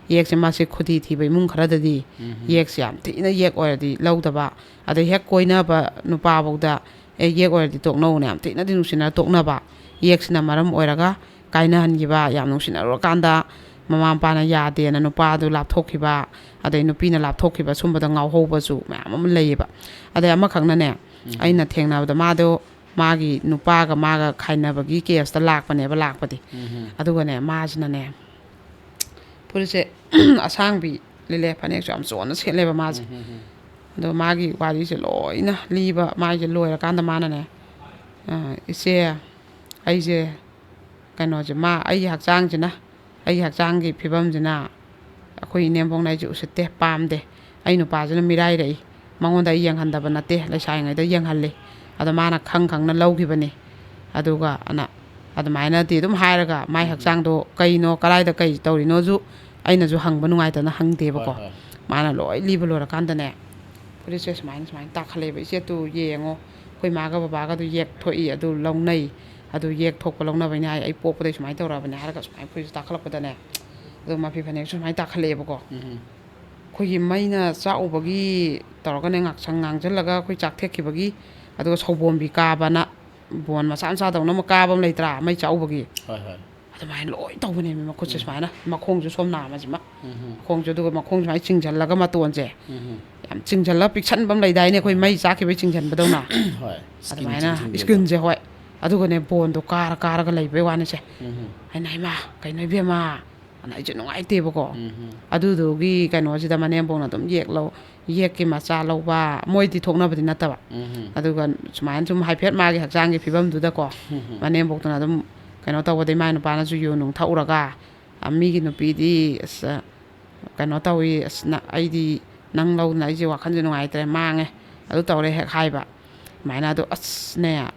ꯌꯦꯛꯁꯦ ꯃꯥꯁꯦ ꯈꯨꯗꯤ ꯊꯤꯕ ꯏꯃꯨꯡ ꯈꯔꯗꯗꯤ ꯌꯦꯛꯁꯦ ꯌꯥꯝ ꯊꯤꯅ ꯌꯦꯛ ꯑꯣꯏꯔꯗꯤ ꯂꯧꯗꯕ, ꯑꯗꯩ ꯍꯦꯛ ꯀꯣꯏꯅꯕ ꯅꯨꯄꯥꯐꯧꯗ "ꯑꯦ, ꯌꯦꯛ ꯑꯣꯏꯔꯗꯤ ꯇꯣꯛꯅꯧꯅ" ꯌꯥꯝ ꯊꯤꯅꯗꯤ ꯅꯨꯡꯁꯤꯅ ꯇꯣꯛꯅꯕ꯫ ꯌꯦꯛꯁꯤꯅ ꯃꯔꯝ ꯑꯣꯏꯔꯒ ꯀꯥꯏꯅꯍꯟꯈꯤꯕ, ꯌꯥꯝ ꯅꯨꯡꯁꯤꯅꯔꯨꯔꯀꯥꯟꯗ ꯃꯃꯥ ꯃꯄꯥꯅ ꯌꯥꯗꯦꯅ ꯅꯨꯄꯥꯗꯨ ꯂꯥꯞꯊꯣꯛꯈꯤꯕ, ꯑꯗꯩ ꯅꯨꯄꯤꯅ ꯂꯥꯞꯊꯣꯛꯈꯤꯕ, ꯁꯨꯝꯕꯗ ꯉꯥꯎꯍꯧꯕꯁꯨ ꯃꯌꯥꯝ ꯑꯃ ꯂꯩꯌꯦꯕ꯫ ꯑꯗꯩ ꯑꯃꯈꯛꯅꯅꯦ, ꯑꯩꯅ ꯊꯦꯡꯅꯕꯗ ꯃꯥꯗꯣ ꯃꯥꯒꯤ ꯅꯨꯄꯥꯒ ꯃꯥꯒ ꯈꯥꯏꯅꯕꯒꯤ ꯀꯦꯁꯇ ꯂꯥꯛꯄꯅꯦꯕ, ꯂꯥꯛꯄꯗꯤ꯫ ꯑꯗꯨꯒꯅꯦ, ꯃꯥꯁꯤꯅꯅꯦ, ꯐꯨꯔꯤꯠꯁꯦ ꯑꯁꯥꯡꯕꯤ ꯂꯤꯠꯂꯦ, ꯐꯅꯦꯛꯁꯨ ꯌꯥꯝ ꯆꯣꯟꯅ ꯁꯦꯠꯂꯦꯕ ꯃꯥꯁꯦ꯫ ꯑꯗꯣ ꯃꯥꯒꯤ ꯋꯥꯔꯤꯁꯦ ꯂꯣꯏꯅ ꯂꯤꯕ, ꯃꯥꯒꯤꯁꯦ ꯂꯣꯏꯔꯀꯥꯟꯗ ꯃꯥꯅꯅꯦ, "ꯑ, ꯏꯆꯦ, ꯑꯩꯁꯦ ꯀꯩꯅꯣꯁꯦ, ꯃꯥ, ꯑꯩꯒꯤ ꯍꯛꯆꯥꯡꯁꯤꯅ, ꯑꯩꯒꯤ ꯍꯛꯆꯥꯡꯒꯤ ꯐꯤꯕꯝꯁꯤꯅ ꯑꯩꯈꯣꯏ ꯏꯅꯦꯝꯕꯣꯛꯅ ꯑꯩꯁꯦ ꯎꯁꯤꯠꯇꯦ, ꯄꯥꯝꯗꯦ꯫ ꯑꯩ ꯅꯨꯄꯥꯁꯤꯅ ꯃꯤꯔꯥꯏꯔꯛꯏ, ꯃꯉꯣꯟꯗ ꯑꯩ ꯌꯦꯡꯍꯟꯗꯕ ꯅꯠꯇꯦ, ꯂꯩꯁꯥꯔꯤꯉꯩꯗ ꯌꯦꯡꯍꯜꯂꯤ꯫ ꯑꯗꯣ ꯃꯥꯅ ꯈꯪ ꯈꯪꯅ ꯂꯧꯈꯤꯕꯅꯤ"꯫ ꯑꯗꯨꯒ ꯑꯅ ꯑꯗꯨꯃꯥꯏꯅꯗꯤ ꯑꯗꯨꯝ ꯍꯥꯏꯔꯒ ꯃꯥꯏ ꯍꯛꯆꯥꯡꯗꯣ ꯀꯩꯅꯣ, ꯀꯗꯥꯏꯗ ꯀꯩ ꯇꯧꯔꯤꯅꯣꯁꯨ ꯑꯩꯅꯁꯨ ꯍꯪꯕ ꯅꯨꯡꯉꯥꯏꯇꯅ ꯍꯪꯗꯦꯕꯀꯣ꯫ ꯍꯣꯏ, ꯍꯣꯏ꯫ ꯃꯥꯅ ꯂꯣꯏ ꯂꯤꯕ ꯂꯣꯏꯔꯀꯥꯟꯗꯅꯦ, ꯐꯨꯔꯤꯠꯁꯦ ꯁꯨꯃꯥꯏꯅ, ꯁꯨꯃꯥꯏꯅ ꯇꯥꯈꯠꯂꯛꯑꯦꯕ꯫ "ꯏꯆꯦ, ꯇꯨ ꯌꯦꯡꯉꯣ, ꯑꯩꯈꯣꯏ ꯃꯥꯒ ꯕꯕꯥꯒꯗꯨ ꯌꯦꯛ ꯊꯣꯛꯏ, ꯑꯗꯨ ꯂꯧꯅꯩ, ꯑꯗꯨ ꯌꯦꯛ ꯊꯣꯛꯄ ꯂꯧꯅꯕꯩꯅꯦ ꯍꯥꯏ, ꯑꯩ ꯄꯣꯛꯄꯗꯩ ꯁꯨꯃꯥꯏꯅ ꯇꯧꯔꯛꯑꯕꯅꯦ" ꯍꯥꯏꯔꯒ ꯁꯨꯃꯥꯏꯅ ꯐꯨꯔꯤꯠꯁꯦ ꯇꯥꯈꯠꯂꯛꯄꯗꯅꯦ, ꯑꯗꯨ ꯃꯐꯤ ꯐꯅꯦꯛꯁꯨ ꯁꯨꯃꯥꯏꯅ ꯇꯥꯈꯠꯂꯛꯑꯦꯕꯀꯣ꯫ ꯑꯩꯈꯣꯏꯒꯤ ꯃꯩꯅ ꯆꯥꯛꯎꯕꯒꯤ ꯇꯧꯔꯒꯅꯦ, ꯉꯥꯛꯁꯪ ꯉꯥꯡꯁꯤꯜꯂꯒ ꯑꯩꯈꯣꯏ ꯆꯥꯛ ꯊꯦꯛꯈꯤꯕꯒꯤ, ꯑꯗꯨꯒ ꯁꯧꯕꯣꯝꯕꯤ ꯀꯥꯕꯅ, ꯕꯣꯟ ꯃꯆꯥ ꯃꯆꯥꯗꯧꯅ ꯑꯃ ꯀꯥꯕ ꯑꯃ ꯂꯩꯇ꯭ꯔꯥ, ꯃꯩ ꯆꯥꯛꯎꯕꯒꯤ, ꯍꯣꯏ, ꯍꯣꯏ꯫ ꯑꯗꯨꯃꯥꯏꯅ ꯂꯣꯏ ꯇꯧꯕꯅꯦꯃꯤ꯫ ꯃꯈꯨꯠꯁꯦ ꯁꯨꯃꯥꯏꯅ, ꯃꯈꯣꯡꯁꯨ ꯁꯣꯝ ꯅꯥꯝꯃꯁꯤꯃ, ꯃꯈꯣꯡꯁꯨ, ꯑꯗꯨꯒ ꯃꯈꯣꯡ ꯁꯨꯃꯥꯏꯅ ꯆꯤꯡꯁꯤꯜꯂꯒ ꯃꯇꯣꯟꯁꯦ ꯌꯥꯝ ꯆꯤꯡꯁꯤꯜꯂꯒ ꯄꯤꯛꯁꯟꯕ ꯑꯃ ꯂꯩꯗꯥꯏꯅꯦ, ꯑꯩꯈꯣꯏ ꯃꯩ ꯆꯥꯛꯈꯤꯕꯩ ꯆꯤꯡꯁꯤꯟꯕꯗꯧꯅ꯫ ꯍꯣꯏ꯫ ꯑꯗꯨꯃꯥꯏꯅ ꯆꯤꯡꯁꯤꯟꯕꯗꯣ꯫ ꯏꯁꯀꯤꯟꯁꯦ, ꯍꯣꯏ꯫ ꯑꯗꯨꯒꯅꯦ, ꯕꯣꯟꯗꯣ ꯀꯥꯔ ꯀꯥꯔꯒ ꯂꯩꯕꯩ ꯋꯥꯅꯤꯁꯦ꯫ ꯑꯩꯅ, "ꯍꯩꯃꯥ, ꯀꯩꯅꯣ ꯏꯕꯦꯝꯃ, ꯑꯗꯨꯅ ꯑꯩꯁꯦ ꯅꯨꯡꯉꯥꯏꯇꯦꯕꯀꯣ꯫ ꯑꯗꯨꯗꯨꯒꯤ ꯀꯩꯅꯣꯁꯤꯗ ꯃꯅꯦꯝꯕꯣꯛꯅ ꯑꯗꯨꯝ ꯌꯦꯛ ꯂꯧ, ꯌꯦꯛꯀꯤ ꯃꯆꯥ ꯂꯧꯕ, ꯃꯣꯏꯗꯤ ꯊꯣꯛꯅꯕꯗꯤ ꯅꯠꯇꯕ꯫ ꯑꯗꯨꯒ ꯁꯨꯃꯥꯏꯅ ꯁꯨꯝ ꯍꯥꯏꯐꯦꯠ ꯃꯥꯒꯤ ꯍꯛꯆꯥꯡꯒꯤ ꯐꯤꯕꯝꯗꯨꯗꯀꯣ, ꯃꯅꯦꯝꯕꯣꯛꯇꯨꯅ ꯑꯗꯨꯝ ꯀꯩꯅꯣ ꯇꯧꯕꯗꯩ ꯃꯥꯏ ꯅꯨꯄꯥꯅꯁꯨ ꯌꯨ ꯅꯨꯡ ꯊꯛꯎꯔꯒ, "ꯑ, ꯃꯤꯒꯤ ꯅꯨꯄꯤꯗꯤ, ꯑꯁ, ꯀꯩꯅꯣ ꯇꯧꯏ, ꯑꯁ, ꯅ-, ꯑꯩꯗꯤ ꯅꯪ ꯂꯧꯗꯅ ꯑꯩꯁꯦ ꯋꯥꯈꯜꯁꯦ ꯅꯨꯡꯉꯥꯏꯇ꯭ꯔꯦ, ꯃꯥꯡꯉꯦ, ꯑꯗꯨ ꯇꯧꯔꯦ" ꯍꯦꯛ ꯍꯥꯏꯕ꯫ ꯑꯗꯨꯃꯥꯏꯅ ꯑꯗꯣ, ꯑꯁꯅꯦ,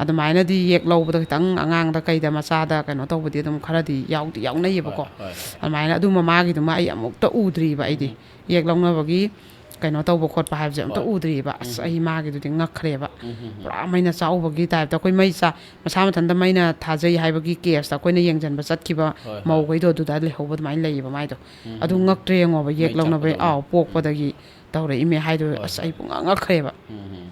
ꯑꯗꯨꯃꯥꯏꯅꯗꯤ ꯌꯦꯛ ꯂꯧꯕꯗ ꯈꯤꯇꯪ ꯑꯉꯥꯡꯗ ꯀꯩꯗ ꯃꯆꯥꯗ ꯀꯩꯅꯣ ꯇꯧꯕꯗꯤ ꯑꯗꯨꯝ ꯈꯔꯗꯤ ꯌꯥꯎꯗꯤ ꯌꯥꯎꯅꯩꯌꯦꯕꯀꯣ꯫ ꯍꯣꯏ, ꯍꯣꯏ꯫ ꯑꯗꯨꯃꯥꯏꯅ ꯑꯗꯨ ꯃꯃꯥꯒꯤꯗꯨꯃ ꯑꯩ ꯑꯃꯨꯛꯇ ꯎꯗ꯭ꯔꯤꯕ ꯑꯩꯗꯤ꯫ ꯎꯝ꯫ ꯌꯦꯛ ꯂꯧꯅꯕꯒꯤ ꯀꯩꯅꯣ ꯇꯧꯕ ꯈꯣꯠꯄ ꯍꯥꯏꯕꯁꯦ ꯑꯝꯇ ꯍꯣꯏ꯫ ꯎꯗ꯭ꯔꯤꯕ꯫ ꯑꯁ, ꯎꯝ꯫ ꯑꯩ ꯃꯥꯒꯤꯗꯨꯗꯤ ꯉꯛꯈ꯭ꯔꯦꯕ꯫ ꯎꯝ, ꯎꯝ, ꯎꯝ꯫ ꯄꯨꯔꯥ ꯃꯩꯅ ꯆꯥꯛꯎꯕꯒꯤ ꯇꯥꯏꯞꯇ꯫ ꯑꯩꯈꯣꯏ ꯃꯩ ꯆꯥ-, ꯃꯁꯥ ꯃꯊꯟꯇ ꯃꯩꯅ ꯊꯥꯖꯩ ꯍꯥꯏꯕꯒꯤ ꯀꯦꯁꯇ ꯑꯩꯈꯣꯏꯅ ꯌꯦꯡꯁꯤꯟꯕ ꯆꯠꯈꯤꯕ ꯍꯣꯏ, ꯍꯣꯏ꯫ ꯃꯧꯈꯩꯗꯣ ꯑꯗꯨꯗ ꯂꯩꯍꯧꯕ ꯑꯗꯨꯃꯥꯏꯅ ꯂꯩꯌꯦꯕ ꯃꯥꯏꯗꯣ꯫ ꯎꯝ, ꯑꯗꯨ ꯎꯝ꯫ ꯉꯛꯇ꯭ꯔꯦ ꯌꯦꯡꯉꯣꯕ, ꯌꯦꯛ ꯃꯩ ꯂꯧꯅꯕꯩ, ꯆꯥꯛꯄꯗꯧꯅ꯫ ꯑꯥꯎ, ꯎꯝ꯫ ꯄꯣꯛꯄꯗꯒꯤ ꯇꯧꯔꯛꯏꯃꯦ ꯍꯥꯏꯗꯣ꯫ ꯍꯣꯏ, ꯑꯁ, ꯍꯣꯏ꯫ ꯑꯩ ꯄꯨꯡꯉꯛ ꯉꯛꯈ꯭ꯔꯦꯕ꯫ ꯎꯝ, ꯎꯝ꯫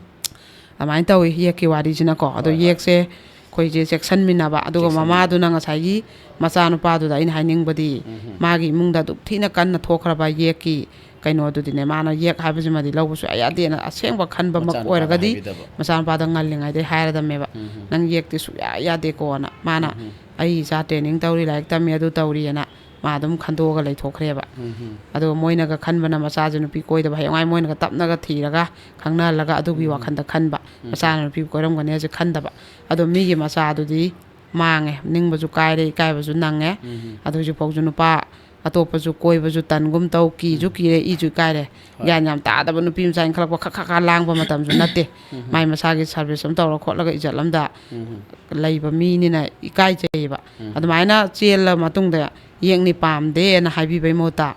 ꯑꯗꯨꯃꯥꯏꯅ ꯇꯧꯋꯤ ꯌꯦꯛꯀꯤ ꯋꯥꯔꯤꯁꯤꯅꯀꯣ꯫ ꯑꯗꯣ ꯍꯣꯏ, ꯍꯣꯏ꯫ ꯌꯦꯛꯁꯦ ꯑꯩꯈꯣꯏꯁꯦ ꯆꯦꯛꯁꯤꯟꯃꯤꯟꯅꯕ, ꯑꯗꯨꯒ ꯆꯦꯛꯁꯤꯟꯃꯤꯟꯅꯕ꯫ ꯃꯃꯥꯗꯨꯅ ꯉꯁꯥꯏꯒꯤ ꯃꯆꯥꯅꯨꯄꯥꯗꯨꯗ ꯑꯩꯅ ꯍꯥꯏꯅꯤꯡꯕꯗꯤ, ꯎꯝ, ꯎꯝ꯫ ꯃꯥꯒꯤ ꯏꯃꯨꯡꯗ ꯑꯗꯨꯛ ꯊꯤꯅ ꯀꯟꯅ ꯊꯣꯛꯈ꯭ꯔꯕ ꯌꯦꯛꯀꯤ ꯀꯩꯅꯣꯗꯨꯗꯤꯅꯦ, ꯃꯥꯅ ꯌꯦꯛ ꯍꯥꯏꯕꯁꯤꯃꯗꯤ ꯂꯧꯕ ꯁꯨꯡꯌꯥ ꯌꯥꯗꯦꯅ ꯑꯁꯦꯡꯕ ꯈꯟꯕꯃꯛ ꯃꯆꯥꯅꯨꯄꯥꯗ ꯑꯣꯏꯔꯒꯗꯤ, ꯍꯥꯏꯕꯤꯗꯕ꯫ ꯃꯆꯥꯅꯨꯄꯥꯗ ꯉꯜꯂꯤꯉꯩꯗꯩ ꯍꯥꯏꯔꯗꯝꯃꯦꯕ, ꯎꯝ, ꯎꯝ꯫ "ꯅꯪ ꯌꯦꯛꯇꯤ ꯁꯨꯡꯌꯥ ꯌꯥꯗꯦꯀꯣꯅ"꯫ ꯃꯥꯅ, ꯎꯝ, ꯎꯝ꯫ "ꯑꯩ ꯏꯆꯥ ꯇ꯭ꯔꯦꯅꯤꯡ ꯇꯧꯔꯤ, ꯂꯥꯏꯔꯤꯛ ꯇꯝꯃꯤ, ꯑꯗꯨ ꯇꯧꯔꯤꯑꯅ" ꯃꯥ ꯑꯗꯨꯝ ꯈꯟꯗꯣꯛꯑꯒ ꯂꯩꯊꯣꯛꯈ꯭ꯔꯦꯕ꯫ ꯎꯝ, ꯎꯝ꯫ ꯑꯗꯨꯒ ꯃꯣꯏꯅꯒ ꯈꯟꯕꯅ ꯃꯆꯥꯁꯦ ꯅꯨꯄꯤ ꯀꯣꯏꯗꯕ, ꯍꯌꯦꯡꯋꯥꯏ ꯃꯣꯏꯅꯒ ꯇꯞꯅꯒ ꯊꯤꯔꯒ ꯈꯪꯅꯍꯜꯂꯒ ꯑꯗꯨꯒꯤ ꯎꯝ, ꯎꯝ꯫ ꯋꯥꯈꯟꯗ ꯈꯟꯕ, ꯎꯝ, ꯎꯝ꯫ ꯃꯆꯥꯅ ꯅꯨꯄꯤ ꯀꯣꯏꯔꯝꯒꯅꯤ ꯍꯥꯏꯁꯦ ꯈꯟꯗꯕ꯫ ꯑꯗꯣ ꯃꯤꯒꯤ ꯃꯆꯥꯗꯨꯗꯤ ꯃꯥꯡꯉꯦ, ꯅꯤꯡꯕꯁꯨ ꯀꯥꯏꯔꯦ, ꯏꯀꯥꯏꯕꯁꯨ ꯅꯪꯉꯦ꯫ ꯎꯝ, ꯎꯝ꯫ ꯑꯗꯣ ꯍꯧꯖꯤꯛꯐꯥꯎꯁꯨ ꯅꯨꯄꯥ ꯑꯇꯣꯞꯄꯁꯨ ꯀꯣꯏꯕꯁꯨ ꯇꯟꯒꯨꯝ ꯇꯧ, ꯀꯤꯁꯨ ꯎꯝ꯫ ꯀꯤꯔꯦ, ꯏꯁꯨ ꯏꯀꯥꯏꯔꯦ꯫ ꯍꯣꯏ꯫ ꯒ꯭ꯌꯥꯟ ꯌꯥꯝ ꯇꯥꯗꯕ ꯅꯨꯄꯤ ꯃꯆꯥ ꯏꯟꯈꯠꯂꯛꯄ ꯈꯛ ꯈꯛ ꯈꯛ ꯂꯥꯡꯕ ꯃꯇꯝꯁꯨ ꯅꯠꯇꯦ꯫ ꯎꯝ, ꯎꯝ꯫ ꯃꯥꯏ ꯃꯁꯥꯒꯤ ꯁꯥꯔꯚꯤꯁ ꯑꯃ ꯇꯧꯔ ꯈꯣꯠꯂꯒ ꯏꯖꯠ ꯑꯃꯗ ꯎꯝ, ꯎꯝ꯫ ꯂꯩꯕ ꯃꯤꯅꯤꯅ ꯏꯀꯥꯏꯖꯩꯌꯦꯕ꯫ ꯎꯝ, ꯎꯝ꯫ ꯑꯗꯨꯃꯥꯏꯅ ꯆꯦꯜꯂ ꯃꯇꯨꯡꯗ ꯌꯦꯛꯅꯤ ꯄꯥꯝꯗꯦꯅ ꯍꯥꯏꯕꯤꯕꯩ ꯃꯍꯨꯠꯇ,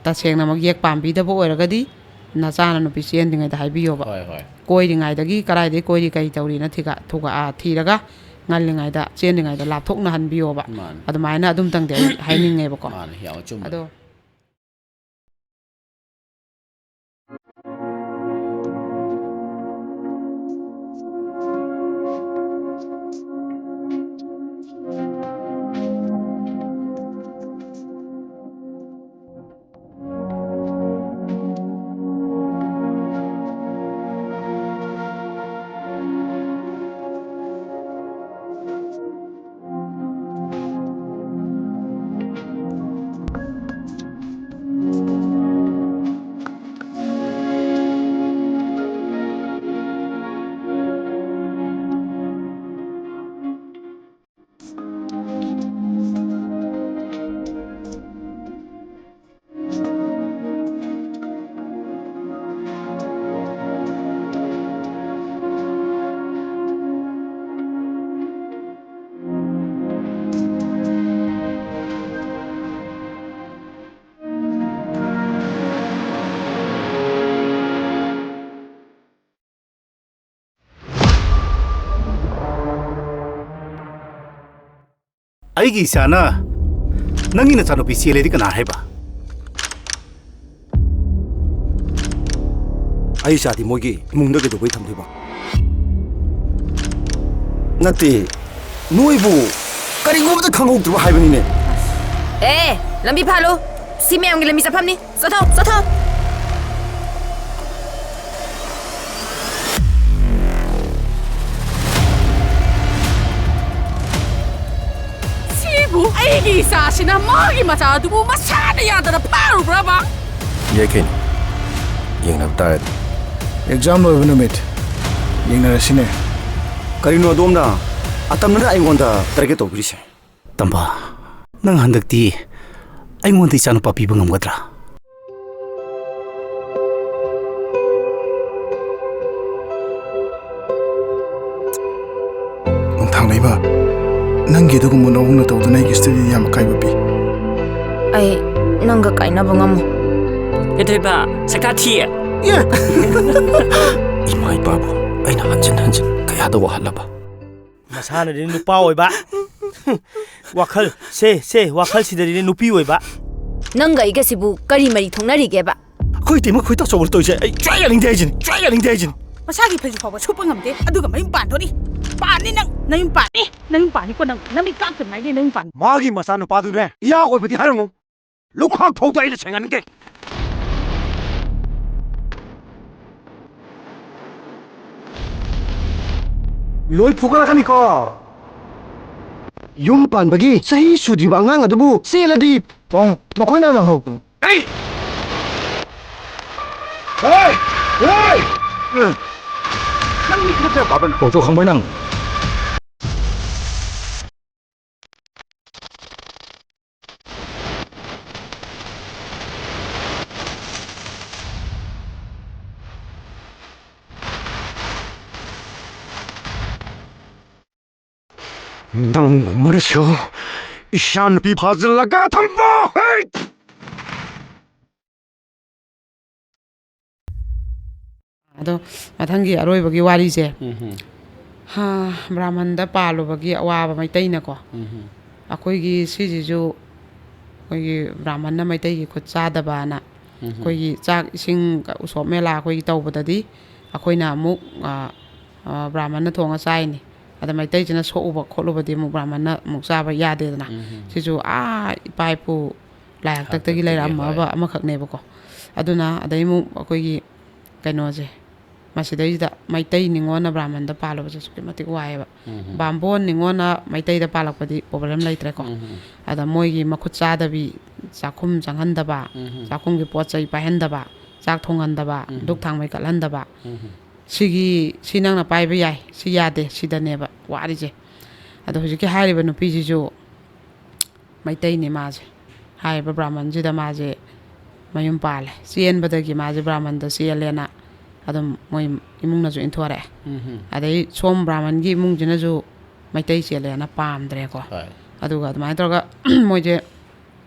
ꯇꯁꯦꯡꯅꯃꯛ ꯌꯦꯛ ꯄꯥꯝꯕꯤꯗꯕ ꯑꯣꯏꯔꯒꯗꯤ, ꯅꯆꯥꯅ ꯅꯨꯄꯤ ꯆꯦꯟꯗ꯭ꯔꯤꯉꯩꯗ ꯍꯥꯏꯕꯤꯌꯣꯕ꯫ ꯍꯣꯏ, ꯍꯣꯏ꯫ ꯀꯣꯏꯔꯤꯉꯩꯗꯒꯤ ꯀꯗꯥꯏꯗꯒꯤ ꯀꯣꯏꯔꯤ, ꯀꯔꯤ ꯇꯧꯔꯤꯅ ꯊꯤꯒ-, ꯊꯨꯒ-, ꯑ, ꯊꯤꯔꯒ ꯉꯜꯂꯤꯉꯩꯗ, ꯆꯦꯟꯗ꯭ꯔꯤꯉꯩꯗ ꯂꯥꯞꯊꯣꯛꯅꯍꯟꯕꯤꯌꯣꯕ꯫ ꯃꯥꯅꯤ꯫ ꯑꯗꯨꯃꯥꯏꯅ ꯑꯗꯨꯝꯇꯪꯗꯤ ꯑꯩ ꯍꯥꯏꯅꯤꯡꯉꯦꯕꯀꯣ꯫ ꯃꯥꯅꯤ, ꯌꯥꯝ ꯑꯆꯨꯝꯕꯅꯤ꯫ ꯑꯗꯣ ꯑꯩꯒꯤ ꯏꯆꯥꯅ ꯅꯪꯒꯤ ꯅꯆꯥꯅꯨꯄꯤ ꯆꯦꯜꯂꯦꯗꯤ ꯀꯅꯥ ꯍꯥꯏꯕ? ꯑꯩ ꯏꯆꯥꯗꯤ ꯃꯣꯏꯒꯤ ꯏꯃꯨꯡꯗ ꯀꯩꯗꯧꯕꯩ ꯊꯝꯗꯣꯏꯕ? ꯅꯠꯇꯦ, ꯅꯣꯏꯕꯨ ꯀꯔꯤꯒꯨꯝꯕꯗ ꯈꯪꯍꯧꯗ꯭ꯔꯕ ꯍꯥꯏꯕꯅꯤꯅꯦ꯫ ꯑꯦ, ꯂꯝꯕꯤ ꯐꯥꯜꯂꯨ꯫ ꯁꯤ ꯃꯌꯥꯝꯒꯤ ꯂꯝꯕꯤ ꯆꯠꯐꯝꯅꯤ꯫ ꯆꯠꯊꯣꯛ, ꯆꯠꯊꯣꯛ꯫ ꯁꯤꯕꯨ ꯑꯩꯒꯤ ꯏꯆꯥꯁꯤꯅ ꯃꯥꯒꯤ ꯃꯆꯥ ꯑꯗꯨꯕꯨ ꯃꯁꯥꯅ ꯌꯥꯗꯅ ꯐꯥꯔꯨꯕ꯭ꯔꯕ? ꯌꯥꯏ ꯀꯩꯅꯣ, ꯌꯦꯡꯅꯕ ꯇꯥꯔꯦꯗꯅ꯫ ꯑꯦꯛꯖꯥꯝ ꯂꯣꯏꯕ ꯅꯨꯃꯤꯠ ꯌꯦꯡꯅꯔꯁꯤꯅꯦ꯫ ꯀꯔꯤꯅꯣ ꯑꯗꯣꯝꯅ ꯑꯇꯝꯅꯅ ꯑꯩꯉꯣꯟꯗ ꯇꯥꯔꯒꯦꯠ ꯇꯧꯕꯤꯔꯤꯁꯦ? ꯇꯝꯕ, ꯅꯪ ꯍꯟꯗꯛꯇꯤ ꯑꯩꯉꯣꯟꯗ ꯏꯆꯥꯅꯨꯄꯥ ꯄꯤꯕ ꯉꯝꯒꯗ꯭ꯔꯥ? ꯅꯣꯡꯊꯥꯡ ꯂꯩꯃ, ꯅꯪꯒꯤ ꯑꯗꯨꯒꯨꯝꯕ ꯅꯑꯣꯡꯅ ꯇꯧꯗꯨꯅ ꯑꯩꯒꯤ ꯁ꯭ꯇꯗꯤꯗ ꯌꯥꯝ ꯑꯀꯥꯏꯕ ꯄꯤ꯫ ꯑꯩ ꯅꯪꯒ ꯀꯥꯏꯅꯕ ꯉꯝꯃꯣꯏ꯫ ꯀꯩꯗꯧꯔꯤꯕ? ꯁꯛꯇꯥ ꯊꯤ꯫ ꯏꯃꯥ ꯏꯄꯥꯕꯨ ꯑꯩꯅ ꯍꯟꯖꯤꯟ ꯍꯟꯖꯤꯟ ꯀꯌꯥꯗ ꯋꯥꯍꯜꯂꯕ? ꯃꯁꯥꯅꯗꯤ ꯅꯨꯄꯥ ꯑꯣꯏꯕ꯫ ꯋꯥꯈꯜ, ꯁꯦ, ꯁꯦ, ꯋꯥꯈꯜꯁꯤꯗꯗꯤ ꯅꯨꯄꯤ ꯑꯣꯏꯕ꯫ ꯅꯪꯒ ꯑꯩꯒꯁꯤꯕꯨ ꯀꯔꯤ ꯃꯔꯤ ꯊꯣꯛꯅꯔꯤꯒꯦꯕ? ꯑꯩꯈꯣꯏ ꯇꯤꯝ ꯑꯩꯈꯣꯏ ꯇꯥꯆꯧꯕꯗ ꯇꯧꯔꯤꯁꯦ ꯑꯩ ꯁꯨꯡꯌꯥ ꯌꯥꯅꯤꯡꯗꯦ ꯍꯥꯏꯁꯤꯅꯤ, ꯁꯨꯡꯌꯥ ꯌꯥꯅꯤꯡꯗꯦ ꯍꯥꯏꯁꯤꯅꯤ꯫ ꯃꯁꯥꯒꯤ ꯐꯩꯖꯨ ꯐꯥꯎꯕ ꯁꯨꯞꯄ ꯉꯝꯗꯦ, ꯑꯗꯨꯒ ꯃꯌꯨꯝ ꯄꯥꯟꯗꯣꯔꯤ꯫ ꯄꯥꯟꯅꯤ ꯅꯪ, ꯅꯌꯨꯝ ꯄꯥꯟꯅꯤ, ꯅꯌꯨꯝ ꯄꯥꯟꯅꯤꯀꯣ ꯅꯪ, ꯅꯃꯤꯠ ꯀꯥꯛꯇꯅꯉꯥꯏꯒꯤ ꯅꯌꯨꯝ ꯄꯥꯟꯅꯤ꯫ ꯃꯥꯒꯤ ꯃꯆꯥꯅꯨꯄꯥꯗꯨꯅꯦ ꯏꯌꯥ ꯑꯣꯏꯕꯗꯤ ꯍꯥꯏꯔꯝꯃꯨ꯫ ꯂꯨꯈꯥꯛ ꯐꯧꯗ ꯑꯩꯅ ꯁꯦꯡꯍꯟꯒꯦ꯫ ꯂꯣꯏ ꯐꯨꯒꯠꯂꯛꯀꯅꯤꯀꯣ꯫ ꯌꯨꯝ ꯄꯥꯟꯕꯒꯤ ꯆꯍꯤ ꯁꯨꯗ꯭ꯔꯤꯕ ꯑꯉꯥꯡ ꯑꯗꯨꯕꯨ ꯆꯦꯜꯂꯗꯤ ꯄꯣꯡ ꯃꯈꯣꯏꯅ ꯂꯪꯍꯧꯕꯅꯤ꯫ ꯑꯩ! ꯍꯦ! ꯍꯦ! ꯅꯪ ꯃꯤ ꯈꯔ ꯐꯕ ꯅꯪ꯫ ꯀꯣꯛꯇꯣ ꯈꯪꯕ꯭ꯔꯥ ꯅꯪ? ꯅꯪ ꯃꯔꯤꯁꯨ ꯏꯆꯥ ꯅꯨꯄꯤ ꯐꯥꯖꯤꯜꯂꯒ ꯊꯝꯕ! ꯍꯩ! ꯑꯗꯣ ꯃꯊꯪꯒꯤ ꯑꯔꯣꯏꯕꯒꯤ ꯋꯥꯔꯤꯁꯦ, ꯎꯝ ꯍꯝ꯫ ꯍꯥ, ꯕ꯭ꯔꯥꯍꯃꯟꯗ ꯄꯥꯜꯂꯨꯕꯒꯤ ꯑꯋꯥꯕ ꯃꯩꯇꯩꯅꯀꯣ꯫ ꯎꯝ ꯍꯝ꯫ ꯑꯩꯈꯣꯏꯒꯤ ꯁꯤꯁꯤꯁꯨ ꯑꯩꯈꯣꯏꯒꯤ ꯕ꯭ꯔꯥꯍꯃꯟꯅ ꯃꯩꯇꯩꯒꯤ ꯈꯨꯠ ꯆꯥꯗꯕꯅ, ꯑꯩꯈꯣꯏꯒꯤ ꯆꯥꯛ ꯏꯁꯤꯡ, ꯎꯁꯣꯞ ꯃꯦꯂꯥ ꯑꯩꯈꯣꯏꯒꯤ ꯇꯧꯕꯗꯗꯤ ꯑꯩꯈꯣꯏꯅ ꯑꯃꯨꯛ, ꯑ, ꯑ, ꯕ꯭ꯔꯥꯍꯃꯟꯅ ꯊꯣꯡꯉ ꯆꯥꯏꯅꯤ꯫ ꯑꯗ ꯃꯩꯇꯩꯁꯤꯅ ꯁꯣꯛꯎꯕ ꯈꯣꯠꯂꯨꯕꯗꯤ ꯑꯃꯨꯛ ꯕ꯭ꯔꯥꯍꯃꯟꯅ ꯑꯃꯨꯛ ꯆꯥꯕ ꯌꯥꯗꯦꯗꯅ꯫ ꯁꯤꯁꯨ ꯑꯥ ꯏꯄꯥ ꯏꯄꯨ ꯂꯥꯏ ꯍꯥꯛꯇꯛꯇꯒꯤ ꯍꯥꯛꯇꯛꯇꯒꯤ, ꯂꯩꯔꯛꯑꯝꯃꯕ ꯍꯣꯏ꯫ ꯑꯃꯈꯛꯅꯦꯕꯀꯣ꯫ ꯑꯗꯨꯅ ꯑꯗꯩ ꯑꯃꯨꯛ ꯑꯩꯈꯣꯏꯒꯤ ꯀꯩꯅꯣꯁꯦ, ꯃꯁꯤꯗꯩꯁꯤꯗ ꯃꯩꯇꯩ ꯅꯤꯉꯣꯜꯅ ꯕ꯭ꯔꯥꯍꯃꯟꯗ ꯄꯥꯜꯂꯨꯕꯁꯦ ꯑꯁꯨꯛꯀꯤ ꯃꯇꯤꯛ ꯋꯥꯏꯑꯦꯕ꯫ ꯕꯥꯝꯕꯣꯟ ꯅꯤꯉꯣꯜꯅ ꯃꯩꯇꯩꯗ ꯄꯥꯜꯂꯛꯄꯗꯤ ꯄ꯭ꯔꯣꯕ꯭ꯂꯦꯝ ꯂꯩꯇ꯭ꯔꯦꯀꯣ꯫ ꯑꯗ ꯃꯣꯏꯒꯤ ꯃꯈꯨꯠ ꯆꯥꯗꯕꯤ, ꯆꯥꯛꯈꯨꯝ ꯆꯪꯍꯟꯗꯕ, ꯆꯥꯛꯈꯨꯝꯒꯤ ꯄꯣꯠ ꯆꯩ ꯄꯥꯏꯍꯟꯗꯕ, ꯆꯥꯛ ꯊꯣꯡꯍꯟꯗꯕ, ꯙꯨꯛ ꯊꯥꯡꯃꯩ ꯀꯠꯍꯟꯗꯕ, ꯁꯤꯒꯤ, ꯁꯤ ꯅꯪꯅ ꯄꯥꯏꯕ ꯌꯥꯏ, ꯁꯤ ꯌꯥꯗꯦ, ꯁꯤꯗꯅꯦꯕ ꯋꯥꯔꯤꯁꯦ꯫ ꯑꯗꯣ ꯍꯧꯖꯤꯛꯀꯤ ꯍꯥꯏꯔꯤꯕ ꯅꯨꯄꯤꯁꯤꯁꯨ ꯃꯩꯇꯩꯅꯤ ꯃꯥꯁꯦ꯫ ꯍꯥꯏꯔꯤꯕ ꯕ꯭ꯔꯥꯍꯃꯟꯁꯤꯗ ꯃꯥꯁꯦ ꯃꯌꯨꯝ ꯄꯥꯜꯂꯦ꯫ ꯆꯦꯟꯕꯗꯒꯤ ꯃꯥꯁꯦ ꯕ꯭ꯔꯥꯍꯃꯟꯗ ꯆꯦꯜꯂꯦꯅ ꯑꯗꯨꯝ ꯃꯣꯏ ꯏꯃꯨꯡꯅꯁꯨ ꯏꯟꯊꯣꯔꯛꯑꯦ꯫ ꯑꯗꯩ ꯁꯣꯝ ꯕ꯭ꯔꯥꯍꯃꯟꯒꯤ ꯏꯃꯨꯡꯁꯤꯅꯁꯨ ꯃꯩꯇꯩ ꯆꯦꯜꯂꯦꯅ ꯄꯥꯝꯗ꯭ꯔꯦꯀꯣ꯫ ꯍꯣꯏ꯫ ꯑꯗꯨꯒ ꯑꯗꯨꯃꯥꯏꯅ ꯇꯧꯔꯒ ꯃꯣꯏꯁꯦ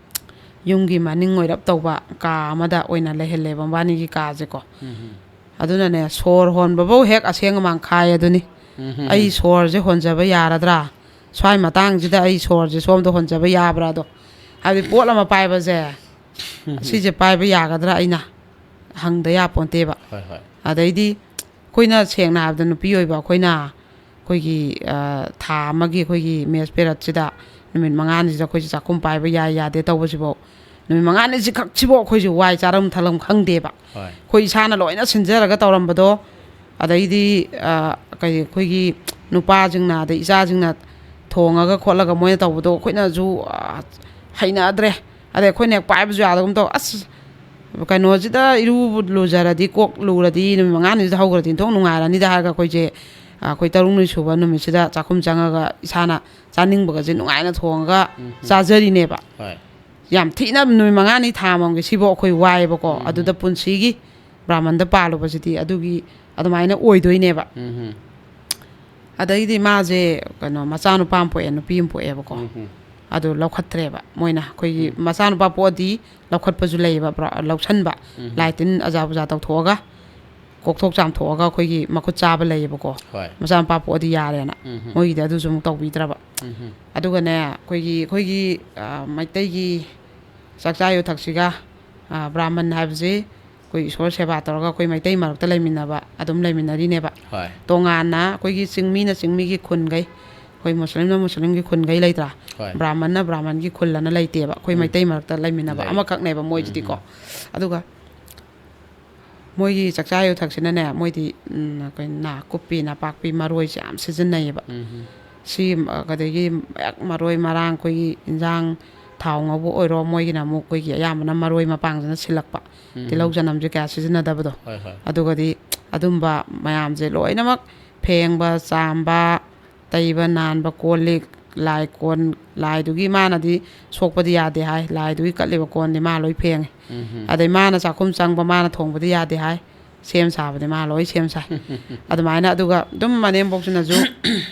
ꯌꯨꯝꯒꯤ ꯃꯅꯤꯡ ꯑꯣꯏꯔꯞ ꯇꯧꯕ ꯀꯥ ꯑꯃꯗ ꯑꯣꯏꯅ ꯂꯩꯍꯜꯂꯦꯕ, ꯃꯕꯥꯅꯤꯒꯤ ꯀꯥꯁꯦꯀꯣ꯫ ꯑꯗꯨꯅꯅꯦ, ꯁꯣꯔ ꯍꯣꯟꯕꯐꯧ ꯍꯦꯛ ꯑꯁꯦꯡ ꯑꯃꯥꯡ ꯈꯥꯏ ꯑꯗꯨꯅꯤ꯫ ꯑꯩ ꯁꯣꯔꯁꯦ ꯍꯣꯟꯖꯕ ꯌꯥꯔꯗ꯭ꯔꯥ? ꯁ꯭ꯋꯥꯏ ꯃꯇꯥꯡꯁꯤꯗ ꯑꯩ ꯁꯣꯔꯁꯦ ꯁꯣꯝꯗ ꯍꯣꯟꯖꯕ ꯌꯥꯕ꯭ꯔꯥꯗꯣ? ꯍꯥꯏꯕꯗꯤ ꯄꯣꯠ ꯑꯃ ꯄꯥꯏꯕꯁꯦ, ꯁꯤꯁꯦ ꯄꯥꯏꯕ ꯌꯥꯒꯗ꯭ꯔꯥ ꯑꯩꯅ ꯍꯪꯗ ꯌꯥꯄꯣꯟꯇꯦꯕ꯫ ꯍꯣꯏ, ꯍꯣꯏ꯫ ꯑꯗꯩꯗꯤ ꯑꯩꯈꯣꯏꯅ ꯁꯦꯡꯅ ꯍꯥꯏꯕꯗ ꯅꯨꯄꯤ ꯑꯣꯏꯕ ꯑꯩꯈꯣꯏꯅ ꯑꯩꯈꯣꯏꯒꯤ, ꯑ, ꯊꯥ ꯑꯃꯒꯤ ꯑꯩꯈꯣꯏꯒꯤ ꯃꯦꯁ ꯄꯦꯔꯠꯁꯤꯗ ꯅꯨꯃꯤꯠ ꯃꯉꯥꯅꯤꯁꯤꯗ ꯑꯩꯈꯣꯏꯁꯦ ꯆꯥꯛꯈꯨꯝ ꯄꯥꯏꯕ ꯌꯥꯏ ꯌꯥꯗꯦ ꯇꯧꯕꯁꯤꯐꯥꯎ, ꯅꯨꯃꯤꯠ ꯃꯉꯥꯅꯤꯁꯤ ꯈꯛꯁꯤꯐꯥꯎ ꯑꯩꯈꯣꯏꯁꯦ ꯋꯥꯏ ꯆꯥꯔꯝ ꯊꯛꯂꯝ ꯈꯪꯗꯦꯕ꯫ ꯍꯣꯏ꯫ ꯑꯩꯈꯣꯏ ꯏꯁꯥꯅ ꯂꯣꯏꯅ ꯁꯤꯟꯖꯔꯒ ꯇꯧꯔꯝꯕꯗꯣ, ꯑꯗꯩꯗꯤ, ꯑ, ꯀꯩ, ꯑꯩꯈꯣꯏꯒꯤ ꯅꯨꯄꯥꯁꯤꯡꯅ ꯑꯗꯩ ꯏꯆꯥꯁꯤꯡꯅ ꯊꯣꯡꯉꯒ ꯈꯣꯠꯂꯒ ꯃꯣꯏꯅ ꯇꯧꯕꯗꯣ ꯑꯩꯈꯣꯏꯅꯁꯨ, ꯑ, ꯍꯩꯅꯗ꯭ꯔꯦ꯫ ꯑꯗꯩ ꯑꯩꯈꯣꯏꯅ ꯍꯦꯛ ꯄꯥꯏꯕꯁꯨ ꯌꯥꯗꯒꯨꯝ ꯇꯧ꯫ ꯑꯁ, ꯀꯩꯅꯣꯁꯤꯗ ꯏꯔꯨꯕꯨ ꯂꯨꯖꯔꯗꯤ, ꯀꯣꯛ ꯂꯨꯔꯗꯤ, ꯅꯨꯃꯤꯠ ꯃꯉꯥꯅꯤꯁꯤꯗ ꯍꯧꯈ꯭ꯔꯗꯤ ꯏꯟꯊꯣꯛ ꯅꯨꯡꯉꯥꯏꯔꯅꯤꯗ ꯍꯥꯏꯔꯒ ꯑꯩꯈꯣꯏꯁꯦ, ꯑ, ꯑꯩꯈꯣꯏ ꯇꯔꯨꯛꯅꯤ ꯁꯨꯕ ꯅꯨꯃꯤꯠꯁꯤꯗ ꯆꯥꯛꯈꯨꯝ ꯆꯪꯉꯒ ꯏꯁꯥꯅ ꯆꯥꯅꯤꯡꯕꯒꯁꯦ ꯅꯨꯡꯉꯥꯏꯅ ꯊꯣꯡꯉꯒ ꯆꯥꯖꯔꯤꯅꯦꯕ꯫ ꯍꯣꯏ꯫ ꯌꯥꯝ ꯊꯤꯅ ꯅꯨꯃꯤꯠ ꯃꯉꯥꯅꯤ ꯊꯥ ꯑꯃꯃꯝꯒꯤ ꯁꯤꯐꯧ ꯑꯩꯈꯣꯏ ꯋꯥꯏꯑꯦꯕꯀꯣ꯫ ꯑꯗꯨꯗ ꯄꯨꯟꯁꯤꯒꯤ ꯕ꯭ꯔꯥꯍꯃꯟꯗ ꯄꯥꯜꯂꯨꯕꯁꯤꯗꯤ ꯑꯗꯨꯒꯤ ꯑꯗꯨꯃꯥꯏꯅ ꯑꯣꯏꯗꯣꯏꯅꯦꯕ꯫ ꯑꯗꯩꯗꯤ ꯃꯥꯁꯦ ꯀꯩꯅꯣ, ꯃꯆꯥꯅꯨꯄꯥ ꯑꯃ ꯄꯣꯛꯑꯦ, ꯅꯨꯄꯤ ꯑꯃ ꯄꯣꯛꯑꯦꯕꯀꯣ꯫ ꯑꯗꯨ ꯂꯧꯈꯠꯇ꯭ꯔꯦꯕ ꯃꯣꯏꯅ꯫ ꯑꯩꯈꯣꯏꯒꯤ ꯃꯆꯥꯅꯨꯄꯥ ꯄꯣꯛꯑꯗꯤ ꯂꯧꯈꯠꯄꯁꯨ ꯂꯩꯌꯦꯕ, ꯕ꯭ꯔꯥ-, ꯂꯧꯁꯟꯕ, ꯂꯥꯏ ꯇꯤꯟ ꯑꯖꯥ ꯄꯨꯖꯥ ꯇꯧꯊꯣꯛꯑꯒ꯫ ꯀꯣꯛꯊꯣꯛ ꯆꯥꯝꯊꯣꯛꯑꯒ ꯑꯩꯈꯣꯏꯒꯤ ꯃꯈꯨꯠ ꯆꯥꯕ ꯂꯩꯌꯦꯕꯀꯣ꯫ ꯍꯣꯏ꯫ ꯃꯆꯥꯅꯨꯄꯥ ꯄꯣꯛꯑꯗꯤ ꯌꯥꯔꯦꯅ꯫ ꯎꯝ꯫ ꯃꯣꯏꯒꯤꯗꯤ ꯑꯗꯨꯁꯨ ꯑꯃꯨꯛ ꯇꯧꯕꯤꯗ꯭ꯔꯕ꯫ ꯎꯝ꯫ ꯑꯗꯨꯒꯅꯦ, ꯑꯩꯈꯣꯏꯒꯤ ꯑꯩꯈꯣꯏꯒꯤ ꯑ, ꯃꯩꯇꯩꯒꯤ ꯆꯥꯛꯆꯥ ꯌꯨꯊꯛꯁꯤꯒ, ꯑ, ꯕ꯭ꯔꯥꯍꯃꯟ ꯍꯥꯏꯕꯁꯤ ꯑꯩꯈꯣꯏ ꯏꯁꯣꯔ ꯁꯦꯕꯥ ꯇꯧꯔꯒ ꯑꯩꯈꯣꯏ ꯃꯩꯇꯩ ꯃꯔꯛꯇ ꯂꯩꯃꯤꯟꯅꯕ, ꯑꯗꯨꯝ ꯂꯩꯃꯤꯟꯅꯔꯤꯅꯦꯕ꯫ ꯍꯣꯏ꯫ ꯇꯣꯉꯥꯟꯅ ꯑꯩꯈꯣꯏꯒꯤ ꯆꯤꯡꯃꯤꯅ ꯆꯤꯡꯃꯤꯒꯤ ꯈꯨꯟꯈꯩ, ꯑꯩꯈꯣꯏ ꯃꯨꯁꯂꯤꯝꯅ ꯃꯨꯁꯂꯤꯝꯒꯤ ꯈꯨꯟꯈꯩ ꯂꯩꯇ꯭ꯔꯥ? ꯍꯣꯏ꯫ ꯕ꯭ꯔꯥꯍꯃꯟꯅ ꯕ꯭ꯔꯥꯍꯃꯟꯒꯤ ꯈꯨꯜ ꯑꯅ ꯂꯩꯇꯦꯕ꯫ ꯑꯩꯈꯣꯏ ꯎꯝ꯫ ꯃꯩꯇꯩ ꯃꯔꯛꯇ ꯂꯩꯃꯤꯟꯅꯕ ꯂꯩ꯫ ꯑꯃꯈꯛꯅꯦꯕ ꯃꯣꯏꯁꯤꯗꯤꯀꯣ꯫ ꯎꯝ꯫ ꯑꯗꯨꯒ ꯃꯣꯏꯒꯤ ꯆꯥꯛꯆꯥ ꯌꯨꯊꯛꯁꯤꯅꯅꯦ, ꯃꯣꯏꯗꯤ, ꯎꯝ, ꯑꯩꯈꯣꯏ ꯅꯥꯀꯨꯞꯄꯤ, ꯅꯄꯥꯛꯄꯤ, ꯃꯔꯣꯏꯁꯦ ꯌꯥꯝ ꯁꯤꯖꯤꯟꯅꯩꯌꯦꯕ꯫ ꯎꯝ꯫ ꯁꯤ, ꯑꯗꯒꯤ ꯃꯔꯣꯏ ꯃꯔꯥꯡ, ꯑꯩꯈꯣꯏꯒꯤ ꯏꯟꯖꯥꯡ ꯊꯥꯎ ꯉꯧꯕ ꯑꯣꯏꯔꯣ, ꯃꯣꯏꯒꯤꯅ ꯑꯃꯨꯛ ꯑꯩꯈꯣꯏꯒꯤ ꯑꯌꯥꯝꯕꯅ ꯃꯔꯣꯏ ꯃꯄꯥꯡꯁꯤꯅ ꯁꯤꯜꯂꯛꯄ, ꯎꯝ꯫ ꯇꯤꯜꯍꯧ ꯆꯅꯝꯁꯦ ꯀꯌꯥ ꯁꯤꯖꯤꯟꯅꯗꯕꯗꯣ꯫ ꯍꯣꯏ, ꯍꯣꯏ꯫ ꯑꯗꯨꯒꯗꯤ ꯑꯗꯨꯝꯕ ꯃꯌꯥꯝꯁꯦ ꯂꯣꯏꯅꯃꯛ ꯐꯦꯡꯕ, ꯆꯥꯝꯕ, ꯇꯩꯕ ꯅꯥꯟꯕ, ꯀꯣꯜ ꯂꯤꯛ, ꯂꯥꯏ ꯀꯣꯟ, ꯂꯥꯏꯗꯨꯒꯤ ꯃꯥꯅꯗꯤ ꯁꯣꯛꯄꯗꯤ ꯌꯥꯗꯦ ꯍꯥꯏ, ꯂꯥꯏꯗꯨꯒꯤ ꯀꯠꯂꯤꯕ ꯀꯣꯟꯗꯤ ꯃꯥ ꯂꯣꯏ ꯐꯦꯡꯉꯦ꯫ ꯎꯝ꯫ ꯑꯗꯩ ꯃꯥꯅ ꯆꯥꯛꯈꯨꯝ ꯆꯪꯕ, ꯃꯥꯅ ꯊꯣꯡꯕꯗꯤ ꯌꯥꯗꯦ ꯍꯥꯏ, ꯁꯦꯝ ꯁꯥꯕꯗꯤ ꯃꯥ ꯂꯣꯏ ꯁꯦꯝ ꯁꯥꯏ꯫ ꯑꯗꯨꯃꯥꯏꯅ, ꯑꯗꯨꯒ ꯑꯗꯨꯝ ꯃꯅꯦꯝꯕꯣꯛꯁꯤꯅꯁꯨ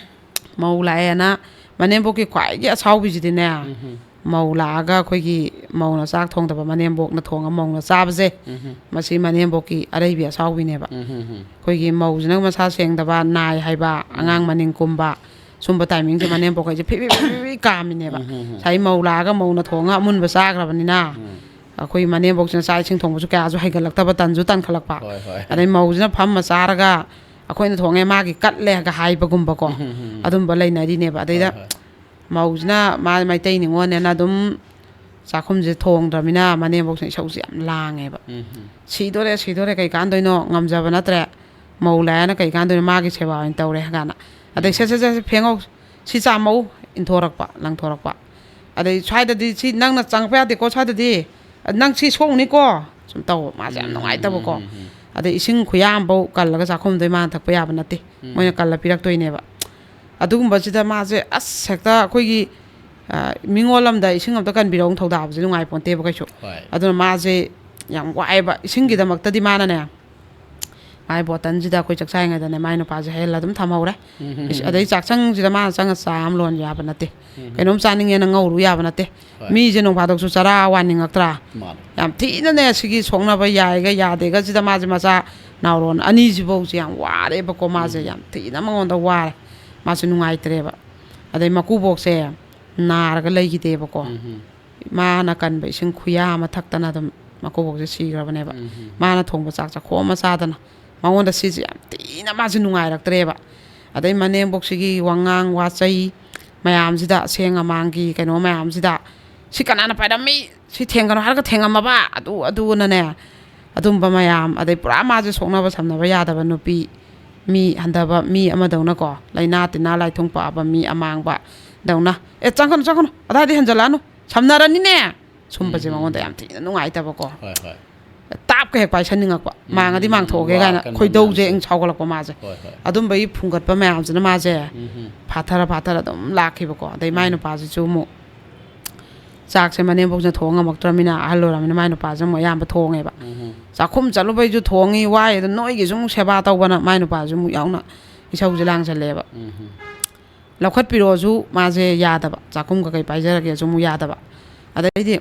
ꯃꯧ ꯂꯥꯛꯑꯦꯅ, ꯃꯅꯦꯝꯕꯣꯛꯀꯤ ꯈ꯭ꯋꯥꯏꯒꯤ ꯑꯁꯥꯎꯕꯤꯁꯤꯗꯤꯅꯦ, ꯎꯝ꯫ ꯃꯧ ꯂꯥꯛꯑꯒ ꯑꯩꯈꯣꯏꯒꯤ ꯃꯧꯅ ꯆꯥꯛ ꯊꯣꯡꯗꯕ, ꯃꯅꯦꯝꯕꯣꯛꯅ ꯊꯣꯡꯉ ꯃꯧꯅ ꯆꯥꯕꯁꯦ, ꯎꯝ꯫ ꯃꯁꯤ ꯃꯅꯦꯝꯕꯣꯛꯀꯤ ꯑꯔꯩꯕꯤ ꯑꯁꯥꯎꯕꯤꯅꯦꯕ꯫ ꯎꯝ꯫ ꯑꯩꯈꯣꯏꯒꯤ ꯃꯧꯁꯤꯅ ꯃꯁꯥ ꯁꯦꯡꯗꯕ, ꯅꯥꯏ ꯍꯥꯏꯕ, ꯑꯉꯥꯡ ꯃꯅꯤꯡ ꯀꯨꯝꯕ, ꯁꯨꯝꯕ ꯇꯥꯏꯃꯤꯡꯁꯦ ꯃꯅꯦꯝꯕꯣꯛꯈꯩꯁꯦ ꯐꯤꯕꯤ ꯐꯤꯕꯤ ꯀꯥꯝꯃꯤꯅꯦꯕ꯫ ꯎꯝ, ꯎꯝ, ꯎꯝ꯫ ꯉꯁꯥꯏ ꯃꯧ ꯂꯥꯛꯑꯒ ꯃꯧꯅ ꯊꯣꯡꯉ ꯑꯃꯨꯟꯕ ꯆꯥꯈ꯭ꯔꯕꯅꯤꯅ, ꯎꯝ꯫ ꯑꯩꯈꯣꯏ ꯃꯅꯦꯝꯕꯣꯛꯁꯤꯅ ꯆꯥꯛ ꯏꯁꯤꯡ ꯊꯣꯡꯕꯁꯨ ꯀꯌꯥꯁꯨ ꯍꯩꯒꯠꯂꯛꯇꯕ, ꯇꯟꯁꯨ ꯇꯟꯈꯠꯂꯛꯄ꯫ ꯍꯣꯏ, ꯍꯣꯏ꯫ ꯑꯗꯩ ꯃꯧꯁꯤꯅ ꯐꯝꯃ ꯆꯥꯔꯒ ꯑꯩꯈꯣꯏꯅ ꯊꯣꯡꯉꯦ, ꯃꯥꯒꯤ ꯀꯠꯂꯦꯒ ꯍꯥꯏꯕꯒꯨꯝꯕꯀꯣ꯫ ꯎꯝ, ꯎꯝ, ꯎꯝ꯫ ꯑꯗꯨꯝꯕ ꯂꯩꯅꯔꯤꯅꯦꯕ꯫ ꯑꯗꯩꯗ ꯍꯣꯏ, ꯍꯣꯏ꯫ ꯃꯧꯁꯤꯅ ꯃꯥ ꯃꯩꯇꯩ ꯅꯤꯉꯣꯜꯅꯦꯅ ꯑꯗꯨꯝ ꯆꯥꯛꯈꯨꯝꯁꯦ ꯊꯣꯡꯗ꯭ꯔꯃꯤꯅ ꯃꯅꯦꯝꯕꯣꯛꯁꯤꯅ ꯏꯁꯧꯁꯦ ꯌꯥꯝ ꯂꯥꯡꯉꯦꯕ꯫ ꯎꯝ, ꯎꯝ꯫ "ꯁꯤꯗꯣꯔꯦ, ꯁꯤꯗꯣꯔꯦ, ꯀꯩ ꯀꯥꯟꯗꯣꯏꯅꯣ? ꯉꯝꯖꯕ ꯅꯠꯇ꯭ꯔꯦ꯫ ꯃꯧ ꯂꯥꯛꯑꯦꯅ ꯀꯩ ꯀꯥꯟꯗꯣꯏꯅꯣ? ꯃꯥꯒꯤ ꯁꯦꯕꯥ ꯑꯣꯏꯅ ꯇꯧꯔꯦ" ꯀꯥꯏꯅ꯫ ꯑꯗꯩ, "ꯁꯦ, ꯁꯦ, ꯁꯦ, ꯁꯦ, ꯐꯦꯡꯉꯧ꯫ ꯁꯤ ꯆꯥꯝꯃꯧ", ꯏꯟꯊꯣꯔꯛꯄ, ꯂꯪꯊꯣꯔꯛꯄ꯫ ꯑꯗꯩ, "ꯁ꯭ꯋꯥꯏꯗꯗꯤ ꯁꯤ ꯅꯪꯅ ꯆꯪꯉꯛꯄ ꯌꯥꯗꯦꯀꯣ, ꯁ꯭ꯋꯥꯏꯗꯗꯤ꯫ ꯅꯪ ꯁꯤ ꯁꯣꯛꯅꯤꯀꯣ", ꯁꯨꯝ ꯇꯧꯕ꯫ ꯃꯥꯁꯦ ꯌꯥꯝ ꯎꯝ, ꯅꯨꯡꯉꯥꯏꯇꯕꯀꯣ꯫ ꯎꯝ, ꯎꯝ, ꯎꯝ꯫ ꯑꯗꯩ ꯏꯁꯤꯡ ꯈꯨꯌꯥ ꯑꯃꯐꯧ ꯀꯜꯂꯒ ꯆꯥꯛꯈꯨꯝꯗꯩ ꯃꯥꯅ ꯊꯛꯄ ꯌꯥꯕ ꯅꯠꯇꯦ꯫ ꯎꯝ꯫ ꯃꯣꯏꯅ ꯀꯜꯂ ꯄꯤꯔꯛꯇꯣꯏꯅꯦꯕ꯫ ꯑꯗꯨꯒꯨꯝꯕꯁꯤꯗ ꯃꯥꯁꯦ ꯑꯁ ꯍꯦꯛꯇ ꯑꯩꯈꯣꯏꯒꯤ, ꯑ, ꯃꯤꯉꯣꯜ ꯑꯃꯗ ꯏꯁꯤꯡ ꯑꯝꯇ ꯀꯟꯕꯤꯔꯛꯎ ꯊꯧꯗꯥꯕꯁꯦ ꯅꯨꯡꯉꯥꯏꯄꯣꯟꯇꯦꯕ ꯀꯩꯁꯨ꯫ ꯍꯣꯏ꯫ ꯑꯗꯨꯅ ꯃꯥꯁꯦ ꯌꯥꯝ ꯋꯥꯏꯑꯦꯕ꯫ ꯏꯁꯤꯡꯒꯤꯗꯃꯛꯇꯗꯤ ꯃꯥꯅꯅꯦ, ꯃꯥꯏ ꯕꯣꯇꯜꯁꯤꯗ ꯑꯩꯈꯣꯏ ꯆꯥꯛ ꯆꯥꯔꯤꯉꯩꯗꯅꯦ ꯃꯥꯏ ꯅꯨꯄꯥꯁꯦ ꯍꯩꯍꯜꯂ ꯑꯗꯨꯝ ꯊꯝꯍꯧꯔꯦ꯫ ꯏꯁ, ꯑꯗꯩ ꯆꯥꯛꯁꯪꯁꯤꯗ ꯃꯥꯅ ꯆꯪꯉ ꯆꯥ ꯑꯃ ꯂꯣꯟ ꯌꯥꯕ ꯅꯠꯇꯦ꯫ ꯀꯩꯅꯣꯝ ꯆꯥꯅꯤꯡꯉꯦꯅ ꯉꯧꯔꯨ ꯌꯥꯕ ꯅꯠꯇꯦ꯫ ꯍꯣꯏ꯫ ꯃꯤꯁꯦ ꯅꯣꯡ ꯐꯥꯗꯣꯛꯁꯨ ꯆꯔꯥ ꯋꯥꯅꯤꯡꯉꯛꯇ꯭ꯔꯥ? ꯃꯥꯅꯦ꯫ ꯌꯥꯝ ꯊꯤꯅꯅꯦ ꯁꯤꯒꯤ ꯁꯣꯛꯅꯕ ꯌꯥꯏꯒ ꯌꯥꯗꯦꯒꯁꯤꯗ ꯃꯥꯁꯦ ꯃꯆꯥ ꯅꯥꯎꯔꯣꯟ ꯑꯅꯤꯁꯤꯐꯧꯁꯦ ꯌꯥꯝ ꯋꯥꯔꯦꯕꯀꯣ꯫ ꯃꯥꯁꯦ ꯌꯥꯝ ꯊꯤꯅ ꯃꯉꯣꯟꯗ ꯋꯥꯔꯦ꯫ ꯃꯥꯁꯦ ꯅꯨꯡꯉꯥꯏꯇ꯭ꯔꯦꯕ꯫ ꯑꯗꯩ ꯃꯀꯨꯕꯣꯛꯁꯦ ꯅꯥꯔꯒ ꯂꯩꯈꯤꯗꯦꯕꯀꯣ꯫ ꯃꯥꯅ ꯀꯟꯕ ꯏꯁꯤꯡ ꯈꯨꯌꯥ ꯑꯃ ꯊꯛꯇꯅ ꯑꯗꯨꯝ ꯃꯀꯨꯕꯣꯛꯁꯦ ꯁꯤꯈ꯭ꯔꯕꯅꯦꯕ꯫ ꯃꯥꯅ ꯊꯣꯡꯕ ꯆꯥꯛ ꯆꯥꯛꯈꯣꯝ ꯑꯃ ꯆꯥꯗꯅ ꯃꯉꯣꯟꯗ ꯁꯤꯁꯦ ꯌꯥꯝ ꯊꯤꯅ ꯃꯥꯁꯦ ꯅꯨꯡꯉꯥꯏꯔꯛꯇ꯭ꯔꯦꯕ꯫ ꯑꯗꯩ ꯃꯅꯦꯝꯕꯣꯛꯁꯤꯒꯤ ꯋꯥꯉꯥꯡ ꯋꯥꯆꯩ ꯃꯌꯥꯝꯁꯤꯗ, ꯑꯁꯦꯡ ꯑꯃꯥꯡꯒꯤ ꯀꯩꯅꯣ ꯃꯌꯥꯝꯁꯤꯗ, "ꯁꯤ ꯀꯅꯥꯅ ꯄꯥꯏꯔꯝꯃꯤ? ꯁꯤ ꯊꯦꯡꯒꯅꯨ ꯍꯥꯏꯔꯒ ꯊꯦꯡꯉꯝꯃꯕ?" ꯑꯗꯨ ꯑꯗꯨꯅꯅꯦ꯫ ꯑꯗꯨꯝꯕ ꯃꯌꯥꯝ, ꯑꯗꯩ ꯄꯨꯔꯥ ꯃꯥꯁꯦ ꯁꯣꯛꯅꯕ ꯁꯝꯅꯕ ꯌꯥꯗꯕ ꯅꯨꯄꯤ, ꯃꯤ ꯍꯟꯊꯕ ꯃꯤ ꯑꯃꯗꯧꯅꯀꯣ, ꯂꯥꯏꯅꯥ ꯇꯤꯟꯅꯥ ꯂꯥꯏꯊꯨꯡ ꯄꯛꯑꯕ ꯃꯤ ꯑꯃꯥꯡꯕ ꯗꯧꯅ, "ꯑꯦ, ꯆꯪꯒꯅꯨ, ꯆꯪꯒꯅꯨ, ꯑꯗꯥꯏꯗꯤ ꯍꯦꯟꯖꯜꯂꯛꯑꯅꯨ, ꯁꯝꯅꯔꯅꯤꯅꯦ"꯫ ꯁꯨꯝꯕꯁꯦ ꯃꯉꯣꯟꯗ ꯌꯥꯝ ꯊꯤꯅ ꯅꯨꯡꯉꯥꯏꯇꯕꯀꯣ꯫ ꯍꯣꯏ, ꯍꯣꯏ꯫ ꯇꯥꯞꯀ ꯍꯦꯛ ꯄꯥꯏꯁꯟꯅꯤꯡꯉꯛꯄ, ꯎꯝ, "ꯃꯥꯡꯉꯗꯤ ꯃꯥꯡꯊꯣꯛꯑꯒꯦ" ꯀꯥꯏꯅ ꯋꯥꯀꯟꯕ ꯈꯣꯏꯗꯧꯁꯦ ꯃꯌꯥꯝꯁꯦ꯫ ꯑꯩꯅ ꯁꯥꯎꯒꯠꯂꯛꯄ ꯃꯥꯁꯦ꯫ ꯍꯣꯏ, ꯍꯣꯏ꯫ ꯑꯗꯨꯝꯕꯒꯤ ꯐꯨꯡꯒꯠꯄ ꯃꯌꯥꯝꯁꯤꯅ ꯃꯥꯁꯦ ꯎꯝ꯫ ꯐꯥꯊꯔ ꯐꯥꯊꯔ ꯑꯗꯨꯝ ꯂꯥꯛꯈꯤꯕꯀꯣ꯫ ꯑꯗꯩ ꯃꯥꯏ ꯎꯝ꯫ ꯅꯨꯄꯥꯁꯤꯁꯨ ꯑꯃꯨꯛ ꯆꯥꯛꯁꯦ ꯃꯅꯦꯝꯕꯣꯛꯁꯤꯅ ꯊꯣꯡ ꯉꯝꯃꯛꯇ꯭ꯔꯃꯤꯅ, ꯑꯍꯜ ꯑꯣꯏꯔꯃꯤꯅ ꯃꯥꯏ ꯅꯨꯄꯥꯁꯦ ꯑꯃꯨꯛ ꯑꯌꯥꯝꯕ ꯊꯣꯡꯉꯦꯕ꯫ ꯎꯝ꯫ ꯆꯥꯛꯈꯨꯝ ꯆꯠꯂꯨꯕꯩꯁꯨ ꯊꯣꯡꯉꯤ, ꯋꯥꯏ, ꯑꯗꯣ ꯅꯣꯏꯒꯤꯁꯨ ꯑꯃꯨꯛ ꯁꯦꯕꯥ ꯇꯧꯕꯅ ꯃꯥꯏ ꯅꯨꯄꯥꯁꯨ ꯑꯃꯨꯛ ꯌꯥꯎꯅ ꯏꯁꯧꯁꯦ ꯂꯥꯡꯁꯜꯂꯦꯕ꯫ ꯎꯝ꯫ ꯂꯧꯈꯠꯄꯤꯔꯛꯑꯣꯁꯨ ꯃꯥꯁꯦ ꯌꯥꯗꯕ, ꯆꯥꯛꯈꯨꯝ ꯀꯩꯀꯩ ꯄꯥꯏꯖꯔꯒꯦꯁꯨ ꯑꯃꯨꯛ ꯌꯥꯗꯕ꯫ ꯑꯗꯩꯗꯤ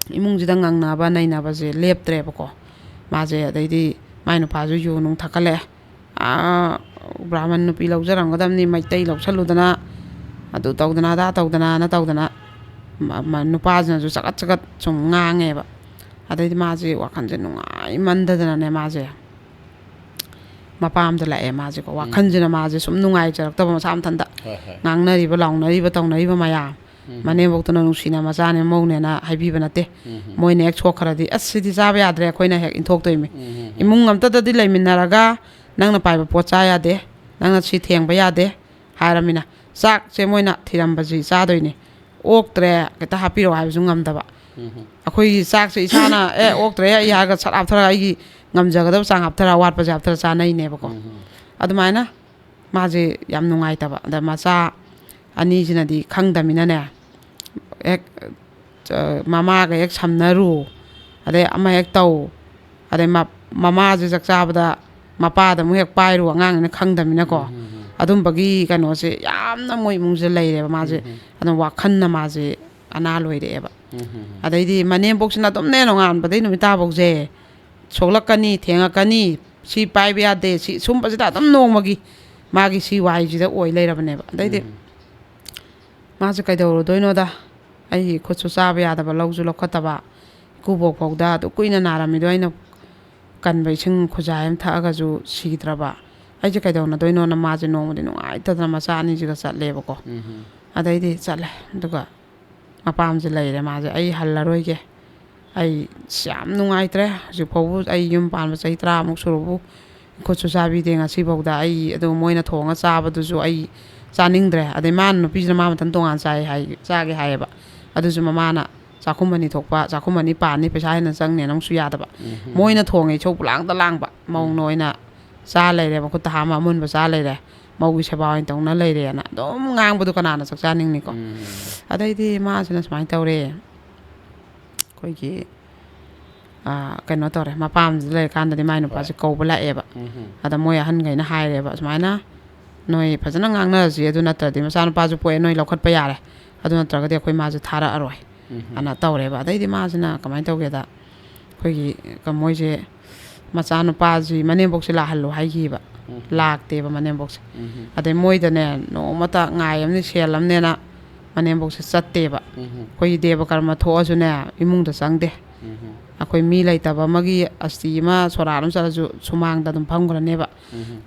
ꯏꯃꯨꯡꯁꯤꯗ ꯉꯥꯡꯅꯕ ꯅꯩꯅꯕꯁꯦ ꯂꯦꯞꯇ꯭ꯔꯦꯕꯀꯣ꯫ ꯃꯥꯁꯦ ꯑꯗꯩꯗꯤ ꯃꯥꯏ ꯅꯨꯄꯥꯁꯨ ꯌꯨ ꯅꯨꯡ ꯊꯛꯀꯠꯂꯛꯑꯦ꯫ "ꯑꯥ, ꯕ꯭ꯔꯥꯍꯃꯟ ꯅꯨꯄꯤ ꯂꯧꯖꯔꯝꯒꯗꯕꯅꯤ, ꯃꯩꯇꯩ ꯂꯧꯁꯜꯂꯨꯗꯅ, ꯑꯗꯨ ꯇꯧꯗꯅ ꯑꯗꯥ ꯇꯧꯗꯅꯅ" ꯇꯧꯗꯅ ꯃ-, ꯃ-, ꯅꯨꯄꯥꯁꯤꯅꯁꯨ ꯆꯒꯠ ꯆꯒꯠ ꯁꯨꯝ ꯉꯥꯡꯉꯦꯕ꯫ ꯑꯗꯩꯗꯤ ꯃꯥꯁꯦ ꯋꯥꯈꯜꯁꯦ ꯅꯨꯡꯉꯥꯏꯃꯟꯗꯗꯅꯅꯦ, ꯃꯥꯁꯦ ꯃꯄꯥꯝꯗ ꯂꯥꯛꯑꯦ ꯃꯥꯁꯦꯀꯣ꯫ ꯎꯝ꯫ ꯋꯥꯈꯜꯁꯤꯅ ꯃꯥꯁꯦ ꯁꯨꯝ ꯅꯨꯡꯉꯥꯏꯖꯔꯛꯇꯕ ꯃꯁꯥ ꯃꯊꯟꯇ꯫ ꯍꯣꯏ, ꯍꯣꯏ꯫ ꯉꯥꯡꯅꯔꯤꯕ, ꯂꯥꯎꯅꯔꯤꯕ, ꯇꯧꯅꯔꯤꯕ ꯃꯌꯥꯝ꯫ ꯎꯝ꯫ ꯃꯅꯦꯝꯕꯣꯛꯇꯨꯅ ꯅꯨꯡꯁꯤꯅ ꯃꯆꯥꯅꯦ, ꯃꯧꯅꯦꯅ ꯍꯥꯏꯕꯤꯕ ꯅꯠꯇꯦ꯫ ꯎꯝ꯫ ꯃꯣꯏꯅ ꯍꯦꯛ ꯁꯣꯛꯈ꯭ꯔꯗꯤ, "ꯑꯁ, ꯁꯤꯗꯤ ꯆꯥꯕ ꯌꯥꯗ꯭ꯔꯦ", ꯑꯩꯈꯣꯏꯅ ꯍꯦꯛ ꯏꯟꯊꯣꯛꯇꯣꯏꯃꯤ꯫ ꯎꯝ꯫ ꯏꯃꯨꯡ ꯑꯝꯇꯗꯗꯤ ꯂꯩꯃꯤꯟꯅꯔꯒ ꯅꯪꯅ ꯄꯥꯏꯕ ꯄꯣꯠ ꯆꯥ ꯌꯥꯗꯦ, ꯅꯪꯅ ꯁꯤ ꯊꯦꯡꯕ ꯌꯥꯗꯦ ꯍꯥꯏꯔꯃꯤꯅ, ꯆꯥꯛꯁꯦ ꯃꯣꯏꯅ ꯊꯤꯔꯝꯕꯁꯤ ꯆꯥꯗꯣꯏꯅꯤ꯫ "ꯑꯣꯛꯇ꯭ꯔꯦ, ꯈꯤꯇ ꯍꯥꯞꯄꯤꯔꯛꯑꯣ" ꯍꯥꯏꯕꯁꯨ ꯉꯝꯗꯕ꯫ ꯎꯝ꯫ ꯑꯩꯈꯣꯏꯒꯤ ꯆꯥꯛꯁꯦ ꯏꯁꯥꯅ, "ꯑꯦ, ꯑꯣꯛꯇ꯭ꯔꯦ" ꯑꯩ ꯍꯥꯏꯔꯒ ꯁꯠ ꯍꯥꯞꯊꯔꯒ, ꯑꯩꯒꯤ ꯉꯝꯖꯒꯗꯕ ꯆꯥꯡ ꯍꯥꯞꯊꯔꯒ, ꯑꯋꯥꯠꯄꯁꯦ ꯍꯥꯞꯊꯔꯒ ꯆꯥꯅꯩꯅꯦꯕꯀꯣ꯫ ꯎꯝ꯫ ꯑꯗꯨꯃꯥꯏꯅ ꯃꯥꯁꯦ ꯌꯥꯝ ꯅꯨꯡꯉꯥꯏꯇꯕ꯫ ꯑꯗ ꯃꯆꯥ ꯑꯅꯤꯁꯤꯅꯗꯤ ꯈꯪꯗꯃꯤꯅꯅꯦ, ꯍꯦꯛ, ꯑ, ꯃꯃꯥꯒ ꯍꯦꯛ ꯁꯝꯅꯔꯨ, ꯑꯗꯩ ꯑꯃ ꯍꯦꯛ ꯇꯧ, ꯑꯗꯩ ꯃ-, ꯃꯃꯥꯁꯦ ꯆꯥꯛ ꯆꯥꯕꯗ ꯃꯄꯥꯗ ꯑꯃꯨꯛ ꯍꯦꯛ ꯄꯥꯏꯔꯨ, ꯑꯉꯥꯡꯅꯤꯅ ꯈꯪꯗꯕꯅꯤꯅꯀꯣ꯫ ꯎꯝ, ꯎꯝ, ꯎꯝ꯫ ꯑꯗꯨꯝꯕꯒꯤ ꯀꯩꯅꯣꯁꯦ ꯌꯥꯝꯅ ꯃꯣꯏ ꯏꯃꯨꯡꯁꯤꯗ ꯂꯩꯔꯦꯕ ꯃꯥꯁꯦ꯫ ꯎꯝ, ꯎꯝ꯫ ꯑꯗꯨꯝ ꯋꯥꯈꯜꯅ ꯃꯥꯁꯦ ꯑꯅꯥ ꯂꯣꯏꯔꯛꯑꯦꯕ꯫ ꯎꯝ, ꯎꯝ, ꯎꯝ꯫ ꯑꯗꯩꯗꯤ ꯃꯅꯦꯝꯕꯣꯛꯁꯤꯅ ꯑꯗꯨꯝꯅꯦ ꯅꯣꯡꯉꯥꯟꯕꯗꯩ ꯅꯨꯃꯤꯠ ꯇꯥꯐꯧꯁꯦ ꯁꯣꯛꯂꯛꯀꯅꯤ, ꯊꯦꯡꯉꯛꯀꯅꯤ, ꯁꯤ ꯄꯥꯏꯕ ꯌꯥꯗꯦ, ꯁꯤ ꯁꯨꯝꯕꯁꯤꯗ ꯑꯗꯨꯝ ꯅꯣꯡꯃꯒꯤ ꯃꯥꯒꯤ ꯁꯤ ꯋꯥꯏꯁꯤꯗ ꯑꯣꯏ ꯂꯩꯔꯕꯅꯦꯕ꯫ ꯑꯗꯩꯗꯤ ꯎꯝ꯫ ꯃꯥꯁꯦ ꯀꯩꯗꯧꯔꯨꯗꯣꯏꯅꯣꯗ, ꯑꯩꯒꯤ ꯈꯨꯠꯁꯨ ꯆꯥꯕ ꯌꯥꯗꯕ, ꯂꯧꯁꯨ ꯂꯧꯈꯠꯇꯕ, ꯏꯀꯨꯕꯣꯛ ꯐꯥꯎꯗ ꯑꯗꯨ ꯀꯨꯏꯅ ꯅꯥꯔꯝꯃꯤꯗꯣ ꯑꯩꯅ ꯀꯟꯕ ꯏꯁꯤꯡ ꯈꯨꯖꯥꯏ ꯑꯃ ꯊꯛꯑꯒꯁꯨ ꯁꯤꯗ꯭ꯔꯕ, ꯑꯩꯁꯦ ꯀꯩꯗꯧꯅꯗꯣꯏꯅꯣꯅ ꯃꯥꯁꯦ ꯅꯣꯡꯃꯗꯤ ꯅꯨꯡꯉꯥꯏꯇꯗꯅ ꯃꯆꯥ ꯑꯅꯤꯁꯤꯒ ꯆꯠꯂꯦꯕꯀꯣ꯫ ꯎꯝ꯫ ꯑꯗꯩꯗꯤ ꯆꯠꯂꯦ, ꯑꯗꯨꯒ ꯃꯄꯥꯝꯁꯦ ꯂꯩꯔꯦ ꯃꯥꯁꯦ, "ꯑꯩ ꯍꯜꯂꯔꯣꯏꯒꯦ, ꯑꯩ ꯁꯤ ꯌꯥꯝ ꯅꯨꯡꯉꯥꯏꯇ꯭ꯔꯦ, ꯍꯧꯖꯤꯛ ꯐꯥꯎꯕ ꯑꯩ ꯌꯨꯝ ꯄꯥꯟꯕ ꯆꯍꯤ ꯇꯔꯥꯃꯨꯛ ꯁꯨꯔꯕꯨ ꯈꯨꯠꯁꯨ ꯆꯥꯕꯤꯗꯦ ꯉꯁꯤ ꯐꯥꯎꯗ꯫ ꯑꯩ ꯑꯗꯨ ꯃꯣꯏꯅ ꯊꯣꯡꯉ ꯆꯥꯕꯗꯨꯁꯨ ꯑꯩ ꯆꯥꯅꯤꯡꯗ꯭ꯔꯦ"꯫ ꯑꯗꯩ ꯃꯥꯅ, ꯅꯨꯄꯤꯁꯤꯅ ꯃꯥ ꯃꯊꯟ ꯇꯣꯉꯥꯟ ꯆꯥꯏ ꯍꯥꯏ, ꯆꯥꯒꯦ ꯍꯥꯏꯌꯦꯕ꯫ ꯑꯗꯨꯁꯨ ꯃꯃꯥꯅ ꯆꯥꯛꯈꯨꯝ ꯑꯅꯤ ꯊꯣꯛꯄ, ꯆꯥꯛꯈꯨꯝ ꯑꯅꯤ ꯄꯥꯅꯤ, ꯄꯩꯁꯥ ꯍꯦꯟꯅ ꯆꯪꯅꯦꯅ ꯑꯃꯨꯛꯁꯨ ꯌꯥꯗꯕ꯫ ꯎꯝ꯫ ꯃꯣꯏꯅ ꯊꯣꯡꯉꯦ ꯏꯁꯧ ꯄꯨꯂꯥꯡꯗ ꯂꯥꯡꯕ, ꯃꯧꯅ ꯎꯝ꯫ ꯑꯣꯏꯅ ꯆꯥ ꯂꯩꯔꯦ, ꯃꯈꯨꯠꯇ ꯍꯥꯝꯃ ꯑꯃꯨꯟꯕ ꯆꯥ ꯂꯩꯔꯦ, ꯃꯧꯒꯤ ꯁꯦꯕꯥ ꯑꯣꯏꯅ ꯇꯧꯅ ꯂꯩꯔꯦꯅ ꯑꯗꯨꯝ ꯉꯥꯡꯕꯗꯣ ꯀꯅꯥꯅ ꯆꯥꯛ ꯆꯥꯅꯤꯡꯅꯤꯀꯣ? ꯎꯝ꯫ ꯑꯗꯩꯗꯤ ꯃꯥꯁꯤꯅ ꯁꯨꯃꯥꯏꯅ ꯇꯧꯔꯦ, ꯑꯩꯈꯣꯏꯒꯤ, ꯑꯥ, ꯀꯩꯅꯣ ꯇꯧꯔꯦ, ꯃꯄꯥꯝꯁꯤꯗ ꯂꯩꯔꯀꯥꯟꯗꯗꯤ ꯃꯥꯏ ꯅꯨꯄꯥꯁꯦ ꯍꯣꯏ꯫ ꯀꯧꯕ ꯂꯥꯛꯑꯦꯕ꯫ ꯎꯝ꯫ ꯑꯗ ꯃꯣꯏ ꯑꯍꯟꯈꯩꯅ ꯍꯥꯏꯔꯦꯕ, "ꯁꯨꯃꯥꯏꯅ ꯅꯣꯏ ꯐꯖꯅ ꯉꯥꯡꯅꯔꯁꯤ, ꯑꯗꯨ ꯅꯠꯇ꯭ꯔꯗꯤ ꯃꯆꯥꯅꯨꯄꯥꯁꯨ ꯄꯣꯛꯑꯦ, ꯅꯣꯏ ꯂꯧꯈꯠꯄ ꯌꯥꯔꯦ, ꯑꯗꯨ ꯅꯠꯇ꯭ꯔꯒꯗꯤ ꯑꯩꯈꯣꯏ ꯃꯥꯁꯦ ꯊꯥꯔꯛꯑꯔꯣꯏ" ꯎꯝ꯫ ꯑꯅ ꯇꯧꯔꯦꯕ꯫ ꯑꯗꯩꯗꯤ ꯃꯥꯁꯤꯅ ꯀꯃꯥꯏꯅ ꯇꯧꯒꯦꯗ, ꯑꯩꯈꯣꯏꯒꯤ ꯀ-, ꯃꯣꯏꯁꯦ ꯃꯆꯥꯅꯨꯄꯥꯁꯤ ꯃꯅꯦꯝꯕꯣꯛꯁꯦ ꯂꯥꯛꯍꯜꯂꯣ ꯍꯥꯏꯈꯤꯕ꯫ ꯎꯝ꯫ ꯂꯥꯛꯇꯦꯕ ꯃꯅꯦꯝꯕꯣꯛꯁꯦ꯫ ꯎꯝ꯫ ꯑꯗꯩ ꯃꯣꯏꯗꯅꯦ ꯅꯣꯡꯃꯇ ꯉꯥꯏ ꯑꯃꯅꯤ ꯁꯦꯜ ꯑꯃꯅꯦꯅ ꯃꯅꯦꯝꯕꯣꯛꯁꯦ ꯆꯠꯇꯦꯕ꯫ ꯎꯝ꯫ ꯑꯩꯈꯣꯏꯒꯤ ꯗꯦꯕ ꯀꯔꯃ ꯊꯣꯛꯑꯁꯨꯅꯦ ꯏꯃꯨꯡꯗ ꯆꯪꯗꯦ꯫ ꯎꯝ꯫ ꯑꯩꯈꯣꯏ ꯃꯤ ꯂꯩꯇꯕ ꯑꯃꯒꯤ ꯑꯁꯇꯤ ꯑꯃ ꯁꯣꯔꯥꯠ ꯑꯃ ꯆꯠꯂꯁꯨ ꯁꯨꯃꯥꯡꯗ ꯑꯗꯨꯝ ꯐꯝꯈ꯭ꯔꯅꯦꯕ꯫ ꯎꯝ꯫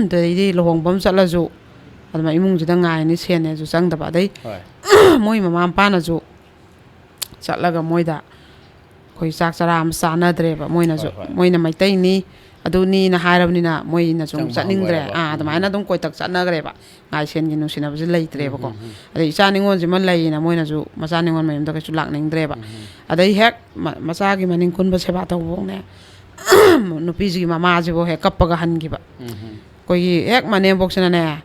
ꯑꯗꯩꯗꯤ ꯂꯨꯍꯣꯡꯕ ꯑꯃ ꯆꯠꯂꯁꯨ ꯑꯗꯨꯃꯥꯏ ꯏꯃꯨꯡꯁꯤꯗ ꯉꯥꯏꯅꯤ, ꯁꯦꯟꯅꯦꯁꯨ ꯆꯪꯗꯕ꯫ ꯑꯗꯩ ꯍꯣꯏ꯫ ꯃꯣꯏ ꯃꯃꯥ ꯃꯄꯥꯅꯁꯨ ꯆꯠꯂꯒ ꯃꯣꯏꯗ ꯑꯩꯈꯣꯏ ꯆꯥꯛ ꯆꯔꯥ ꯑꯃ ꯆꯥꯅꯗ꯭ꯔꯦꯕ꯫ ꯃꯣꯏꯅꯁꯨ, ꯍꯣꯏ, ꯍꯣꯏ꯫ ꯃꯣꯏꯅ ꯃꯩꯇꯩꯅꯤ ꯑꯗꯨꯅꯤꯅ ꯍꯥꯏꯔꯕꯅꯤꯅ ꯃꯣꯏꯅꯁꯨ ꯑꯃꯨꯛ ꯆꯪꯕ ꯆꯠꯅꯤꯡꯗ꯭ꯔꯦ꯫ ꯍꯧꯈ꯭ꯔꯦꯕ꯫ ꯑꯥ, ꯎꯝ꯫ ꯑꯗꯨꯃꯥꯏꯅ ꯑꯗꯨꯝ ꯀꯣꯏꯇꯛ ꯆꯠꯅꯈ꯭ꯔꯦꯕ꯫ ꯉꯥꯏ ꯁꯦꯟꯒꯤ ꯅꯨꯡꯁꯤꯅꯕꯁꯦ ꯂꯩꯇ꯭ꯔꯦꯕꯀꯣ꯫ ꯎꯝ, ꯎꯝ, ꯎꯝ꯫ ꯑꯗꯩ ꯏꯆꯥ ꯅꯤꯉꯣꯜꯁꯤꯃ ꯂꯩꯌꯦꯅ ꯃꯣꯏꯅꯁꯨ ꯃꯆꯥ ꯅꯤꯉꯣꯜ ꯃꯌꯨꯝꯗ ꯀꯩꯁꯨ ꯂꯥꯛꯅꯤꯡꯗ꯭ꯔꯦꯕ꯫ ꯎꯝ, ꯎꯝ꯫ ꯑꯗꯩ ꯍꯦꯛ ꯃ-, ꯃꯆꯥꯒꯤ ꯃꯅꯤꯡ ꯀꯨꯟꯕ ꯁꯦꯕꯥ ꯇꯧꯕꯐꯥꯎꯅꯦ, ꯅꯨꯄꯤꯁꯤꯒꯤ ꯃꯃꯥꯁꯤꯕꯨ ꯍꯦꯛ ꯀꯞꯄꯒ ꯍꯟꯈꯤꯕ꯫ ꯎꯝ, ꯎꯝ꯫ ꯑꯩꯈꯣꯏꯒꯤ ꯍꯦꯛ ꯃꯅꯦꯝꯕꯣꯛꯁꯤꯅꯅꯦ,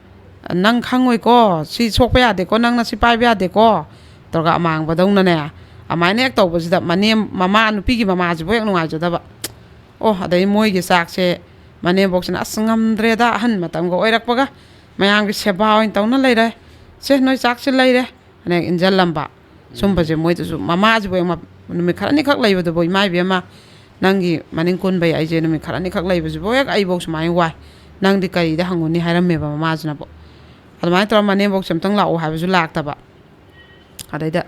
"ꯅꯪ ꯈꯪꯉꯣꯏꯀꯣ, ꯁꯤ ꯁꯣꯛꯄ ꯌꯥꯗꯦꯀꯣ, ꯅꯪꯅ ꯁꯤ ꯄꯥꯏꯕ ꯌꯥꯗꯦꯀꯣ" ꯇꯧꯔꯒ ꯑꯃꯥꯡꯕꯗꯧꯅꯅꯦ, ꯑꯗꯨꯃꯥꯏꯅ ꯍꯦꯛ ꯇꯧꯕꯁꯤꯗ ꯃꯅꯦꯝ-, ꯃꯃꯥ, ꯅꯨꯄꯤꯒꯤ ꯃꯃꯥꯁꯤꯕꯨ ꯍꯦꯛ ꯅꯨꯡꯉꯥꯏꯖꯗꯕ꯫ ꯑꯣ, ꯑꯗꯩ ꯃꯣꯏꯒꯤ ꯆꯥꯛꯁꯦ ꯃꯅꯦꯝꯕꯣꯛꯁꯤꯅ, "ꯑꯁ, ꯉꯝꯗ꯭ꯔꯦꯗ, ꯑꯍꯟ ꯃꯇꯝꯒ ꯑꯣꯏꯔꯛꯄꯒ ꯃꯌꯥꯝꯒꯤ ꯁꯦꯕꯥ ꯑꯣꯏꯅ ꯇꯧꯅ ꯂꯩꯔꯦ꯫ ꯁꯦ, ꯅꯣꯏ ꯆꯥꯛꯁꯤ ꯂꯩꯔꯦ", ꯑꯅ ꯍꯦꯛ ꯏꯟꯖꯜꯂꯝꯕ꯫ ꯁꯨꯝꯕꯁꯦ ꯃꯣꯏꯗꯁꯨ, ꯃꯃꯥꯁꯤꯕꯨ ꯍꯦꯛ ꯃ-, ꯅꯨꯃꯤꯠ ꯈꯔꯅꯤꯈꯛ ꯂꯩꯕꯗꯨꯕꯨ, "ꯏꯃꯥ ꯏꯕꯦꯝꯃ, ꯅꯪꯒꯤ ꯃꯅꯤꯡ ꯀꯨꯟꯕꯩ ꯑꯩꯁꯦ ꯅꯨꯃꯤꯠ ꯈꯔꯅꯤꯈꯛ ꯂꯩꯕꯁꯤꯕꯨ ꯍꯦꯛ ꯑꯩꯕꯧ ꯁꯨꯃꯥꯏꯅ ꯋꯥꯏ, ꯅꯪꯗꯤ ꯀꯔꯤꯗ ꯍꯪꯉꯨꯅꯤ?" ꯍꯥꯏꯔꯝꯃꯦꯕ ꯃꯃꯥꯁꯤꯅꯕꯨ꯫ ꯑꯗꯨꯃꯥꯏꯅ ꯇꯧꯔ ꯃꯅꯦꯝꯕꯣꯛꯁꯦ ꯑꯝꯇꯪ ꯂꯥꯛꯑꯣ ꯍꯥꯏꯕꯁꯨ ꯂꯥꯛꯇꯕ꯫ ꯑꯗꯩꯗ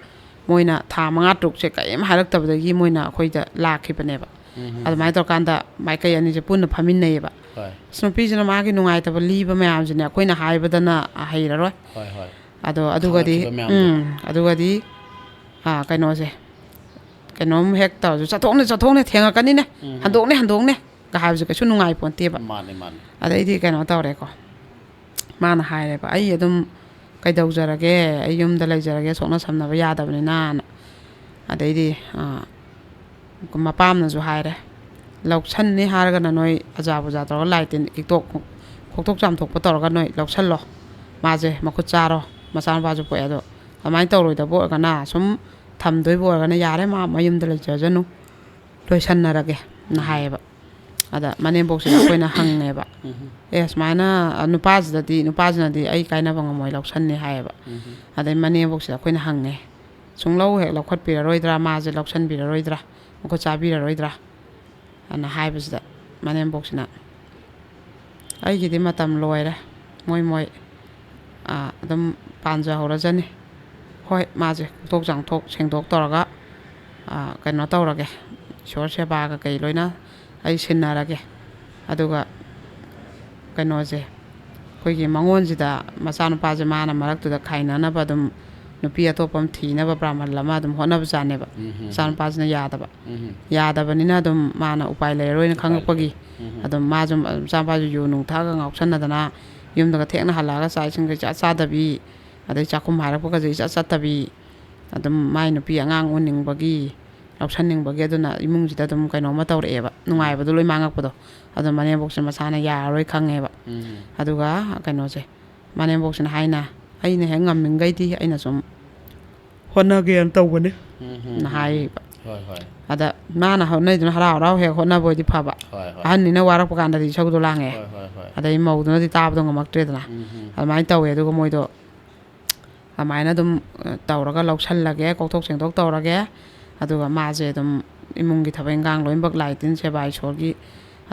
ꯃꯣꯏꯅ ꯊꯥ ꯃꯉꯥ ꯇꯔꯨꯛꯁꯦ ꯀꯔꯤꯝ ꯍꯥꯏꯔꯛꯇꯕꯗꯒꯤ ꯃꯣꯏꯅ ꯑꯩꯈꯣꯏꯗ ꯂꯥꯛꯈꯤꯕꯅꯦꯕ꯫ ꯑꯗꯨꯃꯥꯏꯅ ꯇꯧꯔꯀꯥꯟꯗ ꯃꯥꯏꯀꯩ ꯑꯅꯤꯁꯦ ꯄꯨꯟꯅ ꯐꯝꯃꯤꯟꯅꯩꯌꯦꯕ꯫ ꯍꯣꯏ꯫ ꯑꯁ, ꯅꯨꯄꯤꯁꯤꯅ ꯃꯥꯒꯤ ꯅꯨꯡꯉꯥꯏꯇꯕ ꯂꯤꯕ ꯃꯌꯥꯝꯁꯤꯅꯦ ꯑꯩꯈꯣꯏꯅ ꯍꯥꯏꯕꯗꯅ ꯍꯩꯔꯔꯣꯏ꯫ ꯍꯣꯏ, ꯍꯣꯏ꯫ ꯑꯗꯣ ꯑꯗꯨꯒꯗꯤ, ꯈꯥꯡꯉꯛꯈꯤꯕ ꯃꯌꯥꯝꯗꯣ꯫ ꯎꯝ, ꯑꯗꯨꯒꯗꯤ, ꯑꯥ, ꯀꯩꯅꯣꯁꯦ, ꯀꯩꯅꯣꯝ ꯍꯦꯛ ꯇꯧꯔꯁꯨ, "ꯆꯠꯊꯣꯛꯅꯦ, ꯆꯠꯊꯣꯛꯅꯦ, ꯊꯦꯡꯉꯛꯀꯅꯤꯅꯦ, ꯎꯝ꯫ ꯍꯟꯗꯣꯛꯅꯦ, ꯍꯟꯗꯣꯛꯅꯦ"ꯒ ꯍꯥꯏꯕꯁꯦ ꯀꯩꯁꯨ ꯅꯨꯡꯉꯥꯏ ꯄꯣꯟꯇꯦꯕ꯫ ꯃꯥꯅꯦ, ꯃꯥꯅꯦ꯫ ꯑꯗꯩꯗꯤ ꯀꯩꯅꯣ ꯇꯧꯔꯦꯀꯣ, ꯃꯥꯅ ꯍꯥꯏꯔꯦꯕ, "ꯑꯩ ꯑꯗꯨꯝ ꯀꯩꯗꯧꯖꯔꯒꯦ, ꯑꯩ ꯌꯨꯝꯗ ꯂꯩꯖꯔꯒꯦ, ꯁꯣꯛꯅ ꯁꯝꯅꯕ ꯌꯥꯗꯕꯅꯤꯅꯅ"꯫ ꯑꯗꯩꯗꯤ, ꯑꯥ, ꯃꯄꯥꯝꯅꯁꯨ ꯍꯥꯏꯔꯦ, "ꯂꯧꯁꯟꯅꯤ ꯍꯥꯏꯔꯒꯅ ꯅꯣꯏ ꯑꯖꯥ ꯄꯨꯖꯥ ꯇꯧꯔꯒ ꯂꯥꯏ ꯇꯤꯟ ꯏꯛꯇꯣꯛ ꯈꯣꯛꯇꯣꯛ ꯆꯥꯝꯊꯣꯛꯄ ꯇꯧꯔꯒ ꯅꯣꯏ ꯂꯧꯁꯜꯂꯣ, ꯃꯥꯁꯦ ꯃꯈꯨꯠ ꯆꯥꯔꯣ, ꯃꯆꯥꯅꯨꯄꯥꯁꯨ ꯄꯣꯛꯑꯦ꯫ ꯑꯗꯣ ꯑꯗꯨꯃꯥꯏꯅ ꯇꯧꯔꯣꯏꯗꯕ ꯑꯣꯏꯔꯒꯅ ꯁꯨꯝ ꯊꯝꯗꯣꯏꯕ ꯑꯣꯏꯔꯒꯅ ꯌꯥꯔꯦ, ꯃꯥ ꯃꯌꯨꯝꯗ ꯂꯩꯖꯖꯅꯨ, ꯂꯣꯏꯁꯟꯅꯔꯒꯦꯅ" ꯍꯥꯏꯌꯦꯕ꯫ ꯑꯗ ꯃꯅꯦꯝꯕꯣꯛꯁꯤꯗ ꯑꯩꯈꯣꯏꯅ ꯍꯪꯉꯦꯕ, ꯎꯝ꯫ "ꯑꯦ, ꯁꯨꯃꯥꯏꯅ, ꯑ, ꯅꯨꯄꯥꯁꯤꯗꯗꯤ, ꯅꯨꯄꯥꯁꯤꯅꯗꯤ ꯑꯩ ꯀꯥꯏꯅꯕ ꯉꯝꯃꯣꯏ, ꯂꯧꯁꯟꯅꯤ" ꯍꯥꯏꯌꯦꯕ꯫ ꯎꯝ꯫ ꯑꯗꯩ ꯃꯅꯦꯝꯕꯣꯛꯁꯤꯗ ꯑꯩꯈꯣꯏꯅ ꯍꯪꯉꯦ, "ꯁꯨꯡꯂꯧ ꯍꯦꯛ ꯂꯧꯈꯠꯄꯤꯔꯔꯣꯏꯗ꯭ꯔꯥ, ꯃꯥꯁꯦ ꯂꯧꯁꯟꯕꯤꯔꯔꯣꯏꯗ꯭ꯔꯥ, ꯃꯈꯨꯠ ꯆꯥꯕꯤꯔꯔꯣꯏꯗ꯭ꯔꯥ?" ꯑꯅ ꯍꯥꯏꯕꯁꯤꯗ ꯃꯅꯦꯝꯕꯣꯛꯁꯤꯅ, "ꯑꯩꯒꯤꯗꯤ ꯃꯇꯝ ꯂꯣꯏꯔꯦ, ꯃꯣꯏ ꯃꯣꯏ, ꯑꯥ, ꯑꯗꯨꯝ ꯄꯥꯟꯖꯍꯧꯔꯖꯅꯤ꯫ ꯍꯣꯏ, ꯃꯥꯁꯦ ꯀꯣꯛꯊꯣꯛ ꯆꯥꯝꯊꯣꯛ ꯁꯦꯡꯗꯣꯛ ꯇꯧꯔꯒ, ꯑꯥ, ꯀꯩꯅꯣ ꯇꯧꯔꯒꯦ, ꯏꯁꯣꯔ ꯁꯦꯕꯥꯒ ꯀꯩ ꯂꯣꯏꯅ ꯑꯩ ꯁꯤꯟꯅꯔꯒꯦ꯫ ꯑꯗꯨꯒ ꯀꯩꯅꯣꯁꯦ, ꯑꯩꯈꯣꯏꯒꯤ ꯃꯉꯣꯟꯁꯤꯗ ꯃꯆꯥꯅꯨꯄꯥꯁꯦ ꯃꯥꯅ ꯃꯔꯛꯇꯨꯗ ꯈꯥꯏꯅꯅꯕ ꯑꯗꯨꯝ ꯅꯨꯄꯤ ꯑꯇꯣꯞꯄ ꯑꯃ ꯊꯤꯅꯕ ꯕ꯭ꯔꯥꯍꯃꯟ ꯑꯃ ꯑꯗꯨꯝ ꯍꯣꯠꯅꯕꯖꯥꯠꯅꯦꯕ꯫ ꯎꯝ, ꯎꯝ, ꯎꯝ꯫ ꯃꯆꯥꯅꯨꯄꯥꯁꯤꯅ ꯌꯥꯗꯕ꯫ ꯎꯝ, ꯎꯝ꯫ ꯌꯥꯗꯕꯅꯤꯅ ꯑꯗꯨꯝ ꯃꯥꯅ ꯎꯄꯥꯏ ꯂꯩꯔꯔꯣꯏꯅ ꯎꯄꯥꯏ ꯈꯪꯉꯛꯄꯒꯤ ꯂꯩꯇꯦ꯫ ꯎꯝ, ꯎꯝ꯫ ꯑꯗꯨꯝ ꯃꯥꯁꯨ ꯃꯆꯥꯅꯨꯄꯥꯁꯨ ꯌꯨ ꯅꯨꯡ ꯊꯛꯑꯒ ꯉꯥꯎꯁꯟꯅꯗꯅ ꯌꯨꯝꯗꯒ ꯊꯦꯡꯅ ꯍꯜꯂꯛꯑꯒ ꯆꯥꯛ ꯏꯁꯤꯡꯒ ꯏꯆꯥ ꯆꯥꯗꯕꯤ, ꯑꯗꯩ ꯆꯥꯛꯈꯨꯝ ꯍꯥꯏꯔꯛꯄꯒꯁꯦ ꯏꯆꯠ ꯆꯠꯇꯕꯤ, ꯑꯗꯨꯝ ꯃꯥꯏ ꯅꯨꯄꯤ ꯑꯉꯥꯡ ꯎꯅꯤꯡꯕꯒꯤ, ꯂꯧꯁꯟꯅꯤꯡꯕꯒꯤ, ꯑꯗꯨꯅ ꯏꯃꯨꯡꯁꯤꯗ ꯑꯗꯨꯝ ꯀꯩꯅꯣꯝꯃ ꯇꯧꯔꯛꯑꯦꯕ, ꯅꯨꯡꯉꯥꯏꯕꯗꯣ ꯂꯣꯏ ꯃꯥꯡꯉꯛꯄꯗꯣ꯫ ꯑꯗꯣ ꯃꯅꯦꯝꯕꯣꯛꯁꯦ ꯃꯁꯥꯅ ꯌꯥꯔꯔꯣꯏ ꯈꯪꯉꯦꯕ꯫ ꯎꯝ꯫ ꯑꯗꯨꯒ ꯀꯩꯅꯣꯁꯦ, ꯃꯅꯦꯝꯕꯣꯛꯁꯤꯅ ꯍꯥꯏꯅ, "ꯑꯩꯅ ꯍꯦꯛ ꯉꯝꯃꯤꯈꯩꯗꯤ ꯑꯩꯅ ꯁꯨꯝ ꯍꯣꯠꯅꯒꯦꯅ ꯇꯧꯕꯅꯤ"ꯅ ꯍꯥꯏꯌꯦꯕ꯫ ꯍꯣꯏ, ꯍꯣꯏ꯫ ꯑꯗ ꯃꯥꯅ ꯍꯣꯠꯅꯩꯗꯨꯅ ꯍꯔꯥꯎ ꯍꯔꯥꯎ ꯍꯦꯛ ꯍꯣꯠꯅꯕ ꯑꯣꯏꯗꯤ ꯐꯕ꯫ ꯍꯣꯏ, ꯍꯣꯏ꯫ ꯑꯍꯟꯅꯤꯅ ꯋꯥꯔꯛꯄ ꯀꯥꯟꯗꯗꯤ ꯏꯁꯧꯗꯣ ꯂꯥꯡꯉꯦ꯫ ꯍꯣꯏ, ꯍꯣꯏ, ꯍꯣꯏ꯫ ꯑꯗꯩ ꯃꯧꯗꯨꯅꯗꯤ ꯇꯥꯕꯗꯣ ꯉꯝꯃꯛꯇ꯭ꯔꯦꯗꯅ꯫ ꯎꯝ, ꯎꯝ꯫ ꯑꯗꯨꯃꯥꯏꯅ ꯇꯧꯋꯦ꯫ ꯑꯗꯨꯒ ꯃꯣꯏꯗꯣ ꯑꯗꯨꯃꯥꯏꯅ ꯑꯗꯨꯝ, ꯑ, ꯇꯧꯔꯒ ꯂꯧꯁꯜꯂꯒꯦ, ꯀꯣꯛꯊꯣꯛ ꯁꯦꯡꯗꯣꯛ ꯇꯧꯔꯒꯦ꯫ ꯑꯗꯨꯒ ꯃꯥꯁꯦ ꯑꯗꯨꯝ ꯏꯃꯨꯡꯒꯤ ꯊꯕꯛ ꯏꯟꯈꯥꯡ ꯂꯣꯏꯅꯃꯛ, ꯂꯥꯏ ꯇꯤꯟ ꯁꯦꯕꯥ ꯏꯁꯣꯔꯒꯤ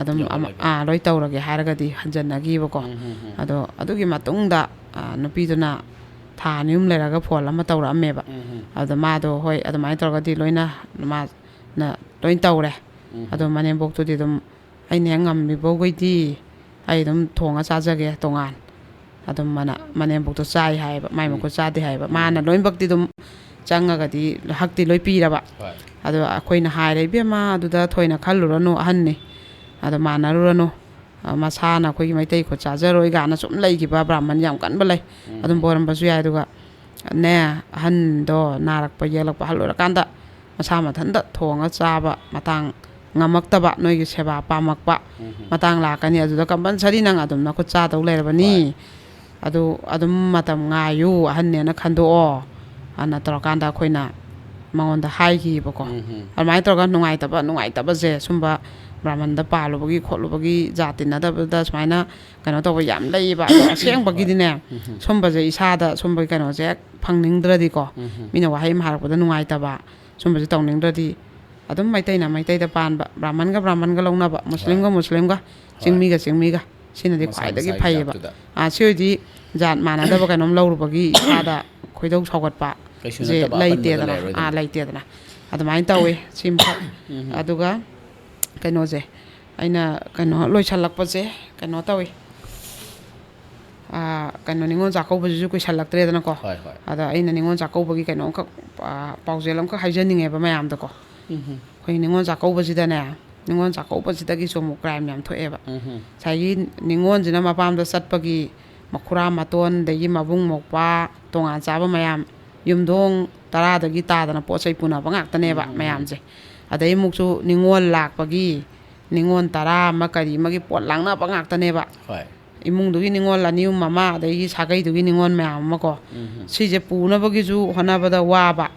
ꯑꯗꯨꯝ ꯑꯃ-, ꯌꯥꯎꯍꯜꯂꯒꯦ꯫ ꯑꯥ, ꯂꯣꯏ ꯇꯧꯔꯒꯦ ꯍꯥꯏꯔꯒꯗꯤ ꯍꯟꯖꯟꯅꯈꯤꯕꯀꯣ꯫ ꯎꯝ, ꯎꯝ, ꯎꯝ꯫ ꯑꯗꯣ ꯑꯗꯨꯒꯤ ꯃꯇꯨꯡꯗ, ꯑ, ꯅꯨꯄꯤꯗꯨꯅ ꯊꯥ ꯑꯅꯤ ꯑꯍꯨꯝ ꯂꯩꯔꯒ ꯐꯣꯟ ꯑꯃ ꯇꯧꯔꯛꯑꯝꯃꯦꯕ꯫ ꯎꯝ, ꯎꯝ꯫ ꯑꯗꯨꯗ ꯃꯥꯗꯣ, "ꯍꯣꯏ, ꯑꯗꯨꯃꯥꯏꯅ ꯇꯧꯔꯒꯗꯤ ꯂꯣꯏꯅ ꯃꯥꯅ ꯂꯣꯏ ꯇꯧꯔꯦ꯫ ꯎꯝ꯫ ꯑꯗꯣ ꯃꯅꯦꯝꯕꯣꯛꯇꯨꯗꯤ ꯑꯗꯨꯝ ꯑꯩꯅ ꯍꯦꯛ ꯉꯝꯃꯤꯐꯥꯎꯈꯩꯗꯤ ꯑꯩ ꯑꯗꯨꯝ ꯊꯣꯡꯉ ꯆꯥꯖꯒꯦ ꯇꯣꯉꯥꯟ"꯫ ꯑꯗꯨꯝ ꯃꯅ-, ꯃꯅꯦꯝꯕꯣꯛꯇꯣ ꯆꯥꯏ ꯍꯥꯏꯌꯦꯕ, ꯃꯥꯏ ꯎꯝ꯫ ꯃꯈꯨꯠ ꯆꯥꯗꯦ ꯍꯥꯏꯌꯦꯕ꯫ ꯎꯝ꯫ ꯃꯥꯅ ꯂꯣꯏꯅꯃꯛꯇꯤ ꯑꯗꯨꯝ ꯆꯪꯉꯒꯗꯤ ꯍꯛꯇꯤ ꯂꯣꯏ ꯄꯤꯔꯕ꯫ ꯍꯣꯏ꯫ ꯑꯗꯣ ꯑꯩꯈꯣꯏꯅ ꯍꯥꯏꯔꯦ, "ꯏꯕꯦꯝꯃ, ꯑꯗꯨꯗ ꯊꯣꯏꯅ ꯈꯜꯂꯨꯔꯅꯨ, ꯑꯍꯟꯅꯤ꯫ ꯑꯗꯣ ꯃꯥꯟꯅꯔꯨꯔꯅꯨ꯫ ꯑ, ꯃꯁꯥꯅ ꯑꯩꯈꯣꯏꯒꯤ ꯃꯩꯇꯩ ꯈꯨꯠ ꯆꯥꯖꯔꯣꯏ" ꯀꯥꯏꯅ ꯁꯨꯝ ꯂꯩꯈꯤꯕ ꯕ꯭ꯔꯥꯍꯃꯟ ꯌꯥꯝ ꯀꯟꯕ ꯂꯩ꯫ ꯎꯝ꯫ ꯑꯗꯨꯝꯕ ꯑꯣꯏꯔꯝꯕꯁꯨ ꯌꯥꯏ꯫ ꯑꯗꯨꯒ ꯅꯦ, ꯑꯍꯟꯗꯣ ꯅꯥꯔꯛꯄ ꯌꯦꯛꯂꯛꯄ ꯑꯍꯜ ꯑꯣꯏꯔꯀꯥꯟꯗ ꯃꯁꯥ ꯃꯊꯟꯇ ꯊꯣꯡꯉ ꯆꯥꯕ ꯃꯇꯥꯡ ꯉꯝꯃꯛꯇꯕ, ꯅꯣꯏꯒꯤ ꯁꯦꯕꯥ ꯄꯥꯝꯃꯛꯄ ꯎꯝ꯫ ꯃꯇꯥꯡ ꯂꯥꯛꯀꯅꯤ꯫ ꯑꯗꯨꯗ compulsory ꯅꯪ ꯑꯗꯨꯝ ꯅꯈꯨꯠ ꯆꯥꯗꯧ ꯂꯩꯔꯕꯅꯤ꯫ ꯍꯣꯏ꯫ ꯑꯗꯨ ꯑꯗꯨꯝ ꯃꯇꯝ ꯉꯥꯏꯌꯨ, ꯑꯍꯟꯅꯦꯅ ꯈꯟꯗꯣꯛꯑꯣ, ꯑꯅ ꯇꯧꯔꯀꯥꯟꯗ ꯑꯩꯈꯣꯏꯅ ꯃꯉꯣꯟꯗ ꯍꯥꯏꯈꯤꯕꯀꯣ꯫ ꯎꯝ, ꯎꯝ꯫ ꯑꯗꯨꯃꯥꯏꯅ ꯇꯧꯔꯒ ꯅꯨꯡꯉꯥꯏꯇꯕ, ꯅꯨꯡꯉꯥꯏꯇꯕꯁꯦ ꯁꯨꯝꯕ ꯕ꯭ꯔꯥꯍꯃꯟꯗ ꯄꯥꯜꯂꯨꯕꯒꯤ ꯈꯣꯠꯂꯨꯕꯒꯤ, ꯖꯥꯠ ꯇꯤꯟꯅꯗꯕꯗ ꯁꯨꯃꯥꯏꯅ ꯀꯩꯅꯣ ꯇꯧꯕ ꯌꯥꯝ ꯂꯩꯌꯦꯕ꯫ ꯑꯗꯣ ꯑꯁꯦꯡꯕꯒꯤꯗꯤꯅꯦ, ꯎꯝ, ꯎꯝ꯫ ꯁꯨꯝꯕꯁꯦ ꯏꯁꯥꯗ ꯁꯨꯝꯕꯒꯤ ꯀꯩꯅꯣꯁꯦ ꯍꯦꯛ ꯐꯪꯅꯤꯡꯗ꯭ꯔꯗꯤꯀꯣ, ꯎꯝ, ꯎꯝ꯫ ꯃꯤꯅ ꯋꯥꯍꯩ ꯑꯃ ꯍꯥꯏꯔꯛꯄꯗ ꯅꯨꯡꯉꯥꯏꯇꯕ, ꯁꯨꯝꯕꯁꯦ ꯇꯧꯅꯤꯡꯗ꯭ꯔꯗꯤ ꯑꯗꯨꯝ ꯃꯩꯇꯩꯅ ꯃꯩꯇꯩꯗ ꯄꯥꯟꯕ, ꯕ꯭ꯔꯥꯍꯃꯟꯒ ꯕ꯭ꯔꯥꯍꯃꯟꯒ ꯂꯧꯅꯕ, ꯃꯨꯁꯂꯤꯝꯒ ꯍꯣꯏ꯫ ꯃꯨꯁꯂꯤꯝꯒ, ꯍꯣꯏ꯫ ꯆꯤꯡꯃꯤꯒ ꯆꯤꯡꯃꯤꯒ, ꯁꯤꯅꯗꯤ ꯃꯁꯥ ꯈ꯭ꯋꯥꯏꯗꯒꯤ ꯃꯁꯥꯒꯤ ꯐꯩꯌꯦꯕ꯫ ꯖꯥꯠꯇꯨꯗ꯫ ꯑꯥ, ꯁꯤ ꯑꯣꯏꯗꯤ ꯖꯥꯠ ꯃꯥꯟꯅꯗꯕ ꯀꯩꯅꯣꯝ ꯂꯧꯔꯨꯕꯒꯤ ꯏꯁꯥꯗ ꯈꯣꯏꯗꯧ ꯁꯥꯎꯒꯠꯄ ꯀꯩꯁꯨ ꯁꯦ ꯅꯠꯇꯕ ꯑꯄꯟꯕꯗ ꯂꯩꯇꯦꯗꯅ꯫ ꯂꯩꯔꯔꯣꯏꯗꯅ꯫ ꯑꯥ, ꯂꯩꯇꯦꯗꯅ꯫ ꯑꯗꯨꯃꯥꯏꯅ ꯇꯧꯋꯦ ꯁꯤꯃꯈꯛ꯫ ꯎꯝ꯫ ꯑꯗꯨꯒ ꯀꯩꯅꯣꯁꯦ, ꯑꯩꯅ ꯀꯩꯅꯣ ꯂꯣꯏꯁꯜꯂꯛꯄꯁꯦ ꯀꯩꯅꯣ ꯇꯧꯋꯤ꯫ ꯑꯥ, ꯀꯩꯅꯣ, ꯅꯤꯉꯣꯜ ꯆꯥꯛꯀꯧꯕꯁꯤꯁꯨ ꯀꯨꯏꯁꯜꯂꯛꯇ꯭ꯔꯦꯗꯅꯀꯣ꯫ ꯍꯣꯏ, ꯍꯣꯏ꯫ ꯑꯗ ꯑꯩꯅ ꯅꯤꯉꯣꯜ ꯆꯥꯛꯀꯧꯕꯒꯤ ꯀꯩꯅꯣꯝꯈꯛ, ꯑꯥ, ꯄꯥꯎꯖꯦꯜ ꯑꯃꯈꯛ ꯍꯥꯏꯖꯅꯤꯡꯉꯦꯕ ꯃꯌꯥꯝꯗꯀꯣ꯫ ꯎꯝ꯫ ꯑꯩꯈꯣꯏ ꯅꯤꯉꯣꯜ ꯆꯥꯛꯀꯧꯕꯁꯤꯗꯅꯦ, ꯅꯤꯉꯣꯜ ꯆꯥꯛꯀꯧꯕꯁꯤꯗꯒꯤꯁꯨ ꯑꯃꯨꯛ crime ꯌꯥꯝ ꯊꯣꯛꯑꯦꯕ꯫ ꯎꯝ꯫ ꯉꯁꯥꯏꯒꯤ ꯅꯤꯉꯣꯜꯁꯤꯅ ꯃꯄꯥꯝꯗ ꯆꯠꯄꯒꯤ ꯃꯈꯨꯔꯥ ꯃꯇꯣꯟ, ꯑꯗꯒꯤ ꯃꯕꯨꯡ ꯃꯧꯄ꯭ꯋꯥ, ꯇꯣꯉꯥꯟ ꯆꯥꯕ ꯃꯌꯥꯝ, ꯌꯨꯝꯊꯣꯡ ꯇꯔꯥꯗꯒꯤ ꯇꯥꯗꯅ ꯄꯣꯠ ꯆꯩ ꯄꯨꯅꯕ ꯉꯥꯛꯇꯅꯦꯕ ꯎꯝ꯫ ꯃꯌꯥꯝꯁꯦ꯫ ꯑꯗꯩ ꯑꯃꯨꯛꯁꯨ ꯅꯤꯉꯣꯜ ꯂꯥꯛꯄꯒꯤ, ꯅꯤꯉꯣꯜ ꯇꯔꯥ ꯑꯃ ꯀꯔꯤ ꯑꯃꯒꯤ ꯄꯣꯠ ꯂꯥꯡꯅꯕ ꯉꯥꯛꯇꯅꯦꯕ꯫ ꯍꯣꯏ꯫ ꯏꯃꯨꯡꯗꯨꯒꯤ ꯅꯤꯉꯣꯜ ꯑꯅꯤ ꯑꯍꯨꯝ ꯑꯃ, ꯑꯗꯒꯤ ꯁꯥꯒꯩꯗꯨꯒꯤ ꯅꯤꯉꯣꯜ ꯃꯌꯥꯝ ꯑꯃꯀꯣ꯫ ꯎꯝ꯫ ꯁꯤꯁꯦ ꯄꯨꯅꯕꯒꯤꯁꯨ ꯍꯣꯠꯅꯕꯗ ꯋꯥꯕ,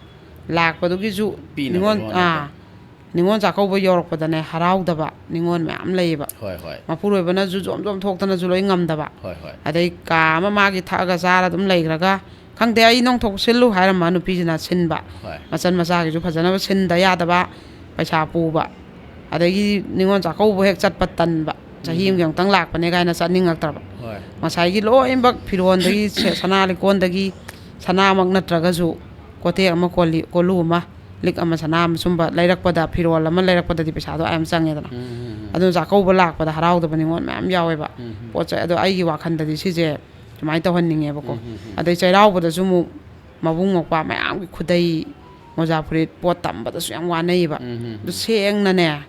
ꯂꯥꯛꯄꯗꯨꯒꯤꯁꯨ ꯄꯤꯅꯕ ꯅꯤꯉꯣꯜ ꯍꯣꯠꯅꯕ꯫ ꯑꯥ ꯅꯤꯉꯣꯜ ꯆꯥꯛꯀꯧꯕ ꯌꯧꯔꯛꯄꯗꯅꯦ ꯍꯔꯥꯎꯗꯕ ꯅꯤꯉꯣꯜ ꯃꯌꯥꯝ ꯂꯩꯌꯦꯕ꯫ ꯍꯣꯏ ꯍꯣꯏ ꯃꯄꯨꯔꯣꯏꯕꯅꯁꯨ ꯖꯣꯝ ꯖꯣꯝ ꯊꯣꯛꯇꯅꯁꯨ ꯂꯣꯏ ꯉꯝꯗꯕ꯫ ꯍꯣꯏ ꯍꯣꯏ ꯑꯗꯩ ꯀꯥ ꯑꯃ ꯃꯥꯒꯤ ꯊꯛꯑꯒ ꯆꯥꯔ ꯑꯗꯨꯝ ꯂꯩꯈ꯭ꯔꯒ, "ꯈꯪꯗꯦ, ꯑꯩ ꯅꯣꯡꯊꯣꯛ ꯁꯤꯜꯂꯨ" ꯍꯥꯏꯔꯝꯕ ꯅꯨꯄꯤꯁꯤꯅ ꯁꯤꯟꯕ꯫ ꯍꯣꯏ ꯃꯆꯟ ꯃꯆꯥꯒꯤꯁꯨ ꯐꯖꯅꯕ ꯁꯤꯟꯗ ꯌꯥꯗꯕ, ꯄꯩꯁꯥ ꯄꯨꯕ꯫ ꯑꯗꯒꯤ ꯅꯤꯉꯣꯜ ꯆꯥꯛꯀꯧꯕ ꯍꯦꯛ ꯆꯠꯄ ꯇꯟꯕ, ꯆꯍꯤ ꯑꯃꯒꯤ ꯑꯃꯨꯛꯇꯪ ꯂꯥꯛꯄꯅꯦ ꯀꯥꯏꯅ ꯆꯠꯅꯤꯡꯉꯛꯇ꯭ꯔꯕ꯫ ꯍꯣꯏ ꯉꯁꯥꯏꯒꯤ ꯂꯣꯏꯅꯃꯛ ꯐꯤꯔꯣꯟꯗꯒꯤ ꯁꯦ-, ꯁꯅꯥ ꯂꯤꯛꯀꯣꯟꯗꯒꯤ, ꯁꯅꯥꯃꯛ ꯅꯠꯇ꯭ꯔꯒꯁꯨ ꯀꯣꯇꯦꯛ ꯑꯃ ꯀꯣꯜꯂꯤ, ꯀꯣꯂꯨ ꯑꯃ, ꯂꯤꯛ ꯑꯃ, ꯁꯅꯥ ꯑꯃ, ꯁꯨꯝꯕ ꯂꯩꯔꯛꯄꯗ, ꯐꯤꯔꯣꯜ ꯑꯃ ꯂꯩꯔꯛꯄꯗꯗꯤ ꯄꯩꯁꯥꯗꯣ ꯑꯌꯥꯝ ꯆꯪꯉꯦꯗꯅ꯫ ꯎꯝ, ꯎꯝ, ꯎꯝ. ꯑꯗꯨꯅ ꯆꯥꯛꯀꯧꯕ ꯂꯥꯛꯄꯗ ꯍꯔꯥꯎꯗꯕ ꯅꯤꯉꯣꯜ ꯃꯌꯥꯝ ꯌꯥꯎꯋꯦꯕ꯫ ꯎꯝ. ꯄꯣꯠ ꯆꯩ ꯑꯗꯣ ꯑꯩꯒꯤ ꯋꯥꯈꯜꯗꯗꯤ ꯁꯤꯁꯦ ꯁꯨꯃꯥꯏꯅ ꯇꯧꯍꯟꯅꯤꯡꯉꯦꯕꯀꯣ꯫ ꯎꯝ, ꯎꯝ, ꯎꯝ. ꯑꯗꯩ ꯆꯩꯔꯥꯎꯕꯗꯁꯨ ꯑꯃꯨꯛ ꯃꯕꯨꯡ ꯃꯧꯄ꯭ꯋꯥ ꯃꯌꯥꯝꯒꯤ ꯈꯨꯗꯩ, ꯃꯣꯖꯥ ꯐꯨꯔꯤꯠ, ꯄꯣꯠ ꯇꯝꯕꯗꯁꯨ ꯌꯥꯝ ꯋꯥꯅꯩꯌꯦꯕ꯫ ꯎꯝ, ꯎꯝ, ꯑꯗꯨ ꯎꯝ. ꯁꯦꯡꯅꯅꯦ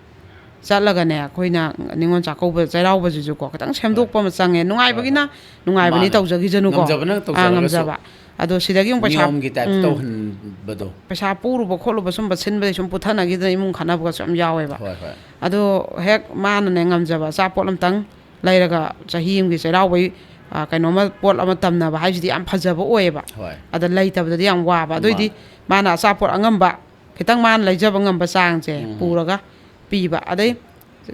ꯆꯠꯂꯒꯅꯦ, ꯑꯩꯈꯣꯏꯅ ꯅꯤꯉꯣꯜ ꯆꯥꯛꯀꯧꯕ, ꯆꯩꯔꯥꯎꯕꯁꯤꯁꯨ ꯀꯣ, ꯈꯤꯇꯪ ꯁꯦꯝꯗꯣꯛꯄ ꯑꯃ ꯆꯪꯉꯦ꯫ ꯅꯨꯡꯉꯥꯏꯕꯒꯤꯅ ꯅꯨꯡꯉꯥꯏꯕꯅꯤ, ꯃꯥꯅꯦ. ꯇꯧꯖꯈꯤꯖꯅꯨꯀꯣ꯫ ꯉꯝꯖꯕꯅ ꯑꯥ, ꯇꯧꯖꯔꯒꯁꯨ. ꯉꯝꯖꯕ꯫ ꯑꯗꯣ ꯁꯤꯗꯒꯤ ꯑꯃꯨꯛ ꯄꯩꯁꯥ ꯅꯤꯌꯣꯝꯒꯤ ꯇꯥꯏꯞꯇ ꯎꯝ. ꯇꯧꯍꯟꯕꯗꯣ. ꯄꯩꯁꯥ ꯄꯨꯔꯨꯕ ꯈꯣꯠꯂꯨꯕ ꯁꯨꯝꯕ ꯁꯤꯟꯕꯗꯩ ꯁꯨꯝ ꯄꯨꯊꯅꯈꯤꯗꯅ ꯏꯃꯨꯡ ꯈꯠꯅꯕꯒꯁꯨ ꯌꯥꯝ ꯌꯥꯎꯋꯦꯕ꯫ ꯍꯣꯏ ꯍꯣꯏ ꯑꯗꯣ ꯍꯦꯛ ꯃꯥꯅꯅꯦ ꯉꯝꯖꯕ ꯑꯆꯥꯄꯣꯠ ꯑꯝꯇꯪ ꯂꯩꯔꯒ, ꯆꯍꯤ ꯑꯃꯒꯤ ꯆꯩꯔꯥꯎꯕꯒꯤ, ꯑ, ꯀꯩꯅꯣꯝꯃ, ꯄꯣꯠ ꯑꯃ ꯇꯝꯅꯕ ꯍꯥꯏꯁꯤꯗꯤ ꯌꯥꯝ ꯐꯖꯕ ꯑꯣꯏꯌꯦꯕ꯫ ꯍꯣꯏ. ꯑꯗ ꯂꯩꯇꯕꯗꯗꯤ ꯌꯥꯝ ꯋꯥꯕ꯫ ꯑꯗꯨꯏꯗꯤ ꯃꯥꯅꯦ. ꯃꯥꯅ ꯑꯆꯥꯄꯣꯠ ꯑꯉꯝꯕ, ꯈꯤꯇꯪ ꯃꯥꯅ ꯂꯩꯖꯕ ꯉꯝꯕ ꯆꯥꯡꯁꯦ ꯎꯝ. ꯄꯨꯔꯒ ꯄꯤꯕ꯫ ꯑꯗꯩ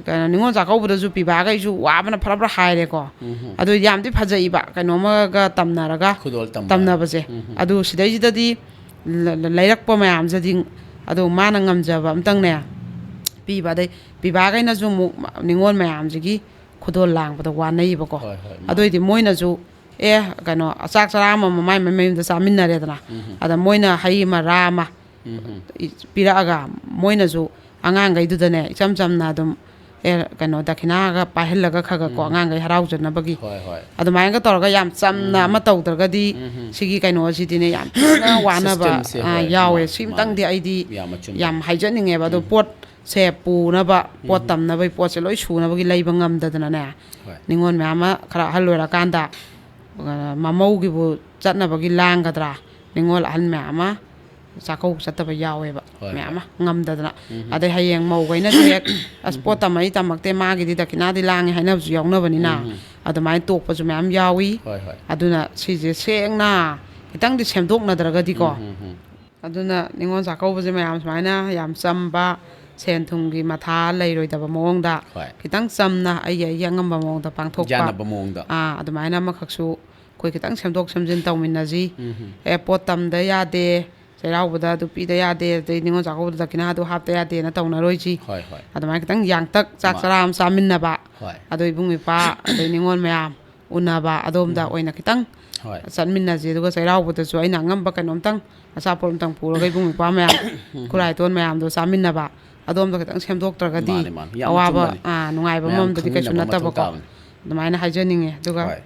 ꯀꯩꯅꯣ, ꯅꯤꯉꯣꯜ ꯆꯥꯛꯀꯧꯕꯗꯁꯨ ꯄꯤꯕꯥꯒꯩꯁꯨ ꯋꯥꯕꯅ ꯐꯔ ꯐꯔ ꯍꯥꯏꯔꯦꯀꯣ꯫ ꯎꯝ. ꯑꯗꯨ ꯌꯥꯝꯗꯤ ꯐꯖꯩꯕ, ꯀꯩꯅꯣꯝꯃꯒ ꯇꯝꯅꯔꯒ ꯈꯨꯗꯣꯜ ꯇꯝꯕ. ꯇꯝꯅꯕꯁꯦ꯫ ꯎꯝ. ꯑꯗꯨ ꯁꯤꯗꯩꯁꯤꯗꯗꯤ ꯂ-, ꯂ-, ꯂꯩꯔꯛꯄ ꯃꯌꯥꯝꯁꯤꯗꯤ, ꯑꯗꯨ ꯃꯥꯅ ꯉꯝꯖꯕ ꯑꯝꯇꯪꯅꯦ ꯄꯤꯕ꯫ ꯑꯗꯩ ꯄꯤꯕꯥꯈꯩꯅꯁꯨ ꯑꯃꯨꯛ ꯅꯤꯉꯣꯜ ꯃꯌꯥꯝꯁꯤꯒꯤ ꯈꯨꯗꯣꯜ ꯂꯥꯡꯕꯗ ꯋꯥꯅꯩꯌꯦꯕꯀꯣ꯫ ꯍꯣꯏ, ꯍꯣꯏ, ꯃꯥꯅꯦ. ꯑꯗꯨꯏꯗꯤ ꯃꯣꯏꯅꯁꯨ, ꯑꯦ, ꯀꯩꯅꯣ, ꯆꯥꯛ ꯆꯔꯥ ꯑꯃꯃꯝ ꯃꯥꯏ ꯃꯥꯏ ꯃꯌꯨꯝꯗ ꯆꯥꯃꯤꯟꯅꯔꯦꯗꯅ꯫ ꯎꯝ. ꯑꯗ ꯃꯣꯏꯅ ꯍꯩ ꯑꯃ, ꯔꯥ ꯑꯃ ꯎꯝ. ꯄꯤꯔꯛꯑꯒ, ꯃꯣꯏꯅꯁꯨ ꯑꯉꯥꯡꯈꯩꯗꯨꯗꯅꯦ ꯏꯆꯝ ꯆꯝꯅ ꯑꯗꯨꯝ, ꯑꯦ, ꯀꯩꯅꯣ, ꯗꯈꯤꯅꯥꯒ ꯄꯥꯏꯍꯜꯂꯒ ꯈꯔ ꯈꯔ ꯀꯣ, ꯎꯝ. ꯑꯉꯥꯡꯈꯩ ꯍꯔꯥꯎꯖꯅꯕꯒꯤ꯫ ꯍꯣꯏ ꯍꯣꯏ ꯑꯗꯨꯃꯥꯏꯅꯒ ꯇꯧꯔꯒ ꯌꯥꯝ ꯆꯝꯅ ꯎꯝ. ꯑꯃ ꯇꯧꯗ꯭ꯔꯒꯗꯤ ꯎꯝ. ꯁꯤꯒꯤ ꯀꯩꯅꯣꯁꯤꯗꯤꯅꯦ ꯌꯥꯝ ꯊꯤꯅ ꯋꯥꯅꯕ, Systemꯁꯦ, ꯑ, ꯍꯣꯏ, ꯌꯥꯎꯋꯦ꯫ ꯃꯥ-, ꯁꯤꯝꯇꯪꯗꯤ ꯃꯥꯅꯦ. ꯑꯩꯗꯤ ꯌꯥꯝ ꯑꯆꯨꯝꯕ. ꯌꯥꯝ ꯍꯥꯏꯖꯅꯤꯡꯉꯦꯕ꯫ ꯑꯗꯣ ꯎꯝ. ꯄꯣꯠꯁꯦ ꯄꯨꯅꯕ, ꯄꯣꯠ ꯎꯝ. ꯇꯝꯅꯕꯒꯤ ꯄꯣꯠꯁꯦ ꯂꯣꯏ ꯁꯨꯅꯕꯒꯤ ꯂꯩꯕ ꯉꯝꯗꯗꯅꯅꯦ, ꯍꯣꯏ. ꯅꯤꯉꯣꯜ ꯃꯌꯥꯝ ꯑꯃ ꯈꯔ ꯑꯍꯜ ꯑꯣꯏꯔꯀꯥꯟꯗ, ꯑ, ꯃꯃꯧꯒꯤꯕꯨ ꯆꯠꯅꯕꯒꯤ ꯂꯥꯡꯒꯗ꯭ꯔꯥ, ꯅꯤꯉꯣꯜ ꯑꯍꯟ ꯃꯌꯥꯝ ꯑꯃ ꯆꯥꯛꯀꯧꯕ ꯆꯠꯇꯕ ꯌꯥꯎꯋꯦꯕ, ꯍꯣꯏ, ꯃꯌꯥꯝ ꯍꯣꯏ. ꯑꯃ ꯉꯝꯗꯗꯅ꯫ ꯎꯝ. ꯑꯗꯩ ꯍꯌꯦꯡ ꯃꯧꯈꯩꯅꯁꯨ ꯍꯦꯛ, "ꯑꯁ, ꯄꯣꯠ ꯇꯝꯃꯛꯏ ꯇꯝꯃꯛꯇꯦ, ꯃꯥꯒꯤꯗꯤ ꯗꯈꯤꯅꯥꯗꯤ ꯂꯥꯡꯉꯦ" ꯍꯥꯏꯅꯕꯁꯨ ꯌꯥꯎꯅꯕꯅꯤꯅ, ꯎꯝ. ꯑꯗꯨꯃꯥꯏꯅ ꯇꯣꯛꯄꯁꯨ ꯃꯌꯥꯝ ꯌꯥꯎꯏ꯫ ꯍꯣꯏ, ꯍꯣꯏ. ꯑꯗꯨꯅ ꯁꯤꯁꯦ ꯁꯦꯡꯅ ꯈꯤꯇꯪꯗꯤ ꯁꯦꯝꯗꯣꯛꯅꯗ꯭ꯔꯒꯗꯤꯀꯣ, ꯎꯝ, ꯎꯝ, ꯎꯝ. ꯑꯗꯨꯅ ꯅꯤꯉꯣꯜ ꯆꯥꯛꯀꯧꯕꯁꯦ ꯃꯌꯥꯝ ꯁꯨꯃꯥꯏꯅ ꯌꯥꯝ ꯆꯝꯕ, ꯁꯦꯟ ꯊꯨꯝꯒꯤ ꯃꯊꯥ ꯂꯩꯔꯣꯏꯗꯕ ꯃꯑꯣꯡꯗ, ꯍꯣꯏ꯫ ꯈꯤꯇꯪ ꯆꯝꯅ ꯑꯩꯒꯤ ꯑꯩꯒꯤ ꯑꯉꯝꯕ ꯃꯑꯣꯡꯗ ꯄꯥꯡꯊꯣꯛꯄ, ꯌꯥꯅꯕ ꯃꯑꯣꯡꯗ꯫ ꯑꯥ, ꯑꯗꯨꯃꯥꯏꯅ ꯑꯃꯈꯛꯁꯨ ꯑꯩꯈꯣꯏ ꯈꯤꯇꯪ ꯁꯦꯝꯗꯣꯛ ꯁꯦꯝꯖꯤꯟ ꯇꯧꯃꯤꯟꯅꯁꯤ꯫ ꯎꯝ꯫ ꯑꯦ, ꯄꯣꯠ ꯇꯝꯗ ꯌꯥꯗꯦ, ꯆꯩꯔꯥꯎꯕꯗ ꯑꯗꯨ ꯄꯤꯗ ꯌꯥꯗꯦ, ꯑꯗꯩ ꯅꯤꯉꯣꯜ ꯆꯥꯛꯀꯧꯕꯗ ꯗꯈꯤꯅꯥ ꯑꯗꯨ ꯍꯥꯞꯇ ꯌꯥꯗꯦꯅ ꯇꯧꯅꯔꯣꯏꯁꯤ꯫ ꯍꯣꯏ, ꯍꯣꯏ꯫ ꯑꯗꯨꯃꯥꯏꯅ ꯈꯤꯇꯪ ꯌꯥꯡꯇꯛ ꯆꯥꯛ ꯃꯥ- ꯆꯔꯥ ꯑꯃ ꯆꯥꯃꯤꯟꯅꯕ, ꯍꯣꯏ꯫ ꯑꯗꯣ ꯏꯕꯨꯡ ꯏꯄ꯭ꯋꯥ ꯑꯗꯩ ꯅꯤꯉꯣꯜ ꯃꯌꯥꯝ ꯎꯅꯕ, ꯑꯗꯣꯝꯗ ꯎꯝ꯫ ꯑꯣꯏꯅ ꯈꯤꯇꯪ ꯍꯣꯏ꯫ ꯆꯠꯃꯤꯟꯅꯁꯤ꯫ ꯑꯗꯨꯒ ꯆꯩꯔꯥꯎꯕꯗꯁꯨ ꯑꯩꯅ ꯑꯉꯝꯕ ꯀꯩꯅꯣꯝꯇꯪ, ꯑꯆꯥꯄꯣꯠ ꯑꯝꯇꯪ ꯄꯨꯔꯒ ꯏꯕꯨꯡ ꯏꯄ꯭ꯋꯥ ꯃꯌꯥꯝ, ꯈꯨꯔꯥꯏꯇꯣꯟ ꯃꯌꯥꯝꯗꯣ ꯆꯥꯃꯤꯟꯅꯕ, ꯑꯗꯣꯝꯗ ꯈꯤꯇꯪ ꯁꯦꯝꯗꯣꯛꯇ꯭ꯔꯒꯗꯤ ꯃꯥꯅꯦ, ꯃꯥꯅꯦ꯫ ꯌꯥꯝ ꯑꯋꯥꯕ, ꯑꯆꯨꯝꯕꯅꯤ꯫ ꯑꯥ, ꯅꯨꯡꯉꯥꯏꯕ ꯃꯌꯥꯝ ꯑꯃꯃꯝꯗꯗꯤ ꯀꯩꯁꯨ ꯈꯪꯃꯤꯟꯅꯕ ꯃꯊꯧ ꯅꯠꯇꯕꯀꯣ꯫ ꯇꯥꯕꯅꯤ꯫ ꯑꯗꯨꯃꯥꯏꯅ ꯍꯥꯏꯖꯅꯤꯡꯉꯦ꯫ ꯑꯗꯨꯒ ꯍꯣꯏ꯫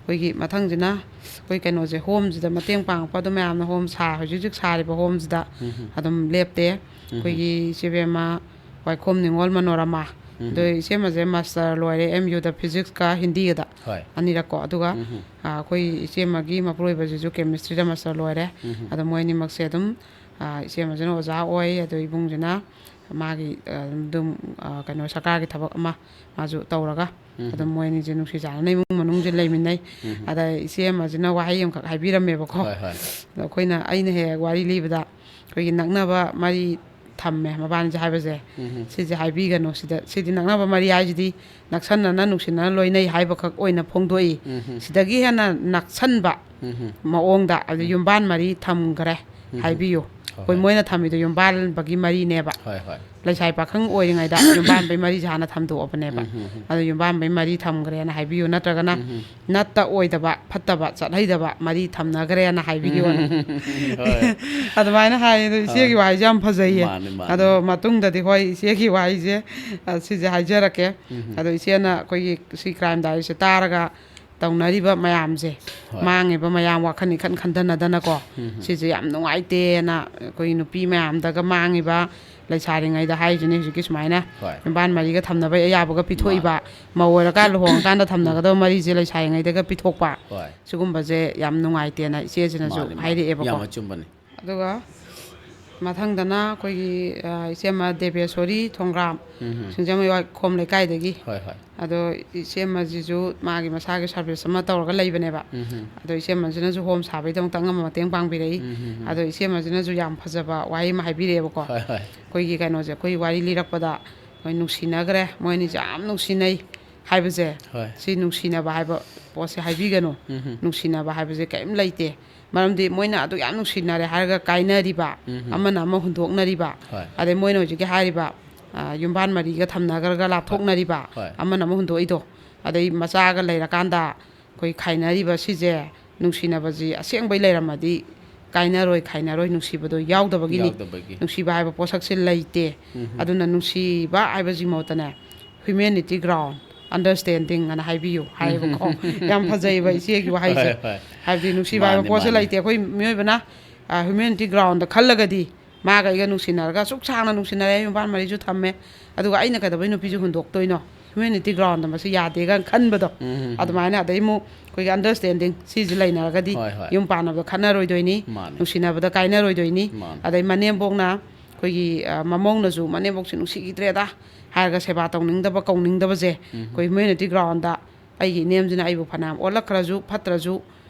ꯑꯩꯈꯣꯏꯒꯤ ꯃꯊꯪꯁꯤꯅ ꯑꯩꯈꯣꯏ ꯀꯩꯅꯣꯁꯦ, ꯍꯣꯝꯁꯤꯗ ꯃꯇꯦꯡ ꯄꯥꯡꯉꯛꯄ ꯑꯗꯨꯝ ꯃꯌꯥꯝꯅ ꯍꯣꯝ ꯁꯥ-, ꯍꯧꯖꯤꯛ ꯍꯧꯖꯤꯛ ꯁꯥꯔꯤꯕ ꯍꯣꯝꯁꯤꯗ ꯎꯝ꯫ ꯑꯗꯨꯝ ꯂꯦꯞꯇꯦ꯫ ꯎꯝ꯫ ꯑꯩꯈꯣꯏꯒꯤ ꯏꯆꯦꯕꯦꯝꯃ ꯋꯥꯏꯈꯣꯝ ꯅꯤꯉꯣꯜ ꯃꯅꯣꯔꯃꯥ꯫ ꯎꯝ꯫ ꯑꯗꯣ ꯏꯆꯦꯃꯁꯦ ꯃꯥꯁꯇꯔ ꯂꯣꯏꯔꯦ ꯑꯦꯝ ꯌꯨꯗ ꯐꯤꯖꯤꯛꯁꯀ ꯍꯤꯟꯗꯤꯒꯗ ꯍꯣꯏ꯫ ꯑꯅꯤꯔꯛꯀꯣ꯫ ꯑꯗꯨꯒ ꯎꯝ꯫ ꯑꯥ, ꯑꯩꯈꯣꯏ ꯏꯆꯦꯃꯒꯤ ꯃꯄꯨꯔꯣꯏꯕꯁꯤꯁꯨ ꯀꯦꯃꯤꯁꯇ꯭ꯔꯤꯗ ꯃꯥꯁꯇꯔ ꯂꯣꯏꯔꯦ꯫ ꯎꯝ꯫ ꯑꯗꯣ ꯃꯣꯏ ꯑꯅꯤꯃꯛꯁꯦ ꯑꯗꯨꯝ, ꯑꯥ, ꯏꯆꯦꯃꯁꯤꯅ ꯑꯣꯖꯥ ꯑꯣꯏ, ꯑꯗꯣ ꯏꯕꯨꯡꯁꯤꯅ ꯃꯥꯒꯤ, ꯑꯥ, ꯑꯗꯨꯝ, ꯑꯥ, ꯀꯩꯅꯣ, ꯁꯔꯀꯥꯔꯒꯤ ꯊꯕꯛ ꯑꯃ ꯃꯥꯁꯨ ꯇꯧꯔꯒ ꯎꯝ꯫ ꯑꯗꯨꯝ ꯃꯣꯏ ꯑꯅꯤꯁꯦ ꯅꯨꯡꯁꯤ ꯆꯥꯟꯅꯅ ꯏꯃꯨꯡ ꯃꯅꯨꯡꯁꯦ ꯂꯩꯃꯤꯟꯅꯩ꯫ ꯎꯝ꯫ ꯑꯗ ꯏꯆꯦ ꯑꯃꯁꯤꯅ ꯋꯥꯍꯩ ꯑꯃꯈꯛ ꯍꯥꯏꯕꯤꯔꯝꯃꯦꯕꯀꯣ꯫ ꯍꯣꯏ, ꯍꯣꯏ꯫ ꯑꯗꯣ ꯑꯩꯈꯣꯏꯅ, ꯑꯩꯅ ꯍꯦꯛ ꯍꯦꯛ ꯋꯥꯔꯤ ꯂꯤꯕꯗ ꯑꯩꯈꯣꯏꯒꯤ ꯅꯛꯅꯕ ꯃꯔꯤ ꯊꯝꯃꯦ ꯃꯕꯥꯅꯤꯁꯦ ꯍꯥꯏꯕꯁꯦ꯫ ꯎꯝ꯫ ꯁꯤꯁꯦ ꯍꯥꯏꯕꯤꯒꯅꯨ꯫ ꯁꯤꯗ, ꯁꯤꯗꯤ ꯅꯛꯅꯕ ꯃꯔꯤ ꯍꯥꯏꯁꯤꯗꯤ ꯅꯛꯁꯟꯅꯅ ꯅꯨꯡꯁꯤꯅꯅ ꯂꯣꯏꯅꯩ ꯍꯥꯏꯕꯈꯛ ꯑꯣꯏꯅ ꯐꯣꯡꯗꯣꯛꯏ꯫ ꯎꯝ꯫ ꯁꯤꯗꯒꯤ ꯍꯦꯟꯅ ꯅꯛꯁꯟꯕ ꯎꯝ꯫ ꯃꯑꯣꯡꯗ ꯑꯗꯨ ꯎꯝ꯫ ꯌꯨꯝꯕꯥꯟ ꯃꯔꯤ ꯊꯝꯈ꯭ꯔꯦ ꯎꯝ꯫ ꯍꯥꯏꯕꯤꯌꯨ꯫ ꯍꯣꯏ, ꯑꯩꯈꯣꯏ ꯍꯣꯏ꯫ ꯃꯣꯏꯅ ꯊꯝꯃꯤꯗꯣ ꯌꯨꯝꯕꯥꯟꯕꯒꯤ ꯃꯔꯤꯅꯦꯕ꯫ ꯍꯣꯏ, ꯍꯣꯏ꯫ ꯂꯩꯁꯥꯕꯤ ꯄꯥꯈꯪ ꯑꯣꯏꯔꯤꯉꯩꯗ ꯌꯨꯝꯕꯥꯟꯕꯩ ꯃꯔꯤꯁꯦ ꯍꯥꯟꯅ ꯊꯝꯗꯣꯛꯑꯕꯅꯦꯕ꯫ ꯎꯝ, ꯎꯝ, ꯎꯝ꯫ ꯑꯗꯣ ꯌꯨꯝꯕꯥꯟꯕꯩ ꯃꯔꯤ ꯊꯝꯈ꯭ꯔꯦꯅ ꯍꯥꯏꯕꯤꯌꯨ, ꯅꯠꯇ꯭ꯔꯒꯅ ꯎꯝ, ꯎꯝ꯫ ꯅꯠꯇ ꯑꯣꯏꯗꯕ, ꯐꯠꯇꯕ, ꯆꯠꯍꯩꯗꯕ ꯃꯔꯤ ꯊꯝꯅꯈ꯭ꯔꯦꯅ ꯍꯥꯏꯕꯤꯌꯣꯅ꯫ ꯍꯣꯏ꯫ ꯑꯗꯨꯃꯥꯏꯅ ꯍꯥꯏꯌꯦ꯫ ꯑꯗꯣ ꯏꯆꯦꯒꯤ ꯍꯣꯏ꯫ ꯋꯥꯍꯩꯁꯦ ꯌꯥꯝ ꯐꯖꯩꯌꯦ꯫ ꯃꯥꯅꯦ, ꯃꯥꯅꯦ꯫ ꯑꯗꯣ ꯃꯇꯨꯡꯗꯗꯤ ꯍꯣꯏ, ꯏꯆꯦꯒꯤ ꯋꯥꯍꯩꯁꯦ, ꯑ, ꯁꯤꯁꯦ ꯍꯥꯏꯖꯔꯛꯀꯦ꯫ ꯎꯝ꯫ ꯑꯗꯣ ꯏꯆꯦꯅ ꯑꯩꯈꯣꯏꯒꯤ ꯁꯤ ꯀ꯭ꯔꯥꯏꯝ ꯗꯥꯏꯔꯤꯁꯦ ꯇꯥꯔꯒ ꯇꯧꯅꯔꯤꯕ ꯃꯌꯥꯝꯁꯦ, ꯍꯣꯏ꯫ ꯃꯥꯡꯉꯤꯕ ꯃꯌꯥꯝ ꯋꯥꯈꯜ ꯏꯈꯟ ꯈꯟꯊꯅꯗꯅꯀꯣ, ꯎꯝ꯫ ꯁꯤꯁꯦ ꯌꯥꯝ ꯅꯨꯡꯉꯥꯏꯇꯦꯅ ꯑꯩꯈꯣꯏ ꯅꯨꯄꯤ ꯃꯌꯥꯝꯗꯒ ꯃꯥꯡꯉꯤꯕ, ꯂꯩꯁꯥꯔꯤꯉꯩꯗ ꯍꯥꯏꯁꯤꯅꯦ ꯍꯧꯖꯤꯛꯀꯤ ꯁꯨꯃꯥꯏꯅ ꯍꯣꯏ꯫ ꯌꯨꯝꯕꯥꯟ ꯃꯔꯤꯒ ꯊꯝꯅꯕ ꯑꯌꯥꯕꯒ ꯄꯤꯊꯣꯛꯏꯕ, ꯃꯧ ꯑꯣꯏꯔꯀꯥꯟ ꯂꯨꯍꯣꯡꯉꯀꯥꯟꯗ ꯊꯝꯅꯒꯗꯕ ꯃꯔꯤꯁꯦ ꯂꯩꯁꯥꯔꯤꯉꯩꯗꯒ ꯄꯤꯊꯣꯛꯄ, ꯍꯣꯏ꯫ ꯁꯤꯒꯨꯝꯕꯁꯦ ꯌꯥꯝ ꯅꯨꯡꯉꯥꯏꯇꯦꯅ ꯏꯆꯦꯁꯤꯅꯁꯨ ꯃꯥꯅꯦ, ꯃꯥꯅꯦ꯫ ꯍꯥꯏꯔꯛꯑꯦꯕꯀꯣ꯫ ꯌꯥꯝ ꯑꯆꯨꯝꯕꯅꯤ꯫ ꯑꯗꯨꯒ ꯃꯊꯪꯗꯅ ꯑꯩꯈꯣꯏꯒꯤ, ꯑ, ꯏꯆꯦꯃ ꯗꯦꯕꯦꯁꯣꯔꯤ ꯊꯣꯡꯒ꯭ꯔꯥꯝ, ꯎꯝ ꯍꯝ꯫ ꯁꯤꯡꯖꯃꯩ ꯋꯥꯏꯈꯣꯝ ꯂꯩꯀꯥꯏꯗꯒꯤ꯫ ꯍꯣꯏ, ꯍꯣꯏ꯫ ꯑꯗꯣ ꯏꯆꯦꯃꯁꯤꯁꯨ ꯃꯥꯒꯤ ꯃꯁꯥꯒꯤ ꯁꯥꯔꯚꯤꯁ ꯑꯃ ꯇꯧꯔꯒ ꯂꯩꯕꯅꯦꯕ꯫ ꯎꯝ ꯍꯝ꯫ ꯑꯗꯣ ꯏꯆꯦꯃꯁꯤꯅꯁꯨ ꯍꯣꯝ ꯁꯥꯕꯩꯗꯃꯛꯇ ꯑꯉꯝꯕ ꯃꯇꯦꯡ ꯄꯥꯡꯕꯤꯔꯛꯏ꯫ ꯎꯝ ꯍꯝ ꯍꯝ꯫ ꯑꯗꯣ ꯏꯆꯦꯃꯁꯤꯅꯁꯨ ꯌꯥꯝ ꯐꯖꯕ ꯋꯥꯍꯩ ꯑꯃ ꯍꯥꯏꯕꯤꯔꯛꯑꯦꯕꯀꯣ꯫ ꯍꯣꯏ, ꯍꯣꯏ꯫ ꯑꯩꯈꯣꯏꯒꯤ ꯀꯩꯅꯣꯁꯦ, ꯑꯩꯈꯣꯏ ꯋꯥꯔꯤ ꯂꯤꯔꯛꯄꯗ ꯑꯩꯈꯣꯏ ꯅꯨꯡꯁꯤꯅꯈ꯭ꯔꯦ, ꯃꯣꯏ ꯑꯅꯤꯁꯦ ꯌꯥꯝ ꯅꯨꯡꯁꯤꯅꯩ ꯍꯥꯏꯕꯁꯦ, ꯍꯣꯏ꯫ ꯁꯤ ꯅꯨꯡꯁꯤꯅꯕ ꯍꯥꯏꯕ ꯄꯣꯠꯁꯦ ꯍꯥꯏꯕꯤꯒꯅꯨ꯫ ꯎꯝ ꯍꯝ꯫ ꯅꯨꯡꯁꯤꯅꯕ ꯍꯥꯏꯕꯁꯦ ꯀꯔꯤꯝ ꯂꯩꯇꯦ꯫ ꯃꯔꯝꯗꯤ ꯃꯣꯏꯅ ꯑꯗꯨꯛ ꯌꯥꯝ ꯅꯨꯡꯁꯤꯅꯔꯦ ꯍꯥꯏꯔꯒ ꯀꯥꯏꯅꯔꯤꯕ, ꯎꯝ ꯍꯝ꯫ ꯑꯃꯅ ꯑꯃ ꯍꯨꯟꯗꯣꯛꯅꯔꯤꯕ, ꯍꯣꯏ꯫ ꯑꯗꯩ ꯃꯣꯏꯅ ꯍꯧꯖꯤꯛꯀꯤ ꯍꯥꯏꯔꯤꯕ, ꯑ, ꯌꯨꯝꯕꯥꯟ ꯃꯔꯤꯒ ꯊꯝꯅꯈ꯭ꯔꯒ ꯂꯥꯞꯊꯣꯛꯅꯔꯤꯕ, ꯍꯣꯏ꯫ ꯑꯃꯅ ꯑꯃ ꯍꯨꯟꯗꯣꯛꯏꯗꯣ, ꯑꯗꯩ ꯃꯆꯥꯒ ꯂꯩꯔꯀꯥꯟꯗ ꯑꯩꯈꯣꯏ ꯈꯥꯏꯅꯔꯤꯕ ꯁꯤꯁꯦ, ꯅꯨꯡꯁꯤꯅꯕꯁꯤ ꯑꯁꯦꯡꯕꯩ ꯂꯩꯔꯝꯃꯗꯤ ꯀꯥꯏꯅꯔꯣꯏ, ꯈꯥꯏꯅꯔꯣꯏ, ꯅꯨꯡꯁꯤꯕꯗꯣ ꯌꯥꯎꯗꯕꯒꯤꯅꯤ꯫ ꯌꯥꯎꯗꯕꯒꯤ꯫ ꯅꯨꯡꯁꯤꯕ ꯍꯥꯏꯕ ꯄꯣꯠꯁꯛꯁꯦ ꯂꯩꯇꯦ꯫ ꯎꯝ ꯍꯝ꯫ ꯑꯗꯨꯅ ꯅꯨꯡꯁꯤꯕ ꯍꯥꯏꯕꯁꯤ ꯃꯍꯨꯠꯇꯅꯦ, humanity ground understanding ꯑꯅ ꯍꯥꯏꯕꯤꯌꯨ ꯍꯥꯏꯌꯦꯕꯀꯣ꯫ ꯌꯥꯝ ꯐꯖꯩꯌꯦꯕ ꯏꯆꯦꯒꯤ ꯋꯥꯍꯩꯁꯦ꯫ ꯍꯣꯏ, ꯍꯣꯏ꯫ ꯍꯥꯏꯕꯗꯤ ꯅꯨꯡꯁꯤꯕ ꯍꯥꯏꯕ ꯃꯥꯅꯤ, ꯄꯣꯠꯁꯦ ꯃꯥꯅꯤ꯫ ꯂꯩꯇꯦ꯫ ꯑꯩꯈꯣꯏ ꯃꯤꯑꯣꯏꯕꯅ, ꯑ, humanity groundꯗ ꯈꯜꯂꯒꯗꯤ ꯃꯥꯒ ꯑꯩꯒ ꯅꯨꯡꯁꯤꯅꯔꯒ ꯑꯁꯨꯛ ꯁꯥꯡꯅ ꯅꯨꯡꯁꯤꯅꯔꯦ, ꯌꯨꯝꯕꯥꯟ ꯃꯔꯤꯁꯨ ꯊꯝꯃꯦ, ꯑꯗꯨꯒ ꯑꯩꯅ ꯀꯩꯗꯧꯕꯩ ꯅꯨꯄꯤꯁꯨ ꯍꯨꯟꯗꯣꯛꯇꯣꯏꯅꯣ? Humanity groundꯗ ꯃꯁꯤ ꯌꯥꯗꯦꯒ ꯈꯟꯕꯗꯣ꯫ ꯎꯝ, ꯎꯝ, ꯎꯝ꯫ ꯑꯗꯨꯃꯥꯏꯅ ꯑꯗꯩ ꯑꯃꯨꯛ ꯑꯩꯈꯣꯏꯒꯤ understanding ꯁꯤꯁꯦ ꯂꯩꯅꯔꯒꯗꯤ ꯍꯣꯏ, ꯍꯣꯏ꯫ ꯌꯨꯝ ꯄꯥꯟꯅꯕꯗ ꯈꯠꯅꯔꯣꯏꯗꯣꯏꯅꯤ, ꯃꯥꯅꯤ꯫ ꯅꯨꯡꯁꯤꯅꯕꯗ ꯀꯥꯏꯅꯔꯣꯏꯗꯣꯏꯅꯤ꯫ ꯃꯥꯅꯤ꯫ ꯑꯗꯩ ꯃꯅꯦꯝꯕꯣꯛꯅ ꯑꯩꯈꯣꯏꯒꯤ, ꯑ, ꯃꯃꯧꯅꯁꯨ ꯃꯅꯦꯝꯕꯣꯛꯁꯦ ꯅꯨꯡꯁꯤꯈꯤꯗ꯭ꯔꯦꯗ ꯍꯥꯏꯔꯒ ꯁꯦꯕꯥ ꯇꯧꯅꯤꯡꯗꯕ, ꯀꯧꯅꯤꯡꯗꯕꯁꯦ ꯎꯝ꯫ ꯑꯩꯈꯣꯏ humanity groundꯗ ꯑꯩꯒꯤ ꯏꯅꯦꯝꯁꯤꯅ ꯑꯩꯕꯨ ꯐꯅꯌꯥꯝ ꯑꯣꯠꯂꯛꯈ꯭ꯔꯁꯨ ꯐꯠꯇ꯭ꯔꯁꯨ,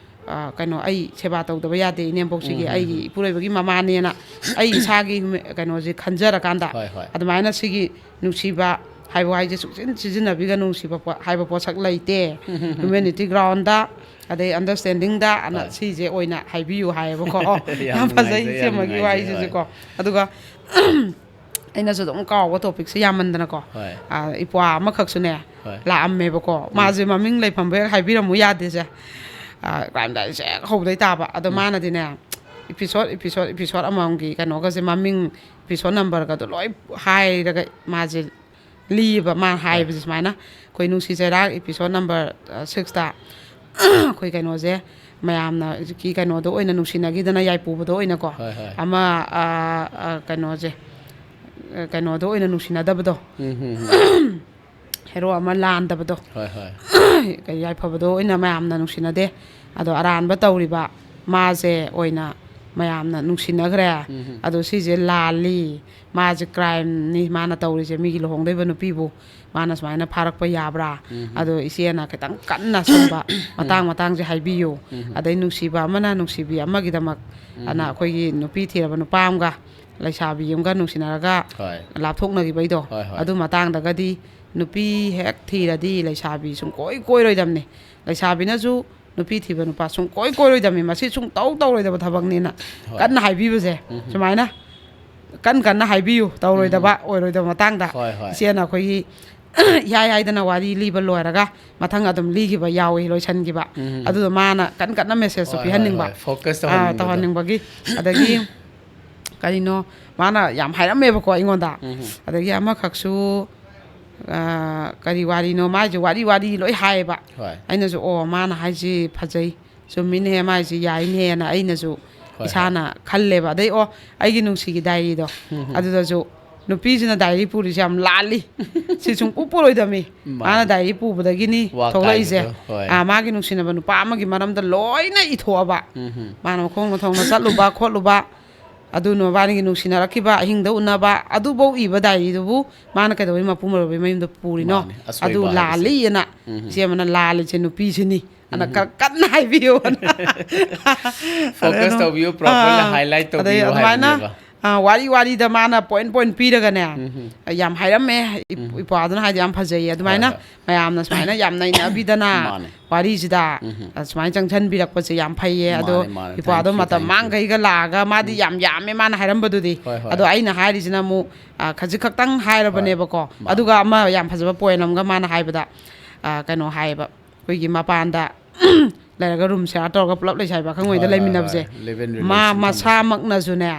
ꯑ, ꯀꯩꯅꯣ, ꯑꯩ ꯁꯦꯕꯥ ꯇꯧꯗꯕ ꯌꯥꯗꯦ ꯏꯅꯦꯝꯕꯣꯛꯁꯤꯒꯤ, ꯎꯝ, ꯎꯝ, ꯑꯩꯒꯤ ꯎꯝ꯫ ꯏꯄꯨꯔꯣꯏꯕꯒꯤ ꯃꯃꯥꯅꯦꯅ ꯑꯩ ꯏꯁꯥꯒꯤ ꯍ꯭ꯌꯨꯃꯦ-, ꯀꯩꯅꯣꯁꯦ ꯈꯟꯖꯔꯀꯥꯟꯗ ꯍꯣꯏ, ꯍꯣꯏ꯫ ꯑꯗꯨꯃꯥꯏꯅ ꯁꯤꯒꯤ ꯅꯨꯡꯁꯤꯕ ꯍꯥꯏꯕ ꯋꯥꯍꯩꯁꯦ ꯁꯨꯡꯁꯤꯟ ꯁꯤꯖꯤꯟꯅꯕꯤꯒꯅꯨ, ꯅꯨꯡꯁꯤꯕ ꯄꯣ-, ꯍꯥꯏꯕ ꯄꯣꯠꯁꯛ ꯂꯩꯇꯦ꯫ Humanity groundꯗ, ꯑꯗꯩ understandingꯗ ꯑꯅ ꯍꯣꯏ꯫ ꯁꯤꯁꯦ ꯑꯣꯏꯅ ꯍꯥꯏꯕꯤꯌꯨ ꯍꯥꯏꯌꯦꯕꯀꯣ꯫ ꯌꯥꯝ ꯌꯥꯝ ꯐꯖꯩ ꯅꯨꯡꯉꯥꯏꯖꯩ, ꯌꯥꯝ ꯏꯆꯦꯃꯒꯤ ꯅꯨꯡꯉꯥꯏꯖꯩ, ꯍꯣꯏ꯫ ꯋꯥꯍꯩꯁꯤꯁꯨꯀꯣ꯫ ꯑꯗꯨꯒ ꯑꯩꯅꯁꯨ ꯑꯗꯨꯝ ꯀꯥꯎꯕ topicꯁꯦ ꯌꯥꯝꯃꯟꯗꯅꯀꯣ꯫ ꯍꯣꯏ꯫ ꯑ, ꯏꯄ꯭ꯋꯥ ꯑꯃꯈꯛꯁꯨꯅꯦ ꯍꯣꯏ꯫ ꯂꯥꯛꯑꯝꯃꯦꯕꯀꯣ꯫ ꯎꯝ꯫ ꯃꯥꯁꯦ ꯃꯃꯤꯡ ꯂꯩꯐꯝꯕ ꯍꯦꯛ ꯍꯥꯏꯕꯤꯔꯝꯃꯨ ꯌꯥꯗꯦꯁꯦ꯫ ꯑ, crimeꯗ ꯑꯩꯁꯦ ꯍꯦꯛ ꯍꯧꯕꯗꯩ ꯇꯥꯕ꯫ ꯑꯗꯣ ꯎꯝ꯫ ꯃꯥꯅꯗꯤꯅꯦ, episode, episode, episode ꯑꯃꯃꯝꯒꯤ ꯀꯩꯅꯣꯒꯁꯦ ꯃꯃꯤꯡ, episode numberꯒꯗꯣ ꯂꯣꯏ ꯍꯥꯏꯔꯒ ꯃꯥꯁꯦ ꯂꯤꯌꯦꯕ꯫ ꯃꯥ ꯍꯣꯏ꯫ ꯍꯥꯏꯕꯁꯦ ꯁꯨꯃꯥꯏꯅ, ꯑꯩꯈꯣꯏ ꯅꯨꯡꯁꯤ ꯆꯩꯔꯥꯛ episode number, ꯑ, sixꯇ ꯑꯩꯈꯣꯏ ꯀꯩꯅꯣꯁꯦ ꯃꯌꯥꯝꯅ ꯍꯧꯖꯤꯛꯀꯤ ꯀꯩꯅꯣꯗꯣ ꯑꯣꯏꯅ ꯅꯨꯡꯁꯤꯅꯒꯤꯗꯅ ꯌꯥꯏꯄꯨꯕꯗꯣ ꯑꯣꯏꯅꯀꯣ꯫ ꯍꯣꯏ, ꯍꯣꯏ꯫ ꯑꯃ, ꯑ, ꯑ, ꯀꯩꯅꯣꯁꯦ, ꯑ, ꯀꯩꯅꯣꯗꯣ ꯑꯣꯏꯅ ꯅꯨꯡꯁꯤꯅꯗꯕꯗꯣ꯫ ꯎꯝ, ꯎꯝ, ꯎꯝ꯫ ꯍꯦꯔꯣ ꯑꯃ ꯂꯥꯟꯗꯕꯗꯣ꯫ ꯍꯣꯏ, ꯍꯣꯏ꯫ ꯀꯩ ꯌꯥꯏꯐꯕꯗꯣ ꯑꯣꯏꯅ ꯃꯌꯥꯝꯅ ꯅꯨꯡꯁꯤꯅꯗꯦ꯫ ꯑꯗꯣ ꯑꯔꯥꯟꯕ ꯇꯧꯔꯤꯕ ꯃꯥꯁꯦ ꯑꯣꯏꯅ ꯃꯌꯥꯝꯅ ꯅꯨꯡꯁꯤꯅꯈ꯭ꯔꯦ꯫ ꯑꯗꯣ ꯁꯤꯁꯦ ꯂꯥꯜꯂꯤ, ꯃꯥꯁꯦ ꯀ꯭ꯔꯥꯏꯝꯅꯤ ꯃꯥꯅ ꯇꯧꯔꯤꯁꯦ, ꯃꯤꯒꯤ ꯂꯨꯍꯣꯡꯗꯣꯏꯕ ꯅꯨꯄꯤꯕꯨ ꯃꯥꯅ ꯁꯨꯃꯥꯏꯅ ꯐꯥꯔꯛꯄ ꯌꯥꯕ꯭ꯔꯥ? ꯑꯗꯣ ꯏꯆꯦꯅ ꯈꯤꯇꯪ ꯀꯟꯅ ꯁꯨꯝꯕ ꯃꯇꯥꯡ ꯃꯇꯥꯡꯁꯦ ꯍꯥꯏꯕꯤꯌꯨ꯫ ꯑꯗꯩ ꯅꯨꯡꯁꯤꯕ ꯑꯃꯅ ꯅꯨꯡꯁꯤꯕꯤ ꯑꯃꯒꯤꯗꯃꯛ ꯑꯅ ꯑꯩꯈꯣꯏꯒꯤ ꯅꯨꯄꯤ ꯊꯤꯔꯕ ꯅꯨꯄꯥ ꯑꯃꯒ ꯂꯩꯁꯥꯕꯤ ꯑꯃꯒ ꯅꯨꯡꯁꯤꯅꯔꯒ ꯍꯣꯏ꯫ ꯂꯥꯞꯊꯣꯛꯅꯈꯤꯕꯩꯗꯣ, ꯍꯣꯏ, ꯍꯣꯏ꯫ ꯑꯗꯨ ꯃꯇꯥꯡꯗꯒꯗꯤ ꯅꯨꯄꯤ ꯍꯦꯛ ꯊꯤꯔꯗꯤ ꯂꯩꯁꯥꯕꯤ ꯁꯨꯡꯀꯣꯏ ꯀꯣꯏꯔꯣꯏꯗꯕꯅꯤ, ꯂꯩꯁꯥꯕꯤꯅꯁꯨ ꯅꯨꯄꯤ ꯊꯤꯕ ꯅꯨꯄꯥ ꯁꯨꯡꯀꯣꯏ ꯀꯣꯏꯔꯣꯏꯗꯕꯅꯤ, ꯃꯁꯤ ꯁꯨꯡꯇꯧ ꯇꯧꯔꯣꯏꯗꯕ ꯊꯕꯛꯅꯦꯅ ꯍꯣꯏ꯫ ꯀꯟꯅ ꯍꯥꯏꯕꯤꯕꯁꯦ꯫ ꯁꯨꯃꯥꯏꯅ ꯀꯟ ꯀꯟꯅ ꯍꯥꯏꯕꯤꯌꯨ, ꯇꯧꯔꯣꯏꯗꯕ ꯑꯣꯏꯔꯣꯏꯗꯕ ꯃꯇꯥꯡꯗ꯫ ꯍꯣꯏ, ꯍꯣꯏ꯫ ꯏꯆꯦꯅ ꯑꯩꯈꯣꯏꯒꯤ ꯏꯍꯥꯏ ꯍꯥꯏꯗꯅ ꯋꯥꯔꯤ ꯂꯤꯕ ꯂꯣꯏꯔꯒ ꯃꯊꯪ ꯑꯗꯨꯝ ꯂꯤꯈꯤꯕ ꯌꯥꯎꯏ, ꯂꯣꯏꯁꯤꯟꯈꯤꯕ꯫ ꯑꯗꯨꯗꯣ ꯃꯥꯅ ꯀꯟ ꯀꯟꯅ ꯃꯦꯁꯦꯖꯇꯣ ꯍꯣꯏ, ꯍꯣꯏ, ꯄꯤꯍꯟꯅꯤꯡꯕ꯫ ꯍꯣꯏ꯫ Focus ꯑꯥ, ꯇꯧꯍꯟꯅꯤꯡꯕꯗꯣ꯫ ꯇꯧꯍꯟꯅꯤꯡꯕꯒꯤ꯫ ꯑꯗꯒꯤ ꯀꯔꯤꯅꯣ, ꯃꯥꯅ ꯌꯥꯝ ꯍꯥꯏꯔꯝꯃꯦꯕꯀꯣ ꯑꯩꯉꯣꯟꯗ꯫ ꯑꯗꯒꯤ ꯑꯃꯈꯛꯁꯨ, ꯑꯥ, ꯀꯔꯤ ꯋꯥꯔꯤꯅꯣ ꯃꯥꯏꯁꯦ, ꯋꯥꯔꯤ ꯋꯥꯔꯤ ꯂꯣꯏ ꯍꯥꯏꯌꯦꯕ꯫ ꯍꯣꯏ꯫ ꯑꯩꯅꯁꯨ, "ꯑꯣ, ꯃꯥꯅ ꯍꯥꯏꯁꯤ ꯐꯖꯩ, ꯆꯨꯝꯃꯤꯅꯦꯍꯦ, ꯃꯥꯏꯁꯤ ꯌꯥꯏꯅꯦꯅ" ꯑꯩꯅꯁꯨ ꯍꯣꯏ, ꯏꯁꯥꯅ ꯈꯜꯂꯦꯕ꯫ ꯑꯗꯩ, ꯑꯣ, ꯑꯩꯒꯤ ꯅꯨꯡꯁꯤꯒꯤ ꯗꯥꯏꯔꯤꯗꯣ, ꯑꯗꯨꯗꯁꯨ ꯅꯨꯄꯤꯁꯤꯅ ꯗꯥꯏꯔꯤ ꯄꯨꯔꯤꯁꯦ ꯌꯥꯝ ꯂꯥꯜꯂꯤ, ꯁꯤ ꯁꯨꯡꯄꯨ ꯄꯨꯔꯣꯏꯗꯕꯅꯤ, ꯃꯥꯅꯦ꯫ ꯃꯥꯅ ꯗꯥꯏꯔꯤ ꯄꯨꯕꯗꯒꯤꯅꯤ ꯋꯥ ꯊꯣꯛꯂꯛꯏꯁꯦ꯫ ꯀꯥꯏꯕꯗꯣ, ꯍꯣꯏ꯫ ꯑꯥ, ꯃꯥꯒꯤ ꯅꯨꯡꯁꯤꯅꯕ ꯅꯨꯄꯥ ꯑꯃꯒꯤ ꯃꯔꯝꯗ ꯂꯣꯏꯅ ꯏꯊꯣꯛꯑꯕ꯫ ꯎꯝ꯫ ꯃꯥꯅ ꯃꯈꯣꯡ ꯃꯊꯧꯅ ꯆꯠꯂꯨꯕ ꯈꯣꯠꯂꯨꯕ, ꯑꯗꯨ ꯃꯕꯥꯅꯤꯒꯤ ꯅꯨꯡꯁꯤꯅꯔꯛꯈꯤꯕ, ꯑꯍꯤꯡꯗ ꯎꯅꯕ, ꯑꯗꯨꯐꯧ ꯏꯕ ꯗꯥꯏꯔꯤꯗꯨꯕꯨ ꯃꯥꯅ ꯀꯩꯗꯧꯕꯩ ꯃꯄꯨ ꯃꯔꯣꯏꯕꯩ ꯃꯌꯨꯝꯗ ꯄꯨꯔꯤꯅꯣ? ꯃꯥꯅꯦ, ꯑꯁꯣꯏꯕ ꯑꯗꯨ ꯍꯥꯏꯕꯁꯦ꯫ ꯂꯥꯜꯂꯤꯑꯅ ꯏꯆꯦ ꯑꯃꯅ ꯂꯥꯜꯂꯤꯁꯦ ꯅꯨꯄꯤꯁꯤꯅꯤ ꯑꯅ ꯀꯟꯅ ꯍꯥꯏꯕꯤꯌꯨ꯫ Focus ꯑꯗꯨꯅ, ꯇꯧꯕꯤꯌꯨ, properly ꯑꯥ, highlight ꯑꯗꯩ ꯇꯧꯕꯤꯌꯨ ꯑꯗꯨꯃꯥꯏꯅ, ꯍꯥꯏꯕꯅꯦꯕ꯫ ꯑꯥ, ꯋꯥꯔꯤ ꯋꯥꯔꯤꯗ ꯃꯥꯅ point point ꯄꯤꯔꯒꯅꯦ, ꯌꯥꯝ ꯍꯥꯏꯔꯝꯃꯦ, ꯏꯄ꯭ꯋꯥꯗꯨꯅ ꯍꯥꯏꯗꯤ ꯌꯥꯝ ꯐꯖꯩꯌꯦ ꯑꯗꯨꯃꯥꯏꯅ꯫ ꯍꯣꯏ, ꯍꯣꯏ꯫ ꯃꯌꯥꯝꯅ ꯁꯨꯃꯥꯏꯅ ꯌꯥꯝ ꯅꯩꯅꯕꯤꯗꯅ ꯃꯥꯅꯦ꯫ ꯋꯥꯔꯤꯁꯤꯗ, ꯑ, ꯁꯨꯃꯥꯏꯅ ꯆꯪꯁꯤꯟꯕꯤꯔꯛꯄꯁꯦ ꯌꯥꯝ ꯐꯩꯌꯦ꯫ ꯑꯗꯣ ꯃꯥꯅꯦ, ꯃꯥꯅꯦ, ꯏꯄ꯭ꯋꯥꯗꯣ thank you, ꯃꯇꯝ thank you꯫ ꯃꯥꯡꯈꯩꯒ ꯂꯥꯛꯑꯒ ꯃꯥꯗꯤ ꯌꯥꯝ ꯌꯥꯝꯃꯦ ꯃꯥꯅ ꯍꯥꯏꯔꯝꯕꯗꯨꯗꯤ꯫ ꯍꯣꯏ, ꯍꯣꯏ꯫ ꯑꯗꯣ ꯑꯩꯅ ꯍꯥꯏꯔꯤꯁꯤꯅ ꯑꯃꯨꯛ, ꯑ, ꯈꯖꯤꯛ ꯈꯛꯇꯪ ꯍꯥꯏꯔꯕꯅꯦꯕꯀꯣ꯫ ꯃꯥꯅꯦ꯫ ꯑꯗꯨꯒ ꯑꯃ ꯌꯥꯝ ꯐꯖꯕ point ꯑꯃꯒ ꯃꯥꯅ ꯍꯥꯏꯕꯗ, ꯑ, ꯀꯩꯅꯣ ꯍꯥꯏꯌꯦꯕ, ꯑꯩꯈꯣꯏꯒꯤ ꯃꯄꯥꯟꯗ ꯂꯩꯔꯒ room share ꯇꯧꯔꯒ ꯄꯨꯂꯞ ꯂꯩꯁꯥꯕꯤ ꯄꯥꯈꯪ ꯑꯣꯏꯗ ꯍꯣꯏ, ꯍꯣꯏ, ꯂꯩꯃꯤꯟꯅꯕꯁꯦ꯫ ꯍꯣꯏ꯫ Live in ꯃꯥ relation꯫ ꯃꯁꯥꯃꯛꯅꯁꯨꯅꯦ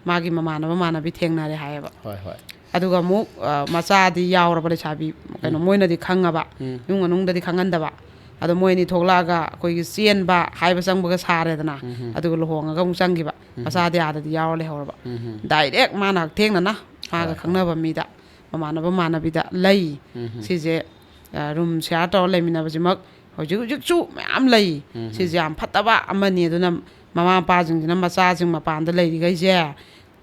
ꯃꯥꯒꯤ ꯃꯃꯥꯟꯅꯕ ꯃꯃꯥꯟꯅꯕꯤ ꯊꯦꯡꯅꯔꯦ ꯍꯥꯏꯌꯦꯕ꯫ ꯍꯣꯏ, ꯍꯣꯏ꯫ ꯑꯗꯨꯒ ꯑꯃꯨꯛ, ꯑ, ꯃꯆꯥꯗꯤ ꯌꯥꯎꯔꯕ ꯂꯩꯁꯥꯕꯤ, ꯀꯩꯅꯣ, ꯃꯣꯏꯅꯗꯤ ꯈꯪꯉꯕ, ꯏꯃꯨꯡ ꯃꯅꯨꯡꯗꯗꯤ ꯈꯪꯍꯟꯗꯕ꯫ ꯑꯗꯣ ꯃꯣꯏ ꯑꯅꯤ ꯊꯣꯛꯂꯛꯑꯒ ꯑꯩꯈꯣꯏꯒꯤ ꯆꯦꯟꯕ ꯍꯥꯏꯕ ꯆꯪꯕꯒ ꯁꯥꯔꯦꯗꯅ, ꯑꯗꯨꯒ ꯂꯨꯍꯣꯡꯉꯒ ꯑꯃꯨꯛ ꯆꯪꯈꯤꯕ꯫ ꯃꯆꯥꯗꯤ ꯑꯥꯗꯗꯤ ꯌꯥꯎꯔ ꯂꯩꯍꯧꯔꯕ꯫ Direct ꯃꯥꯅ ꯍꯛꯊꯦꯡꯅꯅ ꯃꯥꯒ ꯍꯣꯏ, ꯍꯣꯏ꯫ ꯈꯪꯅꯕ ꯃꯤꯗ, ꯃꯃꯥꯟꯅꯕ ꯃꯃꯥꯟꯅꯕꯤꯗ ꯂꯩ꯫ ꯁꯤꯁꯦ, ꯑ, room share ꯇꯧꯔ ꯂꯩꯃꯤꯟꯅꯕꯁꯤꯃꯛ ꯍꯧꯖꯤꯛ ꯍꯧꯖꯤꯛꯁꯨ ꯃꯌꯥꯝ ꯂꯩ꯫ ꯁꯤꯁꯦ ꯌꯥꯝ ꯐꯠꯇꯕ ꯑꯃꯅꯤ꯫ ꯑꯗꯨꯅ ꯃꯃꯥ ꯃꯄꯥꯁꯤꯡꯁꯤꯅ ꯃꯆꯥꯁꯤꯡ ꯃꯄꯥꯟꯗ ꯂꯩꯔꯤꯈꯩꯁꯦ,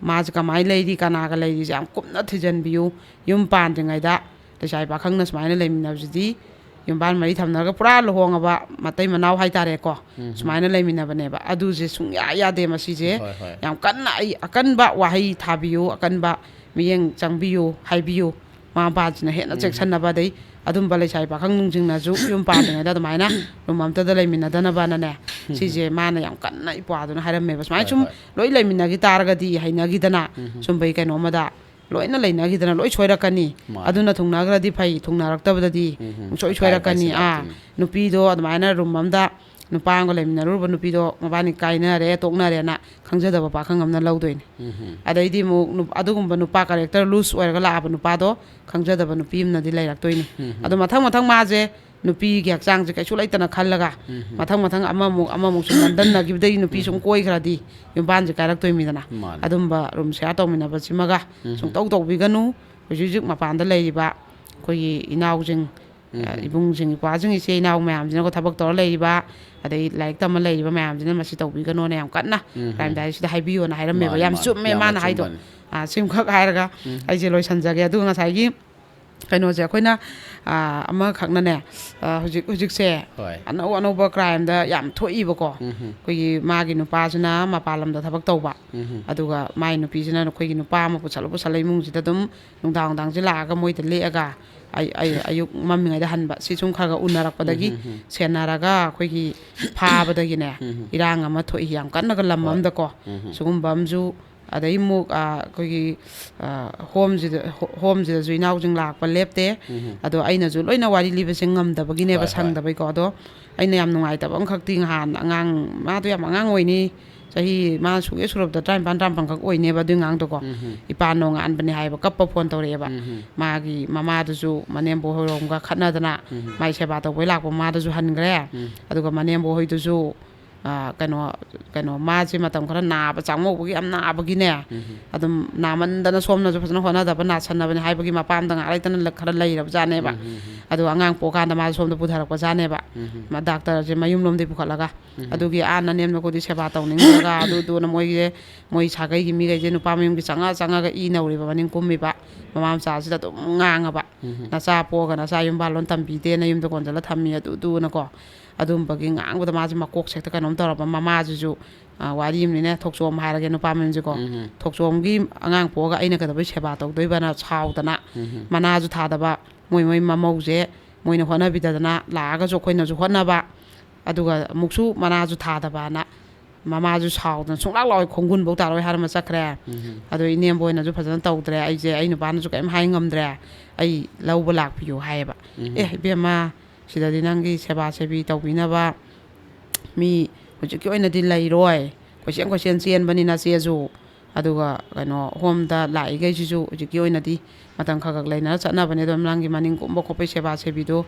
ꯃꯥꯁꯦ ꯀꯃꯥꯏꯅ ꯂꯩꯔꯤ, ꯀꯅꯥꯒ ꯂꯩꯔꯤꯁꯦ ꯌꯥꯝ ꯀꯨꯞꯅ ꯊꯤꯖꯤꯟꯕꯤꯌꯨ꯫ ꯌꯨꯝ ꯄꯥꯟꯗ꯭ꯔꯤꯉꯩꯗ ꯂꯩꯁꯥꯕꯤ ꯄꯥꯈꯪꯅ ꯁꯨꯃꯥꯏꯅ ꯂꯩꯃꯤꯟꯅꯕꯁꯤꯗꯤ ꯌꯨꯝꯕꯥꯟ ꯃꯔꯤ ꯊꯝꯅꯔꯒ ꯄꯨꯔꯥ ꯂꯨꯍꯣꯡꯉꯕ ꯃꯇꯩ ꯃꯅꯥꯎ ꯍꯥꯏꯇꯥꯔꯦꯀꯣ, ꯁꯨꯃꯥꯏꯅ ꯂꯩꯃꯤꯟꯅꯕꯅꯦꯕ꯫ ꯑꯗꯨꯁꯦ ꯁꯨꯡꯌꯥ ꯌꯥꯗꯦ꯫ ꯃꯁꯤꯁꯦ ꯍꯣꯏ, ꯍꯣꯏ꯫ ꯌꯥꯝ ꯀꯟꯅ ꯑꯩ ꯑꯀꯟꯕ ꯋꯥꯍꯩ ꯊꯥꯕꯤꯌꯨ, ꯑꯀꯟꯕ ꯃꯤꯠꯌꯦꯡ ꯆꯪꯕꯤꯌꯨ, ꯍꯥꯏꯕꯤꯌꯨ꯫ ꯃꯃꯥ ꯃꯄꯥꯁꯤꯅ ꯍꯦꯟꯅ ꯆꯦꯛꯁꯤꯟꯅꯕ, ꯑꯗꯩ ꯑꯗꯨꯝꯕ ꯂꯩꯁꯥꯕꯤ ꯄꯥꯈꯪ ꯅꯨꯡꯁꯤꯡꯅꯁꯨ ꯌꯨꯝ ꯄꯥꯟꯗ꯭ꯔꯤꯉꯩꯗ ꯑꯗꯨꯃꯥꯏꯅ ꯔꯨꯝ ꯑꯝꯇꯗ ꯂꯩꯃꯤꯟꯅꯗꯅꯕꯅꯅꯦ, ꯁꯤꯁꯦ ꯃꯥꯅ ꯌꯥꯝ ꯀꯟꯅ ꯏꯄ꯭ꯋꯥꯗꯨꯅ ꯍꯥꯏꯔꯝꯃꯦꯕ꯫ ꯁꯨꯃꯥꯏꯅ ꯍꯣꯏ, ꯁꯨꯝ ꯍꯣꯏ꯫ ꯂꯣꯏ ꯂꯩꯃꯤꯟꯅꯈꯤ ꯇꯥꯔꯒꯗꯤ, ꯍꯩꯅꯈꯤꯗꯅ ꯁꯨꯝꯕꯒꯤ ꯀꯩꯅꯣꯝꯃꯗ ꯂꯣꯏꯅ ꯂꯩꯅꯈꯤꯗꯅ ꯂꯣꯏ ꯁꯣꯏꯔꯛꯀꯅꯤ꯫ ꯃꯥꯅꯦ꯫ ꯑꯗꯨꯅ ꯊꯨꯡꯅꯈ꯭ꯔꯗꯤ ꯐꯩ, ꯊꯨꯡꯅꯔꯛꯇꯕꯗꯗꯤ ꯁꯨꯡꯁꯣꯏ ꯑꯀꯥꯏ ꯁꯣꯏꯔꯛꯀꯅꯤ꯫ ꯑꯀꯥꯏꯁꯦ ꯑꯥ, ꯂꯥꯛꯇꯣꯏꯅꯤ꯫ ꯅꯨꯄꯤꯗꯣ ꯑꯗꯨꯃꯥꯏꯅ ꯔꯨꯝ ꯑꯝꯗ ꯅꯨꯄꯥ ꯑꯃꯒ ꯂꯩꯃꯤꯟꯅꯔꯨꯔꯕ ꯅꯨꯄꯤꯗꯣ ꯃꯕꯥꯅꯤ ꯀꯥꯏꯅꯔꯦ, ꯇꯣꯛꯅꯔꯦꯅ ꯈꯪꯖꯗꯕ ꯄꯥꯈꯪ ꯑꯃꯅ ꯂꯧꯗꯣꯏꯅꯤ꯫ ꯑꯗꯩꯗꯤ ꯑꯃꯨꯛ ꯅꯨꯞ-, ꯑꯗꯨꯒꯨꯝꯕ ꯅꯨꯄꯥ, ꯀꯦꯔꯦꯛꯇꯔ ꯂꯨꯁ ꯑꯣꯏꯔꯒ ꯂꯥꯛꯑꯕ ꯅꯨꯄꯥꯗꯣ ꯈꯪꯖꯗꯕ ꯅꯨꯄꯤ ꯑꯃꯅꯗꯤ ꯂꯩꯔꯛꯇꯣꯏꯅꯤ꯫ ꯑꯗꯣ ꯃꯊꯪ ꯃꯊꯪ ꯃꯥꯁꯦ ꯅꯨꯄꯤꯒꯤ ꯍꯛꯆꯥꯡꯁꯦ ꯀꯩꯁꯨ ꯂꯩꯇꯅ ꯈꯜꯂꯒ ꯃꯊꯪ ꯃꯊꯪ ꯑꯃꯃꯨꯛ ꯑꯃꯃꯨꯛ ꯁꯨꯝ ꯅꯟꯗꯟꯅꯈꯤꯕꯗꯒꯤ ꯅꯨꯄꯤ ꯁꯨꯝ ꯀꯣꯏꯈ꯭ꯔꯗꯤ ꯌꯨꯝꯕꯥꯟꯁꯦ ꯀꯥꯏꯔꯛꯇꯣꯏꯃꯤꯗꯅ꯫ ꯃꯥꯅꯦ꯫ ꯑꯗꯨꯝꯕ ꯔꯨꯝ ꯁꯤꯌꯥꯔ ꯇꯧꯃꯤꯟꯅꯕꯁꯤꯃꯒ ꯁꯨꯡꯇꯧ ꯇꯧꯕꯤꯒꯅꯨ꯫ ꯍꯧꯖꯤꯛ ꯍꯧꯖꯤꯛ ꯃꯄꯥꯟꯗ ꯂꯩꯔꯤꯕ ꯑꯩꯈꯣꯏꯒꯤ ꯏꯅꯥꯎꯁꯤꯡ, ꯑ, ꯏꯕꯨꯡꯁꯤꯡ, ꯏꯄ꯭ꯋꯥꯁꯤꯡ, ꯏꯆꯦ ꯏꯅꯥꯎ ꯃꯌꯥꯝꯁꯤꯅꯀꯣ, ꯊꯕꯛ ꯇꯧꯔ ꯂꯩꯔꯤꯕ, ꯑꯗꯩ ꯂꯥꯏꯔꯤꯛ ꯇꯝꯃ ꯂꯩꯔꯤꯕ ꯃꯌꯥꯝꯁꯤꯅ ꯃꯁꯤ ꯇꯧꯕꯤꯒꯅꯣꯅ ꯌꯥꯝ ꯀꯟꯅ ꯀ꯭ꯔꯥꯏꯝ ꯗꯥꯏꯔꯤꯁꯤꯗ ꯍꯥꯏꯕꯤꯌꯣꯅ ꯍꯥꯏꯔꯝꯃꯦꯕ꯫ ꯃꯥꯅꯦ, ꯌꯥꯝ ꯃꯥꯅꯦ꯫ ꯆꯨꯝꯃꯦ ꯌꯥꯝꯅ ꯃꯥꯅ ꯍꯥꯏꯗꯣ꯫ ꯑꯆꯨꯝꯕꯅꯤ꯫ ꯑ, ꯁꯤꯃꯈꯛ ꯍꯥꯏꯔꯒ ꯑꯩꯁꯦ ꯂꯣꯏꯁꯟꯖꯒꯦ꯫ ꯑꯗꯨꯒ ꯉꯁꯥꯏꯒꯤ ꯀꯩꯅꯣꯁꯦ ꯑꯩꯈꯣꯏꯅ, ꯑ, ꯑꯃꯈꯛꯅꯅꯦ, ꯑ, ꯍꯧꯖꯤꯛ ꯍꯧꯖꯤꯛꯁꯦ ꯍꯣꯏ꯫ ꯑꯅꯧ ꯑꯅꯧꯕ ꯀ꯭ꯔꯥꯏꯝꯗ ꯌꯥꯝ ꯊꯣꯛꯏꯕꯀꯣ꯫ ꯑꯩꯈꯣꯏꯒꯤ ꯃꯥꯒꯤ ꯅꯨꯄꯥꯁꯤꯅ ꯃꯄꯥꯟ ꯂꯝꯗ ꯊꯕꯛ ꯇꯧꯕ, ꯑꯗꯨꯒ ꯃꯥꯏ ꯅꯨꯄꯤꯁꯤꯅ ꯑꯩꯈꯣꯏꯒꯤ ꯅꯨꯄꯥ ꯑꯃ ꯄꯨꯁꯜꯂ ꯄꯨꯁꯜꯂ ꯏꯃꯨꯡꯁꯤꯗ ꯑꯗꯨꯝ ꯅꯨꯡꯗꯥꯡ ꯅꯨꯡꯗꯥꯡꯁꯦ ꯂꯥꯛꯑꯒ ꯃꯣꯏꯗ ꯂꯦꯛꯑꯒ ꯑꯩ-, ꯑꯩ-, ꯑꯌꯨꯛ ꯃꯝꯃꯤꯉꯩꯗ ꯍꯟꯕ꯫ ꯁꯤ ꯁꯨꯝ ꯈꯔ ꯈꯔ ꯎꯅꯔꯛꯄꯗꯒꯤ ꯁꯦꯟꯅꯔꯒ ꯑꯩꯈꯣꯏꯒꯤ ꯐꯥꯕꯗꯒꯤꯅꯦ ꯏꯔꯥꯡ ꯑꯃ ꯊꯣꯛꯏ, ꯌꯥꯝ ꯀꯟꯅꯒ ꯂꯝ ꯍꯣꯏ꯫ ꯑꯃꯗꯀꯣ꯫ ꯁꯤꯒꯨꯝꯕ ꯑꯃꯁꯨ, ꯑꯗꯩ ꯑꯃꯨꯛ, ꯑ, ꯑꯩꯈꯣꯏꯒꯤ, ꯑ, ꯍꯣꯝꯁꯤꯗ, ꯍꯣ-, ꯍꯣꯝꯁꯤꯗꯁꯨ ꯏꯅꯥꯎꯁꯤꯡ ꯂꯥꯛꯄ ꯂꯦꯞꯇꯦ꯫ ꯑꯗꯣ ꯑꯩꯅꯁꯨ ꯂꯣꯏꯅ ꯋꯥꯔꯤ ꯂꯤꯕꯁꯦ ꯉꯝꯗꯕꯒꯤꯅꯦꯕ, ꯍꯣꯏ, ꯍꯣꯏ꯫ ꯁꯪꯗꯕꯩꯀꯣ꯫ ꯑꯗꯣ ꯑꯩꯅ ꯌꯥꯝ ꯅꯨꯡꯉꯥꯏꯇꯕ ꯑꯃꯈꯛꯇꯤ, ꯅꯍꯥꯟ ꯑꯉꯥꯡ, ꯃꯥꯗꯣ ꯌꯥꯝ ꯑꯉꯥꯡ ꯑꯣꯏꯅꯤ, ꯆꯍꯤ ꯃꯥ ꯁꯨꯛꯌꯦ ꯁꯨꯔꯕꯗ ꯇꯔꯥꯅꯤꯄꯥꯟ, ꯇꯔꯥꯃꯥꯄꯟ ꯈꯛ ꯑꯣꯏꯅꯦꯕ꯫ ꯑꯗꯨꯏ ꯑꯉꯥꯡꯗꯣꯀꯣ, ꯏꯄꯥ ꯅꯣꯡꯉꯥꯟꯕꯅꯦ ꯍꯥꯏꯕ, ꯀꯞꯄ ꯐꯣꯟ ꯇꯧꯔꯛꯑꯦꯕ꯫ ꯃꯥꯒꯤ ꯃꯃꯥꯗꯨꯁꯨ ꯃꯅꯦꯝꯕꯣꯛ ꯍꯣꯏꯔꯣꯝꯒ ꯈꯠꯅꯗꯅ ꯃꯥꯏ ꯁꯦꯕꯥ ꯇꯧꯕꯩ ꯂꯥꯛꯄ ꯃꯃꯥꯗꯨꯁꯨ ꯍꯟꯈ꯭ꯔꯦ꯫ ꯑꯗꯨꯒ ꯃꯅꯦꯝꯕꯣꯛ ꯍꯣꯏꯗꯨꯁꯨ ꯑꯥ, ꯀꯩꯅꯣ, ꯀꯩꯅꯣ, ꯃꯥꯁꯦ ꯃꯇꯝ ꯈꯔ ꯅꯥꯕ, ꯆꯥꯛꯃꯧꯕꯒꯤ ꯌꯥꯝ ꯅꯥꯕꯒꯤꯅꯦ, ꯎꯝ꯫ ꯑꯗꯨꯝ ꯅꯥꯃꯟꯗꯅ ꯁꯣꯝꯅꯁꯨ ꯐꯖꯅ ꯍꯣꯠꯅꯗꯕ, ꯅꯥꯁꯟꯅꯕꯅꯦ ꯍꯥꯏꯕꯒꯤ ꯃꯄꯥꯝꯗ ꯉꯥꯏꯍꯥꯛ ꯂꯩꯇꯅ ꯂ-, ꯈꯔ ꯂꯩꯔꯕꯖꯥꯠꯅꯦꯕ꯫ ꯎꯝ, ꯎꯝ, ꯎꯝ꯫ ꯑꯗꯣ ꯑꯉꯥꯡ ꯄꯣꯛꯑꯀꯥꯟꯗ ꯃꯥꯁꯦ ꯁꯣꯝꯗ ꯄꯨꯊꯔꯛꯄꯖꯥꯠꯅꯦꯕ꯫ ꯎꯝ, ꯎꯝ꯫ ꯃꯥ ꯗꯥꯛꯇꯔꯁꯦ ꯃꯌꯨꯝꯂꯣꯝꯗꯒꯤ ꯄꯨꯈꯠꯂꯒ꯫ ꯎꯝ꯫ ꯑꯗꯨꯒꯤ ꯑꯥ ꯅꯅꯦꯝꯅꯀꯨꯗꯤ ꯁꯦꯕꯥ ꯇꯧꯅꯤꯡꯗ꯭ꯔꯒ ꯑꯗꯨꯗꯨꯅ ꯃꯣꯏꯒꯤ, ꯃꯣꯏ ꯁꯥꯒꯩꯒꯤ ꯃꯤꯈꯩꯁꯦ ꯅꯨꯄꯥ ꯃꯌꯨꯝꯒꯤ ꯆꯪꯉ ꯆꯪꯉꯒ ꯏ ꯅꯧꯔꯤꯕ, ꯃꯅꯤꯡ ꯀꯨꯝꯃꯤꯕ ꯃꯃꯥ ꯃꯆꯥꯁꯤꯗ ꯑꯗꯨꯝ ꯉꯥꯡꯉꯕ꯫ ꯎꯝ꯫ "ꯅꯆꯥ ꯄꯣꯛꯑꯒ ꯅꯆꯥ ꯌꯨꯝ ꯄꯥꯜꯂꯣꯟ ꯇꯝꯕꯤꯗꯦꯅ ꯌꯨꯝꯗ ꯀꯣꯟꯁꯤꯜꯂ ꯊꯝꯃꯤ" ꯑꯗꯨꯗꯨꯅꯀꯣ꯫ ꯑꯗꯨꯝꯕꯒꯤ ꯉꯥꯡꯕꯗ ꯃꯥꯁꯦ ꯃꯀꯣꯛꯁꯦ ꯍꯦꯛꯇ ꯀꯩꯅꯣꯝ ꯇꯧꯔꯕ꯫ ꯃꯃꯥꯁꯤꯁꯨ, ꯑ, ꯋꯥꯔꯤ ꯑꯃꯅꯤꯅꯦ, ꯊꯣꯛꯆꯣꯝ ꯍꯥꯏꯔꯒꯦ ꯅꯨꯄꯥ ꯃꯌꯨꯝꯁꯦꯀꯣ꯫ ꯎꯝ꯫ ꯊꯣꯛꯆꯣꯝꯒꯤ ꯑꯉꯥꯡ ꯄꯣꯛꯑꯒ ꯑꯩꯅ ꯀꯩꯗꯧꯕꯩ ꯁꯦꯕꯥ ꯇꯧꯗꯣꯏꯕꯅ ꯁꯥꯎꯗꯅ ꯎꯝ꯫ ꯃꯅꯥꯁꯨ ꯊꯥꯗꯕ, ꯃꯣꯏ ꯃꯣꯏ ꯃꯃꯧꯁꯦ ꯃꯣꯏꯅ ꯍꯣꯠꯅꯕꯤꯗꯗꯅ ꯂꯥꯛꯑꯒꯁꯨ ꯑꯩꯈꯣꯏꯅꯁꯨ ꯍꯣꯠꯅꯕ, ꯑꯗꯨꯒ ꯑꯃꯨꯛꯁꯨ ꯃꯅꯥꯁꯨ ꯊꯥꯗꯕꯅ ꯃꯃꯥꯁꯨ ꯁꯥꯎꯗꯅ ꯁꯨꯡꯂꯥꯛ ꯂꯥꯛꯑꯣꯏ, ꯈꯣꯡꯒꯨꯟꯐꯧ ꯇꯥꯔꯣꯏ ꯍꯥꯏꯔꯝꯃ ꯆꯠꯈ꯭ꯔꯦ꯫ ꯎꯝ꯫ ꯑꯗꯣ ꯏꯅꯦꯝꯕꯣꯏꯅꯁꯨ ꯐꯖꯅ ꯇꯧꯗ꯭ꯔꯦ, ꯑꯩꯁꯦ, ꯑꯩ ꯅꯨꯄꯥꯅꯁꯨ ꯀꯔꯤꯝ ꯍꯥꯏ ꯉꯝꯗ꯭ꯔꯦ, "ꯑꯩ ꯂꯧꯕ ꯂꯥꯛꯄꯤꯌꯨ" ꯍꯥꯏꯌꯦꯕ꯫ ꯎꯝ꯫ "ꯑꯦ ꯏꯕꯦꯝꯃ, ꯁꯤꯗꯗꯤ ꯅꯪꯒꯤ ꯁꯦꯕꯥ ꯁꯦꯕꯤ ꯇꯧꯕꯤꯅꯕ ꯃꯤ ꯍꯧꯖꯤꯛꯀꯤ ꯑꯣꯏꯅꯗꯤ ꯂꯩꯔꯣꯏ, ꯀꯣꯏꯆꯦꯟ ꯀꯣꯏꯆꯦꯟ ꯆꯦꯟꯕꯅꯤꯅ ꯆꯦꯁꯨ, ꯑꯗꯨꯒ ꯀꯩꯅꯣ ꯍꯣꯝꯗ ꯂꯥꯛꯏꯈꯩꯁꯤꯁꯨ ꯍꯧꯖꯤꯛꯀꯤ ꯑꯣꯏꯅꯗꯤ ꯃꯇꯝ ꯈꯔ ꯈꯔ ꯂꯩꯅꯔ ꯆꯠꯅꯕꯅꯦ, ꯑꯗꯨꯝ ꯅꯪꯒꯤ ꯃꯅꯤꯡ ꯀꯨꯝꯕ ꯈꯣꯠꯄꯒꯤ ꯁꯦꯕꯥ ꯁꯦꯕꯤꯗꯣ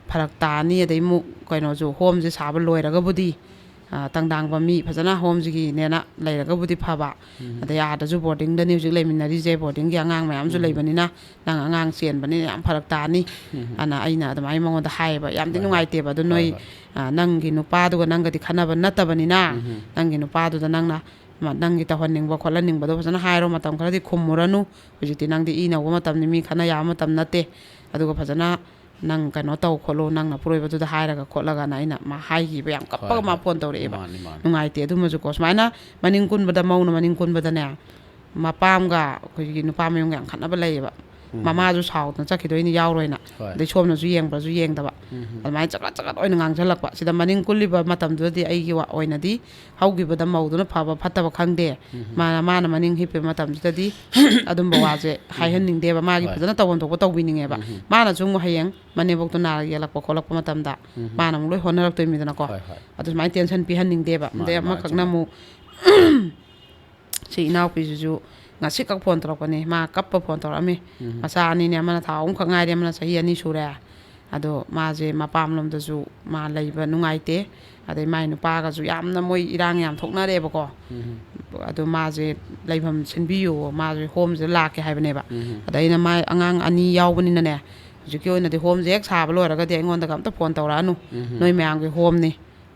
ꯐꯔꯛ ꯇꯥꯅꯤ, ꯑꯗꯩ ꯑꯃꯨꯛ ꯀꯩꯅꯣꯁꯨ ꯍꯣꯝꯁꯦ ꯁꯥꯕ ꯂꯣꯏꯔꯒꯕꯨꯗꯤ, ꯑ, ꯇꯪꯗꯥꯡꯕ ꯃꯤ ꯐꯖꯅ ꯍꯣꯝꯁꯤꯒꯤꯅꯦꯅ ꯂꯩꯔꯒꯕꯨꯗꯤ ꯐꯕ, ꯎꯝ꯫ ꯑꯗꯩ ꯑꯥꯗꯁꯨ ꯕꯣꯔꯗꯤꯡꯗꯅꯤ ꯍꯧꯖꯤꯛ ꯂꯩꯃꯤꯟꯅꯔꯤꯁꯦ, ꯕꯣꯔꯗꯤꯡꯒꯤ ꯑꯉꯥꯡ ꯃꯌꯥꯝꯁꯨ ꯎꯝ꯫ ꯂꯩꯕꯅꯤꯅ ꯅꯪ ꯑꯉꯥꯡ ꯆꯦꯟꯕꯅꯤꯅ ꯌꯥꯝ ꯐꯔꯛ ꯇꯥꯅꯤ꯫ ꯎꯝ꯫ ꯑꯅ ꯑꯩꯅ ꯑꯗꯨꯃꯥꯏꯅ ꯃꯉꯣꯟꯗ ꯍꯥꯏꯌꯦꯕ꯫ ꯌꯥꯝꯗꯤ ꯍꯣꯏ, ꯍꯣꯏ꯫ ꯅꯨꯡꯉꯥꯏꯇꯦꯕ꯫ ꯑꯗꯨ ꯍꯣꯏ, ꯅꯣꯏ, ꯍꯣꯏ꯫ ꯑ, ꯅꯪꯒꯤ ꯅꯨꯄꯥꯗꯨꯒ ꯅꯪꯒꯗꯤ ꯈꯟꯅꯕ ꯅꯠꯇꯕꯅꯤꯅ, ꯎꯝ꯫ ꯅꯪꯒꯤ ꯅꯨꯄꯥꯗꯨꯗ ꯅꯪꯅ ꯃ-, ꯅꯪꯒꯤ ꯇꯧꯍꯟꯅꯤꯡꯕ ꯈꯣꯠꯍꯟꯅꯤꯡꯕꯗꯣ ꯐꯖꯅ ꯍꯥꯏꯔꯣ꯫ ꯃꯇꯝ ꯈꯔꯗꯤ ꯈꯨꯝꯃꯨꯔꯅꯨ꯫ ꯍꯧꯖꯤꯛꯇꯤ ꯅꯪꯗꯤ ꯏ ꯅꯧꯕ ꯃꯇꯝꯅꯤ, ꯃꯤ ꯈꯠꯅ ꯌꯥꯕ ꯃꯇꯝ ꯅꯠꯇꯦ꯫ ꯑꯗꯨꯒ ꯐꯖꯅ ꯅꯪ ꯀꯩꯅꯣ ꯇꯧ ꯈꯣꯠꯂꯨ, ꯅꯪ ꯅꯄꯨꯔꯣꯏꯕꯗꯨꯗ ꯍꯥꯏꯔꯒ ꯈꯣꯠꯂꯒꯅ ꯑꯩꯅ ꯃꯥ ꯍꯥꯏꯈꯤꯕ꯫ ꯌꯥꯝ ꯀꯞꯄꯒ ꯍꯣꯏ, ꯃꯥ ꯍꯣꯏ꯫ ꯐꯣꯟ ꯇꯧꯔꯛꯑꯦꯕ꯫ ꯃꯥꯅꯤ, ꯃꯥꯅꯤ꯫ ꯅꯨꯡꯉꯥꯏꯇꯦ ꯑꯗꯨꯃꯁꯨꯀꯣ꯫ ꯁꯨꯃꯥꯏꯅ ꯃꯅꯤꯡ ꯀꯨꯟꯕꯗ, ꯃꯧꯅ ꯃꯅꯤꯡ ꯀꯨꯟꯕꯗꯅꯦ, ꯃꯄꯥꯝꯒ ꯑꯩꯈꯣꯏꯒꯤ ꯅꯨꯄꯥ ꯃꯌꯨꯝꯒ ꯌꯥꯝ ꯈꯠꯅꯕ ꯂꯩꯌꯦꯕ꯫ ꯎꯝ꯫ ꯃꯃꯥꯁꯨ ꯁꯥꯎꯗꯅ ꯆꯠꯈꯤꯗꯣꯏꯅꯤ ꯌꯥꯎꯔꯣꯏꯅ꯫ ꯍꯣꯏ꯫ ꯑꯗꯩ ꯁꯣꯝꯅꯁꯨ ꯌꯦꯡꯕ꯭ꯔꯁꯨ ꯌꯦꯡꯗꯕ꯫ ꯎꯝ꯫ ꯑꯗꯨꯃꯥꯏꯅ ꯆꯒꯠ ꯆꯒꯠ ꯑꯣꯏꯅ ꯉꯥꯡꯁꯤꯜꯂꯛꯄ꯫ ꯁꯤꯗ ꯃꯅꯤꯡ ꯀꯨꯜꯂꯤꯕ ꯃꯇꯝꯗꯨꯗꯗꯤ ꯑꯩꯒꯤ ꯋꯥ-, ꯑꯣꯏꯅꯗꯤ ꯍꯧꯈꯤꯕꯗ ꯃꯧꯗꯨꯅ ꯐꯕ ꯐꯠꯇꯕ ꯈꯪꯗꯦ꯫ ꯎꯝ꯫ ꯃꯥꯅ, ꯃꯥꯅ ꯃꯅꯤꯡ ꯍꯤꯞꯄꯤꯕ ꯃꯇꯝꯁꯤꯗꯗꯤ ꯑꯗꯨꯝꯕ ꯋꯥꯁꯦ ꯍꯥꯏꯍꯟꯅꯤꯡꯗꯦꯕ꯫ ꯃꯥꯒꯤ ꯍꯣꯏ꯫ ꯐꯖꯅ ꯇꯧꯐꯝ ꯊꯣꯛꯄ ꯇꯧꯕꯤꯅꯤꯡꯉꯦꯕ꯫ ꯎꯝ꯫ ꯃꯥꯅꯁꯨ ꯑꯃꯨꯛ ꯍꯌꯦꯡ ꯃꯅꯦꯝꯕꯣꯛꯇꯣ ꯅꯥꯔꯒ ꯌꯦꯛꯂꯛꯄ ꯈꯣꯠꯂꯛꯄ ꯃꯇꯝꯗ ꯎꯝ꯫ ꯃꯥꯅ ꯑꯃꯨꯛ ꯂꯣꯏ ꯍꯣꯠꯅꯔꯛꯇꯣꯏꯅꯤꯗꯅꯀꯣ꯫ ꯍꯣꯏ, ꯍꯣꯏ꯫ ꯑꯗꯨ ꯁꯨꯃꯥꯏꯅ ꯇꯦꯟꯁꯟ ꯄꯤꯍꯟꯅꯤꯡꯗꯦꯕ꯫ ꯃꯥꯅꯤ, ꯑꯗꯩ ꯃꯥꯅꯤ, ꯑꯃꯈꯛꯅ ꯆꯨꯝꯃꯤ꯫ ꯑꯃꯨꯛ ꯁꯤ ꯏꯅꯥꯎꯄꯤꯁꯤꯁꯨ ꯉꯁꯤꯈꯛ ꯐꯣꯟ ꯇꯧꯔꯛꯄꯅꯤ꯫ ꯃꯥ ꯀꯞꯄ ꯐꯣꯟ ꯇꯧꯔꯛꯑꯝꯃꯤ꯫ ꯎꯝ꯫ ꯃꯆꯥ ꯑꯅꯤꯅꯦ, ꯑꯃꯅ ꯊꯥ ꯑꯍꯨꯝꯈꯛ ꯉꯥꯏꯔꯤ, ꯑꯃꯅ ꯆꯍꯤ ꯑꯅꯤ ꯁꯨꯔꯦ꯫ ꯑꯗꯣ ꯃꯥꯁꯦ ꯃꯄꯥꯝꯂꯣꯝꯗꯁꯨ ꯃꯥ ꯂꯩꯕ ꯅꯨꯡꯉꯥꯏꯇꯦ꯫ ꯑꯗꯩ ꯃꯥꯏ ꯅꯨꯄꯥꯒꯁꯨ ꯌꯥꯝꯅ ꯃꯣꯏ ꯏꯔꯥꯡ ꯌꯥꯝ ꯊꯣꯛꯅꯔꯦꯕꯀꯣ꯫ ꯑꯗꯣ ꯃꯥꯁꯦ ꯂꯩꯐꯝ ꯁꯤꯟꯕꯤꯌꯨ, ꯃꯥꯁꯦ ꯍꯣꯝꯁꯤꯗ ꯂꯥꯛꯀꯦ ꯍꯥꯏꯕꯅꯦꯕ꯫ ꯑꯗ ꯑꯩꯅ, ꯃꯥꯏ ꯑꯉꯥꯡ ꯑꯅꯤ ꯌꯥꯎꯕꯅꯤꯅꯅꯦ, ꯍꯧꯖꯤꯛꯀꯤ ꯑꯣꯏꯅꯗꯤ ꯍꯣꯝꯁꯦ ꯍꯦꯛ ꯁꯥꯕ ꯂꯣꯏꯔꯒꯗꯤ ꯑꯩꯉꯣꯟꯗꯒ ꯑꯝꯇ ꯐꯣꯟ ꯇꯧꯔꯛꯑꯅꯨ, ꯅꯣꯏ ꯃꯌꯥꯝꯒꯤ ꯍꯣꯝꯅꯤ,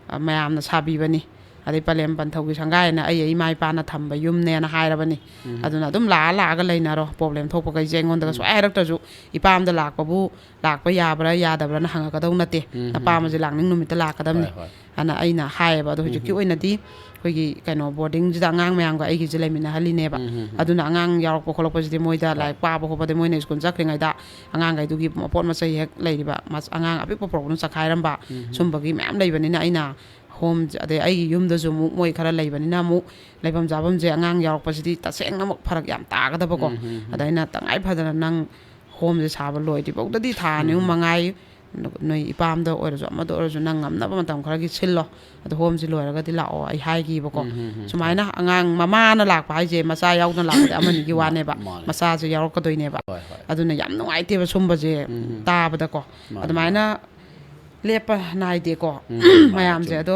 ꯑ, ꯃꯌꯥꯝꯅ ꯁꯥꯕꯤꯕꯅꯤ, ꯑꯗꯩ ꯄꯂꯦꯝ ꯄꯟꯊꯧꯒꯤ ꯁꯪꯒꯥꯏꯅ ꯑꯩ ꯏꯃꯥ ꯏꯄꯥꯅ ꯊꯝꯕ ꯌꯨꯝꯅꯦꯅ ꯍꯥꯏꯔꯕꯅꯤ꯫ ꯑꯗꯨꯅ ꯑꯗꯨꯝ ꯂꯥꯛꯑ ꯂꯥꯛꯑꯒ ꯂꯩꯅꯔꯣ, ꯄ꯭ꯔꯣꯕ꯭ꯂꯦꯝ ꯊꯣꯛꯄꯈꯩꯁꯦ ꯑꯩꯉꯣꯟꯗꯒ ꯁꯨꯡꯍꯥꯏ ꯍꯥꯏꯔꯛꯇ꯭ꯔꯁꯨ, ꯏꯄꯥꯝꯗ ꯂꯥꯛꯄꯕꯨ ꯂꯥꯛꯄ ꯌꯥꯕ꯭ꯔꯥ ꯌꯥꯗꯕ꯭ꯔꯥꯅ ꯍꯪꯉꯛꯀꯗꯧ ꯅꯠꯇꯦ, ꯅꯄꯥꯝꯃꯁꯦ ꯂꯥꯛꯅꯤꯡ ꯅꯨꯃꯤꯠꯇ ꯂꯥꯛꯀꯗꯕꯅꯤ꯫ ꯍꯣꯏ, ꯍꯣꯏ꯫ ꯑꯅ ꯑꯩꯅ ꯍꯥꯏꯌꯦꯕ꯫ ꯑꯗꯣ ꯍꯧꯖꯤꯛꯀꯤ ꯑꯣꯏꯅꯗꯤ ꯑꯩꯈꯣꯏꯒꯤ ꯀꯩꯅꯣ ꯕꯣꯔꯗꯤꯡꯁꯤꯗ ꯑꯉꯥꯡ ꯃꯌꯥꯝꯒ ꯑꯩꯒꯤꯁꯦ ꯂꯩꯃꯤꯟꯅꯍꯜꯂꯤꯅꯦꯕ꯫ ꯑꯗꯨꯅ ꯑꯉꯥꯡ ꯌꯥꯎꯔꯛꯄ ꯈꯣꯠꯂꯛꯄꯁꯤꯗꯤ ꯃꯣꯏꯗ ꯍꯣꯏ꯫ ꯂꯥꯏꯔꯤꯛ ꯄꯥꯕ ꯈꯣꯠꯄꯗꯤ ꯃꯣꯏꯅ ꯁ꯭ꯀꯨꯜ ꯆꯠꯈ꯭ꯔꯤꯉꯩꯗ ꯑꯉꯥꯡꯈꯩꯗꯨꯒꯤ ꯃꯄꯣꯠ ꯃꯆꯩ ꯍꯦꯛ ꯂꯩꯔꯤꯕ ꯃꯆ-, ꯑꯉꯥꯡ ꯑꯄꯤꯛꯄ ꯄꯣꯛꯄꯗꯨꯅ ꯆꯈꯥꯏꯔꯝꯕ, ꯁꯨꯝꯕꯒꯤ ꯃꯌꯥꯝ ꯂꯩꯕꯅꯤꯅ ꯑꯩꯅ ꯍꯣꯝ, ꯑꯗꯩ ꯑꯩꯒꯤ ꯌꯨꯝꯗꯁꯨ ꯑꯃꯨꯛ ꯃꯣꯏ ꯈꯔ ꯂꯩꯕꯅꯤꯅ ꯑꯃꯨꯛ ꯂꯩꯐꯝ ꯆꯥꯐꯝꯁꯦ ꯑꯉꯥꯡ ꯌꯥꯎꯔꯛꯄꯁꯤꯗꯤ ꯇꯁꯦꯡꯅꯃꯛ ꯐꯔꯛ ꯌꯥꯝ ꯇꯥꯒꯗꯕꯀꯣ꯫ ꯑꯗ ꯑꯩꯅ ꯇꯉꯥꯏ ꯐꯗꯅ ꯅꯪ ꯍꯣꯝꯁꯦ ꯁꯥꯕ ꯂꯣꯏꯗ꯭ꯔꯤꯐꯥꯎꯗꯗꯤ ꯊꯥ ꯑꯅꯤ ꯑꯍꯨꯝ ꯃꯉꯥꯏ ꯅ-, ꯅꯣꯏ ꯏꯄꯥꯝꯗ ꯑꯣꯏꯔꯁꯨ ꯑꯃꯗ ꯑꯣꯏꯔꯁꯨ ꯅꯪ ꯉꯝꯅꯕ ꯃꯇꯝ ꯈꯔꯒꯤ ꯁꯤꯜꯂꯣ꯫ ꯑꯗꯣ ꯍꯣꯝꯁꯦ ꯂꯣꯏꯔꯒꯗꯤ ꯂꯥꯛꯑꯣ ꯑꯩ ꯍꯥꯏꯈꯤꯕꯀꯣ꯫ ꯁꯨꯃꯥꯏꯅ ꯑꯉꯥꯡ ꯃꯃꯥꯅ ꯂꯥꯛꯄ ꯍꯥꯏꯁꯦ ꯃꯆꯥ ꯌꯥꯎꯗꯅ ꯂꯥꯛꯄꯗꯤ ꯑꯃꯅꯤꯒꯤ ꯃꯥ-, ꯋꯥꯅꯦꯕ꯫ ꯃꯥꯅꯦ꯫ ꯃꯆꯥꯁꯦ ꯌꯥꯎꯔꯛꯀꯗꯣꯏꯅꯦꯕ꯫ ꯍꯣꯏ, ꯍꯣꯏ꯫ ꯑꯗꯨꯅ ꯌꯥꯝ ꯅꯨꯡꯉꯥꯏꯇꯦꯕ ꯁꯨꯝꯕꯁꯦ ꯃꯥꯅꯦ, ꯇꯥꯕꯗꯀꯣ꯫ ꯃꯥꯅꯦ꯫ ꯑꯗꯨꯃꯥꯏꯅ ꯂꯦꯞꯄ ꯅꯥꯏꯗꯦꯀꯣ ꯃꯥꯅꯦ, ꯃꯌꯥꯝꯁꯦ꯫ ꯆꯨꯝꯃꯦ꯫ ꯑꯗꯣ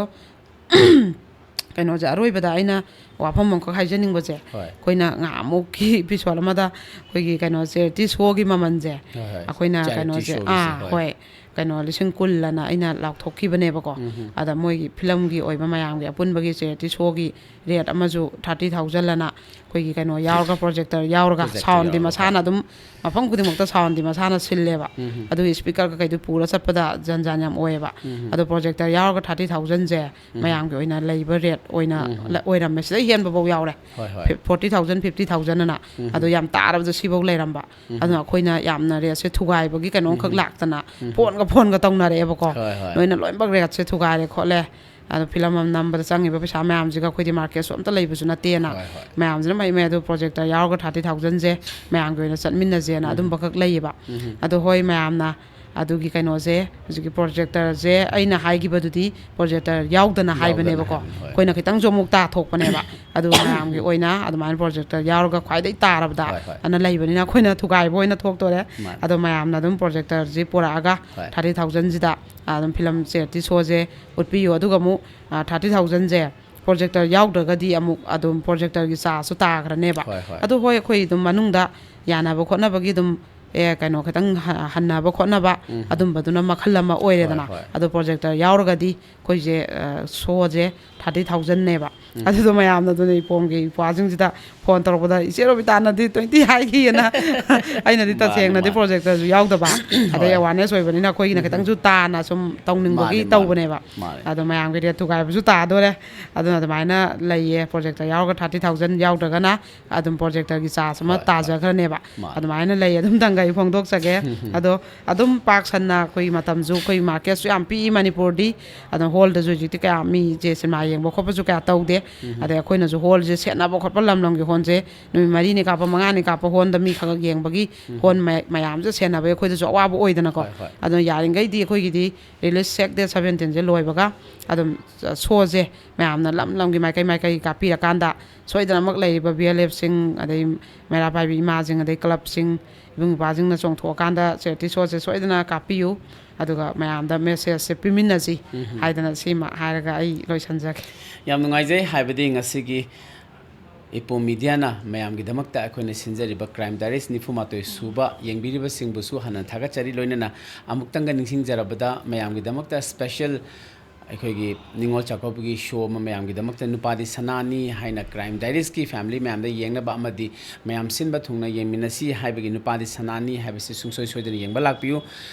ꯀꯩꯅꯣꯁꯦ, ꯑꯔꯣꯏꯕꯗ ꯑꯩꯅ ꯋꯥꯐꯝ ꯑꯃꯈꯛ ꯍꯥꯏꯖꯅꯤꯡꯕꯁꯦ, ꯍꯣꯏ꯫ ꯑꯩꯈꯣꯏꯅ ꯉꯍꯥꯟꯃꯨꯛꯀꯤ episode ꯑꯃꯗ ꯑꯩꯈꯣꯏꯒꯤ ꯀꯩꯅꯣ charity showꯒꯤ ꯃꯃꯜꯁꯦ ꯍꯣꯏ, ꯍꯣꯏ꯫ ꯑꯩꯈꯣꯏꯅ charity ꯀꯩꯅꯣꯁꯦ, showꯒꯤꯁꯦ, ꯑꯥ, ꯍꯣꯏ꯫ ꯍꯣꯏ, ꯀꯩꯅꯣ ꯂꯤꯁꯤꯡ ꯀꯨꯟ ꯑꯅ ꯑꯩꯅ ꯂꯥꯎꯊꯣꯛꯈꯤꯕꯅꯦꯕꯀꯣ꯫ ꯑꯗ ꯃꯣꯏꯒꯤ ꯐꯤꯂꯝꯒꯤ ꯑꯣꯏꯕ ꯃꯌꯥꯝꯒꯤ ꯑꯄꯨꯟꯕꯒꯤ charity showꯒꯤ rate ꯑꯃꯁꯨ thirty thousand ꯑꯅ ꯑꯩꯈꯣꯏꯒꯤ ꯀꯩꯅꯣ ꯌꯥꯎꯔꯒ, projector ꯌꯥꯎꯔꯒ, projector soundꯗꯤ ꯌꯥꯎꯔꯒ, ꯃꯁꯥꯅ ꯍꯣꯏ꯫ ꯑꯗꯨꯝ ꯃꯐꯝ ꯈꯨꯗꯤꯡꯃꯛꯇ soundꯗꯤ ꯃꯁꯥꯅ ꯁꯤꯜꯂꯦꯕ꯫ ꯑꯗꯨꯒꯤ speaker ꯀꯩꯀꯩꯗꯨ ꯄꯨꯔ ꯆꯠꯄꯗ ꯖꯟ ꯖꯥꯟ ꯌꯥꯝ ꯑꯣꯏꯌꯦꯕ꯫ ꯑꯗꯣ projector ꯌꯥꯎꯔꯒ thirty thousandꯁꯦ ꯃꯌꯥꯝꯒꯤ ꯑꯣꯏꯅ ꯂꯩꯕ rate ꯑꯣꯏꯅ ꯂ-, ꯑꯣꯏꯔꯝꯃꯦ꯫ ꯁꯤꯗꯩ ꯍꯦꯟꯕꯐꯧ ꯌꯥꯎꯔꯦ꯫ ꯍꯣꯏ, ꯍꯣꯏ꯫ Forty thousand, fifty thousand ꯑꯅ꯫ ꯑꯗꯣ ꯌꯥꯝ ꯇꯥꯔꯕꯗ ꯁꯤꯐꯧ ꯂꯩꯔꯝꯕ꯫ ꯑꯗꯨꯅ ꯑꯩꯈꯣꯏꯅ ꯌꯥꯝꯅ rateꯁꯦ ꯊꯨꯒꯥꯏꯕꯒꯤ ꯀꯩꯅꯣꯝꯈꯛ ꯂꯥꯛꯇꯅ, ꯐꯣꯟꯒ ꯐꯣꯟꯒ ꯇꯧꯅꯔꯛꯑꯦꯕꯀꯣ꯫ ꯍꯣꯏ, ꯍꯣꯏ꯫ ꯅꯣꯏꯅ ꯂꯣꯏꯅꯃꯛ rateꯁꯦ ꯊꯨꯒꯥꯏꯔꯦ ꯈꯣꯠꯂꯦ꯫ ꯑꯗꯣ ꯐꯤꯂꯝ ꯑꯃ ꯅꯝꯕꯗ ꯆꯪꯉꯤꯕ ꯄꯩꯁꯥ ꯃꯌꯥꯝꯁꯤꯒ ꯑꯩꯈꯣꯏꯗꯤ marketꯁꯨ ꯑꯝꯇ ꯂꯩꯕꯁꯨ ꯅꯠꯇꯦꯅ꯫ ꯍꯣꯏ, ꯍꯣꯏ꯫ ꯃꯌꯥꯝꯁꯤꯅ ꯃꯩ ꯃꯩ ꯑꯗꯨ projector ꯌꯥꯎꯔꯒ thirty thousandꯁꯦ ꯃꯌꯥꯝꯒꯤ ꯑꯣꯏꯅ ꯆꯠꯃꯤꯟꯅꯁꯦꯅ ꯑꯗꯨꯝꯕꯈꯛ ꯂꯩꯌꯦꯕ꯫ ꯑꯗꯣ ꯍꯣꯏ, ꯃꯌꯥꯝꯅ ꯑꯗꯨꯒꯤ ꯀꯩꯅꯣꯁꯦ, ꯍꯧꯖꯤꯛꯀꯤ ꯄ꯭ꯔꯣꯖꯦꯛꯇꯔꯁꯦ ꯑꯩꯅ ꯍꯥꯏꯈꯤꯕꯗꯨꯗꯤ ꯄ꯭ꯔꯣꯖꯦꯛꯇꯔ ꯌꯥꯎꯗꯅ ꯍꯥꯏꯕꯅꯦꯕꯀꯣ꯫ ꯍꯥꯏꯕꯅꯤ, ꯍꯣꯏ꯫ ꯑꯩꯈꯣꯏꯅ ꯈꯤꯇꯪꯁꯨ ꯑꯃꯨꯛ ꯇꯥꯊꯣꯛꯄꯅꯦꯕ꯫ ꯑꯗꯨ ꯃꯌꯥꯝꯒꯤ ꯑꯣꯏꯅ ꯑꯗꯨꯃꯥꯏꯅ ꯄ꯭ꯔꯣꯖꯦꯛꯇꯔ ꯌꯥꯎꯔꯒ ꯈ꯭ꯋꯥꯏꯗꯒꯤ ꯇꯥꯔꯕꯗ ꯍꯣꯏ, ꯍꯣꯏ꯫ ꯑꯅ ꯂꯩꯕꯅꯤꯅ ꯑꯩꯈꯣꯏꯅ ꯊꯨꯒꯥꯏꯕ ꯑꯣꯏꯅ ꯊꯣꯛꯇꯣꯔꯦ꯫ ꯃꯥꯅꯤ꯫ ꯑꯗꯣ ꯃꯌꯥꯝꯅ ꯑꯗꯨꯝ ꯄ꯭ꯔꯣꯖꯦꯛꯇꯔꯁꯤ ꯄꯨꯔꯛꯑꯒ ꯍꯣꯏ꯫ ꯊꯥꯔꯇꯤ ꯊꯥꯎꯖꯟꯁꯤꯗ ꯑꯗꯨꯝ ꯐꯤꯂꯝ ꯆꯦꯔꯤꯇꯤ ꯁꯣꯁꯦ ꯎꯠꯄꯤꯌꯨ꯫ ꯑꯗꯨꯒ ꯑꯃꯨꯛ ꯊꯥꯔꯇꯤ ꯊꯥꯎꯖꯟꯁꯦ ꯄ꯭ꯔꯣꯖꯦꯛꯇꯔ ꯌꯥꯎꯗ꯭ꯔꯒꯗꯤ ꯑꯃꯨꯛ ꯑꯗꯨꯝ ꯄ꯭ꯔꯣꯖꯦꯛꯇꯔꯒꯤ ꯆꯥꯔꯖꯁꯨ ꯇꯥꯈ꯭ꯔꯅꯦꯕ꯫ ꯍꯣꯏ, ꯍꯣꯏ꯫ ꯑꯗꯨ ꯍꯣꯏ, ꯑꯩꯈꯣꯏ ꯑꯗꯨꯝ ꯃꯅꯨꯡꯗ ꯌꯥꯅꯕ ꯈꯣꯠꯅꯕꯒꯤ ꯑꯗꯨꯝ ꯑꯦ, ꯀꯩꯅꯣ ꯈꯤꯇꯪ ꯍ-, ꯍꯟꯅꯕ ꯈꯣꯠꯅꯕ ꯑꯗꯨꯝꯕꯗꯨꯅ ꯃꯈꯜ ꯑꯃ ꯑꯣꯏꯔꯦꯗꯅ꯫ ꯍꯣꯏ, ꯍꯣꯏ꯫ ꯑꯗꯣ ꯄ꯭ꯔꯣꯖꯦꯛꯇꯔ ꯌꯥꯎꯔꯒꯗꯤ ꯑꯩꯈꯣꯏꯁꯦ, ꯑ, ꯁꯣꯁꯦ ꯊꯥꯔꯇꯤ ꯊꯥꯎꯖꯟꯅꯦꯕ꯫ ꯑꯗꯨꯗꯣ ꯃꯌꯥꯝꯅ ꯑꯗꯨꯅ ꯏꯄꯣꯝꯒꯤ ꯏꯄ꯭ꯋꯥꯁꯤꯡꯁꯤꯗ ꯐꯣꯟ ꯇꯧꯔꯛꯄꯗ, "ꯏꯆꯦ ꯔꯣꯕꯤꯇꯥꯅꯗꯤ ꯇ꯭ꯋꯦꯟꯇꯤ ꯍꯥꯏꯈꯤꯑꯅ", ꯑꯩꯅꯗꯤ ꯃꯥꯅꯤ, ꯇꯁꯦꯡꯅꯗꯤ ꯃꯥꯅꯤ꯫ ꯄ꯭ꯔꯣꯖꯦꯛꯇꯔꯁꯨ ꯌꯥꯎꯗꯕ, ꯑꯗꯩ ꯍꯣꯏ꯫ ꯑꯦꯋꯥꯔꯅꯦꯁ ꯑꯣꯏꯕꯅꯤꯅ ꯑꯩꯈꯣꯏꯒꯤꯅ ꯈꯤꯇꯪꯁꯨ ꯇꯥꯅ ꯁꯨꯝ ꯇꯧꯅꯤꯡꯕꯒꯤ ꯃꯥꯅꯤ, ꯃꯥꯅꯤ꯫ ꯇꯧꯕꯅꯦꯕ꯫ ꯃꯥꯅꯤ꯫ ꯑꯗꯣ ꯃꯌꯥꯝꯒꯤ ꯔꯦꯠ ꯊꯨꯒꯥꯏꯕꯁꯨ ꯇꯥꯗꯣꯔꯦ꯫ ꯑꯗꯨꯅ ꯑꯗꯨꯃꯥꯏꯅ ꯂꯩꯌꯦ, ꯄ꯭ꯔꯣꯖꯦꯛꯇꯔ ꯌꯥꯎꯔꯒ ꯊꯥꯔꯇꯤ ꯊꯥꯎꯖꯟ, ꯌꯥꯎꯗ꯭ꯔꯒꯅ ꯑꯗꯨꯝ ꯄ꯭ꯔꯣꯖꯦꯛꯇꯔꯒꯤ ꯆꯥꯔꯖ ꯑꯃ ꯍꯣꯏ, ꯍꯣꯏ꯫ ꯇꯥꯖꯈ꯭ꯔꯅꯦꯕ꯫ ꯃꯥꯅꯤ꯫ ꯑꯗꯨꯃꯥꯏꯅ ꯂꯩ꯫ ꯑꯗꯨꯝꯇꯪꯒ ꯑꯩ ꯐꯣꯡꯗꯣꯛꯆꯒꯦ꯫ ꯑꯗꯣ ꯑꯗꯨꯝ ꯄꯥꯛ ꯁꯟꯅ ꯑꯩꯈꯣꯏ ꯃꯇꯝꯁꯨ, ꯑꯩꯈꯣꯏ ꯃꯥꯔꯀꯦꯠꯁꯨ ꯌꯥꯝ ꯄꯤꯛꯏ ꯃꯅꯤꯄꯨꯔꯗꯤ꯫ ꯑꯗꯣ ꯍꯣꯜꯗꯁꯨ ꯍꯧꯖꯤꯛꯇꯤ ꯀꯌꯥ ꯃꯤꯁꯦ ꯁꯤꯅꯦꯃꯥ ꯌꯦꯡꯕ ꯈꯣꯠꯄꯁꯨ ꯀꯌꯥ ꯇꯧꯗꯦ꯫ ꯑꯗꯩ ꯑꯩꯈꯣꯏꯅꯁꯨ ꯍꯣꯜꯁꯦ ꯁꯦꯠꯅꯕ ꯈꯣꯠꯄ, ꯂꯝ ꯂꯝꯒꯤ ꯍꯣꯜꯁꯦ ꯅꯨꯃꯤꯠ ꯃꯔꯤꯅꯤ ꯀꯥꯞꯄ, ꯃꯉꯥꯅꯤ ꯀꯥꯞꯄ ꯍꯣꯜꯗ ꯃꯤ ꯈꯔ ꯈꯛ ꯌꯦꯡꯕꯒꯤ ꯍꯣꯜ ꯃꯌꯥ-, ꯃꯌꯥꯝꯁꯦ ꯁꯦꯟꯅꯕ ꯑꯩꯈꯣꯏꯗꯁꯨ ꯑꯋꯥꯕ ꯑꯣꯏꯗꯅꯀꯣ꯫ ꯍꯣꯏ, ꯍꯣꯏ꯫ ꯑꯗꯨꯅ ꯌꯥꯔꯤꯈꯩꯗꯤ ꯑꯩꯈꯣꯏꯒꯤꯗꯤ ꯔꯤꯂꯤꯁ ꯁꯦꯛ ꯗꯦꯠ ꯁꯕꯦꯟꯇꯤꯟꯁꯦ ꯂꯣꯏꯕꯒ ꯑꯗꯨꯝ ꯁꯣꯁꯦ ꯃꯌꯥꯝꯅ ꯂꯝ ꯂꯝꯒꯤ ꯃꯥꯏꯀꯩ ꯃꯥꯏꯀꯩ ꯀꯥꯞꯄꯤꯔꯀꯥꯟꯗ ꯁꯣꯏꯗꯅꯃꯛ ꯂꯩꯔꯤꯕ ꯕꯤ ꯑꯦꯜ ꯑꯦꯐꯁꯤꯡ, ꯑꯗꯩ ꯃꯩꯔꯥ ꯄꯥꯏꯕꯤ ꯏꯃꯥꯁꯤꯡ, ꯑꯗꯩ ꯀ꯭ꯂꯕꯁꯤꯡ, ꯏꯕꯨꯡ ꯏꯄ꯭ꯋꯥꯁꯤꯡꯅ ꯆꯣꯡꯊꯣꯛꯑꯀꯥꯟꯗ ꯆꯦꯔꯤꯇꯤ ꯁꯣꯁꯦ ꯁꯣꯏꯗꯅ ꯀꯥꯞꯄꯤꯌꯨ꯫ ꯑꯗꯨꯒ ꯃꯌꯥꯝꯗ ꯃꯦꯁꯦꯖꯁꯦ ꯄꯤꯃꯤꯟꯅꯁꯤ ꯍꯥꯏꯗꯅ ꯁꯤꯃ ꯍꯥꯏꯔꯒ ꯑꯩ ꯂꯣꯏꯁꯤꯟꯖꯒꯦ꯫ ꯌꯥꯝ ꯅꯨꯡꯉꯥꯏꯖꯩ, ꯍꯥꯏꯕꯗꯤ ꯉꯁꯤꯒꯤ ꯏꯄꯣꯝ ꯃꯤꯗꯤꯌꯥꯅ ꯃꯌꯥꯝꯒꯤꯗꯃꯛꯇ ꯑꯩꯈꯣꯏꯅ ꯁꯤꯟꯖꯔꯤꯕ ꯀ꯭ꯔꯥꯏꯝ ꯗꯥꯏꯔꯤꯁ ꯅꯤꯐꯨ ꯃꯥꯊꯣꯏ ꯁꯨꯕ ꯌꯦꯡꯕꯤꯔꯤꯕꯁꯤꯡꯕꯨꯁꯨ ꯍꯥꯟꯅ ꯊꯥꯒꯠꯆꯔꯤ꯫ ꯂꯣꯏꯅꯅ ꯑꯃꯨꯛꯇꯪꯒ ꯅꯤꯡꯁꯤꯡꯖꯔꯕꯗ, ꯃꯌꯥꯝꯒꯤꯗꯃꯛꯇ ꯁ꯭ꯄꯦꯁꯦꯜ ꯑꯩꯈꯣꯏꯒꯤ ꯅꯤꯉꯣꯜ ꯆꯥꯛꯀꯧꯕꯒꯤ ꯁꯣ ꯑꯃ ꯃꯌꯥꯝꯒꯤꯗꯃꯛꯇ, ꯅꯨꯄꯥꯗꯤ ꯁꯅꯥꯅꯤ ꯍꯥꯏꯅ ꯀ꯭ꯔꯥꯏꯝ ꯗꯥꯏꯔꯤꯁꯀꯤ ꯐꯦꯃꯤꯂꯤ ꯃꯌꯥꯝꯗ ꯌꯦꯡꯅꯕ ꯑꯃꯗꯤ ꯃꯌꯥꯝ ꯁꯤꯟꯕ ꯊꯨꯡꯅ ꯌꯦꯡꯃꯤꯟꯅꯁꯤ ꯍꯥꯏꯕꯒꯤ ꯅꯨꯄꯥꯗꯤ ꯁꯅꯥꯅꯤ ꯍꯥꯏꯕꯁꯤ ꯁꯨꯡꯁꯣꯏ ꯁꯣꯏꯗꯅ ꯌꯦꯡꯕ ꯂꯥꯛꯄꯤꯌꯨ꯫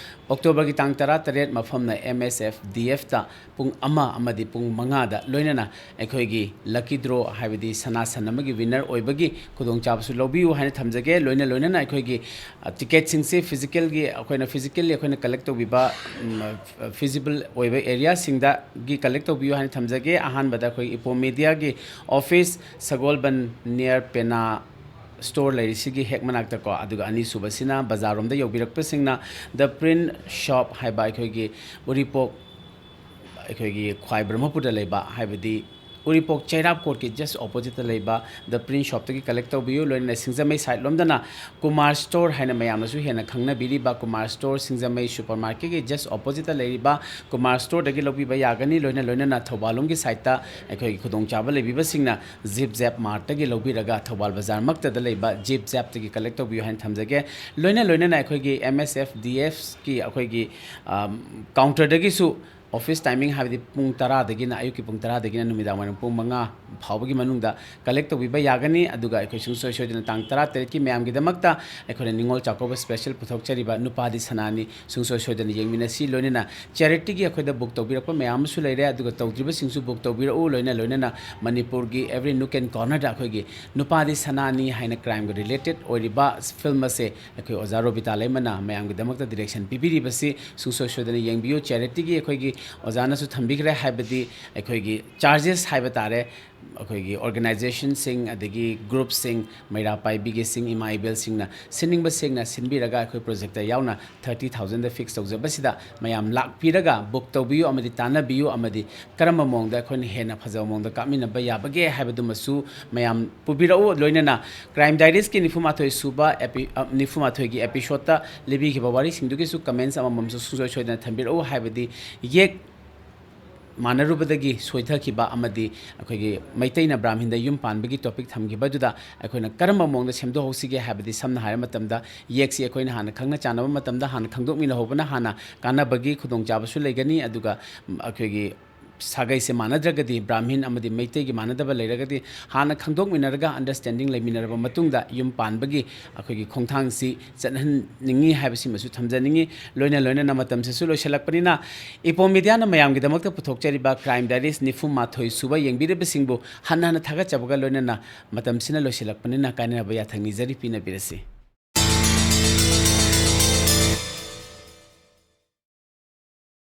ꯑꯣꯛꯇꯣꯕꯔꯒꯤ ꯇꯥꯡ ꯇꯔꯥ ꯇꯔꯦꯠ, ꯃꯐꯝꯅ ꯑꯦꯝ ꯑꯦꯁ ꯑꯦꯐ ꯗꯤ ꯑꯦꯐꯇ ꯄꯨꯡ ꯑꯃ ꯑꯃꯗꯤ ꯄꯨꯡ ꯃꯉꯥꯗ, ꯂꯣꯏꯅꯅ ꯑꯩꯈꯣꯏꯒꯤ ꯂꯛꯀꯤ ꯗ꯭ꯔꯣ, ꯍꯥꯏꯕꯗꯤ ꯁꯅꯥ ꯁꯟ ꯑꯃꯒꯤ ꯋꯤꯟꯅꯔ ꯑꯣꯏꯕꯒꯤ ꯈꯨꯗꯣꯡꯆꯥꯕꯁꯨ ꯂꯧꯕꯤꯌꯨ ꯍꯥꯏꯅ ꯊꯝꯖꯒꯦ꯫ ꯂꯣꯏꯅ ꯂꯣꯏꯅꯅ ꯑꯩꯈꯣꯏꯒꯤ, ꯑ, ꯇꯤꯀꯦꯠꯁꯤꯡꯁꯤ ꯐꯤꯖꯤꯀꯦꯜꯒꯤ, ꯑꯩꯈꯣꯏꯅ ꯐꯤꯖꯤꯀꯦꯜꯂꯤ ꯑꯩꯈꯣꯏꯅ ꯀꯂꯦꯛ ꯇꯧꯕꯤꯕ, ꯎꯝ, ꯑ, ꯐꯤꯖꯤꯕꯜ ꯑꯣꯏꯕ ꯑꯦꯔꯤꯌꯥꯁꯤꯡꯗꯒꯤ ꯀꯂꯦꯛ ꯇꯧꯕꯤꯌꯨ ꯍꯥꯏꯅ ꯊꯝꯖꯒꯦ꯫ ꯑꯍꯥꯟꯕꯗ ꯑꯩꯈꯣꯏ ꯏꯄꯣꯝ ꯃꯤꯗꯤꯌꯥꯒꯤ ꯑꯣꯐꯤꯁ, ꯁꯒꯣꯜꯕꯟ near ꯄꯦꯅꯥ ꯁ꯭ꯇꯣꯔ ꯂꯩꯔꯤꯁꯤꯒꯤ ꯍꯦꯛ ꯃꯅꯥꯛꯇꯀꯣ꯫ ꯑꯗꯨꯒ ꯑꯅꯤꯁꯨꯕꯁꯤꯅ ꯕꯖꯥꯔꯔꯣꯝꯗ ꯌꯧꯕꯤꯔꯛꯄꯁꯤꯡꯅ ꯗ ꯄ꯭ꯔꯤꯟ ꯁꯣꯞ ꯍꯥꯏꯕ ꯑꯩꯈꯣꯏꯒꯤ ꯎꯔꯤꯄꯣꯛ, ꯑꯩꯈꯣꯏꯒꯤ ꯈ꯭ꯋꯥꯏ ꯕ꯭ꯔꯍ꯭ꯃꯄꯨꯔꯗ ꯂꯩꯕ, ꯍꯥꯏꯕꯗꯤ ꯎꯔꯤꯄꯣꯛ ꯆꯩꯔꯥꯞ ꯀꯣꯔꯠꯀꯤ ꯖꯁ ꯑꯣꯄꯣꯖꯤꯠꯇ ꯂꯩꯕ ꯗ ꯄ꯭ꯔꯤꯟ ꯁꯣꯞꯇꯒꯤ ꯀꯂꯦꯛ ꯇꯧꯕꯤꯌꯨ꯫ ꯂꯣꯏꯅꯅ ꯁꯤꯡꯖꯃꯩ ꯁꯥꯏꯠ ꯂꯣꯝꯗꯅ ꯀꯨꯃꯥꯔ ꯁ꯭ꯇꯣꯔ ꯍꯥꯏꯅ ꯃꯌꯥꯝꯅꯁꯨ ꯍꯦꯟꯅ ꯈꯪꯅꯕꯤꯔꯤꯕ ꯀꯨꯃꯥꯔ ꯁ꯭ꯇꯣꯔ, ꯁꯤꯡꯖꯃꯩ ꯁꯨꯄꯔ ꯃꯥꯔꯀꯦꯠꯀꯤ ꯖꯁ ꯑꯣꯄꯣꯖꯤꯠꯇ ꯂꯩꯔꯤꯕ ꯀꯨꯃꯥꯔ ꯁ꯭ꯇꯣꯔꯗꯒꯤ ꯂꯧꯕꯤꯕ ꯌꯥꯒꯅꯤ꯫ ꯂꯣꯏꯅ ꯂꯣꯏꯅꯅ ꯊꯧꯕꯥꯜ ꯂꯣꯝꯒꯤ ꯁꯥꯏꯠꯇ ꯑꯩꯈꯣꯏꯒꯤ ꯈꯨꯗꯣꯡꯆꯥꯕ ꯂꯩꯕꯤꯕꯁꯤꯡꯅ ꯖꯤꯞ ꯖꯦꯞ ꯃꯥꯔꯠꯇꯒꯤ ꯂꯧꯕꯤꯔꯒ ꯊꯧꯕꯥꯜ ꯕꯖꯥꯔꯃꯛꯇꯗ ꯂꯩꯕ ꯖꯤꯞ ꯖꯦꯞꯇꯒꯤ ꯀꯂꯦꯛ ꯇꯧꯕꯤꯌꯨ ꯍꯥꯏꯅ ꯊꯝꯖꯒꯦ꯫ ꯂꯣꯏꯅ ꯂꯣꯏꯅꯅ ꯑꯩꯈꯣꯏꯒꯤ ꯑꯦꯝ ꯑꯦꯁ ꯑꯦꯐ ꯗꯤ ꯑꯦꯐꯀꯤ ꯑꯩꯈꯣꯏꯒꯤ, ꯑꯝ, ꯀꯥꯎꯟꯇꯔꯗꯒꯤꯁꯨ ꯑꯣꯐꯤꯁ ꯇꯥꯏꯃꯤꯡ ꯍꯥꯏꯕꯗꯤ ꯄꯨꯡ ꯇꯔꯥꯗꯒꯤꯅ, ꯑꯌꯨꯛꯀꯤ ꯄꯨꯡ ꯇꯔꯥꯗꯒꯤꯅ ꯅꯨꯃꯤꯗꯥꯡ ꯋꯥꯏꯔꯝ ꯄꯨꯡ ꯃꯉꯥ ꯐꯥꯎꯕꯒꯤ ꯃꯅꯨꯡꯗ ꯀꯂꯦꯛ ꯇꯧꯕꯤꯕ ꯌꯥꯒꯅꯤ꯫ ꯑꯗꯨꯒ ꯑꯩꯈꯣꯏ ꯁꯨꯡꯁꯣꯏ ꯁꯣꯏꯗꯅ ꯇꯥꯡ ꯇꯔꯥꯇꯔꯦꯠꯀꯤ ꯃꯌꯥꯝꯒꯤꯗꯃꯛꯇ ꯑꯩꯈꯣꯏꯅ ꯅꯤꯉꯣꯜ ꯆꯥꯛꯀꯧꯕ ꯁ꯭ꯄꯦꯁꯦꯜ ꯄꯨꯊꯣꯛꯆꯔꯤꯕ ꯅꯨꯄꯥꯗꯤ ꯁꯅꯥꯅꯤ, ꯁꯨꯡꯁꯣꯏ ꯁꯣꯏꯗꯅ ꯌꯦꯡꯃꯤꯟꯅꯁꯤ꯫ ꯂꯣꯏꯅꯅ ꯆꯦꯔꯤꯇꯤꯒꯤ ꯑꯩꯈꯣꯏꯗ ꯕꯨꯛ ꯇꯧꯕꯤꯔꯛꯄ ꯃꯌꯥꯝ ꯑꯃꯁꯨ ꯂꯩꯔꯦ, ꯑꯗꯨꯒ ꯇꯧꯗ꯭ꯔꯤꯕꯁꯤꯡꯁꯨ ꯕꯨꯛ ꯇꯧꯕꯤꯔꯛꯎ꯫ ꯂꯣꯏꯅ ꯂꯣꯏꯅꯅ ꯃꯅꯤꯄꯨꯔꯒꯤ every nook and cornerꯗ ꯑꯩꯈꯣꯏꯒꯤ ꯅꯨꯄꯥꯗꯤ ꯁꯅꯥꯅꯤ ꯍꯥꯏꯅ ꯀ꯭ꯔꯥꯏꯝꯒ ꯔꯤꯂꯦꯇꯦꯠ ꯑꯣꯏꯔꯤꯕ ꯐꯤꯜꯝ ꯑꯁꯦ ꯑꯩꯈꯣꯏ ꯑꯣꯖꯥ ꯔꯣꯕꯤꯇꯥ ꯂꯩꯃꯅ ꯃꯌꯥꯝꯒꯤꯗꯃꯛꯇ ꯗꯤꯔꯦꯛꯁꯟ ꯄꯤꯕꯤꯔꯤꯕꯁꯤ ꯁꯨꯡꯁꯣꯏ ꯁꯣꯏꯗꯅ ꯌꯦꯡꯕꯤꯌꯨ꯫ ꯆꯦꯔꯤꯇꯤꯒꯤ ꯑꯩꯈꯣꯏꯒꯤ ꯑꯣꯖꯥꯅꯁꯨ ꯊꯝꯕꯤꯈ꯭ꯔꯦ, ꯍꯥꯏꯕꯗꯤ ꯑꯩꯈꯣꯏꯒꯤ ꯆꯥꯔꯖꯦꯁ ꯍꯥꯏꯕ ꯇꯥꯔꯦ, ꯑꯩꯈꯣꯏꯒꯤ ꯑꯣꯔꯒꯅꯥꯏꯖꯦꯁꯟꯁꯤꯡ ꯑꯗꯒꯤ ꯒ꯭ꯔꯨꯞꯁꯤꯡ, ꯃꯩꯔꯥ ꯄꯥꯏꯕꯤꯒꯦꯁꯤꯡ, ꯏꯃꯥ ꯏꯕꯦꯜꯁꯤꯡꯅ ꯁꯤꯟꯅꯤꯡꯕꯁꯤꯡꯅ ꯁꯤꯟꯕꯤꯔꯒ ꯑꯩꯈꯣꯏ ꯄ꯭ꯔꯣꯖꯦꯛꯇ ꯌꯥꯎꯅ ꯊꯥꯔꯇꯤ ꯊꯥꯎꯖꯟꯗ ꯐꯤꯛꯁ ꯇꯧꯖꯕꯁꯤꯗ ꯃꯌꯥꯝ ꯂꯥꯛꯄꯤꯔꯒ ꯕꯨꯛ ꯇꯧꯕꯤꯌꯨ ꯑꯃꯗꯤ ꯇꯥꯟꯅꯕꯤꯌꯨ, ꯑꯃꯗꯤ ꯀꯔꯝꯕ ꯃꯑꯣꯡꯗ ꯑꯩꯈꯣꯏꯅ ꯍꯦꯟꯅ ꯐꯖꯕ ꯃꯑꯣꯡꯗ ꯀꯥꯞꯃꯤꯟꯅꯕ ꯌꯥꯕꯒꯦ ꯍꯥꯏꯕꯗꯨꯃꯁꯨ ꯃꯌꯥꯝ ꯄꯨꯕꯤꯔꯛꯎ꯫ ꯂꯣꯏꯅꯅ ꯀ꯭ꯔꯥꯏꯝ ꯗꯥꯏꯔꯤꯁꯀꯤ ꯅꯤꯐꯨꯃꯥꯊꯣꯏ ꯁꯨꯕ ꯑꯦꯄꯤ-, ꯑ, ꯅꯤꯐꯨꯃꯥꯊꯣꯏꯒꯤ ꯑꯦꯄꯤꯁꯣꯗꯇ ꯂꯤꯕꯤꯈꯤꯕ ꯋꯥꯔꯤꯁꯤꯡꯗꯨꯒꯤꯁꯨ ꯀꯃꯦꯟꯁ ꯑꯃꯃꯝꯁꯨ ꯁꯨꯡꯁꯣꯏ ꯁꯣꯏꯗꯅ ꯊꯝꯕꯤꯔꯛꯎ, ꯍꯥꯏꯕꯗꯤ ꯌꯦꯛ ꯃꯥꯟꯅꯔꯨꯕꯗꯒꯤ ꯁꯣꯏꯊꯈꯤꯕ ꯑꯃꯗꯤ ꯑꯩꯈꯣꯏꯒꯤ ꯃꯩꯇꯩꯅ ꯕ꯭ꯔꯥꯍꯃꯤꯟꯗ ꯌꯨꯝ ꯄꯥꯟꯕꯒꯤ ꯇꯣꯄꯤꯛ ꯊꯝꯈꯤꯕꯗꯨꯗ ꯑꯩꯈꯣꯏꯅ ꯀꯔꯝꯕ ꯃꯑꯣꯡꯗ ꯁꯦꯝꯗꯣꯛꯍꯧꯁꯤꯒꯦ ꯍꯥꯏꯕꯗꯤ, ꯁꯝꯅ ꯍꯥꯏꯔꯕ ꯃꯇꯝꯗ, ꯌꯦꯛꯁꯤ ꯑꯩꯈꯣꯏꯅ ꯍꯥꯟꯅ ꯈꯪꯅ ꯆꯥꯟꯅꯕ ꯃꯇꯝꯗ ꯍꯥꯟꯅ ꯈꯪꯗꯣꯛꯃꯤꯟꯅꯍꯧꯕꯅ ꯍꯥꯟꯅ ꯀꯥꯟꯅꯕꯒꯤ ꯈꯨꯗꯣꯡꯆꯥꯕꯁꯨ ꯂꯩꯒꯅꯤ꯫ ꯑꯗꯨꯒ, ꯎꯝ, ꯑꯩꯈꯣꯏꯒꯤ ꯁꯥꯒꯩꯁꯦ ꯃꯥꯟꯅꯗ꯭ꯔꯒꯗꯤ, ꯕ꯭ꯔꯥꯍꯃꯤꯟ ꯑꯃꯗꯤ ꯃꯩꯇꯩꯒꯤ ꯃꯥꯟꯅꯗꯕ ꯂꯩꯔꯒꯗꯤ, ꯍꯥꯟꯅ ꯈꯪꯗꯣꯛꯃꯤꯟꯅꯔꯒ, ꯑꯟꯗꯔꯁꯇꯦꯟꯗꯤꯡ ꯂꯩꯃꯤꯟꯅꯔꯕ ꯃꯇꯨꯡꯗ ꯌꯨꯝ ꯄꯥꯟꯕꯒꯤ ꯑꯩꯈꯣꯏꯒꯤ ꯈꯣꯡꯊꯥꯡꯁꯤ ꯆꯠꯍꯟꯅꯤꯡꯉꯤ ꯍꯥꯏꯕꯁꯤꯃꯁꯨ ꯊꯝꯖꯅꯤꯡꯉꯤ꯫ ꯂꯣꯏꯅ ꯂꯣꯏꯅꯅ ꯃꯇꯝꯁꯤꯁꯨ ꯂꯣꯏꯁꯤꯜꯂꯛꯄꯅꯤꯅ, ꯏꯄꯣꯝ ꯃꯤꯗꯤꯌꯥꯅ ꯃꯌꯥꯝꯒꯤꯗꯃꯛꯇ ꯄꯨꯊꯣꯛꯆꯔꯤꯕ ꯀ꯭ꯔꯥꯏꯝ ꯗꯥꯏꯔꯤꯁ ꯅꯤꯐꯨ ꯃꯥꯊꯣꯏ ꯁꯨꯕ ꯌꯦꯡꯕꯤꯔꯤꯕꯁꯤꯡꯕꯨ ꯍꯟꯅ ꯍꯟꯅ ꯊꯥꯒꯠꯆꯕꯒ ꯂꯣꯏꯅꯅ ꯃꯇꯝꯁꯤꯅ ꯂꯣꯏꯁꯤꯜꯂꯛꯄꯅꯤꯅ ꯀꯥꯏꯅꯅꯕ ꯌꯥꯊꯪ ꯅꯤꯖꯔꯤ, ꯄꯤꯅꯕꯤꯔꯁꯤ꯫